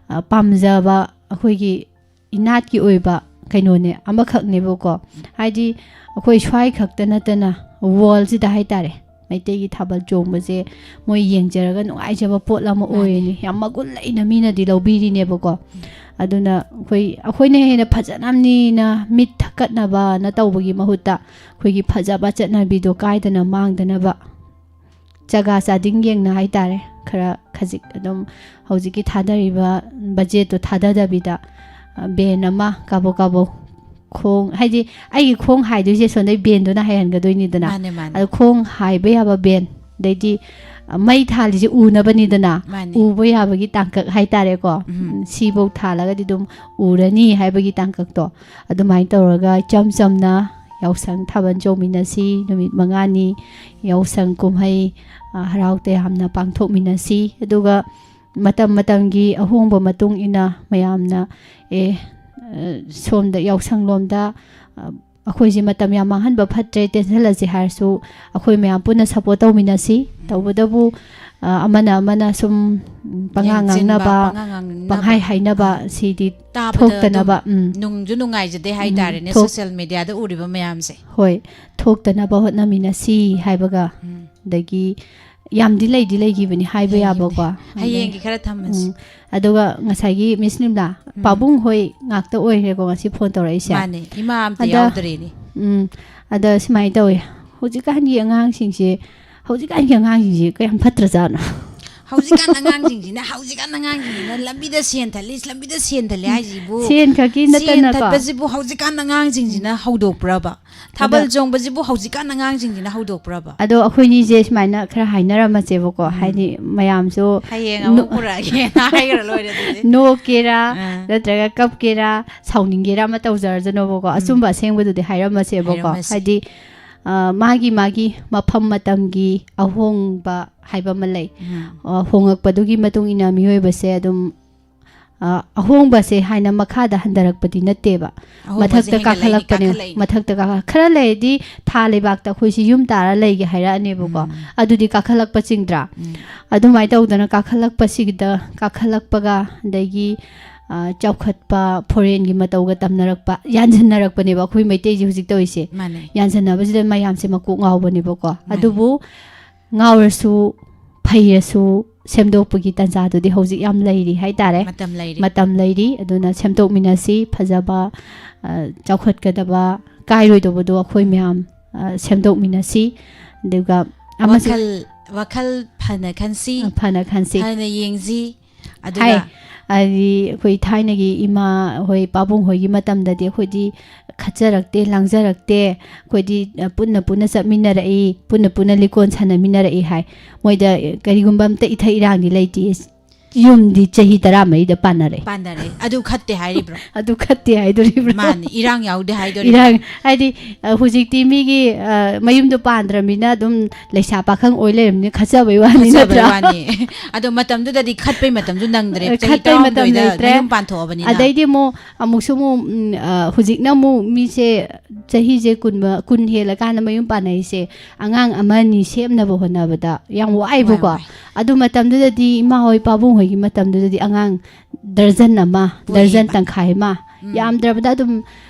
ꯑ, ꯄꯥꯝꯖꯕ ꯑꯩꯈꯣꯏꯒꯤ ꯏꯅꯥꯠꯀꯤ ꯑꯣꯏꯕ ꯀꯩꯅꯣꯅꯦ, ꯑꯃꯈꯛꯅꯦꯕꯀꯣ꯫ ꯍꯥꯏꯗꯤ ꯑꯩꯈꯣꯏ ꯁ꯭ꯋꯥꯏ ꯈꯛꯇ ꯅꯠꯇꯅ worldꯁꯤꯗ ꯍꯥꯏꯇꯥꯔꯦ, ꯃꯩꯇꯩꯒꯤ ꯊꯥꯕꯜ ꯆꯣꯡꯕꯁꯦ ꯃꯣꯏ ꯌꯦꯡꯖꯔꯒ ꯅꯨꯡꯉꯥꯏꯖꯕ ꯄꯣꯠ ꯑꯃ ꯃꯥꯅꯦ꯫ ꯑꯣꯏꯔꯤꯅꯤ꯫ ꯌꯥꯝ ꯃꯒꯨꯟ ꯂꯩꯅ ꯃꯤꯅꯗꯤ ꯂꯧꯕꯤꯔꯤꯅꯦꯕꯀꯣ꯫ ꯑꯗꯨꯅ ꯑꯩꯈꯣꯏ, ꯑꯩꯈꯣꯏꯅ ꯍꯦꯟꯅ ꯐꯖꯅꯕꯅꯤꯅ ꯃꯤꯠ ꯊꯛꯀꯠꯅꯕꯅ ꯇꯧꯕꯒꯤ ꯃꯍꯨꯠꯇ ꯑꯩꯈꯣꯏꯒꯤ ꯐꯖꯕ ꯆꯠꯅꯕꯤꯗꯣ ꯀꯥꯏꯗꯅ ꯃꯥꯡꯗꯅꯕ ꯆꯒꯥ ꯆꯥꯗꯤꯡ ꯌꯦꯡꯅ ꯍꯥꯏꯇꯥꯔꯦ, ꯈꯔ ꯈꯖꯤꯛ ꯑꯗꯨꯝ ꯍꯧꯖꯤꯛꯀꯤ ꯊꯥꯗꯔꯤꯕ budgetꯇꯣ ꯊꯥꯗꯗꯕꯤꯗ, ꯑ, band ꯑꯃ ꯀꯥꯕꯣꯛ ꯀꯥꯕꯣꯛ ꯈꯣꯡ, ꯍꯥꯏꯗꯤ ꯑꯩꯒꯤ ꯈꯣꯡ ꯍꯥꯏꯗꯣꯏꯁꯦ ꯁꯣꯝꯗꯩ bandꯗꯨꯅ ꯍꯥꯏꯍꯟꯒꯗꯣꯏꯅꯤꯗꯅ꯫ ꯃꯥꯅꯦ, ꯃꯥꯅꯦ꯫ ꯑꯗꯣ ꯈꯣꯡ ꯍꯥꯏꯕ ꯌꯥꯕ band, ꯑꯗꯩꯗꯤ, ꯑ, ꯃꯩ ꯊꯥꯜꯂꯤꯁꯦ ꯎꯅꯕꯅꯤꯗꯅ꯫ ꯃꯥꯅꯦ꯫ ꯎꯕ ꯌꯥꯕꯒꯤ ꯇꯥꯡꯀꯛ ꯍꯥꯏꯇꯥꯔꯦꯀꯣ꯫ ꯎꯝ꯫ ꯎꯝ, ꯁꯤꯐꯧ ꯊꯥꯜꯂꯒꯗꯤ ꯑꯗꯨꯝ ꯎꯔꯅꯤ ꯍꯥꯏꯕꯒꯤ ꯇꯥꯡꯀꯛꯇꯣ꯫ ꯑꯗꯨꯃꯥꯏꯅ ꯇꯧꯔꯒ ꯏꯆꯝ ꯆꯝꯅ ꯌꯥꯎꯁꯪ ꯊꯥꯕꯜ ꯆꯣꯡꯃꯤꯟꯅꯁꯤ꯫ ꯅꯨꯃꯤꯠ ꯃꯉꯥꯅꯤ ꯌꯥꯎꯁꯪ ꯀꯨꯝꯍꯩ, ꯑ, ꯍꯔꯥꯎ ꯇꯌꯥꯝꯅ ꯄꯥꯡꯊꯣꯛꯃꯤꯟꯅꯁꯤ꯫ ꯑꯗꯨꯒ ꯃꯇꯝ ꯃꯇꯝꯒꯤ ꯑꯍꯣꯡꯕ ꯃꯇꯨꯡ ꯏꯟꯅ ꯃꯌꯥꯝꯅ, ꯑꯦ, ꯑ, ꯁꯣꯝꯗ ꯌꯥꯎꯁꯪꯂꯣꯝꯗ, ꯑ, ꯑꯩꯈꯣꯏꯁꯦ ꯃꯇꯝ ꯌꯥꯝ ꯃꯥꯡꯍꯟꯕ ꯐꯠꯇ꯭ꯔꯦ, ꯇꯦꯟꯁꯤꯜꯂꯁꯤ ꯍꯥꯏꯔꯁꯨ ꯑꯩꯈꯣꯏ ꯃꯌꯥꯝ ꯄꯨꯟꯅ ꯁꯞꯄꯣꯔꯠ ꯇꯧꯃꯤꯟꯅꯁꯤ꯫ ꯎꯝ꯫ ꯇꯧꯕꯇꯕꯨ, ꯑ, ꯑꯃꯅ ꯑꯃꯅ ꯁꯨꯝ ꯄꯉꯥꯡ ꯌꯦꯡꯁꯤꯟꯕ, ꯉꯥꯡꯅꯕ, ꯄꯉꯥꯡ ꯉꯥꯡꯅꯕ, ꯄꯪꯍꯥꯏ ꯍꯥꯏꯅꯕ, ꯑꯥ, ꯁꯤꯗꯤ ꯇꯥꯕꯗ ꯊꯣꯛꯇꯅꯕ, ꯑꯗꯨꯝ ꯎꯝ꯫ ꯅꯨꯡꯁꯨ ꯅꯨꯡꯉꯥꯏꯖꯗꯦ ꯎꯝ, ꯍꯥꯏꯇꯥꯔꯦꯅꯦ, ꯊꯣꯛ- ꯁꯣꯁꯦꯜ ꯃꯦꯗꯤꯌꯥꯗ ꯎꯔꯤꯕ ꯃꯌꯥꯝꯁꯦ꯫ ꯍꯣꯏ, ꯊꯣꯛꯇꯅꯕ ꯍꯣꯠꯅꯃꯤꯟꯅꯁꯤ ꯍꯥꯏꯕꯒ, ꯎꯝ꯫ ꯑꯗꯒꯤ ꯌꯥꯝꯗꯤ ꯂꯩꯗꯤ ꯂꯩꯈꯤꯕꯅꯤ ꯍꯥꯏꯕ ꯂꯩꯈꯤꯕꯅꯤ꯫ ꯌꯥꯕꯀꯣ꯫ ꯍꯌꯦꯡꯒꯤ ꯈꯔ ꯊꯝꯃꯁꯤ꯫ ꯎꯝ꯫ ꯑꯗꯨꯒ ꯉꯁꯥꯏꯒꯤ ꯃꯤꯁ ꯅꯤꯝꯂꯥ, ꯎꯝ꯫ ꯄꯥꯕꯨꯡ ꯍꯣꯏ ꯉꯥꯛꯇ ꯑꯣꯏꯈ꯭ꯔꯦꯀꯣ ꯉꯁꯤ ꯐꯣꯟ ꯇꯧꯔꯛꯏꯁꯦ꯫ ꯃꯥꯅꯦ, ꯏꯃꯥ ꯑꯝꯇ ꯑꯗ, ꯌꯥꯎꯗ꯭ꯔꯦꯅꯦ꯫ ꯎꯝ, ꯑꯗ ꯁꯨꯃꯥꯏꯅ ꯇꯧꯋꯦ, ꯍꯧꯖꯤꯛꯀꯥꯟꯒꯤ ꯑꯉꯥꯡꯁꯤꯡꯁꯦ, ꯍꯧꯖꯤꯛꯀꯥꯟꯒꯤ ꯑꯉꯥꯡꯁꯤꯡꯁꯦ ꯀꯌꯥꯝ ꯐꯠꯇ꯭ꯔꯖꯥꯠꯅꯣ? ꯍꯧꯖꯤꯛꯀꯥꯟ ꯑꯉꯥꯡꯁꯤꯡꯁꯤꯅ, ꯍꯧꯖꯤꯛꯀꯥꯟ ꯑꯉꯥꯡꯁꯤꯡꯁꯤꯅ ꯂꯝꯕꯤꯗ ꯁꯦꯟ ꯊꯠꯂꯤ, ꯂꯝꯕꯤꯗ ꯁꯦꯟ ꯊꯠꯂꯤ ꯍꯥꯏꯁꯤꯕꯨ, ꯁꯦꯟ ꯈꯛꯀꯤ ꯁꯦꯟ ꯅꯠꯇꯅꯀꯣ꯫ ꯊꯠꯄꯁꯤꯕꯨ ꯍꯧꯖꯤꯛꯀꯥꯟ ꯑꯉꯥꯡꯁꯤꯡꯁꯤꯅ ꯍꯧꯗꯣꯛꯄ꯭ꯔꯕ? ꯊꯥꯕꯜ ꯑꯗ ꯆꯣꯡꯕꯁꯤꯕꯨ ꯍꯧꯖꯤꯛꯀꯥꯟ ꯑꯉꯥꯡꯁꯤꯡꯁꯤꯅ ꯍꯧꯗꯣꯛꯄ꯭ꯔꯕ? ꯑꯗꯣ ꯑꯩꯈꯣꯏꯅꯤꯁꯦ ꯁꯨꯃꯥꯏꯅ ꯈꯔ ꯍꯥꯏꯅꯔꯝꯃꯁꯦꯕꯀꯣ꯫ ꯎꯝ꯫ ꯍꯥꯏꯗꯤ ꯃꯌꯥꯝꯁꯨ ꯍꯌꯦꯡ ꯅꯣ-, ꯑꯃꯨꯛ ꯄꯨꯔꯛꯑꯒꯦꯅ ꯍꯥꯏꯈ꯭ꯔ ꯂꯣꯏꯔꯦ ꯑꯗꯨꯗꯤ꯫ ꯅꯣꯛꯀꯦꯔꯥ, ꯑꯥ꯫ ꯅꯠꯇ꯭ꯔꯒ ꯀꯞꯀꯦꯔꯥ, ꯁꯥꯎꯅꯤꯡꯒꯦꯔꯥ ꯑꯃ ꯇꯧꯖꯔꯖꯅꯣꯕꯀꯣ꯫ ꯎꯝ꯫ ꯑꯆꯨꯝꯕ ꯑꯁꯦꯡꯕꯗꯨꯗꯤ ꯍꯥꯏꯔꯝꯃꯁꯦꯕꯀꯣ꯫ ꯍꯥꯏꯔꯝꯃꯁꯤ꯫ ꯍꯥꯏꯗꯤ, ꯑ, ꯃꯥꯒꯤ ꯃꯥꯒꯤ ꯃꯐꯝ ꯃꯇꯝꯒꯤ ꯑꯍꯣꯡꯕ ꯍꯥꯏꯕ ꯑꯃ ꯂꯩ꯫ ꯎꯝ꯫ ꯑ, ꯍꯣꯡꯉꯛꯄꯗꯨꯒꯤ ꯃꯇꯨꯡ ꯏꯟꯅ ꯃꯤꯑꯣꯏꯕꯁꯦ ꯑꯗꯨꯝ, ꯑ, ꯑꯍꯣꯡꯕꯁꯦ ꯍꯥꯏꯅ ꯃꯈꯥꯗ ꯍꯟꯊꯔꯛꯄꯗꯤ ꯅꯠꯇꯦꯕ꯫ ꯑꯍꯣꯡꯕꯁꯦ ꯃꯊꯛꯇ ꯍꯦꯟꯒꯠꯂꯛꯏꯅꯦ, ꯀꯥꯈꯠꯂꯛꯄꯅꯦ꯫ ꯀꯥꯈꯠꯂꯛꯏꯅꯦ꯫ ꯃꯊꯛꯇ ꯀꯥꯈꯠ-, ꯈꯔ ꯂꯩꯔꯗꯤ ꯊꯥ ꯂꯩꯕꯥꯛꯇ ꯑꯩꯈꯣꯏꯁꯤ ꯌꯨꯝ ꯇꯥꯔ ꯂꯩꯒꯦ ꯍꯥꯏꯔꯛꯑꯅꯦꯕꯀꯣ꯫ ꯎꯝ꯫ ꯑꯗꯨꯗꯤ ꯀꯥꯈꯠꯂꯛꯄ ꯆꯤꯡꯗ꯭ꯔꯥ? ꯎꯝ꯫ ꯑꯗꯨꯃꯥꯏꯅ ꯇꯧꯗꯅ ꯀꯥꯈꯠꯂꯛꯄꯁꯤꯗ, ꯀꯥꯈꯠꯂꯛꯄꯒ ꯑꯗꯒꯤ, ꯑ, ꯆꯥꯎꯈꯠꯄ, ꯐꯣꯔꯦꯟꯒꯤ ꯃꯇꯧꯒ ꯇꯝꯅꯔꯛꯄ, ꯌꯥꯟꯁꯤꯟꯅꯔꯛꯄꯅꯦꯕ ꯑꯩꯈꯣꯏ ꯃꯩꯇꯩꯁꯦ ꯍꯧꯖꯤꯛ ꯇꯧꯔꯤꯁꯦ꯫ ꯃꯥꯅꯦ꯫ ꯌꯥꯟꯁꯤꯟꯅꯕꯁꯤꯗ ꯃꯌꯥꯝꯁꯦ ꯃꯀꯣꯛ ꯉꯥꯎꯕꯅꯦꯕꯀꯣ꯫ ꯃꯥꯅꯦ꯫ ꯑꯗꯨꯕꯨ ꯉꯥꯎꯔꯁꯨ, ꯐꯩꯔꯁꯨ, ꯁꯦꯝꯗꯣꯛꯄꯒꯤ ꯇꯥꯟꯖꯥꯗꯨꯗꯤ ꯍꯧꯖꯤꯛ ꯌꯥꯝ ꯂꯩꯔꯤ ꯍꯥꯏꯇꯥꯔꯦ꯫ ꯃꯇꯝ ꯂꯩꯔꯤ꯫ ꯃꯇꯝ ꯂꯩꯔꯤ꯫ ꯑꯗꯨꯅ ꯁꯦꯝꯗꯣꯛꯃꯤꯟꯅꯁꯤ꯫ ꯐꯖꯕ, ꯑ, ꯆꯥꯎꯈꯠꯀꯗꯕ, ꯀꯥꯏꯔꯣꯏꯗꯧꯕꯗꯣ ꯑꯩꯈꯣꯏ ꯃꯌꯥꯝ, ꯑ, ꯁꯦꯝꯗꯣꯛꯃꯤꯟꯅꯁꯤ꯫ ꯑꯗꯨꯒ ꯑꯃꯁꯨ ꯋꯥꯈꯜ, ꯋꯥꯈꯜ ꯐꯅ ꯈꯟꯁꯤ꯫ ꯐꯅ ꯈꯟꯁꯤ꯫ ꯐꯅ ꯌꯦꯡꯁꯤ꯫ ꯑꯗꯨꯒ ꯍꯥꯏ, ꯍꯥꯏꯗꯤ ꯑꯩꯈꯣꯏ ꯊꯥꯏꯅꯒꯤ ꯏꯃꯥ ꯍꯣꯏ, ꯄꯥꯕꯨꯡ ꯍꯣꯏꯒꯤ ꯃꯇꯝꯗꯗꯤ ꯑꯩꯈꯣꯏꯗꯤ ꯈꯠꯆꯔꯛꯇꯦ, ꯂꯥꯡꯖꯔꯛꯇꯦ꯫ ꯑꯩꯈꯣꯏꯗꯤ, ꯑ, ꯄꯨꯟꯅ ꯄꯨꯟꯅ ꯆꯠꯃꯤꯟꯅꯔꯛꯏ, ꯄꯨꯟꯅ ꯄꯨꯟꯅ ꯂꯤꯀꯣꯟ ꯁꯥꯟꯅꯃꯤꯟꯅꯔꯛꯏ ꯍꯥꯏ꯫ ꯃꯣꯏꯗ, ꯑ, ꯀꯔꯤꯒꯨꯝꯕ ꯑꯝꯇ ꯏꯊꯛ ꯏꯔꯥꯡꯗꯤ ꯂꯩꯇꯦ꯫ ꯌꯨꯝꯗꯤ ꯆꯍꯤ ꯇꯔꯥꯃꯔꯤꯗ ꯄꯥꯟꯅꯔꯦ꯫ ꯄꯥꯟꯅꯔꯦ꯫ ꯑꯗꯨ ꯈꯠꯇꯦ ꯍꯥꯏꯔꯤꯕ꯭ꯔꯣ? ꯑꯗꯨ ꯈꯠꯇꯦ ꯍꯥꯏꯗꯣꯔꯤꯕ꯭ꯔꯥ? ꯃꯥꯅꯤ, ꯏꯔꯥꯡ ꯌꯥꯎꯗꯦ ꯍꯥꯏꯗꯣꯔꯤꯕ꯭ꯔꯥ? ꯏꯔꯥꯡ ꯍꯥꯏꯗꯤ, ꯑ, ꯍꯧꯖꯤꯛꯇꯤ ꯃꯤꯒꯤ, ꯑ, ꯃꯌꯨꯝꯗꯣ ꯄꯥꯟꯗ꯭ꯔꯃꯤꯅ ꯑꯗꯨꯝ ꯂꯩꯁꯥ ꯄꯥꯈꯪ ꯑꯣꯏ ꯂꯩꯔꯝꯅꯤ ꯈꯠꯆꯕꯩ ꯋꯥꯅꯤ, ꯈꯠꯆꯕꯩ ꯅꯠꯇ꯭ꯔꯥ? ꯋꯥꯅꯤ꯫ ꯑꯗꯣ ꯃꯇꯝꯗꯨꯗꯗꯤ ꯈꯠꯄꯩ ꯃꯇꯝꯁꯨ ꯅꯪꯗ꯭ꯔꯦ꯫ ꯑ, ꯆꯍꯤ ꯈꯠꯄꯩ ꯃꯇꯝ ꯇꯔꯥꯍꯨꯝꯗꯣꯏꯗ ꯂꯩꯇ꯭ꯔꯦ꯫ ꯃꯌꯨꯝ ꯄꯥꯟꯊꯣꯛꯑꯕꯅꯤꯅ꯫ ꯑꯗꯩꯗꯤ ꯑꯃꯨꯛ, ꯑꯃꯨꯛꯁꯨ ꯑꯃꯨꯛ, ꯎꯝ, ꯑ, ꯍꯧꯖꯤꯛꯅ ꯑꯃꯨꯛ ꯃꯤꯁꯦ ꯆꯍꯤꯁꯦ ꯀꯨꯟ ꯃ-, ꯀꯨꯟ ꯍꯦꯜꯂꯀꯥꯟꯗ ꯃꯌꯨꯝ ꯄꯥꯟꯅꯩꯁꯦ ꯑꯉꯥꯡ ꯑꯃ ꯑꯅꯤ ꯁꯦꯝꯅꯕ ꯍꯣꯠꯅꯕꯗ ꯌꯥꯝ ꯋꯥꯏꯕꯀꯣ꯫ ꯋꯥꯏ, ꯋꯥꯏ꯫ ꯑꯗꯨ ꯃꯇꯝꯗꯨꯗꯗꯤ ꯏꯃꯥ ꯍꯣꯏ ꯄꯥꯕꯨꯡ ꯍꯣꯏꯒꯤ ꯃꯇꯝꯗꯨꯗꯗꯤ ꯑꯉꯥꯡ ꯗꯔꯖꯟ ꯑꯃ, ꯄꯣꯛꯑꯦꯕ꯫ ꯗꯔꯖꯟ ꯇꯪꯈꯥꯏ ꯑꯃ, ꯎꯝ꯫ ꯌꯥꯝꯗ꯭ꯔꯕꯗ ꯑꯗꯨꯝ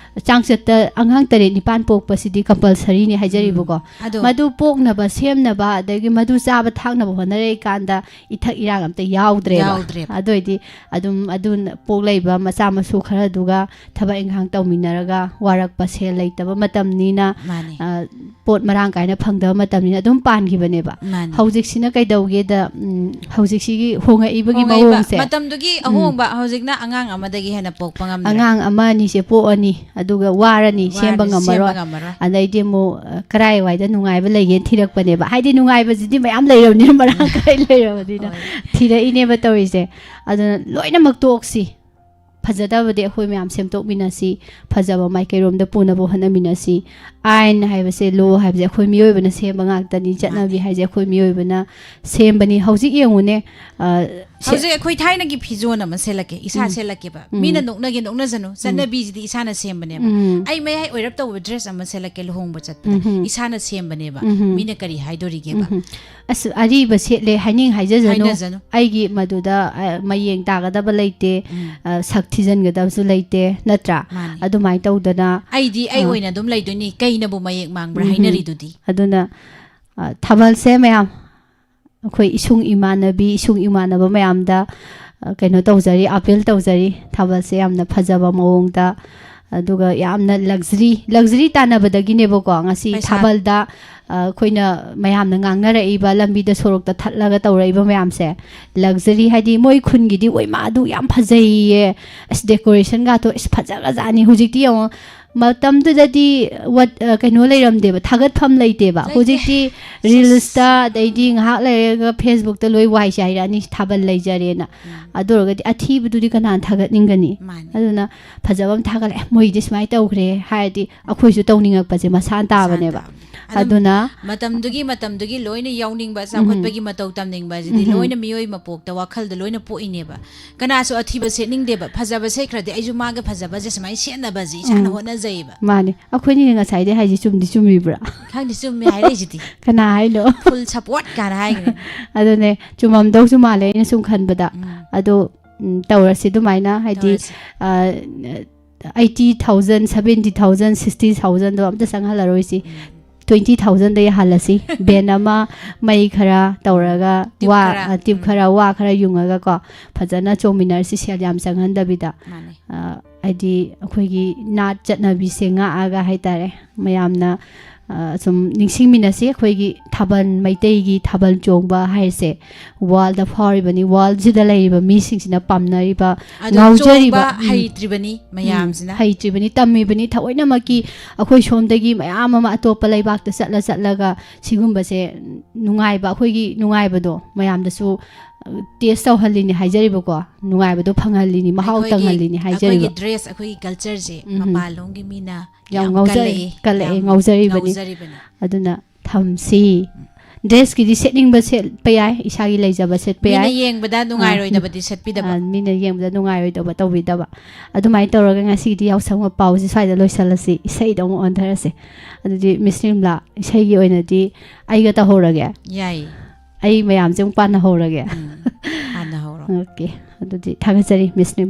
ꯆꯥꯡꯆꯠꯇ ꯑꯉꯥꯡ ꯇꯔꯦꯠ ꯅꯤꯄꯥꯟ ꯄꯣꯛꯄꯁꯤꯗꯤ compulsoryꯅꯤ ꯍꯥꯏꯖꯔꯤꯕꯀꯣ꯫ ꯎꯝ꯫ ꯑꯗꯣ ꯃꯗꯨ ꯄꯣꯛꯅꯕ ꯁꯦꯝꯅꯕ, ꯑꯗꯒꯤ ꯃꯗꯨ ꯆꯥꯕ ꯊꯛꯅꯕ ꯍꯣꯠꯅꯔꯛꯏꯀꯥꯟꯗ ꯏꯊꯛ ꯏꯔꯥꯡ ꯑꯝꯇ ꯌꯥꯎꯗ꯭ꯔꯦꯕ꯫ ꯌꯥꯎꯗ꯭ꯔꯦꯕ꯫ ꯑꯗꯨ ꯑꯣꯏꯗꯤ ꯑꯗꯨꯝ ꯑꯗꯨ ꯄꯣꯛꯂꯛꯏꯕ ꯃꯆꯥ ꯃꯁꯨ ꯈꯔꯗꯨꯒ ꯊꯕꯛ ꯏꯪꯈꯥꯡ ꯇꯧꯃꯤꯟꯅꯔꯒ ꯋꯥꯔꯛꯄ, ꯁꯦꯜ ꯂꯩꯇꯕ ꯃꯇꯝꯅꯤꯅ, ꯃꯥꯅꯤ꯫ ꯑ, ꯄꯣꯠ ꯃꯔꯥꯡ ꯀꯥꯏꯅ ꯐꯪꯗꯕ ꯃꯇꯝꯅꯤꯅ ꯑꯗꯨꯝ ꯄꯥꯟꯈꯤꯕꯅꯦꯕ꯫ ꯃꯥꯅꯤ꯫ ꯍꯧꯖꯤꯛꯁꯤꯅ ꯀꯩꯗꯧꯒꯦꯗ, ꯎꯝ, ꯍꯧꯖꯤꯛꯁꯤꯒꯤ ꯍꯣꯡꯉꯛꯏꯕꯒꯤ ꯍꯣꯡꯉꯛꯏꯕ ꯃꯑꯣꯡꯁꯦ, ꯃꯇꯝꯗꯨꯒꯤ ꯎꯝ꯫ ꯑꯍꯣꯡꯕ ꯍꯧꯖꯤꯛꯅ ꯑꯉꯥꯡ ꯑꯃꯗꯒꯤ ꯍꯦꯟꯅ ꯄꯣꯛꯄ ꯉꯝꯗ꯭ꯔꯦ꯫ ꯑꯉꯥꯡ ꯑꯃ ꯑꯅꯤꯁꯦ ꯄꯣꯛꯑꯅꯤ, ꯑꯗꯨꯒ ꯋꯥꯔꯅꯤ, ꯋꯥꯔꯅꯤ, ꯁꯦꯝꯕ ꯉꯝꯃꯔꯣꯏ꯫ ꯁꯦꯝꯕ ꯉꯝꯃꯔꯣꯏ꯫ ꯑꯗꯩꯗꯤ ꯑꯃꯨꯛ, ꯑ, ꯀꯔꯥꯏꯋꯥꯏꯗ ꯅꯨꯡꯉꯥꯏꯕ ꯂꯩꯒꯦꯅ ꯊꯤꯔꯛꯄꯅꯦꯕ꯫ ꯍꯥꯏꯗꯤ ꯅꯨꯡꯉꯥꯏꯕꯁꯤꯗꯤ ꯃꯌꯥꯝ ꯂꯩꯔꯕꯅꯤꯅ, ꯃꯔꯥꯡ ꯀꯥꯏ ꯂꯩꯔꯕꯅꯤꯅ ꯍꯣꯏ꯫ ꯊꯤꯔꯛꯏꯅꯦꯕ ꯇꯧꯔꯤꯁꯦ꯫ ꯑꯗꯨꯅ ꯂꯣꯏꯅꯃꯛ ꯇꯣꯛꯁꯤ꯫ ꯐꯖꯗꯕꯗꯤ ꯑꯩꯈꯣꯏ ꯃꯌꯥꯝ ꯁꯦꯝꯗꯣꯛꯃꯤꯟꯅꯁꯤ, ꯐꯖꯕ ꯃꯥꯏꯀꯩꯔꯣꯝꯗ ꯄꯨꯅꯕ ꯍꯣꯠꯅꯃꯤꯟꯅꯁꯤ꯫ ꯑꯥꯏꯟ ꯍꯥꯏꯕꯁꯦ, ꯂꯣ ꯍꯥꯏꯕꯁꯦ ꯑꯩꯈꯣꯏ ꯃꯤꯑꯣꯏꯕꯅ ꯁꯦꯝꯕ ꯉꯥꯛꯇꯅꯤ, ꯆꯠꯅꯕꯤ ꯃꯥꯅꯤ꯫ ꯍꯥꯏꯁꯦ ꯑꯩꯈꯣꯏ ꯃꯤꯑꯣꯏꯕꯅ ꯁꯦꯝꯕꯅꯤ꯫ ꯍꯧꯖꯤꯛ ꯌꯦꯡꯉꯨꯅꯦ, ꯑ, ꯁꯦ- ꯍꯧꯖꯤꯛ ꯑꯩꯈꯣꯏ ꯊꯥꯏꯅꯒꯤ ꯐꯤꯖꯣꯜ ꯑꯃ ꯁꯦꯠꯂꯛꯀꯦ, ꯏꯁꯥ ꯎꯝ꯫ ꯁꯦꯠꯂꯛꯀꯦꯕ꯫ ꯎꯝ꯫ ꯃꯤꯅ ꯅꯣꯛꯅꯒꯦ ꯅꯣꯛꯅꯖꯅꯨ, ꯎꯝ꯫ ꯆꯠꯅꯕꯤꯁꯤꯗꯤ ꯏꯁꯥꯅ ꯁꯦꯝꯕꯅꯦꯕ꯫ ꯎꯝ꯫ ꯑꯩ ꯃꯌꯥꯏ ꯑꯣꯏꯔꯞ ꯇꯧꯕ ꯗ꯭ꯔꯦꯁ ꯑꯃ ꯁꯦꯠꯂꯛꯀꯦ ꯂꯨꯍꯣꯡꯕ ꯆꯠꯄꯗ, ꯎꯝ꯫ ꯏꯁꯥꯅ ꯁꯦꯝꯕꯅꯦꯕ꯫ ꯎꯝ꯫ ꯃꯤꯅ ꯀꯔꯤ ꯍꯥꯏꯗꯣꯔꯤꯒꯦꯕ? ꯎꯝ꯫ ꯑꯁ, ꯑꯔꯤꯕ ꯁꯦꯠꯂꯦ ꯍꯥꯏꯅꯤꯡ ꯍꯥꯏꯖꯖꯅꯨ꯫ ꯍꯥꯏꯅꯖꯅꯨ꯫ ꯑꯩꯒꯤ ꯃꯗꯨꯗ, ꯑ, ꯃꯌꯦꯡ ꯇꯥꯒꯗꯕ ꯂꯩꯇꯦ, ꯎꯝ꯫ ꯑ, ꯁꯛ ꯊꯤꯖꯤꯟꯒꯗꯕꯁꯨ ꯂꯩꯇꯦ, ꯅꯠꯇ꯭ꯔꯥ? ꯃꯥꯅꯤ꯫ ꯑꯗꯨꯃꯥꯏꯅ ꯇꯧꯗꯅ, ꯑꯩꯗꯤ ꯑꯩ ꯑ, ꯑꯣꯏꯅ ꯑꯗꯨꯝ ꯂꯩꯗꯣꯏꯅꯤ, ꯀꯩꯅꯕꯨ ꯃꯌꯦꯛ ꯃꯥꯡꯕ꯭ꯔꯥ ꯎꯝ꯫ ꯍꯥꯏꯅꯔꯤꯗꯨꯗꯤ꯫ ꯑꯗꯨꯅ, ꯑ, ꯊꯥꯕꯜꯁꯦ ꯃꯌꯥꯝ, ꯑꯩꯈꯣꯏ ꯏꯁꯨꯡ ꯏꯃꯥꯟꯅꯕꯤ, ꯏꯁꯨꯡ ꯏꯃꯥꯟꯅꯕ ꯃꯌꯥꯝꯗ, ꯑ, ꯀꯩꯅꯣ ꯇꯧꯖꯔꯤ, appeal ꯇꯧꯖꯔꯤ, ꯊꯥꯕꯜꯁꯦ ꯌꯥꯝꯅ ꯐꯖꯕ ꯃꯑꯣꯡꯗ, ꯑꯗꯨꯒ ꯌꯥꯝꯅ luxury, luxury ꯇꯥꯟꯅꯕꯗꯒꯤꯅꯦꯕꯀꯣ ꯉꯁꯤ ꯄꯩꯁꯥ ꯊꯥꯕꯜꯗ, ꯑ, ꯑꯩꯈꯣꯏꯅ ꯃꯌꯥꯝꯅ ꯉꯥꯡꯅꯔꯛꯏꯕ, ꯂꯝꯕꯤꯗ ꯁꯣꯔꯣꯛꯇ ꯊꯠꯂꯒ ꯇꯧꯔꯛꯏꯕ ꯃꯌꯥꯝꯁꯦ꯫ Luxury ꯍꯥꯏꯗꯤ ꯃꯣꯏ ꯈꯨꯟꯒꯤꯗꯤ, "ꯑꯣꯏꯃꯥ, ꯑꯗꯨ ꯌꯥꯝ ꯐꯖꯩꯌꯦ, ꯑꯁ, decorationꯒꯥꯗꯣ, ꯑꯁ, ꯐꯖꯈ꯭ꯔꯖꯥꯠꯅꯤ"꯫ ꯍꯧꯖꯤꯛꯇꯤ ꯌꯦꯡꯉꯣ, ꯃꯇꯝꯗꯨꯗꯗꯤ what, ꯑ, ꯀꯩꯅꯣ ꯂꯩꯔꯝꯗꯦꯕ, ꯊꯥꯒꯠꯐꯝ ꯂꯩꯇꯦꯕ꯫ ꯂꯩꯇꯦ꯫ ꯍꯧꯖꯤꯛꯇꯤ ꯔꯤꯜꯁꯇ, ꯑꯗꯩꯗꯤ ꯉꯥꯏꯍꯥꯛ ꯂꯩꯔꯒ ꯐꯦꯁꯕꯨꯛꯇ ꯂꯣꯏ ꯋꯥꯏꯁꯦ ꯍꯥꯏꯔꯛꯑꯅꯤ, ꯊꯥꯕꯜ ꯂꯩꯖꯔꯦꯅ꯫ ꯑꯗꯨ ꯑꯣꯏꯔꯒꯗꯤ ꯑꯊꯤꯕꯗꯨꯗꯤ ꯀꯅꯥꯅ ꯊꯥꯒꯠꯅꯤꯡꯒꯅꯤ? ꯃꯥꯅꯦ꯫ ꯑꯗꯨꯅ ꯐꯖꯕ ꯑꯃ ꯊꯥꯒꯠꯂꯛꯑꯦ, "ꯃꯣꯏꯗꯤ ꯁꯨꯃꯥꯏꯅ ꯇꯧꯈ꯭ꯔꯦ" ꯍꯥꯏꯔꯗꯤ ꯑꯩꯈꯣꯏꯁꯨ ꯇꯧꯅꯤꯡꯉꯛꯄꯁꯦ ꯃꯁꯥꯅ ꯇꯥꯕꯅꯦꯕ꯫ ꯃꯁꯥꯅ ꯇꯥꯕꯅꯦ꯫ ꯑꯗꯨꯝ ꯑꯗꯨꯅ ꯃꯇꯝꯗꯨꯒꯤ ꯃꯇꯝꯗꯨꯒꯤ ꯂꯣꯏꯅ ꯌꯥꯎꯅꯤꯡꯕ, ꯆꯥꯎꯈꯠꯄꯒꯤ ꯃꯇꯧ ꯇꯝꯅꯤꯡꯕ ꯑꯁꯤꯗꯤ ꯂꯣꯏꯅ ꯃꯤꯑꯣꯏ ꯃꯄꯣꯛꯇ ꯋꯥꯈꯜꯗ ꯂꯣꯏꯅ ꯄꯣꯛꯏꯅꯦꯕ꯫ ꯀꯅꯥꯁꯨ ꯑꯊꯤꯕ ꯁꯦꯠꯅꯤꯡꯗꯦꯕ꯫ ꯐꯖꯕ ꯁꯦꯠꯈ꯭ꯔꯗꯤ ꯑꯩꯁꯨ ꯃꯥꯒ ꯐꯖꯕꯁꯦ ꯁꯨꯃꯥꯏꯅ ꯁꯦꯠꯅꯕꯁꯦ ꯏꯁꯥꯅ ꯍꯣꯠꯅꯖꯩꯌꯦꯕ꯫ ꯃꯥꯅꯦ꯫ ꯑꯩꯈꯣꯏꯅꯤꯅ ꯉꯁꯥꯏꯗꯩ ꯍꯥꯏꯁꯦ ꯆꯨꯝꯗꯤ ꯆꯨꯝꯃꯤꯕ꯭ꯔꯥ? ꯈꯪꯗꯦ, ꯆꯨꯝꯃꯦ ꯍꯥꯏꯔꯛꯏꯁꯤꯗꯤ꯫ ꯀꯅꯥ ꯍꯥꯏꯅꯣ? Full support ꯀꯥꯏꯅ ꯍꯥꯏꯈ꯭ꯔꯦ꯫ ꯑꯗꯨꯅꯦ, ꯆꯨꯝꯃꯝꯗꯧꯁꯨ ꯃꯥꯜꯂꯦ ꯑꯩꯅ ꯁꯨꯝ ꯈꯟꯕꯗ꯫ ꯎꯝ꯫ ꯑꯗꯣ, ꯎꯝ, ꯇꯧꯔꯁꯤ ꯑꯗꯨꯃꯥꯏꯅ, ꯍꯥꯏꯗꯤ, ꯇꯧꯔꯁꯤ꯫ ꯑ, eighty thousand, seventy thousand, sixty thousand ꯗꯣ ꯑꯝꯇ ꯆꯪꯍꯜꯂꯔꯣꯏꯁꯤ꯫ Twenty thousand ꯗ ꯌꯥꯍꯜꯂꯁꯤ꯫ ꯚꯦꯟ ꯑꯃ, ꯃꯩ ꯈꯔ ꯇꯧꯔꯒ, ꯇ꯭ꯌꯨꯕ ꯋꯥ, ꯈꯔ, ꯑ, ꯇ꯭ꯌꯨꯕ ꯎꯝ꯫ ꯈꯔ, ꯋꯥ ꯈꯔ ꯌꯨꯡꯉꯒ ꯀꯣ, ꯐꯖꯅ ꯆꯣꯡꯃꯤꯟꯅꯔꯁꯤ, ꯁꯦꯜ ꯌꯥꯝ ꯆꯪꯍꯟꯗꯕꯤꯗ꯫ ꯃꯥꯅꯦ꯫ ꯑ, ꯍꯥꯏꯗꯤ ꯑꯩꯈꯣꯏꯒꯤ ꯅꯥꯠ ꯆꯠꯅꯕꯤꯁꯦ ꯉꯥꯛꯑꯒ ꯍꯥꯏꯇꯥꯔꯦ, ꯃꯌꯥꯝꯅ, ꯑ, ꯁꯨꯝ ꯅꯤꯡꯁꯤꯡꯃꯤꯟꯅꯁꯤ꯫ ꯑꯩꯈꯣꯏꯒꯤ ꯊꯥꯕꯜ, ꯃꯩꯇꯩꯒꯤ ꯊꯥꯕꯜ ꯆꯣꯡꯕ ꯍꯥꯏꯁꯦ ꯋꯥꯔꯜꯗ ꯐꯥꯎꯔꯤꯕꯅꯤ, ꯋꯥꯔꯜꯁꯤꯗ ꯂꯩꯔꯤꯕ ꯃꯤꯁꯤꯡꯁꯤꯅ ꯄꯥꯝꯅꯔꯤꯕ, ꯑꯗꯣ ꯉꯥꯎꯖꯔꯤꯕ, ꯆꯣꯡꯕ ꯎꯝ, ꯍꯩꯇ꯭ꯔꯤꯕꯅꯤ ꯃꯌꯥꯝꯁꯤꯅ꯫ ꯎꯝ, ꯍꯩꯇ꯭ꯔꯤꯕꯅꯤ, ꯇꯝꯃꯤꯕꯅꯤ, ꯊꯑꯣꯏꯅꯃꯛꯀꯤ ꯑꯩꯈꯣꯏ ꯁꯣꯝꯗꯒꯤ ꯃꯌꯥꯝ ꯑꯃ ꯑꯇꯣꯞꯄ ꯂꯩꯕꯥꯛꯇ ꯆꯠꯂ ꯆꯠꯂꯒ ꯁꯤꯒꯨꯝꯕꯁꯦ ꯅꯨꯡꯉꯥꯏꯕ, ꯑꯩꯈꯣꯏꯒꯤ ꯅꯨꯡꯉꯥꯏꯕꯗꯣ ꯃꯌꯥꯝꯗꯁꯨ, ꯑ, ꯇꯦꯁ ꯇꯧꯍꯜꯂꯤꯅꯤ ꯍꯥꯏꯖꯔꯤꯕꯀꯣ, ꯅꯨꯡꯉꯥꯏꯕꯗꯣ ꯐꯪꯍꯜꯂꯤꯅꯤ, ꯃꯍꯥꯎ ꯑꯩꯈꯣꯏꯒꯤ, ꯇꯪꯍꯜꯂꯤꯅꯤ ꯍꯥꯏꯖꯔꯤꯕ꯫ ꯑꯩꯈꯣꯏꯒꯤ ꯗ꯭ꯔꯦꯁ, ꯑꯩꯈꯣꯏꯒꯤ ꯀꯜꯆꯔꯁꯦ ꯎꯝ꯫ ꯃꯄꯥꯟꯂꯣꯝꯒꯤ ꯃꯤꯅ ꯌꯥꯝ ꯌꯥꯝ ꯉꯥꯎꯖꯔꯤ, ꯀꯜꯂꯛꯏ, ꯀꯜꯂꯛꯑꯦ, ꯌꯥꯝ ꯉꯥꯎꯖꯔꯤꯕꯅꯤ꯫ ꯉꯥꯎꯖꯔꯤꯕꯅꯤ꯫ ꯑꯗꯨꯅ ꯊꯝꯁꯤ꯫ ꯗ꯭ꯔꯦꯁꯀꯤꯗꯤ ꯁꯦꯠꯅꯤꯡꯕ ꯁꯦꯠꯄ ꯌꯥꯏ, ꯏꯁꯥꯒꯤ ꯂꯩꯖꯕ ꯁꯦꯠꯄ ꯃꯤꯅ ꯌꯥꯏ꯫ ꯌꯦꯡꯕꯗ ꯅꯨꯡꯉꯥꯏꯔꯣꯏꯗꯕꯗꯤ ꯁꯦꯠꯄꯤꯗꯕ꯫ ꯑ, ꯃꯤꯅ ꯌꯦꯡꯕꯗ ꯅꯨꯡꯉꯥꯏꯔꯣꯏꯗꯕ ꯇꯧꯕꯤꯗꯕ꯫ ꯑꯗꯨꯃꯥꯏꯅ ꯇꯧꯔꯒ ꯉꯁꯤꯒꯤꯗꯤ ꯌꯥꯎꯁꯪ ꯃꯄꯥꯎꯁꯦ ꯁ꯭ꯋꯥꯏꯗ ꯂꯣꯏꯁꯤꯜꯂꯁꯤ꯫ ꯏꯁꯩꯗ ꯑꯃꯨꯛ ꯑꯣꯟꯊꯔꯁꯦ꯫ ꯑꯗꯨꯗꯤ ꯃꯤꯁ ꯅꯤꯔꯃꯂꯥ, ꯏꯁꯩꯒꯤ ꯑꯣꯏꯅꯗꯤ ꯑꯩꯒ ꯇꯧꯍꯧꯔꯒꯦ꯫ ꯌꯥꯏꯌꯦ꯫ ꯑꯩ ꯃꯌꯥꯝꯁꯦ ꯑꯃꯨꯛ ꯄꯥꯟꯅꯍꯧꯔꯒꯦ꯫ ꯎꯝ, ꯄꯥꯟꯅꯍꯧꯔꯣ꯫ ꯑꯣꯀꯦ꯫ ꯑꯗꯨꯗꯤ ꯊꯥꯒꯠꯆꯔꯤ, ꯃꯤꯁ ꯅꯤꯔꯃꯂꯥ꯫